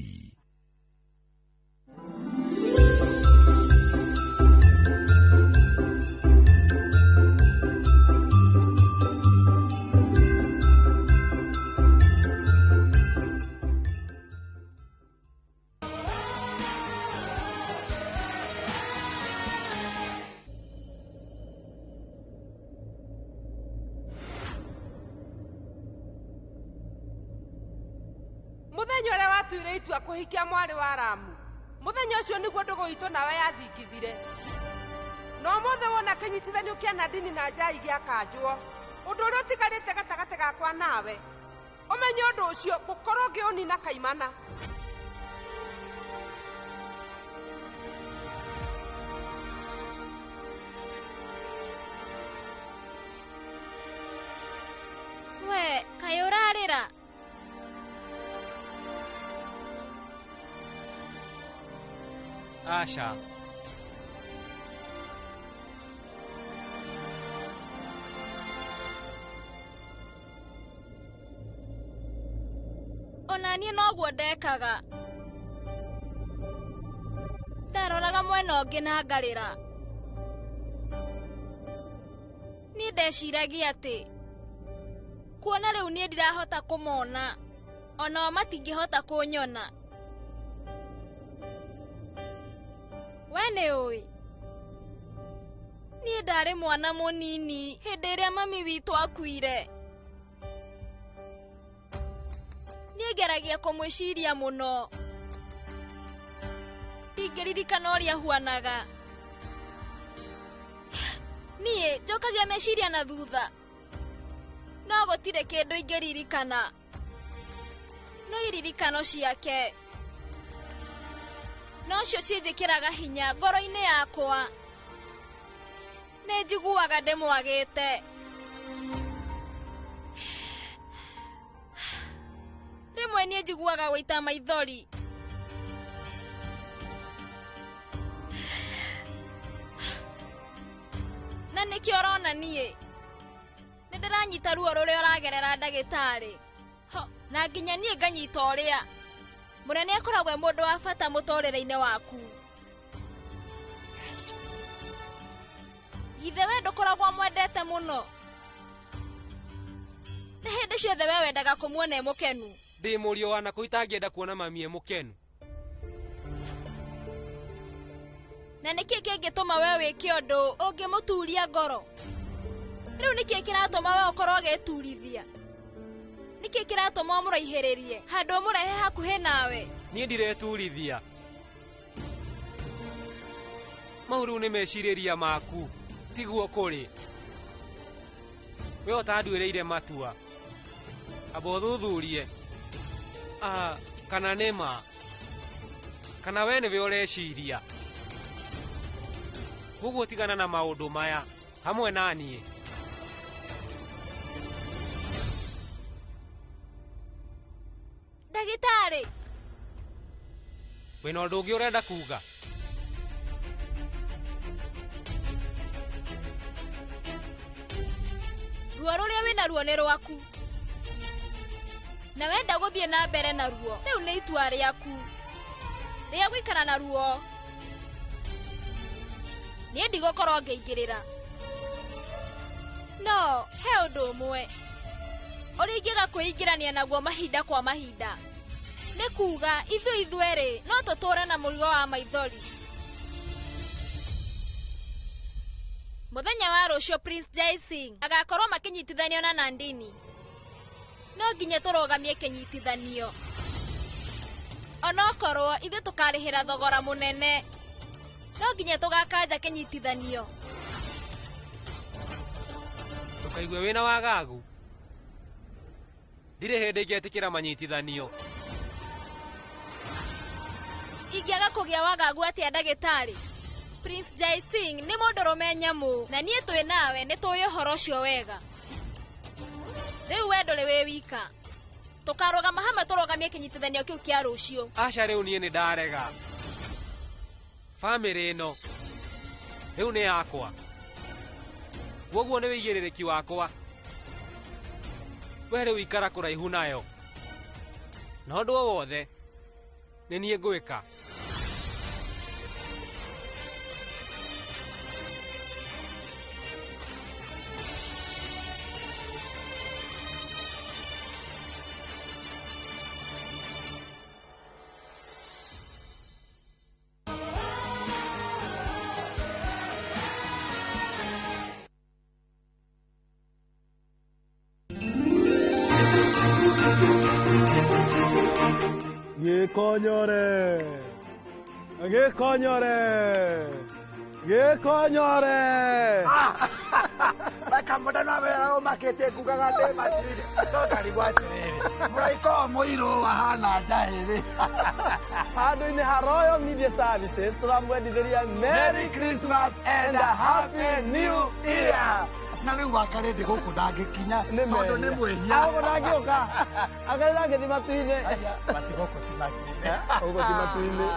ndatuire itua kũhikia mwarĩ wa Ramu. Mũthenya ũcio nĩguo ndũgũ itũ nawe yathingithire. Na ũmũthĩ wona kĩnyitithanio kĩa Nadini na Njai gĩakanjwo, ũndũ ũrĩa ũtigarĩte gatagatĩ gakwa nawe, ũmenye ũndũ ũcio ngũkorwo ngĩũnina kaimana. We, kaĩ ũrarĩra? Aca. Ona niĩ noguo ndekaga. Ndaroraga mwena ũngĩ na ngarĩra. Niĩ ndeciragia atĩ kuona rĩu niĩ ndirahota kũmona, onao matingĩhota kũnyona. We nĩ ũĩ, niĩ ndarĩ mwana mũnini hĩndĩ ĩrĩa mami witũ akuire. Niĩ ngeragia kũmwĩciria mũno. Ndingĩririkana ũrĩa ahuanaga. Niĩ njokagia meciria na thutha, no gũtirĩ kĩndũ ingĩririkana. No iririkano ciake nocio cinjĩkĩraga hinya ngoro-inĩ yakwa. Nĩ njiguaga ndĩmwagĩte. Rĩmwe niĩ njiguaga gũita maithori. Na nĩkĩo ũrona niĩ nĩ ndĩranyita ruo rũrĩa ũragerera ndagĩtarĩ. Ho, na nginya niĩ nganyita ũrĩa mũnene akoragwo e mũndũ wa bata mũtũrĩre-inĩ waku. Githe we ndũkoragwo mwendete mũno? Na hĩndĩ ciothe we wendaga kũmuona e mũkenu. Ndĩ mũriũ wa nakũu itangĩenda kuona mami e mũkenu. Na nĩkĩ kĩngĩtũma we wĩke ũndũ ũngĩmũturia ngoro? Rĩu nĩkĩ kĩratũma we ũkorwo ũgĩturithia? Nĩkĩ kĩratũma ũmũraihĩrĩrie handũ ũmũrehe hakuhĩ nawe? Niĩ ndireturithia. Mau rĩu nĩ mecirĩria maku, tiguo kũrĩ. We ũtanduĩrĩire matua. Amba ũthuthurie. Kana nĩ ma. Kana we nĩwe ũreciria. Koguo tigana na maũndũ maya hamwe na niĩ. Ndagĩtarĩ. Wĩna ũndũ ũngĩ ũrenda kuga? Ruo rũrĩa wĩna ruo nĩ rwaku. Na wenda gũthiĩ na mbere na ruo, rĩu nĩ itua rĩaku rĩa gũikara na ruo. Niĩ ndigũkorwo ngĩingĩrĩra. No he ũndũ ũmwe ũrĩa ingĩaga kwĩingĩrania naguo mahinda kwa mahinda, nĩ kuga ithuĩ ithuerĩ no tũtũre na mũrigo wa maithori. Mũthenya wa rũciũ Prince Jai Singh agakorwo makĩnyitithanio na Nandini. No nginya tũrũgamie kĩnyitithanio. Onokorwo ithuĩ tũkarĩhĩra thogora mũnene, no nginya tũgakanja kĩnyitithanio. Ndũkaigue wĩna wagagu. Ndirĩ hĩndĩ ingĩetĩkĩra manyitithanio. Ingĩaga kũgĩa wagagu atĩa ndagĩtarĩ? Prince Jai Singh nĩ mũndũrũme nyamũ, na niĩ twĩ nawe nĩ tũĩ ũhoro ũcio wega. Rĩu we ndũrĩ wĩ wika. Tũkarũgama hamwe tũrũgamie kĩnyitithanio kĩu kĩa rũciũ. Aca rĩu niĩ nĩ ndarega. Bamĩrĩ ĩno rĩu nĩ yakwa. Koguo nĩ wĩigĩrĩrĩki wakwa. We rĩu ikara kũraihu nayo. Na ũndũ o wothe nĩ niĩ ngwĩka. Gĩkonyore, gĩkonyore, gĩkonyore. Makamũndano wĩra ũmakĩtie ngugaga ndĩ matirĩ no ndarigwo atĩrĩrĩ, mũraika ũyũ mũirũ ahana njaĩrĩ. Handũ-inĩ ha Royal Media Services tũramwendithĩria Merry Christmas and a Happy New Year. Na rĩu wakarĩndĩ gũkũ ndangĩkinya tondũ nĩ mwĩhia. Agũkũ ndangĩũka, akarĩ ndangĩthiĩ matu-inĩ. Basi gũkũ ti matu-inĩ. Gũkũ ti matu-inĩ.